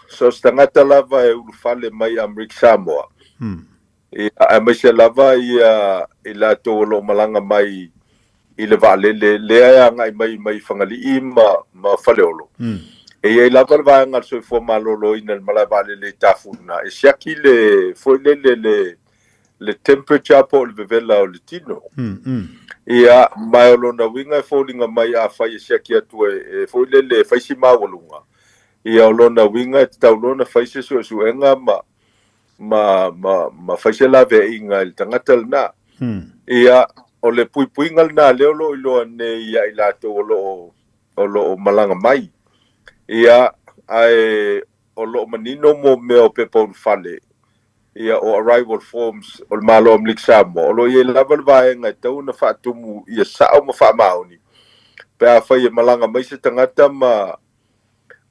so o se tagata lava e ulufale mai Amerika Samoa, ia, aemaise lava ia i latou o lo o malaga mai i le vaalele lea e agai mai mai Fagalii ma, ma Faleolo. E i ai lava le vaega a le soifua maloloina i le malae vaalele i Tafuna e siaki le, foi lele, le, le temperature po o le vevela o le tino. Ia, ma o lona uiga e foliga mai afai e siaki atu e, e foi lele e fai si maualuga. Ia, o lona uiga e tatau loa ona fai se suesuega ma, ma, ma, ma fai se laveaiga i le tagata lena. Ia, o le puipuiga lena lea o lo o iloa nei ia i latou o lo o, o lo o malaga mai. Ia, ae o lo o manino mo mea o pepa ulufale, ia, o arrival forms o le Malo o Amerika Samoa, o lo o i ai lava le vaega e tatau ona faatumu ia sao ma faamaoni, pe afai e malaga mai se tagata ma,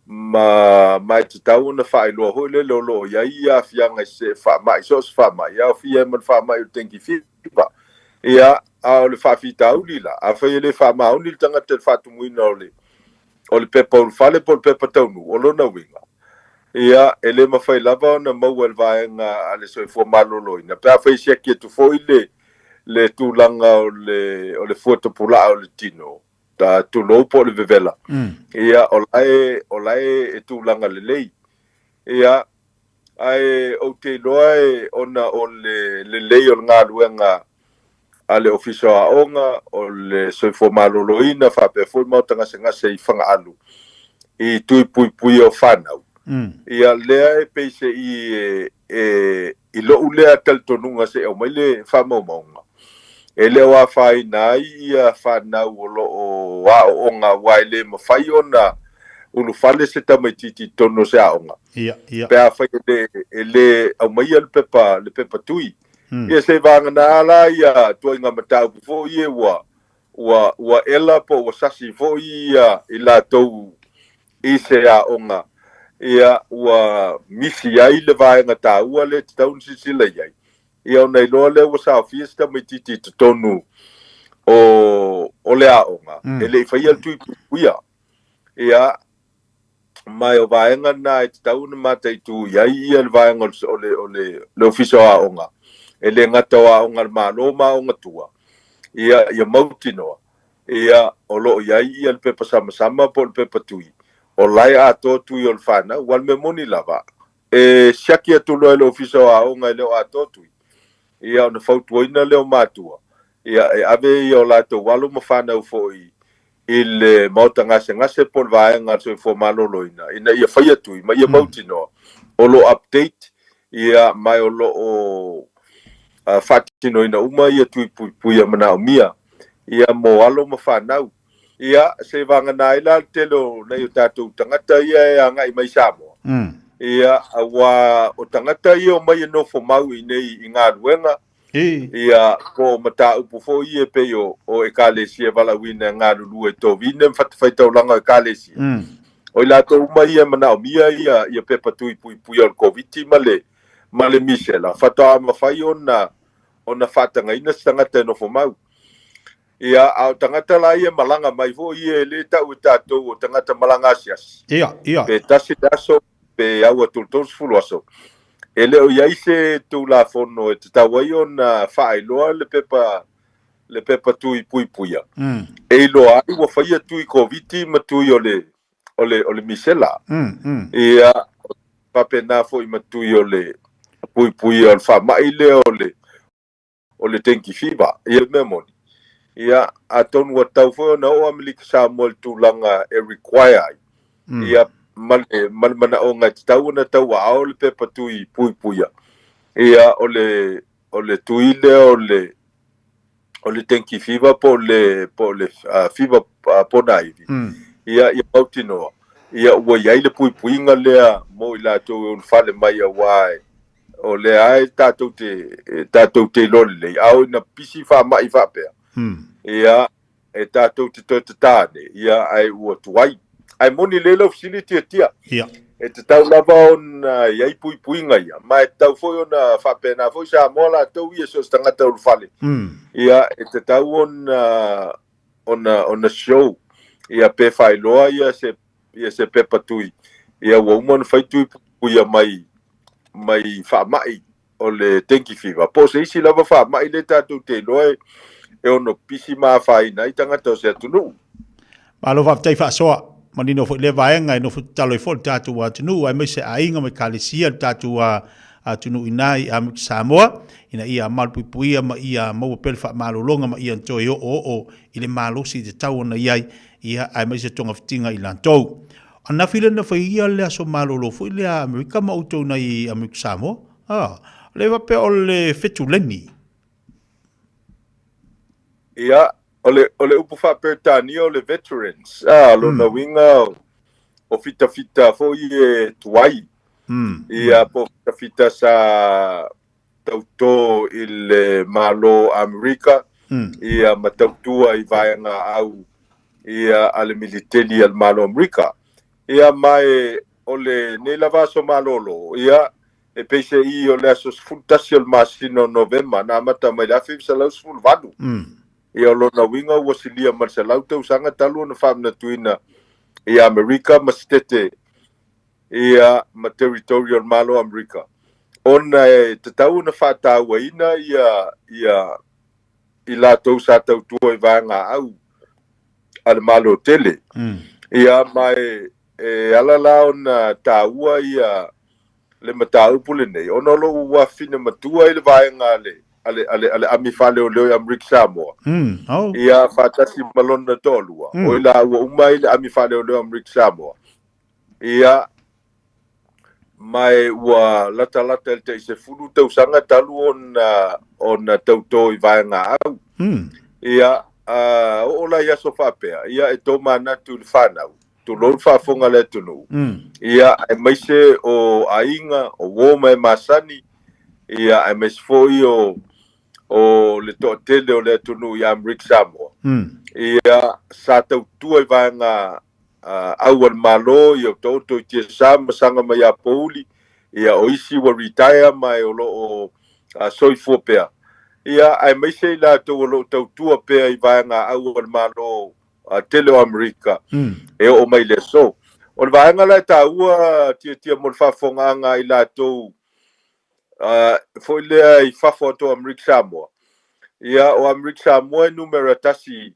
ma ma e tatau ona faailoa foi lele o lo o i ai ia aafiaga i se faamai, so o se faamai, e aofia ai ma le faamai o le dengue fever. Ia, a o le faafitauli la, afai e le faamaoni le tagata i le faatumuina o le o le pepa ulufale po o le pepa taunuu, o lona uiga, ia, e le mafai lava ona maua e le vaega a le soifua maloloina, pe afai e siaki atu foi le le tulaga o le o le fua topulaa o le tino, tulou po o le vevela, ia, o la e, o la e, e tulaga lelei. Ia, ae ou te iloa e, ona o le lelei o le galuega a le Ofisa o Aoga, o le Soifua Maloloina, faapea foi Maota Gasegase i Fagaalu, i tui puipuia o fanau. Ia, lea e pei se i e, e, i lou lea talitonuga se i aumai le faamaumauga. E le o afaina ai ia fanau o lo o aooga aua e le mafai ona ulufale se tamaitiiti i totonu o se aoga Ia, ia. pe afai e le, e le aumaia le pepa, le pepa tui. Mm. Ia seiavagana la ia tuaiga mataupu foi ia ua, ua, ua ela po ua sasi foi ia i latou i se aoga, ia ua misi ai le vaega taua lea e tatau ona silasila i ai. Ia ona iloa lea ua saofia si tamaitiiti i totonu o, o le aoga, e le i faia le tui puipuia. Ia, ma o vaega na e tatau ona mataitu i ai ia le vaega o le, o le, o le, le Ofisa o Aoga. E le gata o aoga a le Malo ma aoga tua. Ia, ia mautinoa, ia, o lo o i ai ia le pepa samasama po o le pepa tui, o la e atoa tui o le fanau. Aua o le mea moni lava, E siaki atu loa e le Ofisa o Aoga e le o atoa tui, ia ona fautuaina lea o matua, ia e ave ia o latou alo ma fanau foi i le maota gasegase po o le vaega a le Soifua Maloloina ina ia faia tui ma ia mautinoa o lo o update ia ma o lo o faatinoina uma ia tui puipuia manaomia ia mo alo ma fanau. Ia, seiavagana ai la le tele o nai o tatou tagata ia e agai mai Samoa. Ia, aua o tagata ia e omai e nofo mau i inei i galuega, ia, po o mataupu foi ia e pei o, o Ekalesia e valaauina e galulue i tovine ma fatafaitaulaga o Ekalesia. O i latou uma ia e manaomia ia, ia pepa tui puipuia o le Koviti ma le, ma le misela, faatoa mafai ona, ona faatagaina se tagata e nofo mau. Ia, a o tagata la ia e malaga mai foi ia e le tau e tatou o tagata malaga asiasi. Ia, ia. Pe tasi le aso, pe au atu i le 30 aso. E le o i ai se Tulafono e tatau ai ona faailoa le pepa, le pepa tui puipuia. E iloa ai ua faia tui Koviti ma tui o le, o le, o le misela. Ia, faapena foi ma tui o le puipuia o le faamai lea o le, o le dengue fever. Ia, le mea moni, ia, atonu ua tatau foi ona oo Amerika Samoa i le tulaga e require ai, ia, ma le, ma le manaoga e tatau ona tauaao le pepa tui puipuia, ia, o le, o le tui lea o le, o le dengue fever po o le, po o le fever ponaivi, ia, ia mautinoa, ia, ua i ai le puipuiga lea mo i latou e ulufale mai aua e, O lea lava e tatou te, tatou te iloa lelei, a oo ina pisi faamai faapea, ia, e tatou te toe tatā ane, ia, ae ua tuai. Ae moni lelei lau fesili Tiatia. Ia. E tatau lava ona i ai puipuiga ia, ma e tatau foi ona faapena foi Samoa latou ia, so o se tagata ulufale. Ia, e tatau ona, ona, ona show, ia, pe faailoa ia se, ia se pepa tui, ia ua uma ona fai tui puipuia mai, mai faamai o le dengue fever, po o se isi lava faamai lea tatou te iloa e, e ono pisi ma afaina ai tagata o se atunuu. Malo faafetai faasoa. Manino foi lea vaega e nofo tatalo ai foi le tatou atunuu aemaise aiga ma ekalesia le tatou atunuu i ina i Amerika Samoa ina ia malupuipuia ma ia maua pea le faamalologa ma ia toe oooo i le malosi e tatau ona i ai ia aemaise togafitiga i latou. Anafi lea na fai ia le aso malolo foi lea a Amerika ma outou nai Amerika Samoa. Ah, le faapea o le Fetuleni. Ia, o le, o le upu faa-Peretania o le veterans. Ah, lona uiga o fitafita foi e tuai. Ia, po o fitafita sa tautō i le Malo Amerika, ia ma tautua i vaega au ia a le militeli a le Malo Amerika. Ia ma e o lenei lava aso malolo, ia e peiseai o le aso 11 o le masina o Novema na amata mai le 1918. Ia o lona uiga ua silia ma le 100 tausaga talu ona faamanatuina i Amerika ma Setete ia ma territory o le Malo o Amerika, ona e tatau ona faatauaina ia ia i latou sa tautua i vaega au a le Malo tele. Ia ma e, e ala la ona taua ia le mataupu lenei, ona o lou afafine matua i le vaega a le, a le, a le, a le ami faaleoleo i Amerika Samoa. Oh. Ia faatasi ma lona toalua, o i laua uma i le ami faaleoleo Amerika Samoa. Ia, Ma e ua latalata i le tai 10 tausaga talu ona ona tautō i vaega au. Ia, a oo la i aso faapea, ia e tomanatu i le fanau, tulou le faafofoga a le atunuu, ia, aemaise o aiga, o uo ma e masani, ia, aemaise foi o o le toatele o le atunuu i Amerika Samoa, ia, sa tautua i vaega au a le Malo, ia taoto i tiasa ma saga mai Apouli, ia o isi ua retire ma e o lo o soifua pea. Ia aemaise i latou o lo o tautua pea i vaega au a le Malo tele o Amerika e oo mai i le aso. O le vaega la e taua tiatia mo le faafofogaaga a i latou foi lea i fafo atu o Amerika Samoa. Ia o Amerika Samoa e numera tasi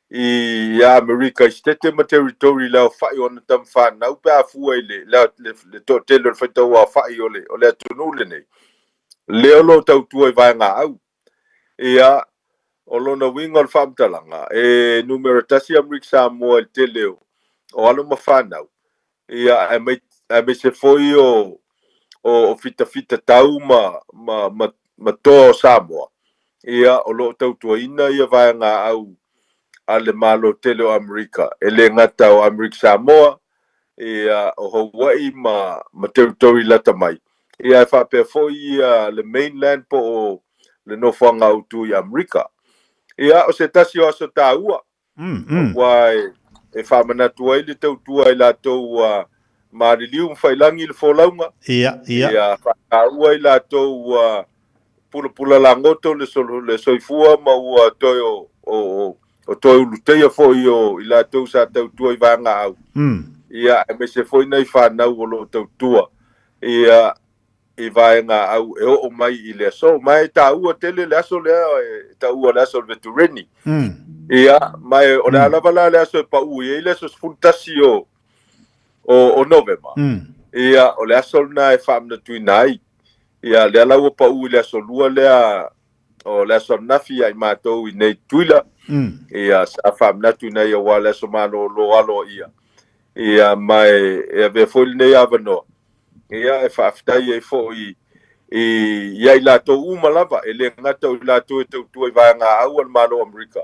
i Amerika i Setete ma Territory i le aofai o ana tama fanau pe a fua i le le toatele o le faitau aofai o le o le atunuu lenei, lea o lo o tautua i vaega au. Ia, o lona uiga o le faamatalaga, e numera tasi Amerika Samoa i le tele o o alo ma fanau, ia, aemaise foi o o fitafita tau ma ma ma ma toa o Samoa, ia, o lo o tautuaina ia vaega au a le Malo tele o Amerika, e le gata o Amerika Samoa, ia, o Hawaii ma ma territory lata mai, ia, ae faapea foi ia le mainland po o le nofoaga autu i Amerika. Ia, o se tasi o aso taua, Aua e faamanatu ai le tautua i latou ua maliliu ma failagi le folauga. Ia, ia. Ia faataua i latou ua pulapula lagoto le, le soifua ma ua toe o, o, o toe uluteia foi o i latou sa tautua i vaegaau. Ia, aemaise foi nai fanau o lo o tautua. Ia, i vaega au e oo mai i le aso. Ma e taua tele le aso lea e taua o le aso o le vetereni. Ia, ma e, o le a lava la le aso e pau i ai le aso 11 o, o, o Novema. Ia, o le aso lena e faamanatuina ai. Ia, lea la ua pau i le aso 2 lea o le aso ananafi ia i matou i nei Tutuila. Ia, sa faamanatu ina ia aua le aso malolo aloaia. Ia, ma e, e avea foi lenei avanoa Ia, e faafetai ai foi i ia i latou uma lava, e le gata o i latou e tautua i vaega au a le Malo o Amerika,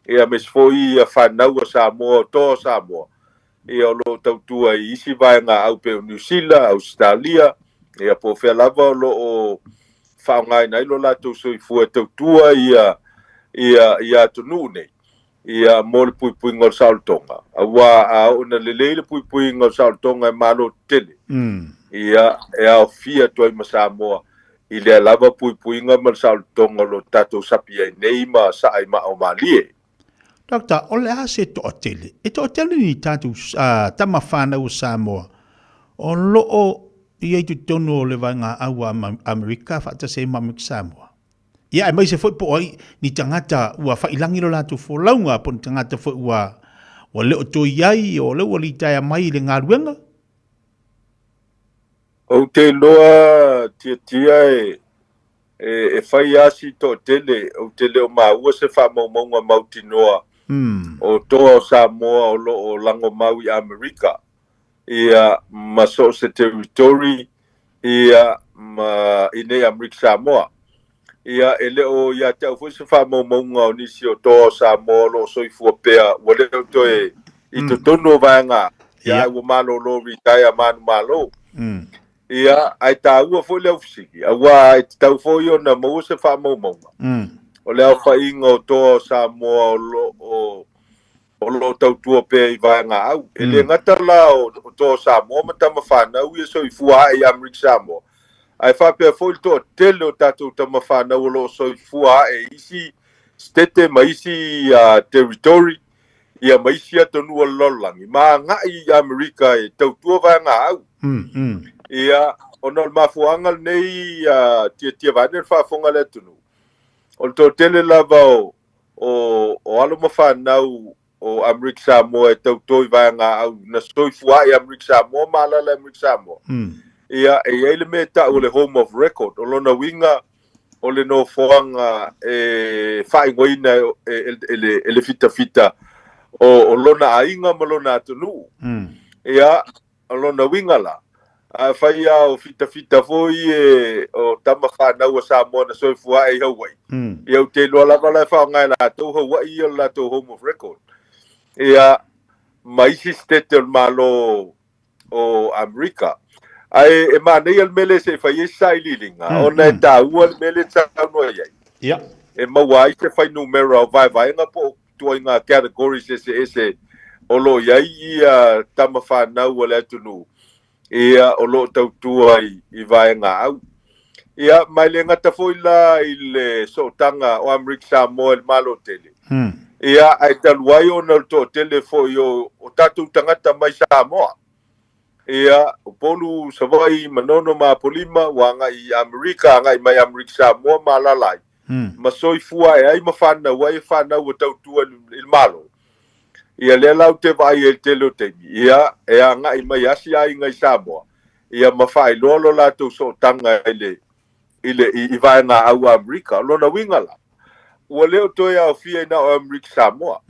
ia aemaise foi ia fanau a Samoa, o toa o Samoa, ia o lo o tautua i isi vaega au pei o Niu Sila, Ausetalia, ia po o fea lava o lo o faaaogaina ai lo latou soifua e tautua ia ia ia atunuu nei. Ia, mo le puipuiga o le saolotoga. Aua a oo ina lelei le puipuiga o le saolotoga e malo tele, ia, e aofia atu ai ma Samoa i lea lava puipuiga ma le saolotoga o lo o tatou sapi ai nei ma saa i maa o malie. Doctor, o le a se toatele? E toatele ni tatou tama fanau o Samoa o lo o i ai totonu o le vaega au a Amerika faatasi ai ma Amerika Samoa. Ia, aemaise foi po o ai ni tagata ua faiilagi lo latou folauga, po o ni tagata foi ua, ua le o toe i ai, o lea ua litaea mai i le galuega. Ou te iloa tiatia e, e, e fai lava si toatele, ou te le o maua se faamaumauga mautinoa o toa o Samoa o lo o lagomau i Amerika. ia ma so o se territory ia ma i nei Amerika Samoa. Ia e le o ia te au foi se faamaumauga o nisi o toa o Samoa o lo o soifua pea ua le o toe i totonu o vaega ia ua malolo retire manumalo. Ia ae taua foi le aufesili aua e tatau foi ona maua se faamaumauga o le aofaiga o toa o Samoa o lo o o lo o tautua pea i vaega au. E le gata la o toa o Samoa ma tama fanau ia soifua ae i Amerika Samoa, ae faapea foi le toatele o tatou tama fanau o lo o soifua ae i isi setete ma isi territory ia ma isi atunuu o le lalolagi ma agai i Amerika e tautua vaega au. Ia, ona o le mafuaaga lenei tiatia vaeane le faafofoga a le atunuu, o le toatele lava o o, o alo ma fanau o Amerika Samoa e tauto i vaega au na soifua ae i Amerika Samoa ma alaala i Amerika Samoa. Ia, e i ai le mea e tau o le home of record, o lona uiga o le nofoaga e faaigoaina e, e, e, le, e le fitafita o, o lona aiga ma lona atunuu. Ia, o lona uiga la, Afai lava o fitafita foi e o tama fanau a Samoa na soifua ae i Hawaii, ia ou te iloa lava la e faaaoga e latou Hawaii ia o le latou home of record. Ia, ma isi sitete o le Malo o Amerika. Ae e manaia le mea lea se i fai ai se sailiiliga, ona e taua le mea lea e te saunoa i ai. E maua ai se fuainumera o vaevaega po o ituaiga categories eseese o lo o i ai ia tama fanau a le atunuu ia o lo o tautua i vaega au. Ia, ma e le gata foi la i le sootaga o Amerika Samoa i le Malo tele, ia, ae talu ai ona o le toatele foi o tatou tagata mai Samoa, ia, Upolu, Savaii, Manono ma Apolima ua agai i Amerika, agai mai Amerika Samoa ma alaala ai, ma soifua ae ai ma fanau ai e fanau ua tautua i le Malo. Ia lea la ou te vaai ai i le tele o taimi, ia, e agai mai lava si aiga i Samoa, ia ma faailoa lo latou sootaga i le, i le, i, i vaega au Amerika. O lona uiga la, ua le o toe aofia i na o Amerika Samoa.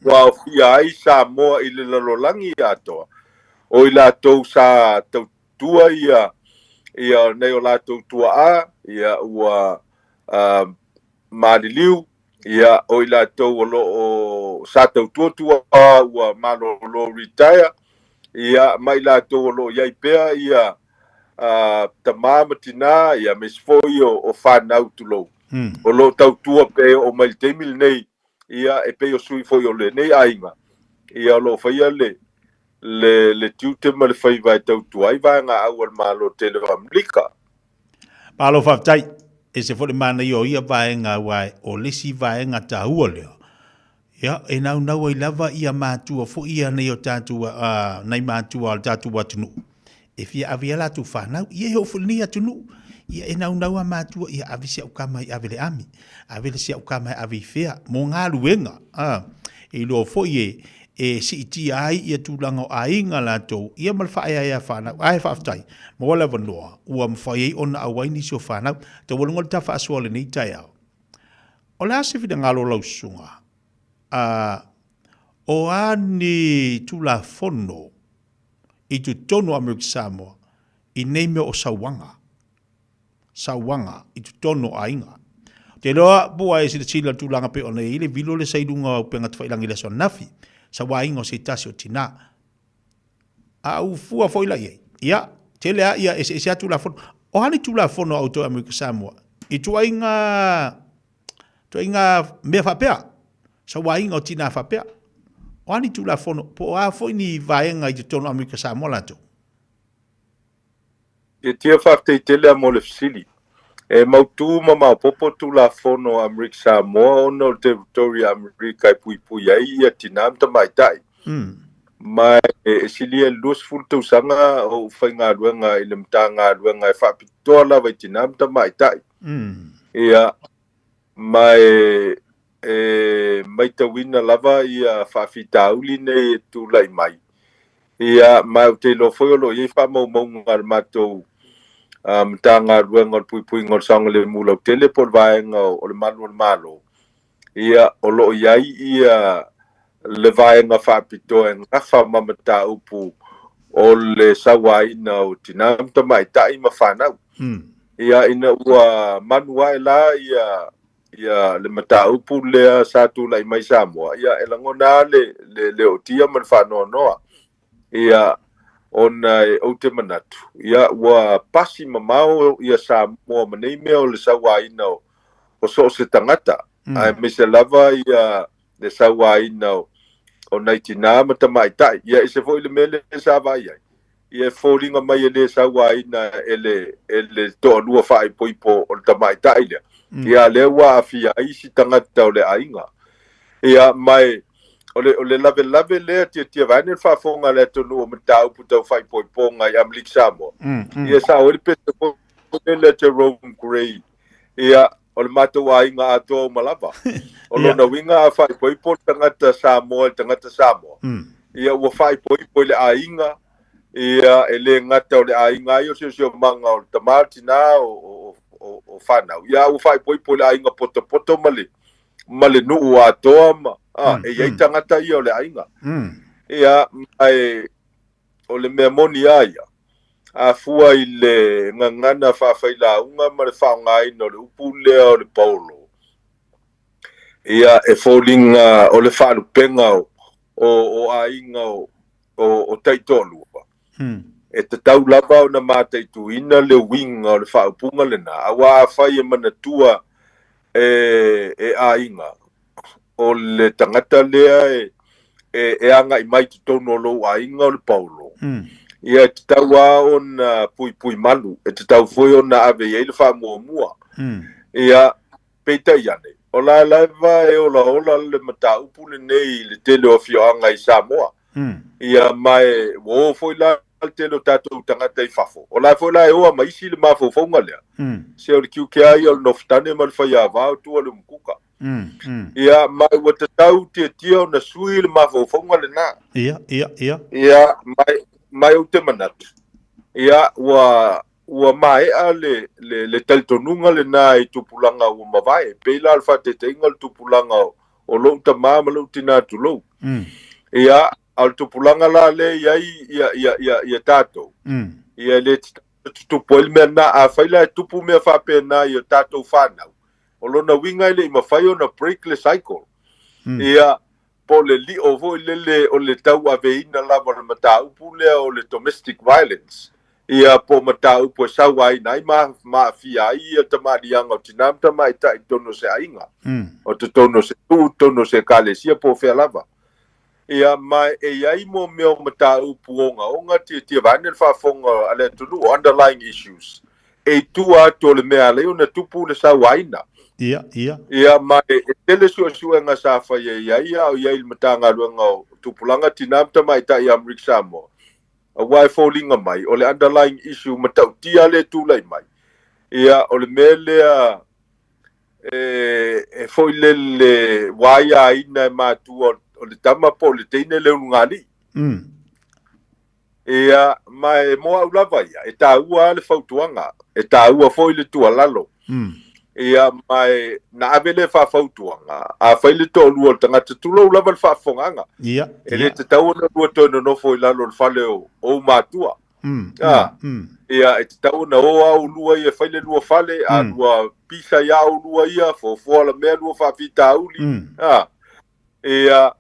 Ua aofia ai Samoa i le lalolagi atoa, o i latou sa tautua ia, ia nai o latou tuaa, ia ua maliliu, ia o i latou o lo o sa tautua tuaa ua malolo retire, ia ma i latou o lo o i ai pea ia tamā ma tinā, ia aemaise foi o fanau tulou, o lo o tautua pea e oo mai i le taimi lenei, ia e pei o sui foi o lenei aiga, ia o lo o faia le le le tiute ma le faiva e tautua ai vaega au a le Malo tele o Amerika. Malo faafetai. E ese foi le manaia o ia vaega aua o le isi vaega taua lea. Ia, e naunau ai lava ia matua foi ia nei o tatou, nai matua o le tatou atunuu, e fia ave i a latou fanau. Ia e oo foi i lenei atunuu, ia e naunau a matua, ia ave si au tama e ave i le ami, ave le si au tama e ave i fea, mo galuega. E iloa foi e, e siitia ai ia tulaga o aiga latou, ia ma le faaeaea fanau. Ae faafetai, maua le avanoa, ua mafai ai ona auai nisi o fanau. Taualuga le ta faasoa i lenei taeao. O le a se finagalo o lau susuga? A, o a ni Tulafono i totonu o Amerika Samoa i nei mea o sauaga? Sauaga i totonu o aiga. Ou te iloa po ua e silasila i le tulaga pei ona i ai le vilo lea sa i luga o upega tafailagi i le aso ananafi, sauaina o se tasi o tina. A ou fua foi la i ai, ia, tele lava ia eseese lava Tulafono. O a ni Tulafono a outou i Amerika Samoa i ituaiga, ituaiga mea faapea, sauaina o tina faapea? O a ni Tulafono, po o a foi ni vaega i totonu o Amerika Samoa latou? Tiatia faafetai tele a mo le fesili. E mautu ma maopoopo Tulafono a Amerika Samoa ona o le territory a Amerika e puipui ai ia tina ma tamaitai. Ma e silia i le 20 tausaga o ou faigaluega i le Matagaluega e faapitoa lava i tina ma tamaitai. Ia, ma e e maitauina lava ia faafitauli nei e tulai mai. Ia, ma ou te iloa foi o lo o i ai faamaumauga a le matou Matagaluega o le Puipuiga o le Saogalemu Lautele po o le Vaega o le Malu o le Malo, ia, o lo o i ai ia le vaega faapitoa e gafa ma mataupu o le sauaina o tinā ma tamaitai ma fanau. Ia, ina ua manu ae la ia ia le mataupu lea sa tulai mai Samoa, ia e lagona lava le, le, le ootia ma le faanoanoa. Ia, ona e ou te manatu, ia ua pasi mamao ia Samoa ma nei mea o le sauaina o, o so o se tagata, aemaise lava ia le sauaina o, o nai tinā ma tamaitai. Ia e ese foi le mea lea sa vaai ai, ia e foliga mai e le sauaina e le, e le toalua faaipoipo o le tamaitai lea. Ia lea ua aafia ai isi tagata o le aiga. Ia ma e, o le, o le lavelave lea tiatia vaeane le faafofoga a le atunuu o mataupu tau faaipoipoga i Amerika Samoa. Ia sao ai le pese foi lea Jerome Gray. Ia, o le matou aiga atoa uma lava. O lona uiga a faaipoipo le tagata Samoa i le tagata Samoa, ia ua faaipoipo i le aiga, ia e le gata o le aiga ai o siosiomaga o le tama, le tina, o, o, o fanau, ia ua faaipoipo i le aiga potopoto ma le, ma le nuu atoa ma, a, e i ai tagata ia o le aiga. Ia, ma e, o le mea moni a ia. A fua i le gagana faafailauga ma le faaaogaina o le upu lea o le paolo, ia e foliga o le faalupega o aiga o taitoalua. E tatau lava ona mataituina le uiga o le faaupuga lena, aua afai e manatua e aiga o le tagata lea e agai mai i totonu o lou aiga o le paolo, ia e tatau lava ona puipui malu, e tatau foi ona ave i ai le faamuamua. Ia, peitai ane, o la lava e olaola le mataupu lenei i le tele o afioaga i Samoa. Ia, ma e ua o foi la le tele o tatou tagata i fafo. O la foi la e oa ma isi le mafaufauga lea. Se o le tiute lava ia o le nofotane ma le faiava o tua le umukuka. Ia, ma ua tatau tiatia ona sui le mafaufauga lena. Ia, ia, ia. Ia, ma ou te manatu, ia, ua maea le talitonuga lena i tupulaga ua mavae. Pei la o le faataitaiga o le tupulaga o lou tamā ma lou tinā tulou. Ia, a o le tupulaga la lea e i ai ia tatou, ia e le tutupu ai le mea lena. Afai la e tupu mea faapena i o tatou fanau, o lona uiga e le i mafai ona break le cycle. Ia, po o le lio foi lele o le tauaveina lava o le mataupu lea o le domestic violence, ia po o mataupu e sauaina ai ma aafia ai ia tamaliiaga o tinā ma tamaitai i totonu o se aiga, o totonu o se nuu, totonu o se ekalesia po o fea lava. Ia, ma e i ai mo mea o mataupu ogaoga tiatia vaeane le faafofoga a le atunuu, underlying issues, e i tua atu o le mea e ala ai ona tupu le sauaina. Ia, ia. Ia, ma e tele suesuega sa faia i ai a o i ai i le Matagaluega o Tupulaga, Tinā ma Tamaitai ia Amerika Samoa, aua e foliga mai o le underlying issue matautia lea e tulai mai, ia, o le mea lea e foi lele ua aiaina e matua o le tama po o le teine le ulugalii. Ia, ma e mo au lava ia, e taua lava le fautuaga, e taua foi le tuualalo. Ia, ma e na ave lea faafautuaga, afai le toalua o le tagata, tulou lava le faafofogaaga. Ia, E le tatau ona lua toe nonofo i lalo o le fale o ou matua. A, ia, e tatau ona o lava oulua ia e fai le lua fale, a lua pisa ia oulua ia, foafoa la mea lua faafitauli. A, ia,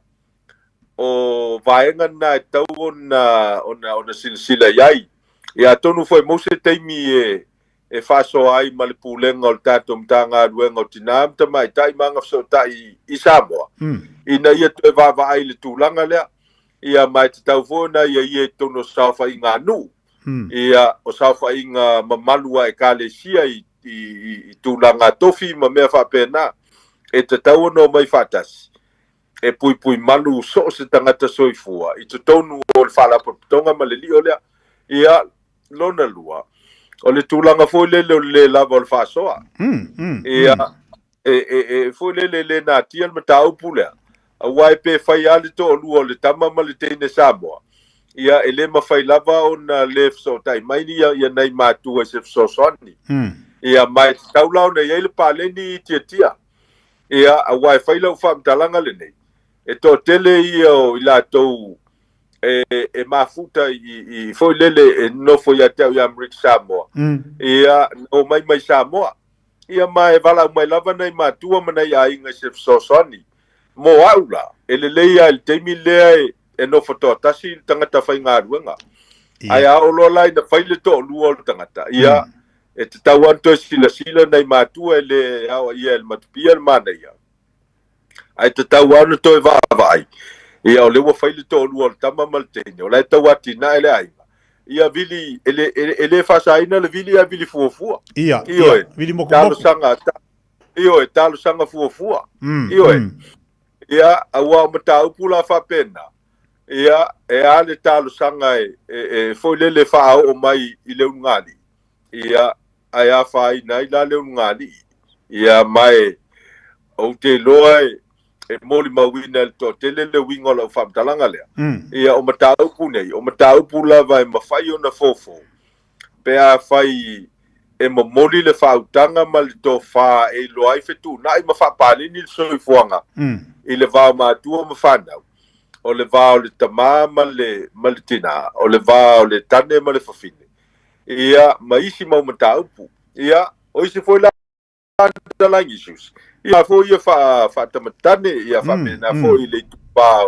o vaega na e tatau ona silasila i ai. Ia, atonu foi e maua se taimi e faasoa ai ma le Pulega o le tatou Matagaluega o Tinā ma Tamaitai ma Agafesootai i Samoa, ina ia toe vaavaai i le tulaga lea. Ia, ma e tatau foi ona aiaia i totonu o saofaiga a nuu, ia, o saofaiga mamalu a Ekalesia i tulaga tofi ma mea faapena, e tatau ona omai faatasi e puipui malu so o se tagata soifua i totonu o le Faalapotopotoga ma le lio lea. Ia, lona lua, o le tulaga foi lele o le le lava o le faasoa. Ia, e foi lele e le natia le mataupu lea, aua e pe fai lava le toalua o le tama ma le teine Samoa, ia e le mafai lava ona le fesootai mai ia nai matua i se fesoasoani. Ia, ma e tatau la ona i ai le paleni i tiatia. Ia, aua e fai lau faamatalaga lenei, e toatele ia o i latou e mafuta i foi lele e nofo ia te au ia Amerika Samoa, ia, na omai mai Samoa. Ia, ma e valaau mai lava nai matua ma nai aiga i se fesoasoani. Mo au la, e lelei lava i le taimi lea e nofo toatasi le tagata faigaluega. Ae a oo loa la ina fai le toalua o le tagata, ia, e tatau lava ona toe silasila nai matua e le aoaia e le matupia le manaia, ae tatau lava ona toe vaavaai, ia o lea ua fai le toalua o le tama ma le teine, o la e tau atinae le aiga, ia vili, e le, e le faasaina le vili ae vili fuafua. Ia, ia, vili mokumoku. Talosaga, ioe, talosaga fuafua. Ioe. Ia, aua o mataupu la faapena, ia, e a le talosaga e foi lele e faaoo mai i le ulugalii, ia, ae afaina ai la le ulugalii. Ia, ma e, ou te iloa e molimauina e le toatele le uiga o lau faamatalaga lea. Ia, o mataupu nei, o mataupu lava e mafai ona fofo, pe afai e momoli le faautaga ma le tofa e iloa ai fetuunai ma faapaleni le soifuaga i le va o matua ma fanau, o le va o le tamā ma le tinā, o le va o le tane ma le fafine. Ia, ma isi mau mataupu. Ia, o isi foi la underlying issues. Ia foi ia fa faatamatane, ia faapena foi le itupa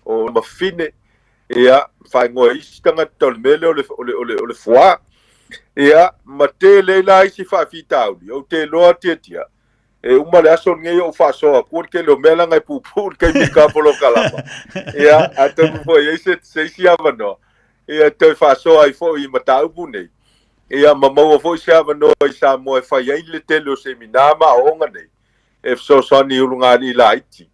o mafine, ia faaigoa isi tagata o le mea lea o le o le o le o le fuā. Ia, ma tele ai la isi faafitauli, ou te iloa Tiatia, e uma le aso lenei o ou faasoa atua le tele o mea leaga e puupuu le taimi i ka polokalama. Ia, atonu foi e i ai se se isi avanoa, ia e toe faasoa ai foi i mataupu nei. Ia ma maua foi se avanoa i Samoa e fai ai le tele o semina ma aoaoga nei e fesoasoani i ulugalii laiti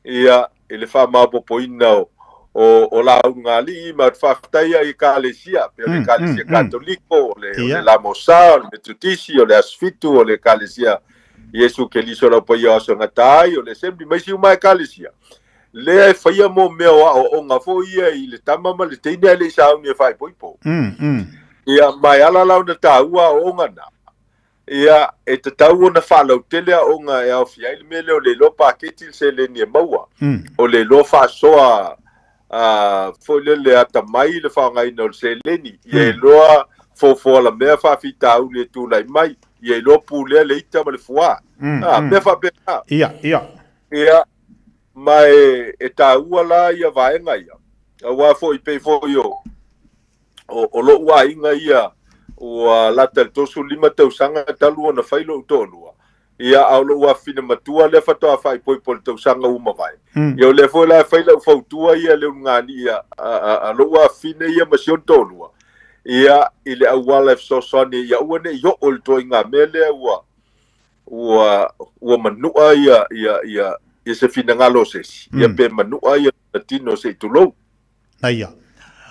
ia i le faamaopoopoina o o, o la ulugalii ma te faafetai ai i ekalesia pei o le ekalesia Katoliko, o le, o le Lamosa, o le Metotisi, o le Aso Fitu, o le ekalesia Iesu Keliso Lau Paia o Aso e Gata Ai, o le Assembly ma isi uma ekalesia lea e faia mo mea o aoaoga foi ia i le tama ma le teine ae le i sauni e faaipoipo. Ia, ma e ala la ona taua aoaoga na, ia, e tatau ona faalautele aoaoga e aofia ai le mea lea o le iloa paketi le seleni e maua, o le iloa faasoa foi lele atamai le faaaogaina o le seleni, ia iloa fofoalamea faafitauli e tulai mai, ia iloa pulea le ita ma le fuā. A, mea faapena. Ia, ia. Ia, ma e, e taua la ia vaega ia. Aua foi pei foi o, o, o lo'u aiga ia ua lata i le 35 tausaga talu ona fai lo'u toalua. Ia, a o lo'u afafine matua lea faatoa faaipoipo i le tausaga ua mavae. Ia, o lea foi la e fai la'u fautua ia i le ulugalii a, a, a, a lo'u afafine ia ma si ona toalua, ia, i le auala e fesoasoani ia aua ne i oo i le ituaiga mea lea ua, ua ua manua ia ia ia ia se finagalo o se isi, ia pe manua ia lona tino se i tulou. Aia.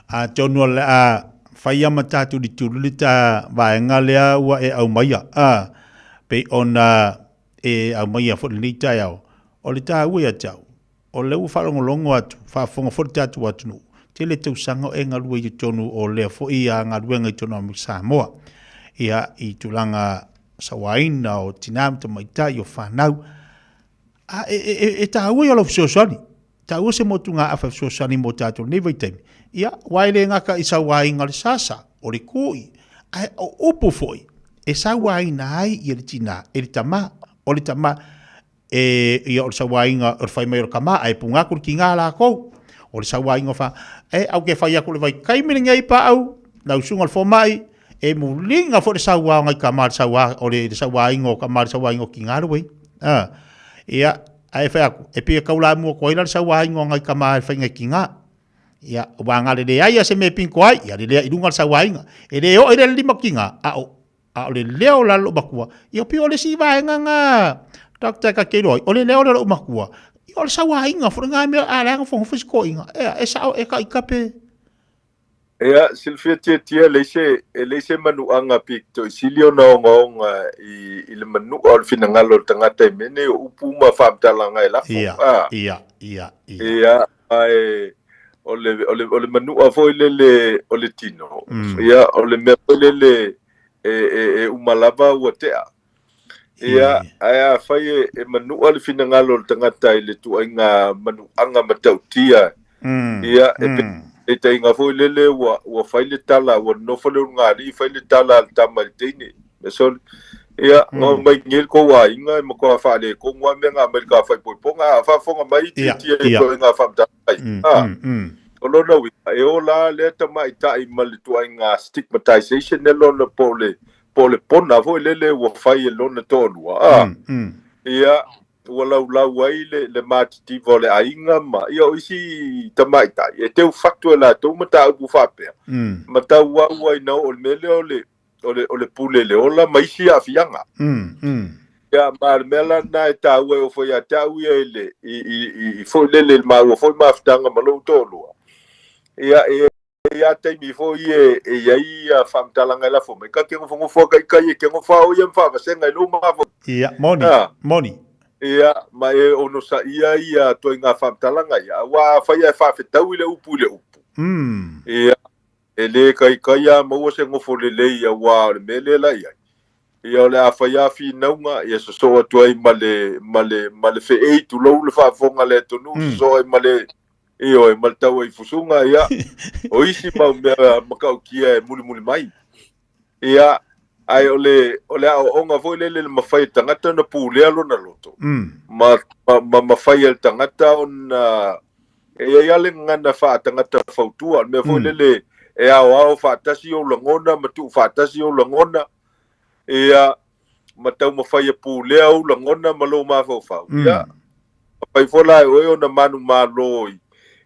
Atonu o le a fai a ma tatou litulu le ta vaega lea ua e aumaia, a, pei ona e aumaia foi i lenei taeao, o le taua ia te au, o lea ua faalogologo atu, faafofoga foi le tatou atunuu, tele tausaga o e galue i totonu o lea foi galuega i totonu o Samoa, ia, i tulaga sauaina o tinā ma tamaitai, o fanau. A e, e, e, e taua ia o lau fesoasoani, taua se motugaafa e fesoasoani mo tatou lenei vaitaimi. Ia, aua e le gata i sauaina o le sasa, o le koi, ae o upu foi e sauaina ai ia le tinā e le tamā, o le tamā, E ia o le sauaina o le fai mai o le kama ae punga atu le tiga a lakou. O le sauaina o fa e au ke fai atu le vaitaimi lenei paau lau susuga o le fomai e muliga foi le saua o nai kama le saua o le sauaina o kama le sauaina o tiga le wei. A ia ae fai atu e pei e taulamua atu ai la le sauaina o nai kama e fai nai tiga. Ia ua galele ai ia se mea e pinto ai ia lelea i luga le sauaina. E le oo i le lima tiga a o A o le leo la o lou matua, ia pei o le isi vaega na Doctor e ta te iloa ai, o le leo lea o lou matua, ia o le sauaina foi lena mea, a leaga nofonofo isi toeaiina, ea, e sao e taita pe. Ia, silafia tiatia, e leai se, e leai se manuaga pito i sili ona ogaoga i, i le manua o le finagalo o le tagata i mea nei o upu ma faamatalaga e lafo. Ia, A. ia, ia, ia. Ia, ae o le, o le, o le manua foi lele o le tino, ia, o le mea foi lele e, e, e uma lava ua tea. Ia, ae afai e, e manua le finagalo o le tagata i le tuaiga manuaga matautia, ia, e pei e taiga foi lele ua, ua fai le tala, ua nonofo le ulugalii fai le tala a le tama i le teine. Mea sole. Ia, mm. mai nei le kou aiga, e matua faaletonu lava mea na aumai i le ta faaipoipoga, a faafofoga mai Tiatia i ituaiga faamatalaga ia. Ah, o lona uiga, e ola lea tamaitai ma le ituaiga stigmatization lea lona po o le po o le pona foi lele ua fai e lona toalua. Ah, ia, ua laulau ai le, le matitiva o le aiga ma, ia, o isi tamaitai, e teu fatu e latou mataupu faapea, ma tauau ai na oo i le mea lea o le, o le, o le pule i le ola ma isi aafiaga. Ia, ma le mea la lena e taua e ofo ia te au ia i le, i, i, i, i foi lele i le maua foi mafutaga ma lou toalua. Ia, e i ai taimi foi e, e i ai ia faamatalaga e lafo mai, ka te nofonofo a kaikai e te nofa o ia ma faavasega i lou mafaufau. Ia, moni, moni. Ia, ma e onosaia ia ituaiga faamatalaga ia, aua afai ae faafetau i le upu i le upu. Ia, E lē kaikai a maua se gofo lelei auā o le mea lea la i ai. Ia o le a fai a finauga, ia sosoo atu ai ma le, ma le, ma le feei tulou le faafofoga a le atunuu, sosoo ai ma le, ioe, ma le tau ai fusuga, ia, o isi mau mea matautia e mulimuli mai. Ia, ae o le, o le aoaoga foi lele i le mafai e le tagata ona pulea lona loto, ma, ma, ma mafai e le tagata ona, e i ai lava le gagana faatagata fautua, o le mea foi lele e aoao faatasi ou lagona ma tuu faatasi ou lagona, ia, ma taumafai e pulea ou lagona ma lou mafaufau. Ia, mafai foi la e oe ona manumalo i,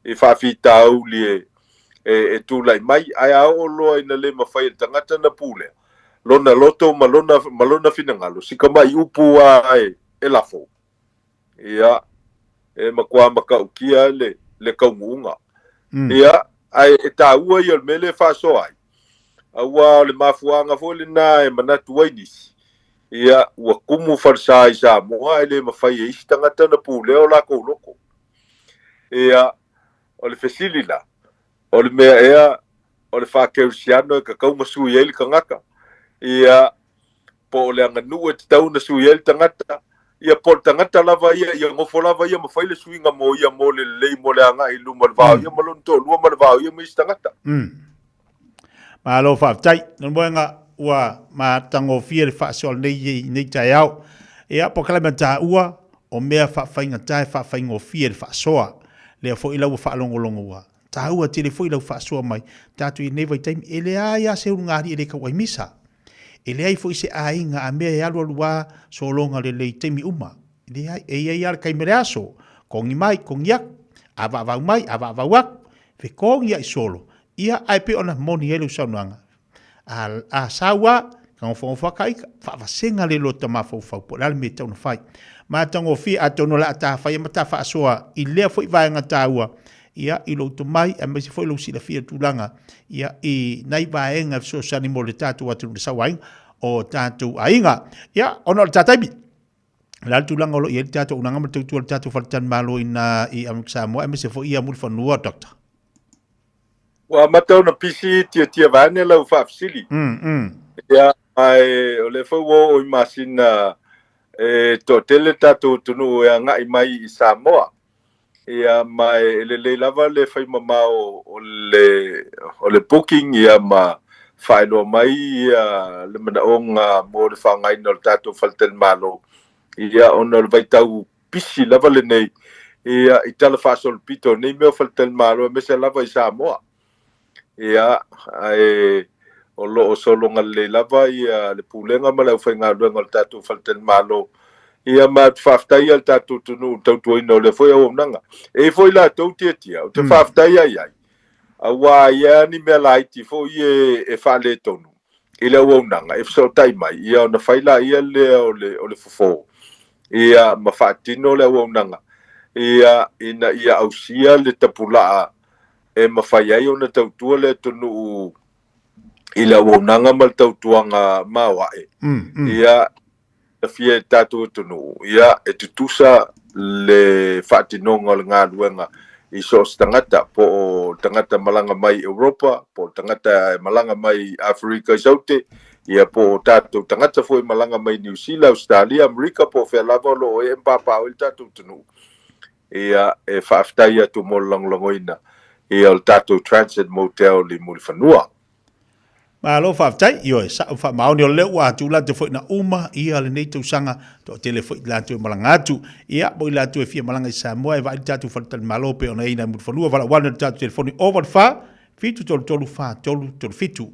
i faafitauli e, e, e tulai mai, ae a oo loa ina le mafai e le tagata na pulea lona loto ma lona, ma lona finagalo, si kamai upu a e, e lafo. Ia, e matua matautia le, le taunuuga. Ia, ae e taua ia o le mea lea e faasoa ai, auā o le mafuaaga foi lenā e manatu ai nisi, ia, ua tumu falesa i Samoa ae le mafai e isi tagata ona pulea o latou loto. Ia, o le fesili la, o le mea ea o le faa-kerisiano e tatau ona sui ai le tagata? Ia, po o le aganuu e tatau ona sui ai le tagata? Ia, po o le tagata lava ia, ia nofo lava ia ma fai le suiga mo ia mo le lelei mo le agai i luma o le vao ia ma lona toalua ma le vao ia ma isi tagata. Malo faafetai. Lona ua matagofie le faasoa lenei i nei taeao. Ia, po o le taua o mea faafaigata e faafaigofie le faasoa. Lea foi la ua faalogologo ua taua tele foi lau faasoa mai tatou i lenei vaitaimi. E leai lava se ulugalii e le tau ai misa. E leai foi se aiga a mea e alualu a sologa lelei i taimi uma. E leai, e i ai lava le taimi o le aso, kogi mai, kogi aku, a vaavau mai, a vaavau aku, fekogi ai solo, ia ae pei ona moni ai lau saunoaga. A, a sau a, ka nofonofo a ka ika, faavasega le loto mafaufau po o le a le mea e tatau ona fai. Matagofie, atonu o le a ta faia ma ta faasoa i lea foi vaega taua, ia, i lou tomai, aemaise foi lou silafia i tulaga, ia, i nai vaega e fesoasoani mo le tatou atunuu i le sauaiga o tatou aiga. Ia, ona o le ta taimi, o le a le tulaga o lo o i ai le tatou auaunaga ma le tautua i le tatou faletalimalo i na i Amerika Samoa, aemaise foi ia Mulifanua, Doctor? Ua amata ona pisi tiatia vaeane lau faafesili. Ia, ae o lea foi ua oo i masina e toatele tatou atunuu e agai mai i Samoa. Ia, ma e lelei lava le fai mamao o le, o le booking ia ma faailoa mai ia le manaoga mo le faaaogaina o le tatou faletalimalo. Ia, ona o le vaitau pisi lava lenei ia i tala faasolopito o nei mea o faletalimalo aemaise lava i Samoa. Ia, ae o lo o sologa lelei lava ia le Pulega ma le aufaigaluega o le tatou faletalimalo. Ia ma ou te faafetaia le tatou atunuu i le tautuaina o lea foi auaunaga. E i ai foi latou tiatia, ou te faafetaia i ai, aua e i ai lava ni mea laiti foi e e faaletonu i le auaunaga e fesootai mai, ia ona fai laia lea o le o le fofo, ia ma faatino le auaunaga, ia ina ia ausia le tapulaa e mafai ai ona tautua le atunuu i le auaunaga ma le tautuaga maoae, ia silafia e le tatou atunuu, ia e tutusa le faatinoga o le galuega i so o se tagata, po o le tagata malaga mai Europa, po o le tagata e malaga mai Aferika i Saute, ia po o tatou tagata foi e malaga mai Niu Sila, Ausetalia, Amerika, po o fea lava o lo o ee ma papaaao ai le tatou atunuu. Ia, e faafetai atu mo le lagolagoina ia o le tatou Transit Motel i Mulifanua. Malo faafetai, ioe, sa'o faamaoni o lea ua tulate foi na uma ia lenei tausaga, toatele foi i latou e malaga atu. Ia, mo i latou e fia malaga i Samoa e vaai le tatou faletalimalo pei ona i ai nai Mulifanua, valaau ane i le tatou telefoni 084 733 4337.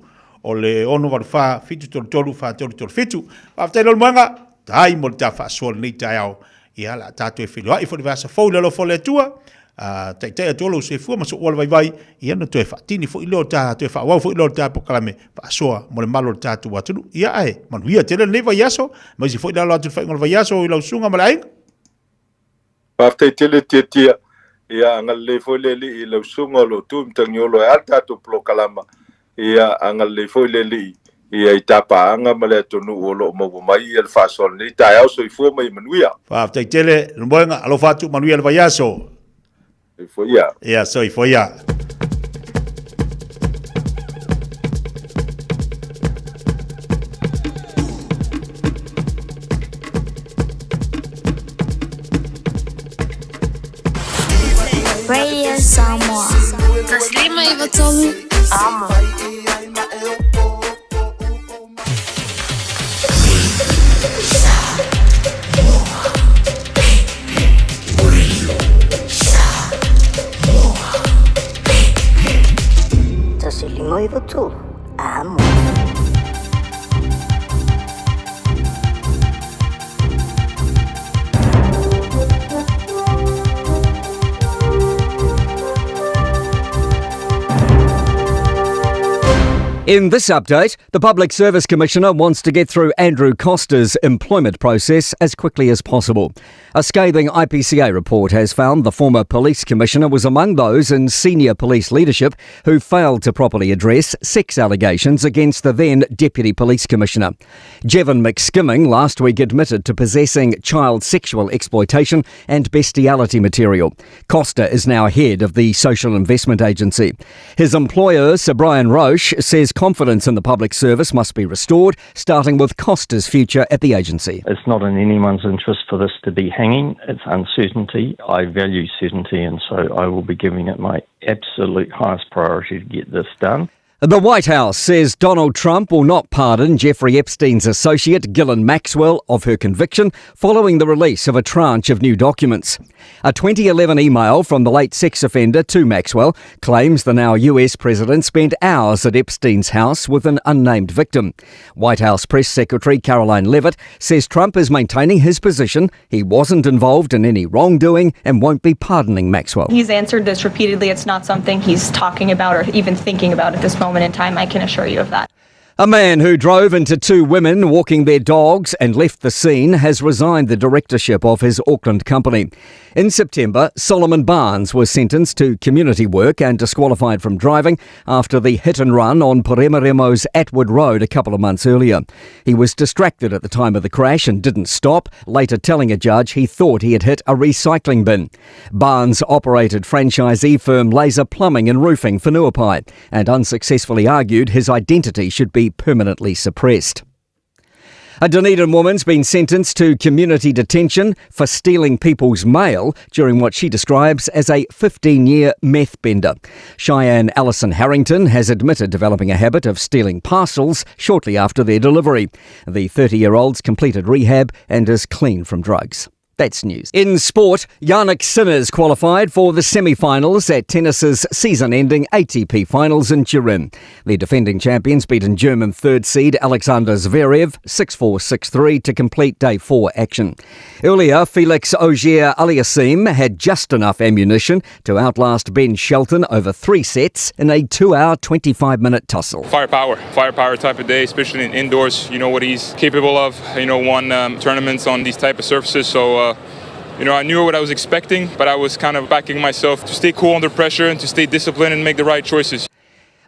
O le 684 733 4337. Faafetai Leulumoega, tai mo le ta faasoa lenei taeao. Ia, la tatou e feiloai foi le vaiaso fou i le alofa o le Atua. Taitai atu lou soifua ma sou ola vaivai, ia ona toe faatini foi lea o ta, toe faaauau foi lea o le ta polokalame faasoa mo le malu o le tatou atunuu. Ia ae manuia tele lenei vaiaso, aemaise foi le alo atu i le faaiuga o le vaiaso i lau susuga ma le aiga. Faafetai tele Tiatia, ia agalelei foi le Alii i lau susuga o lo o tu i Matagiolo e a le tatou polokalama, ia agalelei foi le Alii ia i tapaaga ma le atunuu o lo o maua mai ia le faasoa lenei taeao. Soifua ma ia manuia. Faafetai tele Lemoega, alofa atu, manuia le vaiaso. Soifua ia. Ia, soifua ia. Radio Samoa. Taslima Iva Tomi. Amo. 6 9 3 Amo. In this update, the Public Service Commissioner wants to get through Andrew Coster's employment process as quickly as possible. A scathing IPCA report has found the former police commissioner was among those in senior police leadership who failed to properly address sex allegations against the then deputy police commissioner. Jevon McSkimming last week admitted to possessing child sexual exploitation and bestiality material. Coster is now head of the Social Investment Agency. His employer, Sir Brian Roche, says confidence in the public service must be restored, starting with Coster's future at the agency. It's not in anyone's interest for this to be hanging. It's uncertainty. I value certainty, and so I will be giving it my absolute highest priority to get this done. The White House says Donald Trump will not pardon Jeffrey Epstein's associate, Ghislaine Maxwell, of her conviction following the release of a tranche of new documents. A 2011 email from the late sex offender to Maxwell claims the now US president spent hours at Epstein's house with an unnamed victim. White House Press Secretary Caroline Leavitt says Trump is maintaining his position. He wasn't involved in any wrongdoing and won't be pardoning Maxwell. He's answered this repeatedly. It's not something he's talking about or even thinking about at this moment in time. I can assure you of that. A man who drove into two women walking their dogs and left the scene has resigned the directorship of his Auckland company. In September, Solomon Barnes was sentenced to community work and disqualified from driving after the hit and run on Paremoremo's Atwood Road a couple of months earlier. He was distracted at the time of the crash and didn't stop, later telling a judge he thought he had hit a recycling bin. Barnes operated franchisee firm Laser Plumbing and Roofing for Nuapai and unsuccessfully argued his identity should be permanently suppressed. A Dunedin woman's been sentenced to community detention for stealing people's mail during what she describes as a 15 year meth bender. Cheyenne Allison Harrington has admitted developing a habit of stealing parcels shortly after their delivery. The 30 year old's completed rehab and is clean from drugs. That's news. In sport, Yannick Sinners qualified for the semi-finals at tennis's season-ending ATP finals in Turin. The defending champions beaten German third seed Alexander Zverev 6-4, 6-3 to complete day four action. Earlier, Felix Auger-Aliassime had just enough ammunition to outlast Ben Shelton over three sets in a two-hour, 25-minute tussle. Firepower, firepower type of day, especially in indoors. You know what he's capable of. You know, won um, tournaments on these type of surfaces. So, uh, you know, I knew what I was expecting, but I was kind of backing myself to stay cool under pressure and to stay disciplined and make the right choices.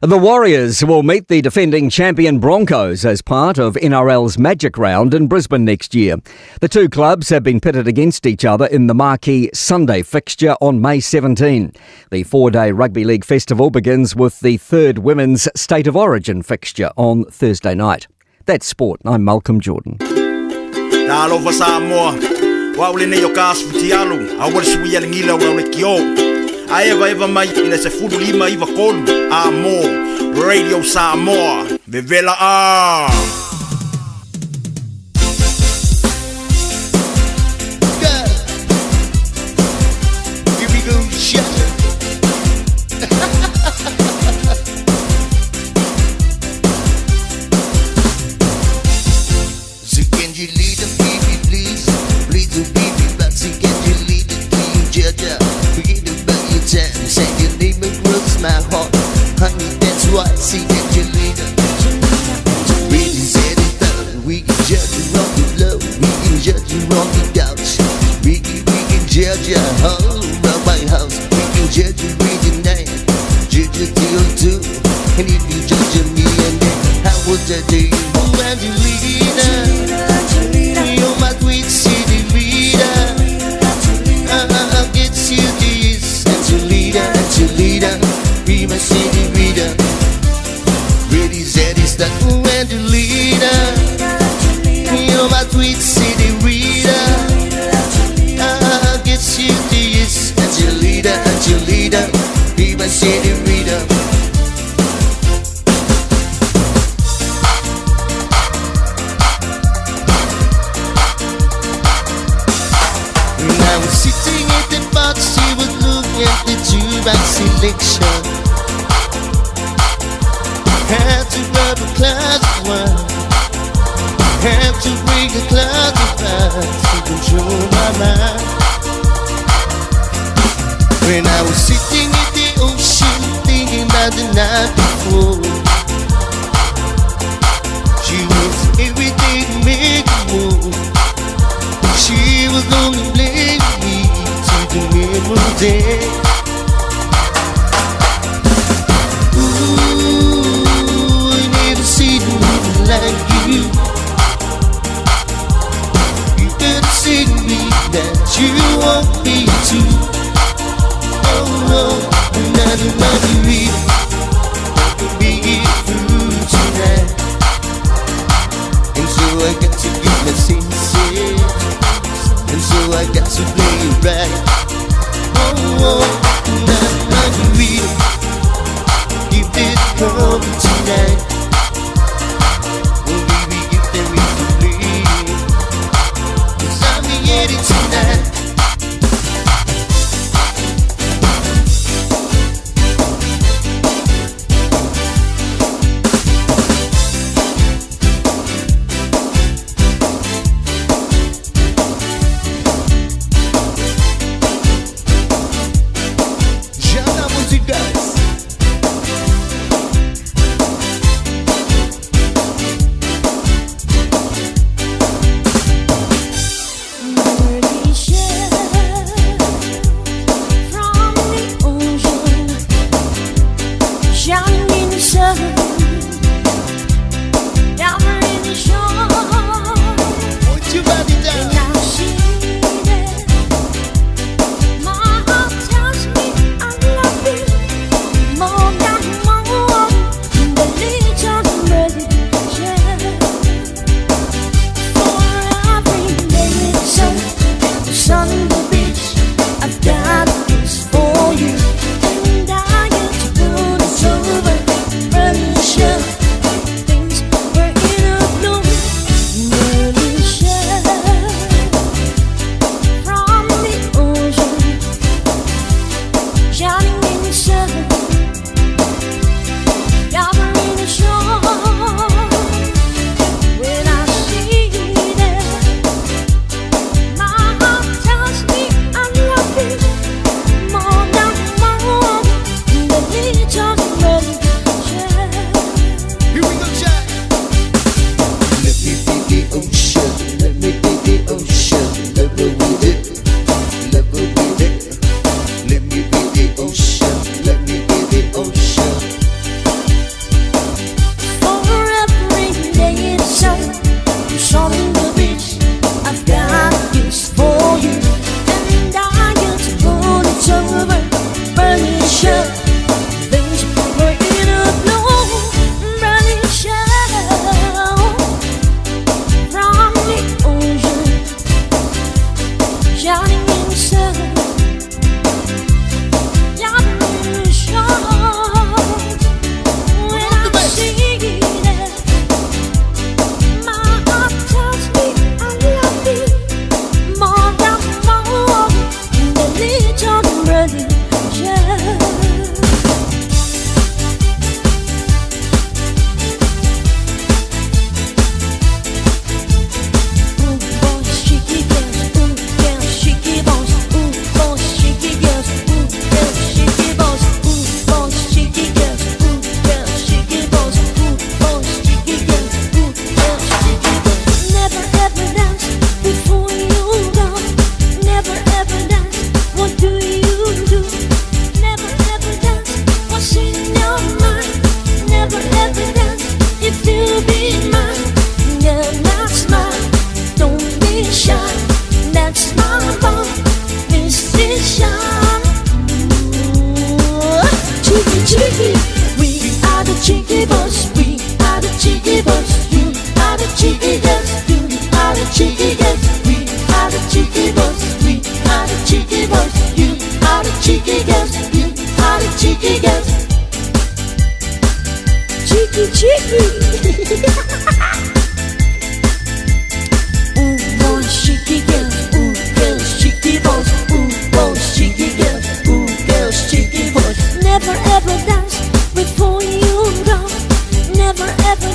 The Warriors will meet the defending champion Broncos as part of NRL's Magic Round in Brisbane next year. The two clubs have been pitted against each other in the marquee Sunday fixture on May 17. The four day Rugby League festival begins with the third women's State of Origin fixture on Thursday night. That's sport. I'm Malcolm Jordan. Talofa Samoa, o au lenei o ka asu futialu, a ua le sui a le gila o lau lekiō. A evaeva mai i le 15 93 A mō Radio Samoa, vevela a! Here we go, shut. So can you lead the baby, please? Please the baby, but so can you lead the team, Jaja? Forget about your time, say your name across my heart. Honey, that's why, see that you lead Really said it done. We can judge you on the low, we can judge you on the couch. We can, we can judge you all around my house. We can judge you with your name, judge you till two. And if you judge me and then I will judge you. Oh, Angelina, you're my sweet city reader. I, I get you this, Angelina, Angelina, be my city reader. Ready, steady, start, oh, Angelina, you're my sweet city reader. I, I get you this, Angelina, Angelina, be my city reader. I was sitting at the box, she was looking at the jukebox selection. grab a glass of wine. Had to bring a glass of wine to control my mind. When I was sitting in the ocean, thinking about the night before, she was everything made more. She was only blaming me to the memory. Ooh, I never seen a woman like you. You better see me that you want me to. Oh no, another margarita could be it through tonight. And so I got to get my senses, and so I got to play it right. Oh, oh, another margarita, keep it coming tonight. Oh baby, if there is a bleed, 'cause I'm getting tonight. Jana Musigas. From the ocean, shining in the sun, down in the shore. Put your body down. And I see that my heart tells me I love you more than more. The little religion for every day in the sun, the sun, the beach. I've got a kiss for you, and I get to put it over. Russia, things were in a bloom. Russia, from the ocean, shining in the sun, gathering the shore. When I see that, my heart tells me I love you more than more. The little religion. Here we go, Jack. Let me be the ocean, let me be the ocean, level with it, level with it. Let me be the ocean, let me be the ocean. For every day in the sun, on the beach, I've got a kiss for you, and I get to put it over. Burning things were in a bloom. Burning from the ocean, shining in the sun, gathering the shore. When I see that, my heart tells me I love you more than more. The little religion. Ooh, boys, cheeky girls, ooh, girls, cheeky boys, ooh, boys, cheeky girls, ooh, girls, cheeky boys, ooh, boys, cheeky girls, ooh, girls, cheeky boys, ooh, boys, cheeky girls, ooh, girls, cheeky boys. Never ever dance before you go. Never ever dance. What do you do? Never ever dance. What's in your mind? Never ever dance if you be mine. Yeah, that's mine. Don't be shy. That's my bone. This is shy. Cheeky, cheeky. We are the cheeky boys. We are the cheeky boys. You are the cheeky girls. You are the cheeky girls. We are the cheeky boys. We are the cheeky boys. You are the cheeky girls. You are the cheeky girls. Cheeky, cheeky. Ooh, boys, cheeky girls. Ooh, girls, cheeky boys. Ooh, boys, cheeky girls. Ooh, girls, cheeky boys. Never ever dance before you go. Never ever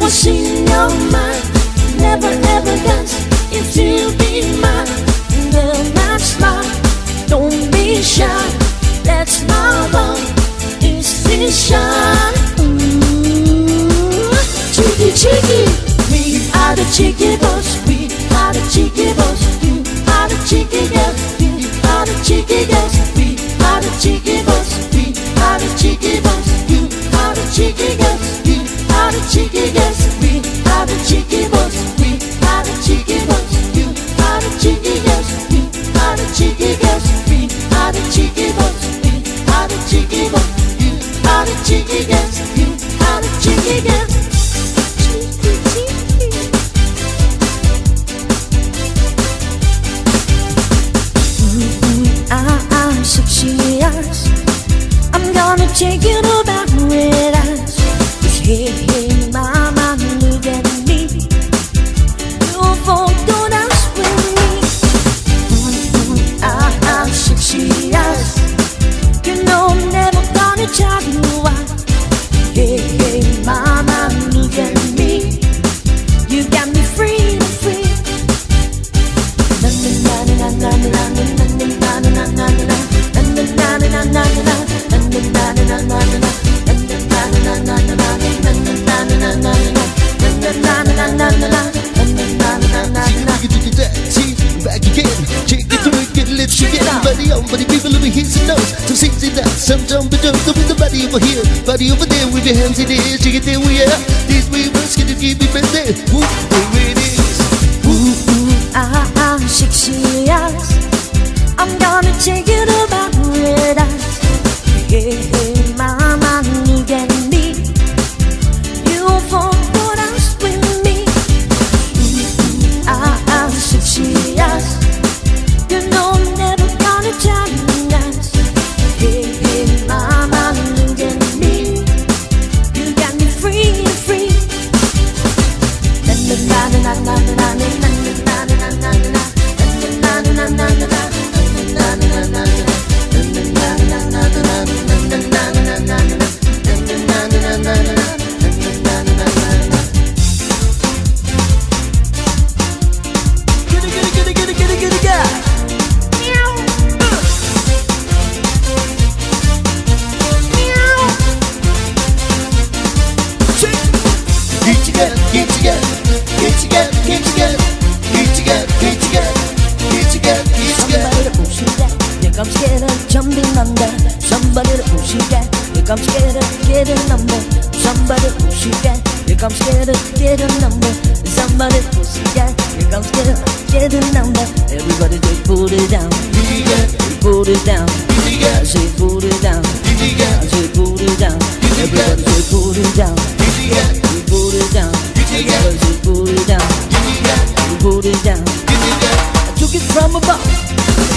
What's in your mind never ever does. If you be mine, then that's mine. Don't be shy. That's my love. Is this shy? Ooh, cheeky, cheeky. We are the cheeky boys. We are the cheeky boys. You are the cheeky girls. You are the cheeky girls. We are the cheeky boys. We are the cheeky boys. You are the cheeky girls. You are the cheeky girls. We are the cheeky boys. We are the cheeky boys. You are the cheeky girls. You are the cheeky girls. We are the cheeky boys. We are the cheeky boys. You are the cheeky girls. You are the cheeky girls. Cheeky, cheeky. Ah, ah, sexy eyes. I'm gonna take you to paradise. 'Cause hey, hey, mama, look at me. You won't go dance with me. Mm, ah, ah, sexy eyes. You know I'm never gonna tell you why. Hey, hey, mama, look at me. You got me free, free. Na na na na na na na na na na na na na na na na na na na na Back again, check it through, get it together. Buddy on, buddy, people over here, some nose, some sings it out, some jump and jump with the body over here, body over there, with your hands in the air, shake it there, we are. This we must get it, keep it there. Woo, there it is. Ooh, ooh, ah, ah, sexy eyes. I'm gonna take you to paradise. Hey, hey, mama, look at me. You won't go dance with me. Ooh, ooh, ah, ah, sexy eyes. You know I'm never gonna tell you lies. Hey, hey, mama, look at me. You got me free, free. Na na na na na na na na na na na na na na na na na na na Get it, get it, get it, get it, get it, get it, get it. Get together, get together, get together, get together, get together, get together, get together, get together. Somebody to push it back. Here comes scared of jumping under. Somebody to push it back. Here comes scared of get a number. Somebody to push it back. Here comes scared of get a number. Somebody to push it back. Here comes scared of get a number. Everybody just put it down. Put it down. I say put it down. I say put it down. Everybody say put it down. Put it down. Everybody say put it down. Put it down. I took it from above.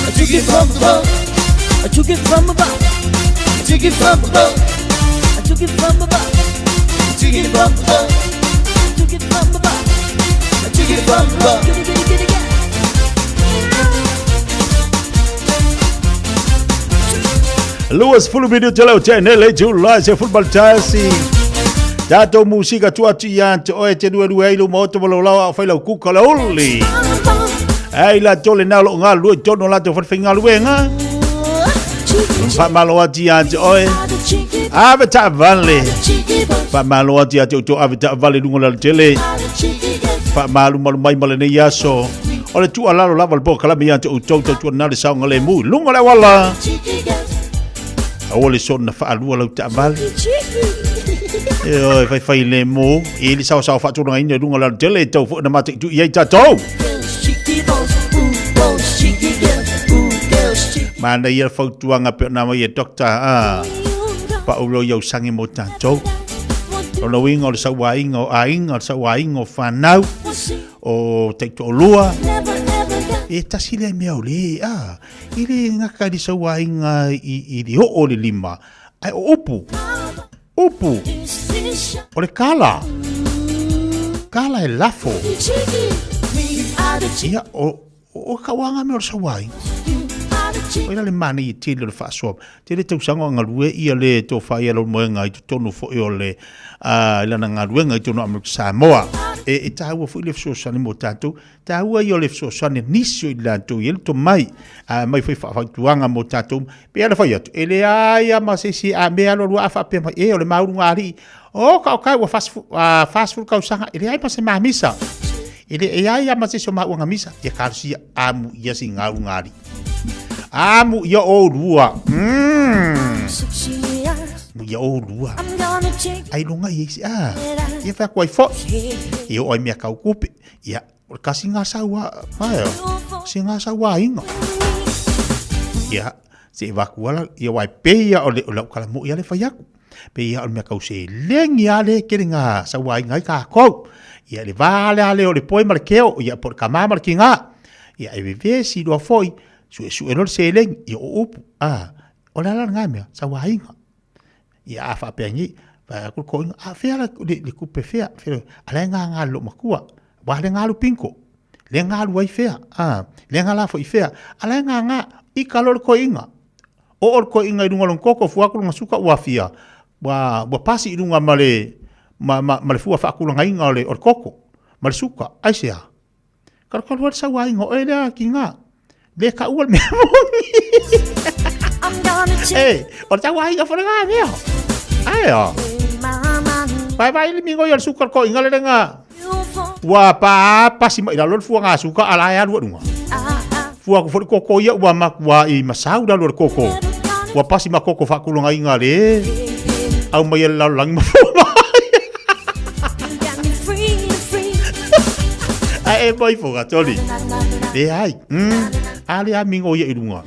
I took it from above. I took it from above. I took it from above. I took it from above. I took it from above. I took it from above. I took it from above. Get it, get it, get it, get it. Lewis Fulu minute lau te nele July se football tasi. Tatou musika tu atu ia te oe te rua rua ai lo maoto mo lau au whai lau kuka la uli. Ai la tole nā lo ngā lua tono la te whawhai ngā luenga. Whamalo atu ia te oe. Ave ta vale. Whamalo atu ia te uto ave ta vale lunga la tele. Whamalu malu mai male nei aso. O le tua lalo lava le po kalame ia te uto tau tua nā le saonga le mu. Lunga le wala. Aua le sona whaalua lau ta vale. E oi, whai whai le mō. E le sao sao whaatūranga ina runga la tele tau fo na mate tu i tātou. Mana ia fautuanga pe na mai e doctor a pa ulo iau sangi mo tātou. O le winga o le sauainga o ainga o le sauainga o whanau o teito o lua. E tasi le mea o le a i le ngaka i le sauainga i le o le lima. Ai o upu. Upu. O le kala. Kala e lafo. Ia o o ka wanga me o le sauainga. Oi la le manaia tele o le faasoa. Tele tausaga o galue ia le tofa ia Leulumoega i totonu foi o le uh, i lana galuega i totonu o Amerika Samoa. E, e tāua foi le fesoasoani mo tātou. Tāua ia o le fesoasoani nisi o i latou i le tomai. A mai foi faafautuaga mo tātou. Pe ala fai atu, e leai a ma se isi a mea alu alu a faapea mai, e o le mauluga alii. O ka o kai ua 40 tausaga, e leai ma se mamisa. E le e ai a ma se isi o mauanga misa. Ia kalosia amu ia si gauluga alii. Amu ia o lua. Mu ia o lua. Ai lunga ia isi a. Ia whea kuai fo. Ia o ai mea kau kupe. Ia, o le kasi ngā sau a, ai, si ngā sau a inga. Ia, se i waku ala, ia wai pe ia o le, o lau kala mo ia le whai aku. Pe ia o le mea kau se lengi a le kere ngā sau a inga i kā kou. Ia le vā ale ale o le poi ma le keo, ia po le kamā ma le ki ngā. Ia e vevesi loa foi, suesue loa le seleni, ia o upu, a, o le ala lena mea, sauaina. Ia a faapea nei, vaai atu le toeaina, a fea la le, le tupe fea, fea, a la e gagā i lou matua, aua le galu pinko, le galu ai fea, a, le gala foi fea, a la e gagā, ika loa le toeaina, oo le toeaina i luga o lona koko, fua atu lona suka ua fia, ua, ua pasi i luga ma le, ma, ma, ma le fua faatulagaina o le, o le koko, ma le suka, aisea? Kalukalu ai le sauāinga o oe lea ki ngā. Le kaua le mea moni. E, o le sauāinga fo le ngā mea. Ai o. Vai vai le mingo i o le suka ko inga le lenga. Ua pa pasi mai lalo le fua ngā suka ala e alu lunga. Fua ku fo le koko ia ua makua i masau lalo le koko. Ua pasi ma koko whakulonga inga le. Au mai e lalo langi ma fua Ai e mai foka toli. Le ai. A le a mingo ia i runga.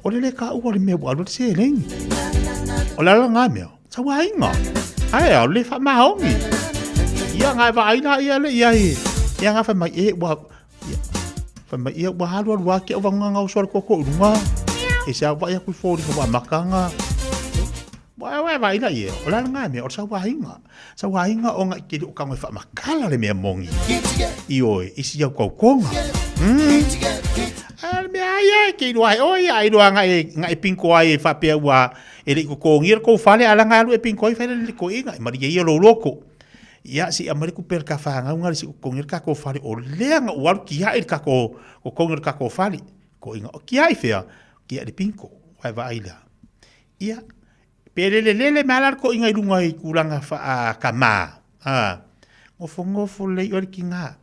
O le le ka ua le mea ua alu le seleni. O le ala ngā mea. Sa ua inga. Ai a le wha maongi. Ia ngā wa aina ia le ia i. Ia ngā wha mai e ua wha mai ia ua alu alu ake o wanganga o soa le koko i runga. E se au vai aku i fōri ka wā makanga. Wai wai wai la ie, o la ngā mea, o sa wahinga. Sa wahinga o ngā kiri o kango e whaamakala le mea mongi. I oe, i si au kau konga. A le mea ai ai, ke iloa ai oi, ai iloa ngā e, ngā e pinko ai e whapea ua, e le i kokongi le kou whale, ala ngā alu e pinko ai whaile le ko inga, e mari ia lou loko. Ia, si amari ku pere ka whangau ngā le si kokongi le kako whale, o lea ngā uaru ki ai le kako, kokongi le kako whale. Ko inga, o ki ai whea, ki ai le pinko, wai wai la. Ia, pe lelelele mai ala le koʻiga i luga i tulaga faakamā, a, gofogofo lelei oe le tiga,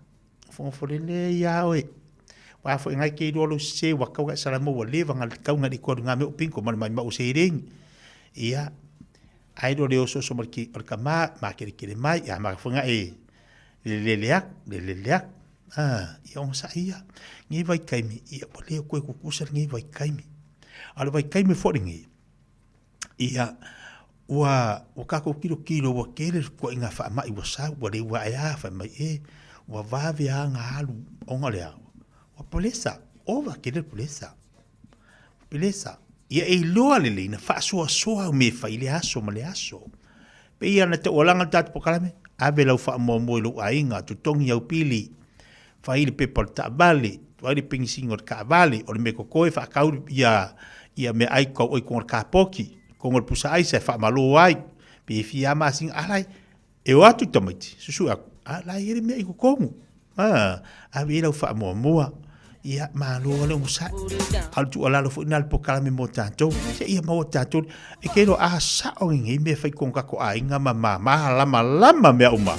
gofogofo lelei lava oe. Aua foi ngai ke iloa lou sese ua tau ae Salamou ua leva ona tau na le ikoa luga mea o pinko ma le maumau o seleni. Ia, ae loa le osooso ma le ki, o le kamā, makeлекele mai, ia maka foi gae lelele aku, lelele aku. A, ia ogasai ia, nei vaitaimi, ia ua le toe tutusa lenei vaitaimi. A o le vaitaimi foi lenei, ia, ua, ua tatou tilotilo ua tele le tuuaiga faamai ua sau, ua le ua ae a, fai mai e, ua vave lava ona alu ona o le a? Ua pelesa, ova tele le pelesa. Pelesa, ia e iloa lelei na faasoasoa au mea e fai i le aso ma le aso. Pei ona taualaga le tatou polokalame, ave lau faamuamua i lou aiga, totogi au pili, fai le pepa o le taavale, fai le penisini o le taavale, o le mea totoe faatau ia ia meaai tau ai i totonu o le kapoki, totonu o le pusa aisa e faamalo ai, pe fia lava masina, a la e E o atu tamaiti, susue atu, a la e i ai le mea i totonu. A, ave i ai lau faamuamua. Ia, malo le onosai. A o le tuualalo foi lena a le polokalame mo tatou, seia maua tatou. E te iloa a sao lenei mea e fai i totonu o tatou aiga ma malamalama mea uma.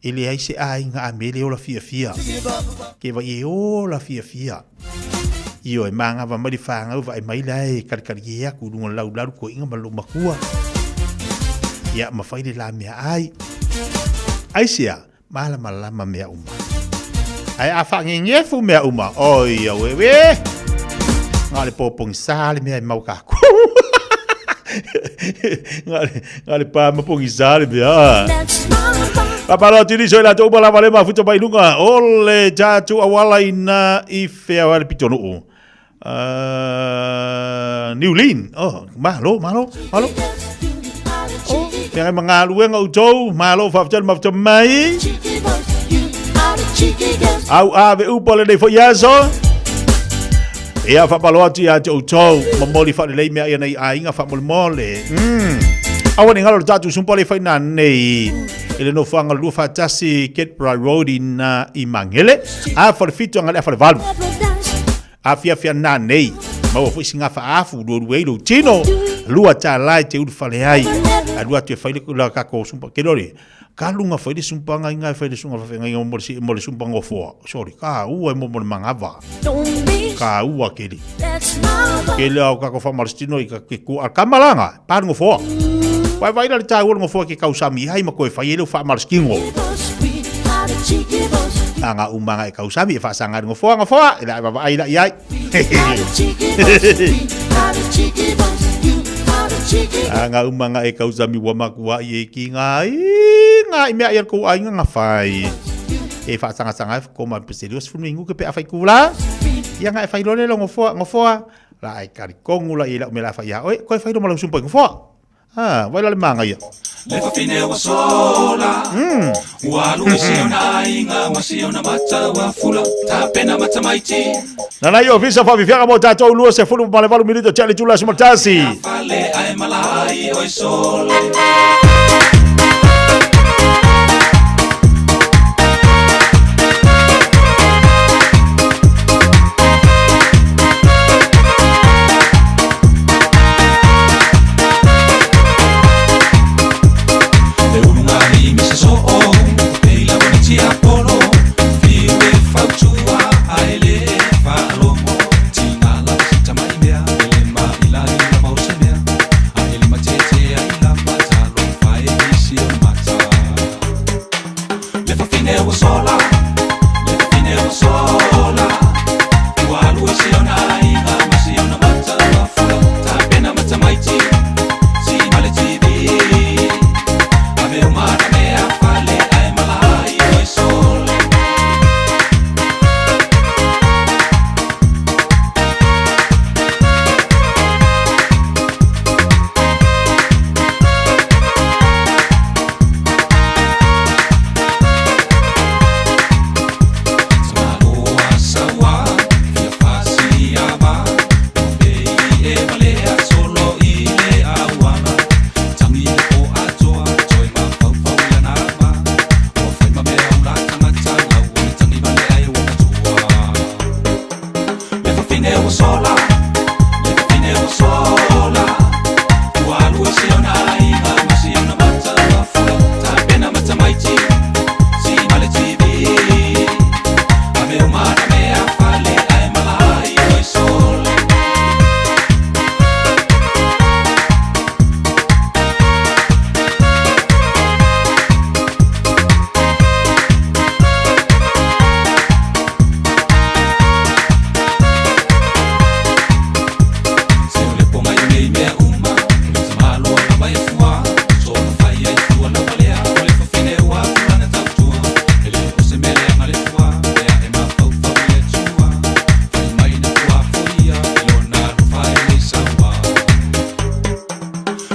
E leai se aiga a me le ola fiafia. Ke vai e ola fiafia. Ioe, manava mai le fanau vaai mai la e kalikali e aku i luga o le laulalu koiga ma lou matua. Ia, ma fai le la mea ai. Aisea, malamalama mea uma. Ae a faagegefu mea uma, oi auewe! Na o le pōpogisa le mea e mau kākou. Na o le pa ma pogisa le mea. Papalo atu nisi o i latou uma lava le mafuta mai luga o le tatou auala ina i fea o le pitonuu. Niulin. Oh, malo, malo, malo. Pea ma galuega outou, malo faafetai le mafuta mai. Au ave upa lenei foi aso. Ia faamalo atu ia te outou, momoli faalelei mea ia nei aiga faamolemole. Aua ne i galo le tatou sumpa le fai nanei i le nofoaga 21 Ketbra Road i na i Magele. A fale fitu anga le a fale valu. Afiafi nanei, maua foi si gafa afu lua lua ai lou tino, lua tālā e te ulufale ai. Alu atu e fai le la kako sumpa ke lore. Ka lunga fai le sumpanga inga e fai le sunga whawhenga mo le mo le sumpa ngofoa. Sorry, ka ua e mo mo le mangava. Ka ua keli. Ke le au kako whamarastino i ka ke ku al kamalanga, pa ngofoa. Wai vai la le tāua le ngofoa ke kausami ai ma koe fai e le whamarastingo. Anga umanga e kausami e whaasanga ngofoa ngofoa, e la e vava ai la iai. Anga umanga e kausami ua makua i e ki ngā i ngā i mea i al kou ainga ngā whai. E whaasangasanga e whakoma pese lua sefulu ingu ke pe a whai kula. Ia ngā e whai lole lo ngofoa, ngofoa. La e kari kongu la i la umela whai ia. Oe, koe whai lo malau sumpa i ngofoa. Ah, vai la le manga ia. Le fafine ua sola Ua alu i si ona aiga ma si ona mata ua fula Tapena matamaiti Nana i ofisa whaafifiaga mo tātou 28 minute o tuli tula sumatasi. Fale ae malai oi sole. Le ulugali me se soo Te ila wana tia polo Fiu e fautua ae le faalogo Tiga lava sita mai mea Ele ma ila ila mau se mea A ele matete ai lava Talo fae isi o mata. Le fafine ua sola, Le fafine ua sola Ua alu i si ona aiga ma si ona mata ua fula Tapena matamaiti Si male TV Ave o mana mea fale ae malai oi sole. Tamaloa saua, fia fasiava, Bei e malea solo i le auala. Tangi le po atoa, toe mafaufau i lana va. Ua fai ma mea ula tagata, lau o le tangi vale ai ua matua. Le fafine ua sola, Le fafine ua sola Ua alu i si ona aiga ma si ona mata ua fula Tapena matamaiti, si male TV Ave o mana mea fale ae malai oi sole. Se o le po mai o nei mea uma, O le tamaloa lava e fua, Sola fai ai fua lava lea, O le fafine ua fulana tautua, E le o se mea leaga le fua, Lea e mafaufau i le Atua, Fai mai na tua foia, I lona alofa e le saua.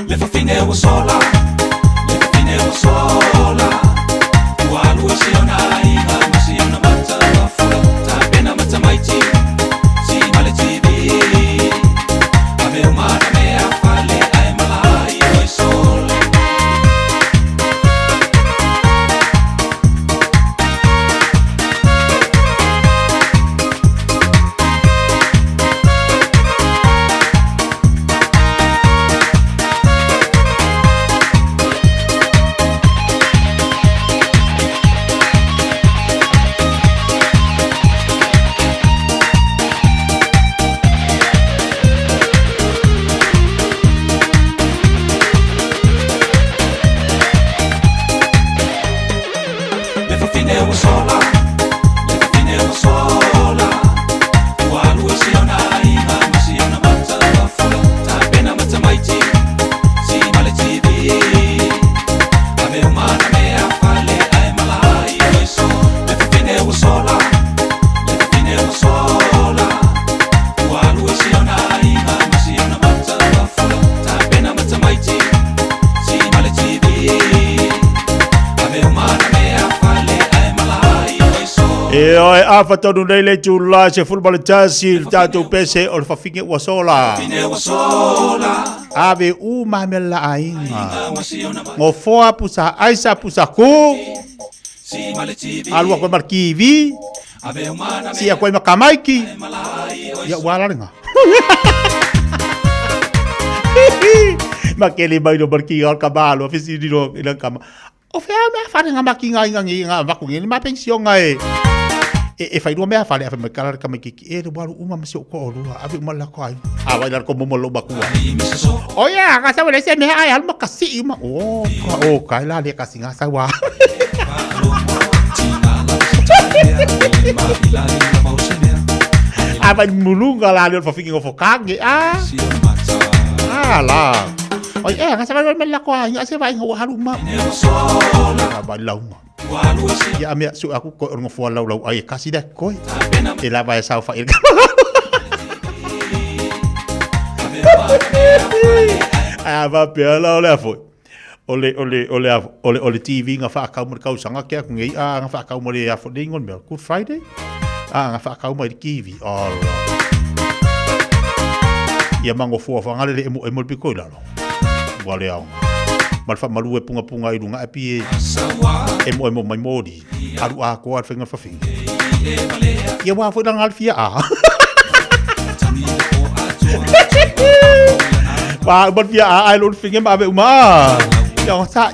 Le fafine ua sola, Le fafine ua sola Ua alu i si ona aiga ma si ona mata ua fula Tapena matamaiti, si male TV Ave o mana mea fale ae malai oi sole. E oe afa tonu nei le itula 11 le tatou pese o le fafine ua sola. Ave uma mea la aiga. Ngofoa pusa aisa pusa ku. Alua koe ma le TV. Sia koe ma kamaiki. Ia ua ala lenga. Ma kele mai no marki al kama alo fisi ni no ila kama. O fea mea fale nga maki nga inga ngi nga vaku ngi ma pension nga e. E e fai lua mea fale afe mai kala le kama kiki e le walu uma ma si o ko o lua ave uma la ko ai. A vai la ko momo lo bakua. O ia ka sa wele se mea ai alu ma kasi uma. O ka o ka la le kasi nga sa wa. A vai mulunga la le fafingi ngo fokange a. A la. Oi e nga sa vai me la ko ai nga se vai ngo halu ma. A vai launga. Ia mea su aku ko ngo fua lau lau ai kasi da koi. E la vai sau fa il. A va pe la o le afo. O le o le o le o le o le TV nga fa ka mo kau sanga ke aku ngi a nga fa ka mo le afo le ngon mea Good Friday. A nga fa ka mo le TV. Ala. Ia mango fua fa ngale le emo emo le piko i lalo. Ua le aoga. Ma le faamalu e pungapunga i luga ae pei e emoemo mai moli. Alu atoa le faiga o le fafine. Ia ua foi lana le fia a. Ua uma le fia a ae lo le fine ma ave uma a. Ia o sa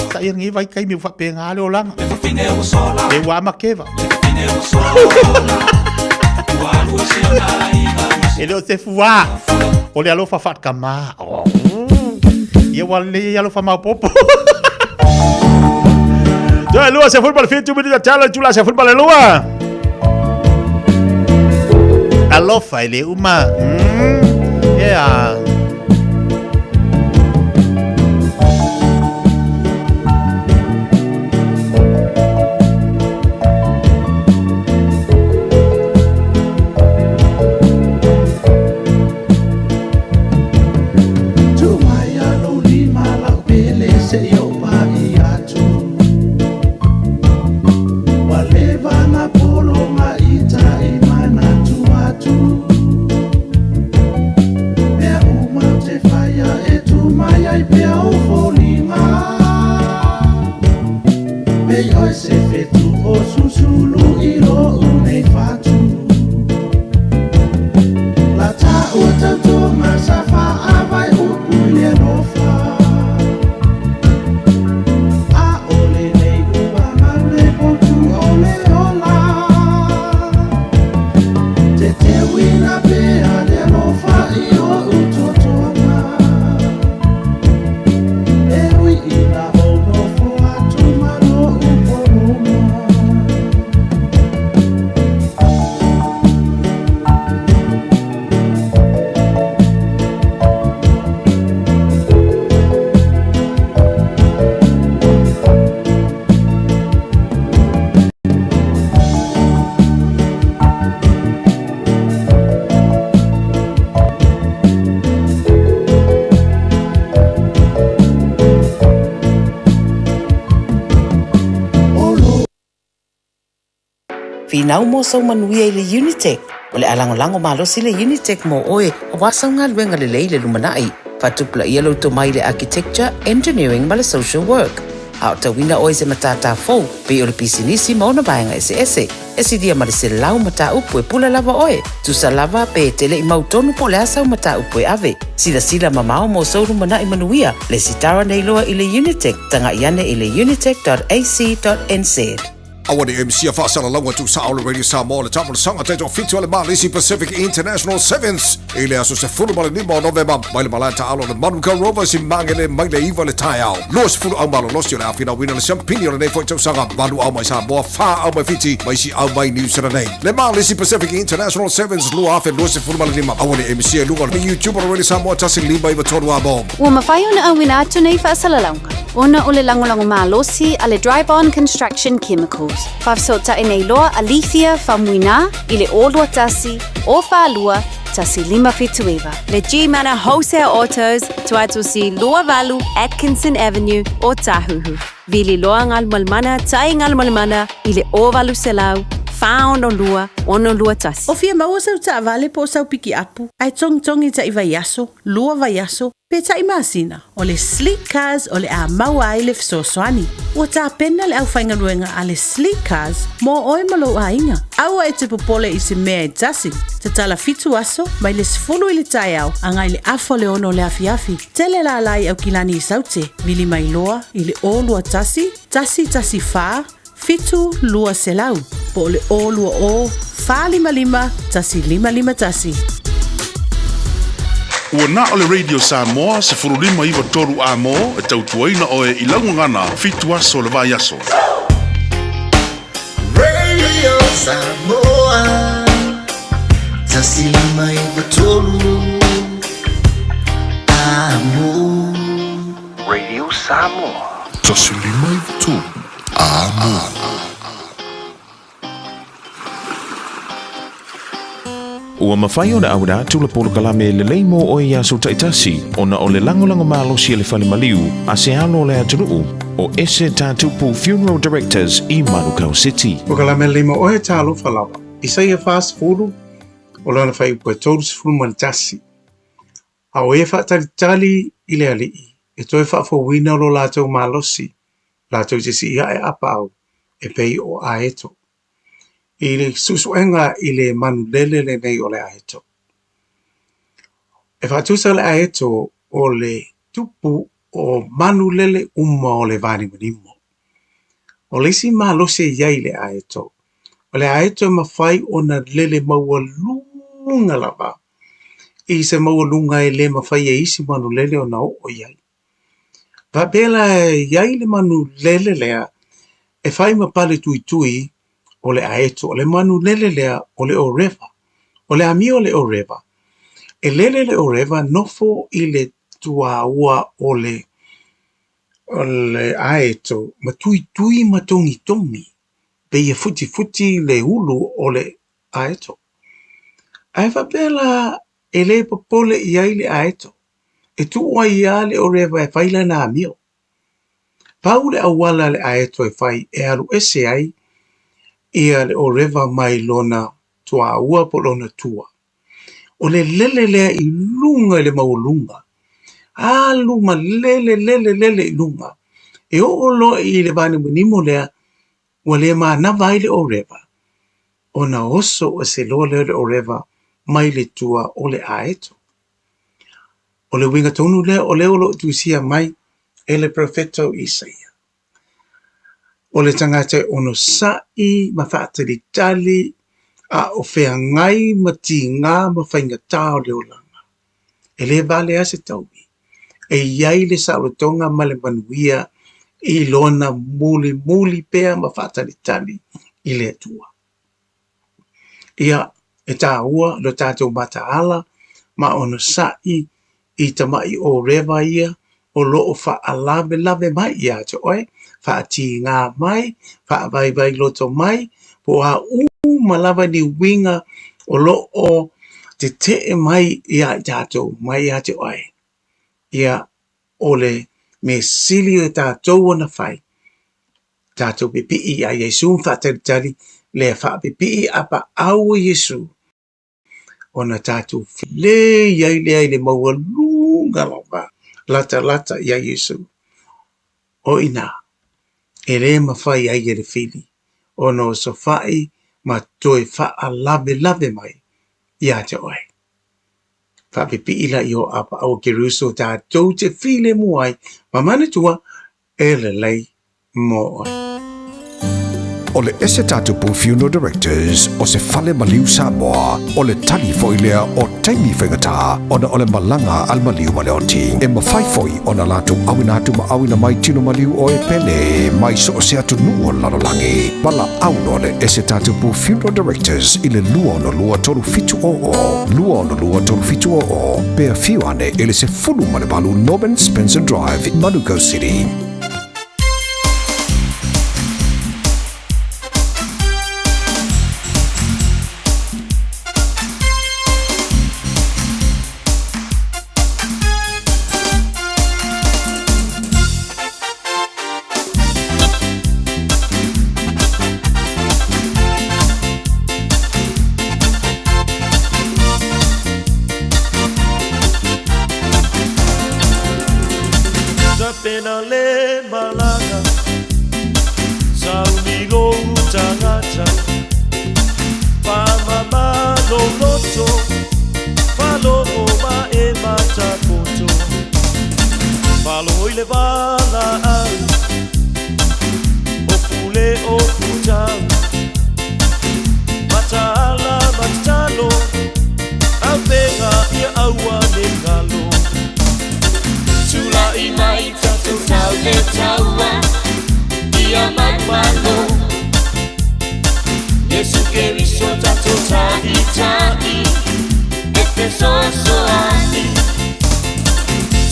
sa ia ngi vai kai mi faapega le olaga. E ua ama keva. E le o se fua. O le alofa faakamā. Oh. Ia ua lelei ai alofa maopoopo. Toe lua 17 minita tala tula 12. Alofa e le uma. Yeah. Finau mo sou manuia i le Unitec. O le a lagolago malosi le Unitec mo oe aua sau galuega lelei i le lumanai. Faatupulaia lou tomai i le Architecture, Engineering ma le Social Work. A o tauina oe i se matata fou, pei o le pisinisi ma ona vaega eseese. E silia ma le 100 mataupu e pule lava oe. Tusa lava pe e te le i mautonu po o le a sau mataupu e ave. Silasila mamao mo sou lumanai manuia, lesitala nei loa i le Unitec, taga'i ane i le unitec.ac.nz. Aua ne i misia faasalalauga tuusao le Radio Samoa le taamilosaga taitoafitu a le Malisi Pacific International Sevens i le aso 15 o Novema mai le malae taaalo o le Manukau Rovers i Magele mai le 9 le taeao. 20 au malolosi o le a finauina le siampini o lenei foi tausaga, valu au mai Samoa, fa au mai Fiti ma isi au mai Niu Sila nei. Le Malisi Pacific International Sevens 2025 aua ne i misia i luga o le YouTube o le Radio Samoa 1 5 9 3 Amo. Ua mafai ona auina atu nei faasalalauga ona o le lagolago malosi a le Dryborn Construction Chemicals. Faafesootai nei loa Alethea Faumuina i le 0 21 042 1579. Le G-Mana Wholesale Autos, Tuaitusi 28 Atkinson Avenue, Ōtāhuhu. Vililoa Galumalemana Tai Galumalemana i le 0800 462 621. O fia maua sau taavale po o sau pikiapu, ae togitogi ta'i vaiaso, lua vaiaso, pe ta'i masina, o le Sleek Cars o le a maua ai le fesoasoani. Ua tapena le aufaigaluega a le Sleek Cars mo oe ma lou aiga. Aua e te popole i se mea e tasi. Tatala fitu aso, mai le 10 i le taeao agai le afa o le 6 o le afiafi. Tele lala i Aukilani i Saute, vili mai loa i le 021 114 7200 po o le 020 455 1551. Ua na o le Radio Samoa 1593 A-mo e tautuaina oe i lau gagana fitu aso o le vaiaso. Radio Samoa 1593 Amo. Radio Samoa. 1593 A-mo. Ua mafai ona auina atu le polokalame lelei mo oe i aso taitasi ona o le lagolago malosi a le fale maliu a se alo o le atunuu o Ese Tatupu Funeral Directors i Manukau City. Polokalame lelei mo oe talofa lava. Isaia 40, o lana faaiupu e 31. A o e faatalitali i le Alii, e toe faafouina lo latou malosi, latou te sii ae apaau e pei o aeto. I le suesuega i le manulele lenei o le aeto. E faatusa le aeto o le tupu o manulele uma o le vanimonimo. O le isi malosi e i ai i le aeto, o le aeto e mafai ona lele maualuga lava i se maualuga e le mafai e isi manulele ona oo i ai. Faapea la e i ai le manulele lea e fai ma pale tuitui o le aeto, o le manulele lea o le ʻōrewa. O le amio o le ʻōrewa, e lele le ʻōrewa nofo i le tuāua o le o le aeto ma tuitui ma togitogi, pei e futifuti le ulu o le aeto. Ae faapea la e le popole i ai le aeto, e tuu ai lava le ʻōrewa e fai lana amio. Pau le auala a le aeto e fai e alu ese ai ia le ʻōrewa mai lona tuāua po o lona tua. O le lele lea i luga i le maualuga, alu ma lele lele lele i luga, e oo loa i le vanimonimo lea ua le manava ai le ʻōrewa, ona oso ese loa lea o le ʻōrewa mai le tua o le aeto. O le uiga tonu lea o lea o lo o tusia mai e le perofeta o Isaia. O le tagata e onosaʻi ma faatalitali a o feagai ma tigā ma faigata o le olaga. E le vale lava se taui, e i ai le saolotoga ma le manuia i lona mulimuli pea ma faatalitali i le Atua. Ia, e tāua lo tātou mataala ma onosaʻi i tamaʻi ʻōrewa ia o lo o faalavelave mai iā te oe, faatigā mai, faavaivaai loto mai, po o a uma lava ni uiga o lo o teteʻe mai iā i tātou, mai iā te oe. Ia, o le mea sili o tātou ona fai, tātou pipii iā Iesū ma faatalitali, lea faapipii apaau o Iesū, ona tātou filei ai lea i le maualuga lava latalata iā Iesū. O inā, e le mafai ai e le fili ona osofaʻi ma toe faalavelave mai iā te oe. Faapipii la i o apaau o Keriso tātou te filemu ai ma manatua e lelei mo oe. O le Ese Tatupu Funeral Directors o se fale maliu Samoa, o le tali foi lea o taimi faigata ona o le malaga a le maliu ma le oti. E mafai foi ona latou auina atu ma auina mai tino maliu o e pele mai so o se atunuu o le lalolagi. Valaau loa le Ese Tatupu Funeral Directors i le 262 3700, 262 3700, pe afio ane i le 18 Norman Spencer Drive, Manukau City. Tapena le malaga Sauni lou tagata Faamama lou loto Faalogo ma e matapoto Faalogo i le valaau O pule o putau Mataala ma tatalo Avega ia aua ne galo Tula'i mai tatou tau le taua Ia manumalo Iesu Keriso tatou ta'ita'i E fesoasoani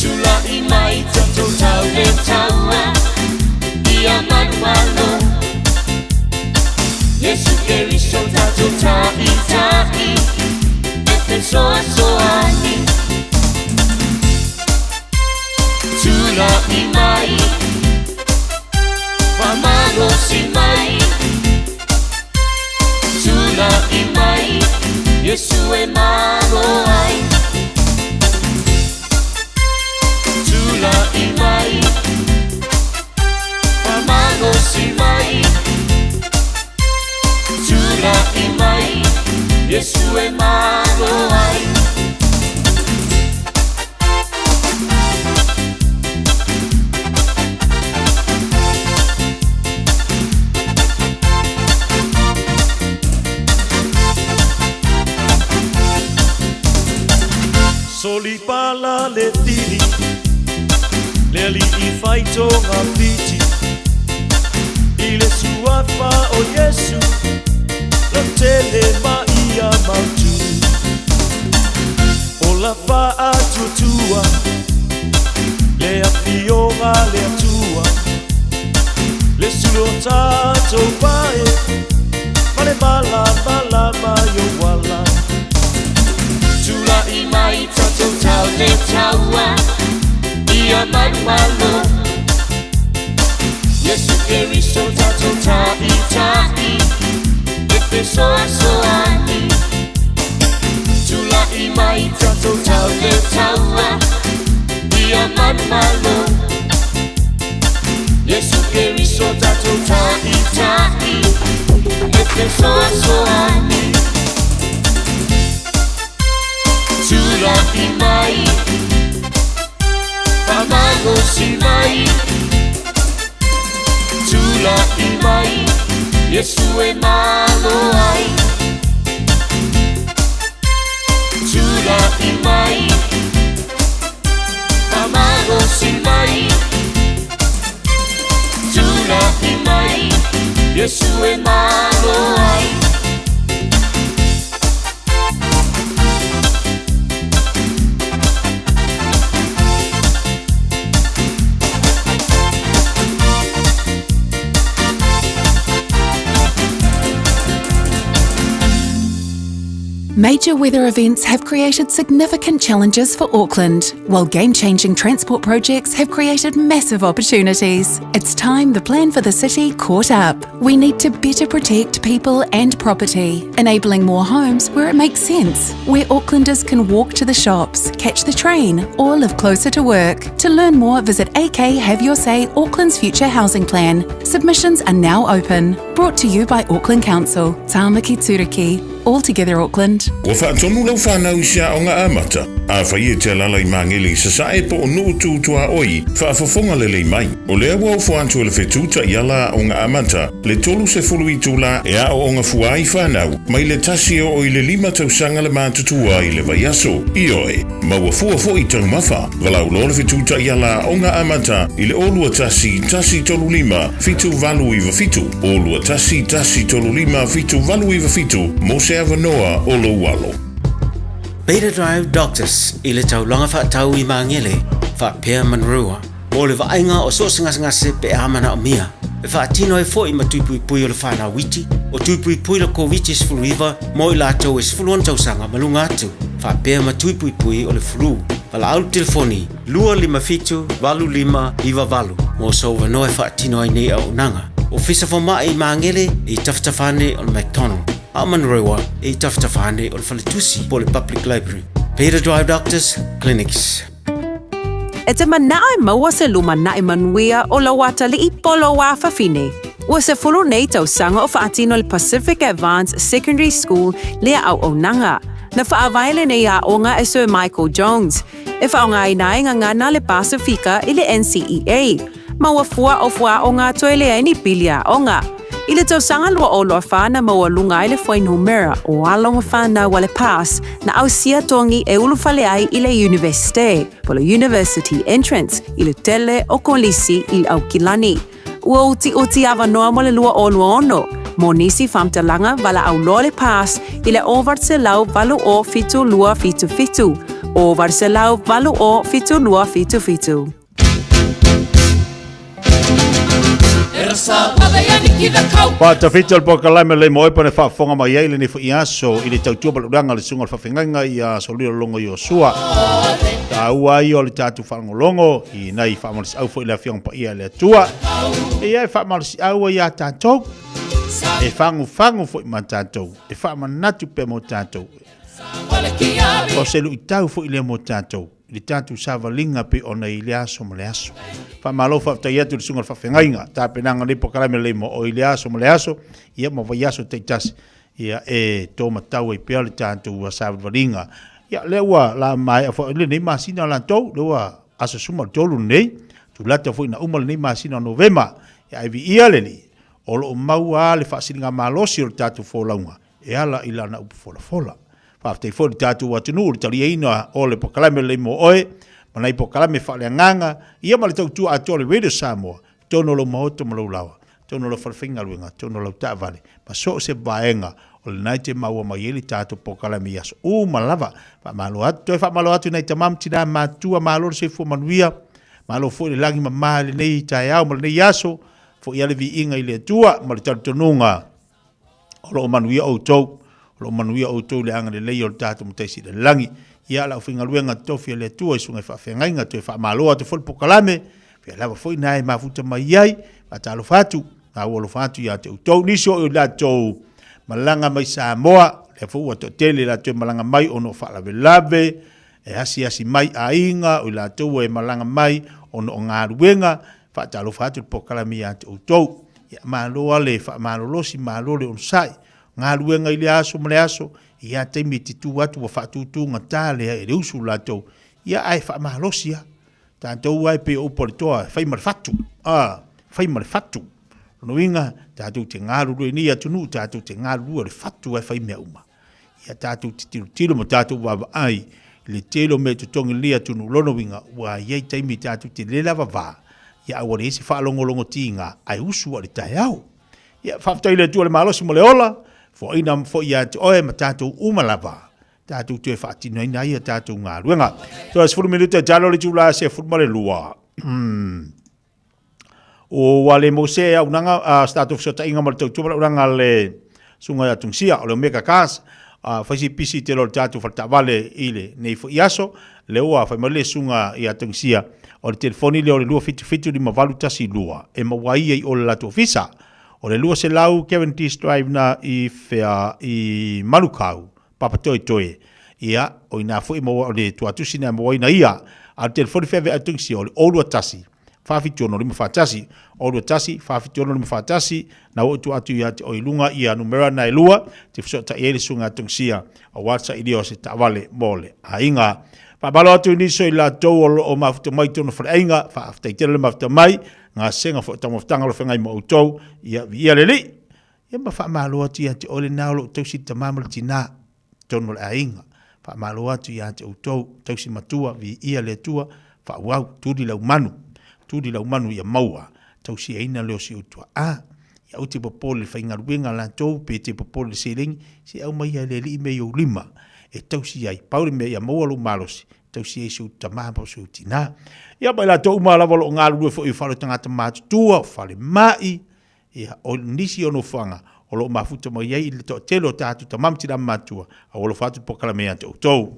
Tula'i mai tatou tau le taua Ia manumalo Iesu Keriso tatou ta'ita'i E fesoasoani Tula'i mai Faamalosi mai Tula'i mai Iesu e malo ai Tula'i mai Faamalosi mai Tula'i mai Iesu e malo ai Solipala le tili Le alii faitogafiti I le suafa o Iesu Lautele ma ia mautū O la faatuatua Le afioga a le Atua Le sulu o tatou pae Ma le malamalama i ou ala Tula'i mai tatou tau le taua Ia manumalo Iesu Keriso tatou ta'ita'i E fesoasoani Tula'i mai tatou tau le taua Ia manumalo Iesu Keriso tatou ta'ita'i E fesoasoani Tula'i mai Faamalosi mai Tula'i mai Iesu e malo ai Tula'i mai Faamalosi mai Tula'i mai Iesu e malo ai Major weather events have created significant challenges for Auckland, while game changing transport projects have created massive opportunities. It's time the plan for the city caught up. We need to better protect people and property, enabling more homes where it makes sense, where Aucklanders can walk to the shops, catch the train, or live closer to work. To learn more, visit AK Have Your Say Auckland's Future Housing Plan. Submissions are now open. Brought to you by Auckland Council, Tāmaki Turuki. All together Auckland. Ua faatonu lau fanau i se aoga amata. Afai e te alaala i Magele i Sasae po o Nuu Tu Tuaoi, faafofoga lelei mai. O lea ua ofo atu e le Fetu Taiala Aoga Amata le 30 itula e aooga fua ai fanau mai le tasi e oo i le lima tausaga le matutua i le vaiaso. Ioe, maua fua foi taumafa. Valaau loa le Fetu Taiala Aoga Amata i le 0 21 135 7897, 0 21 135 7897 mo se avanoa o lou alo. Beta Drive Doctors i le taulaga faatau i Magele faapea Manurewa mo le vaaiga o so o se gasegase pe a manaomia. E faatino ai foi ma tui puipui o le fanau iti, o tui puipui le Koviti-19 mo i latou e 16 tausaga ma luga atu, faapea ma tui puipui o le flu. Valaau le telefoni 257 8598 mo sou avanoa e faatino ai nei auaunaga. Ofisa Fomai i Magele e i tafatafa ane o le McDonald, a o Manurewa e i tafatafa ane o le Faletusi po o le Public Library. Beta Drive Doctors Clinics. E te manao e maua se lumanaʻi manuia o lou atalii po o lou afafine. Ua 10 nei tausaga o faatino e le Pacific Advanced Secondary School lea auaunaga. Na faavae lenei aoga e Sir Michael Jones, e faaaogaina ai gagana a le Pasifika i le NCEA, ma ua fua o fuaaoga toe leai ni pili aoga. I le tausaga 2024 na maualuga ai le fuainumera o alo ma fanau a le PASS na ausia togi e ulufale ai i le Iunivesite, po o le University Entrance, i le tele o kolisi i Aukilani. Ua utiuti avanoa mo le 2026 mo nisi faamatalaga valaau loa le PASS i le 800 80 7277, 800 80 7277. Faatafita o le polokalame le moe pane faafofoga mai ai lenei foi aso i le tautua palulaga a le susuga o le faafeagaiga ia Solilo Logo Iosua. Taua ai o le tatou faalogologo i nai faamalosiau foi le afioga paia a le Atua. Ia e faamalosiau ai ia tatou, e fagufagu foi ma tatou, e faamanatu pea mo tatou. O se luitau foi lea mo tatou. I le tatou savaliga pei ona i lea aso ma le aso. Faamalo faafetai atu i le susuga i le faafeagaiga, tapenaga o lenei polokalame lelei mo oe i lea aso ma le aso, ia ma vaiaso taitasi, ia e to matau ai pea le tatou savalivaliga. Ia lea ua la maea foi lenei masina o latou, lea ua aso 13 lenei, tulata foi ina uma lenei masina o Novema, ia ae viia le Alii, o lo o maua lava le faasiligamalosi o le tatou folauga e ala i lana upu folafola. Faafetai foi i le tatou atunuu i le taliaina o le polokalame lelei mo oe, ma nai polokalame faaleagaga, ia ma le tautua atoa o le Radio Samoa, totonu o lou maota ma lou laoa, totonu o lau fale faigaluega, totonu o lau taavale, ma so o se vaega o lena e te maua mai ai le tatou polokalame i aso uma lava. Faamalo atu, toe faamalo atu i nai tama ma tina matutua, malo le soifua manuia, malo foi le lagi mama i lenei taeao ma lenei aso, foi lava le viiga i le Atua ma le talitonuga o lo o manuia outou, o lo o manuia outou i le agalelei o le tatou Matai Sili i le Lagi. Ia, le aufaigaluega totofi a le Atua i susuga i faafeagaiga, toe faamalo atu foi le polokalame, pea lava foi na e mafuta mai ai, faatalofa atu, na ua alofa atu ia te outou. Nisi o i latou malaga mai Samoa, lea foi ua toatele latou e malaga mai ona o faalavelave, e asiasi mai aiga, o i latou e malaga mai ona o galuega, Faatalofa atu le polokalame ia te outou. Ia, malo lava le faamalolosi, malo le onosai. Galuega i lea aso ma le aso, ia taimi e te tu atu ua faatutugata lea e le usu latou. Ia, ae faamalosi lava. Tatou lava e pei o upu a le toa, e fai ma le fatu. A, fai ma le fatu. Lona uiga, tatou te galulue i nei atunuu, tatou te galulue o le fatu lava e fai mea uma. Ia tatou te tilotilo ma tatou vaavaai i le tele o mea e totogi i lenei atunuu, lona uiga ua i ai taimi tatou te le lava va, ia ae ua leai se faalogologo tiga ae usu lava i le taeao. Ia faafetai i le Atua le malosi ma le ola, foaina foi ia te oe ma tatou uma lava, tatou toe faatinoina ai a tatou galuega. Toe 10 minute talo le itula 12. Ua le mose e aunaga a se tatou fesootaiga ma le tautua ma le aunaga a le susuga ia Tungisia o le Omega Cars. Fai si pisi tele o le tatou fale taavale i lenei foi aso. Lea ua fai mai le susuga ia Tungisia o le telefoni lea o le 277 5812 e maua ai i o le latou ofisa. O le 200 Cavendish Drive na i whea i Manukau, Papatoetoe. Ia, o ina foi maua o le tuatusi na e maua ai na ia. A o le telefoni whea whea Tungisia o le 021 476 541, 021 476 541, na oo atu atu ia te oe i luga ia numera na e lua, te fesootai ai le susuga a Tungisia aua le sailia o se taavale mo le aiga. Faamalo atu i nisi o i latou o lo o mafuta mai i totonu o faleaiga, faafetai tele le mafuta mai, gasega foi o taumafataga o lo o feagai ma outou, ia viia le Alii. Ia ma faamalo atu ia te oe lena o lo o tausi le tama ma le tina i totonu o le aiga. Faamalo atu ia te outou, tausi matua, viia le Atua, faaauau, tuli lau manu, tuli lau manu ia maua, tausiaina lea o si ou tuaa. Ia aua te popole i le faigaluega a latou, pe te popole i le seleni, se aumai lava e le Alii mea i ou lima e tausi ai. Pau le mea ia maua lou malosi, tausi ai si ou tama po o si ou tina. Ia ma i latou uma lava o lo o galulue foi i fale o tagata matutua, o falemai, Ia, o nisi o nofoaga o lo o mafuta mai ai i le toatele o tatou tama ma tina matua, a ua alofa atu le polokalame ia te outou.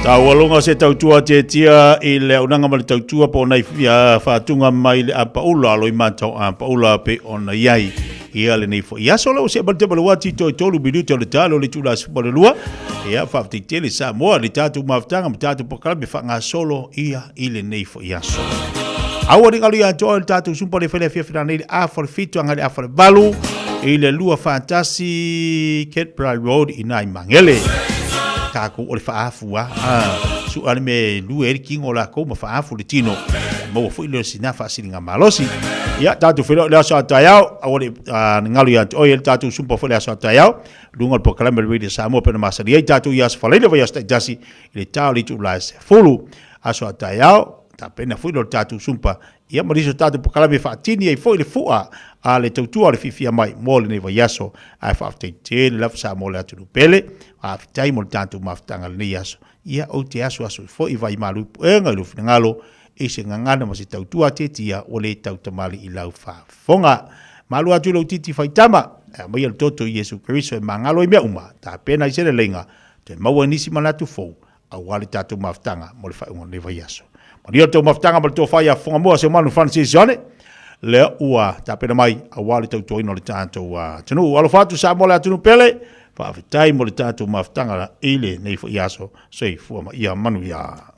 Taualoga se tautua tietia i le aunaga ma le tautua po o nai faatuga mai le apaula alo i matau apaula pe ona i ai ia lenei foi aso leo se malte ma le wati toi tolu minuta o le talo le tula 12 ia faafetai tele Samoa le tatou mafutaga ma tatou polokalame faagasolo ia i lenei foi aso. Aua ne galu ia te oe le tatou sumpa le fele afiafi nanei le afa o le 7 agai le afa o le 8 i le 2 41 Ketbrai Road i nai Mangele. Takou o le faaafu a. Su ale me lue ai le tino o lakou ma faaafu le tino. Maua foi lea o sina faasiliga malosi. Ia, tatou feiloai le aso a taeao, aua ne i galu ia te oe le tatou sumpa foi le aso a taeao. Luga o le polokalame o le Radio Samoa pei ona masani ai tatou i aso Faraile vaiaso taitasi i le ta o le itula e 10. Aso a taeao, tapena foi lea o le tatou sumpa, ia ma nisi o tatou polokalame e faatini ai foi le fua a le tautua o le fiafia mai mo lenei vaiaso. Ae faafetai tele lava Samoa le atunuu pele, faafetai mo le tatou mafutaga i lenei aso. Ia ou te asuasu foi i vai malu i puega i lou finagalo i se gagana ma se tautua tietia ua le tautamali i lau faafofoga. Malu atu i lou titi faitama, e aumaia le toto i Iesu Keriso e magalo ai mea uma, tapena i se leleiga, toe maua i nisi manatu fou, aua le tatou mafutaga mo le faaiuga o lenei vaiaso. Manuia le tou mafutaga ma le tofa ia Fofogamua Seumanu Francis Sione, lea ua tapena mai aua le tautuaina o le tatou atunuu. Alofa atu Samoa le atunuu pele, faafetai mo le tatou mafutaga i lenei foi aso. Soifua ma ia manuia.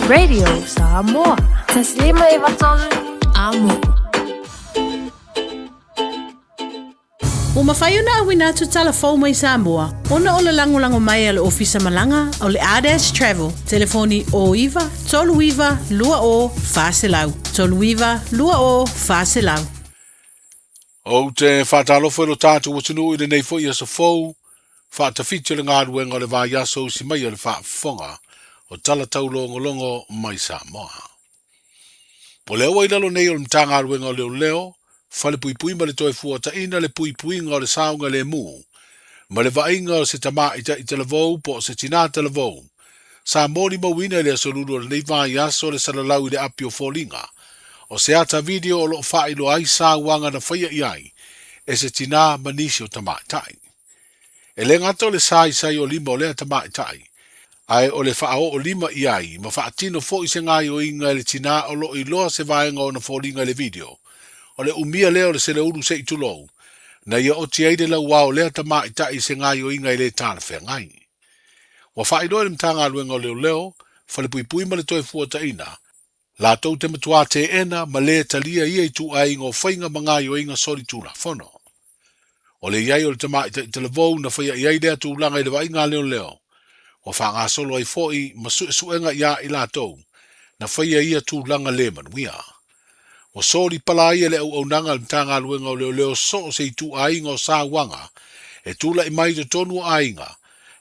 Radio Samoa. Taslima e vatolu amo. Ua mafai ona auina atu tala fou mai Samoa ona o le lagolago mai a le Ofisa Malaga o le Ardash Travel, telefoni 09 39 20 400, 39 20 400. Ou te faatalofa i lo tatou atunuu i lenei foi aso fou, faatafiti o le galuega o le vaiaso usi mai o le faafofoga o tala taulogologo mai Samoa. O lea ua i lalo nei o le Matagaluega o Leoleo, Falepuipui ma le Toefuataiga le puipuiga o le saogalemu ma le vaaiga o se tamaitai talavou po o se tinā talavou sa molimauina i le aso Lulu o lenei vaiaso le salalau i le api o foliga o se ata video o lo o faailoa ai sauaga na faia i ai e se tinā ma nisi o tamaitai. E le gata o le saisai o lima o lea tamaitai, ae o le faaoo lima i ai ma faatino foi se gaoioiga e le tinā o lo o iloa se vaega o ona foliga i le video. O le umia lea o le seleulu se i tulou, na ia oti ai le lauao o lea tamaitai i se gaoioiga e le talafeagai. Ua faailoa e le Matagaluega o Leoleo, Falepuipui ma le Toefuataiga, latou te matuā teena ma lē talia ia ituaiga o faiga ma gaoioiga solitulafono. O le i ai o le tamaitai talavou na faia i ai lea tulaga i le vaaiga a leoleo, ua faagasolo ai foi ma suesuega iā i latou na faia ia tulaga lē manuia. Ua soli pala ai e le auaunaga a le Matagaluega o Leoleo so o se ituaiga o sauaga e tulai mai i totonu o aiga,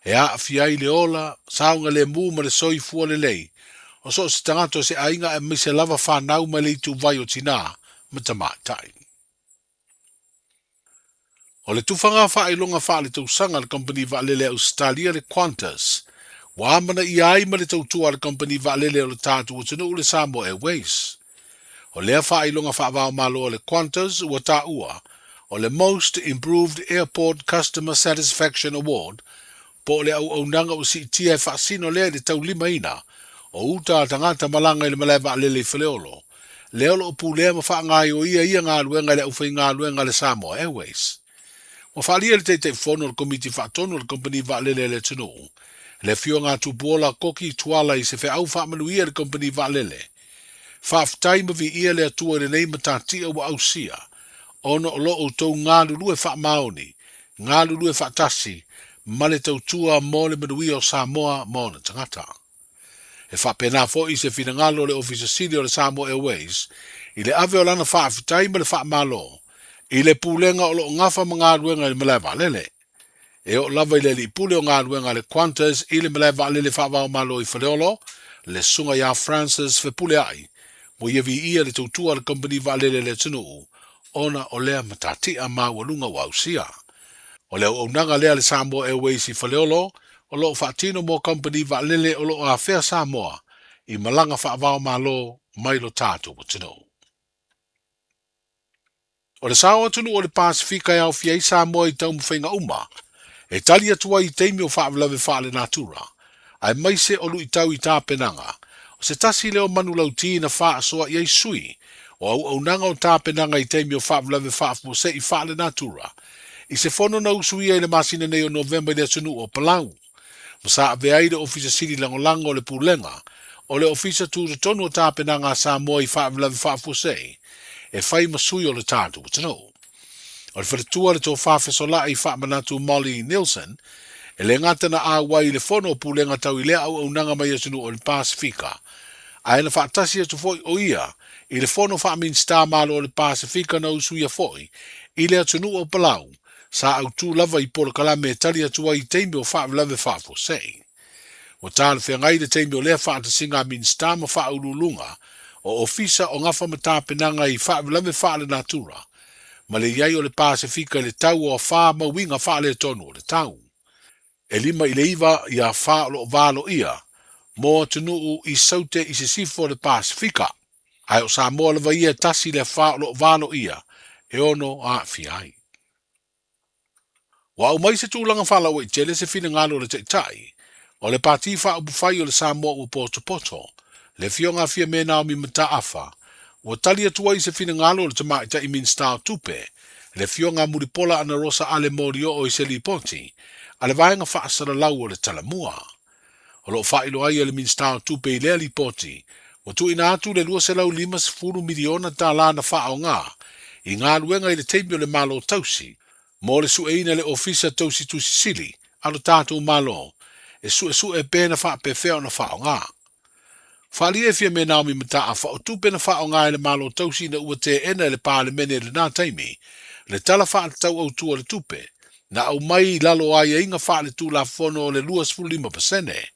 e aafia ai le ola, saogalemu ma le soifua lelei o so o se tagata o se aiga aemaise lava fanau mai le ituvai o tinā ma tamaitai. O le tufaga faailoga faaletausaga a le kamupani vaalele a Ausetalia le Qantas, ua amanaia ai ma le tautua a le kamupani vaalele o le tatou atunuu le Samoa Airways. O lea faailoga faava-o-Malo a le Qantas ua taua o le Most Improved Airport Customer Satisfaction Award po o le auaunaga ua siitia e faasino lea i le taulimaina o uta a tagata malaga i le malae vaalele i Faleolo, lea o lo o pulea ma faagaoioia ia galuega e le aufaigaluega a le Samoa Airways. Ua faaalia e le Taitaifono o le Komiti Faatonu o le Kamupani Vaalele a le atunuu, le Afioga a Tupuola Koki Tuala i se feau faamanuia i le Kamupani Vaalele. Faafetai ma viia le Atua i lenei matatia ua ausia, ona o lo outou galulue faamaoni, galulue faatasi, ma le tautua mo le manuia o Samoa ma ona tagata. E faapena foi se finagalo o le Ofisa Sili o le Samoa Airways i le ave o lana faafetai ma le faamalo i le Pulega o lo o gafa ma galuega i le malae vaalele. E oo lava i le alii pule o galuega a le Qantas i le malae vaalele faava-o-Malo i Faleolo, le Susuga ia Francis Fepuleai, ua ia viia le tautua a le kamupani vaalele a le atunuu ona o lea matatia maualuga ua ausia. O le auaunaga lea a le Samoa Airways i Faleolo o lo o faatino mo kamupani vaalele o lo o afea Samoa i malaga faava-o-Malo mai lo tatou atunuu. O le sao atunuu o le Pasefika e aofia ai Samoa i taumafaiga uma e tali atu ai i taimi o faalavelave faalenatura, aemaise o luitau i tapenaga, o se tasi lea o manulauti na faasoa i ai sui o auaunaga o tapenaga i taimi o faalavelave faafuasei faalenatura i se fono na usuia i le masina nei o Novema i le atunuu o Palau ma sa avea ai le Ofisa Sili Lagolago o le Pulega o le Ofisa Tutotonu o Tapenaga a Samoa i Faalavelave Faafuasei e fai ma sui o le tatou atunuu. O le faletua le Tofa Fesola'i Faamanatu Molly Neilson, e le gata na auai i le fono o Pulega tau i lea auaunaga mai atunuu o le Pasefika, ae na faatasi atu foi o ia i le fono faa-Minisita Malo o le Pasefika na usuia foi i le atunuu o Palau, sa autū lava i polokalame e tali atu ai i taimi o faalavelave faafuasei. Ua talafeagai le taimi o lea faatasiga a Minisita ma faauluuluga o Ofisa o Gafa ma Tapenaga i faalavelave faalenatura ma le i ai o le Pasefika i le tau o afā ma uiga faaletonu o le tau. E 5 i le 9 ia afā o lo o valoia mo atunuu i Saute i sisifo o le Pasefika, ae o Samoa lava ia e tasi le afā o lo o valoia e ono aafia ai. Ua aumai se tulaga faalauaitele se finagalo o le Taitai o le Pati Faaupufai o le Samoa Ua Potopoto, le Afioga a Fiame Naomi Mataafa, ua tali atu ai se finagalo o le Tamaitai Minisita o Tupe, le Afioga a Mulipola Anarosa Ale Molioo i se lipoti a le Vaega Faasalalau o le Talamua. O lo o faailoa ai e le Minisita o Tupe i lea lipoti, ua tuuina atu le $250 miliona tala na faaaoga i galuega i le taimi o le Malo Tausi mo le sueina e le Ofisa Tausi Tusi Sili a lo tatou Malo e suesue pe na faapefea ona faaaoga. Faaalia e Fiame Naomi Mataafa o tupe na faaaoga e le Malo Tausi ina ua teena e le Palemene i lena taimi le Tala Faatatau Autu o le Tupe na aumai i lalo o aiaiga faaletulafono o le 25%,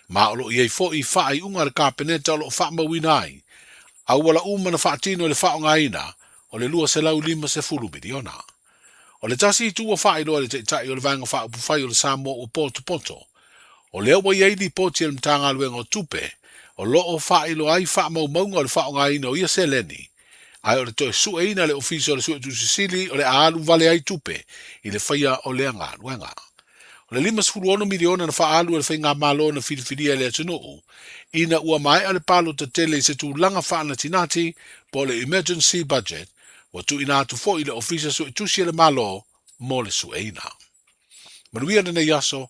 ma o lo o i ai foi faaiuga a le Kapeneta o lo o faamauina ai auala uma na faatino i le faaaogaina o le $250 miliona. O le tasi itu ua faailoa e le Taitai o le Vaega Faaupufai o le Samoa ua potopoto, o lea ua i ai lipoti a le Matagaluega o Tupe o lo o faailoa ai faamaumauga o le faaaogaina o ia seleni, ae o le toe sueina e le Ofisa o le Suetusi Sili o le a alu vale ai tupe i le faia o lea galuega. O le $56 miliona na faaalu e le Faigamalo na filifilia e le atunuu ina ua maea le palota tele i se tulaga faanatinati po o le emergency budget ua tuuina atu foi i le Ofisa Suetusi a le Malo mo le sueina. Manuia lenei aso.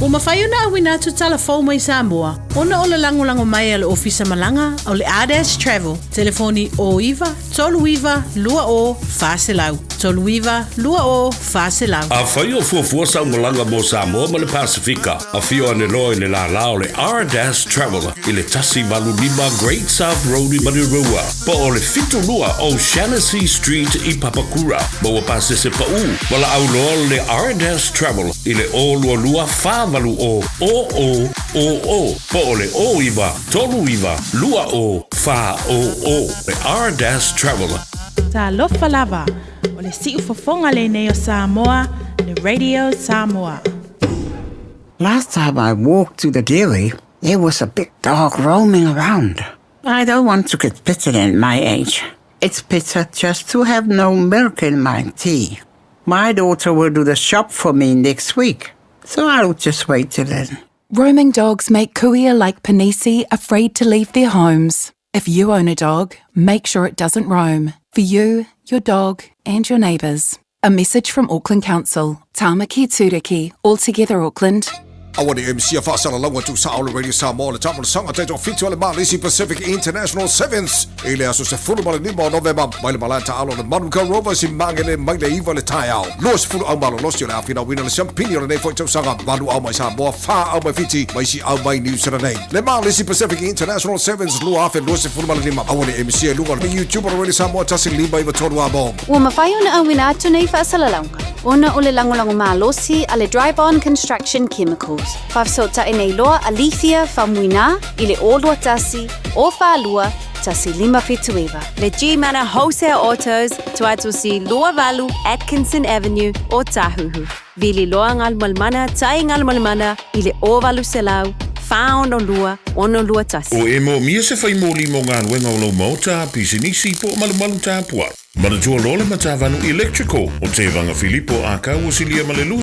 Ua mafai ona auina atu tala fou mai Samoa ona o le lagolago mai a le Ofisa Malaga o le Ardash Travel, telefoni 09 39 20 400, 39 20 400. Afai o fuafua sau malaga mo Samoa ma le Pasefika, afio ane loa i le lālā o le Ardash Travel i le 185 Great South Road i Manurewa, po o le 72 O'Shanassy Street i Papakura. Maua pasese paʻū, valaau loa le Ardash Travel i le 022 480 0000 po o le 09 39 20 400. Le Ardash Travel. Talofa lava, o le siufofoga lenei o Samoa, le Radio Samoa. Last time I walked to the dairy, there was a big dog roaming around. I don't want to get bitten at my age. It's better just to have no milk in my tea. My daughter will do the shop for me next week, so I'll just wait till then. Roaming dogs make kuia like Panisi afraid to leave their homes. If you own a dog, make sure it doesn't roam. For you, your dog, and your neighbours. A message from Auckland Council. Tamaki Turiki, all together Auckland. Aua ne i misia faasalalauga tuusao le Radio Samoa le taamilosaga taitoafitu a le Malisi Pacific International Sevens i le aso 15 o Novema mai le malae taaalo o le Manukau Rovers i Magele mai le 9 i le taeao. 20 au malolosi o le a finauina le siampini o lenei foi tausaga, valu au mai Samoa, fa au mai Fiti ma isi au mai Niu Sila nei. Le Malisi Pacific International Sevens 2025. Aua ne i misia i luga o le YouTube o le Radio Samoa 1 5 9 3 Amo. Ua mafai ona auina atu nei faasalalauga ona o le lagolago malosi a le Drybond Construction Chemicals. Faafesootai nei loa a Lethia Faumuina i le 0 21 042 1579. Le G-Mana Wholesale Autos, Tuatusi 28 Atkinson Avenue o Tāhuhu. Vili loa Galumalemana tai Galumalemana i le 0800 462 621. O e moomia se fai moli mo galuega o lou maota, pisinisi po o malumalu tapuaʻi. Manatua loa le Matavanu Electrical o Tevaga Filipo Ākau o silia ma le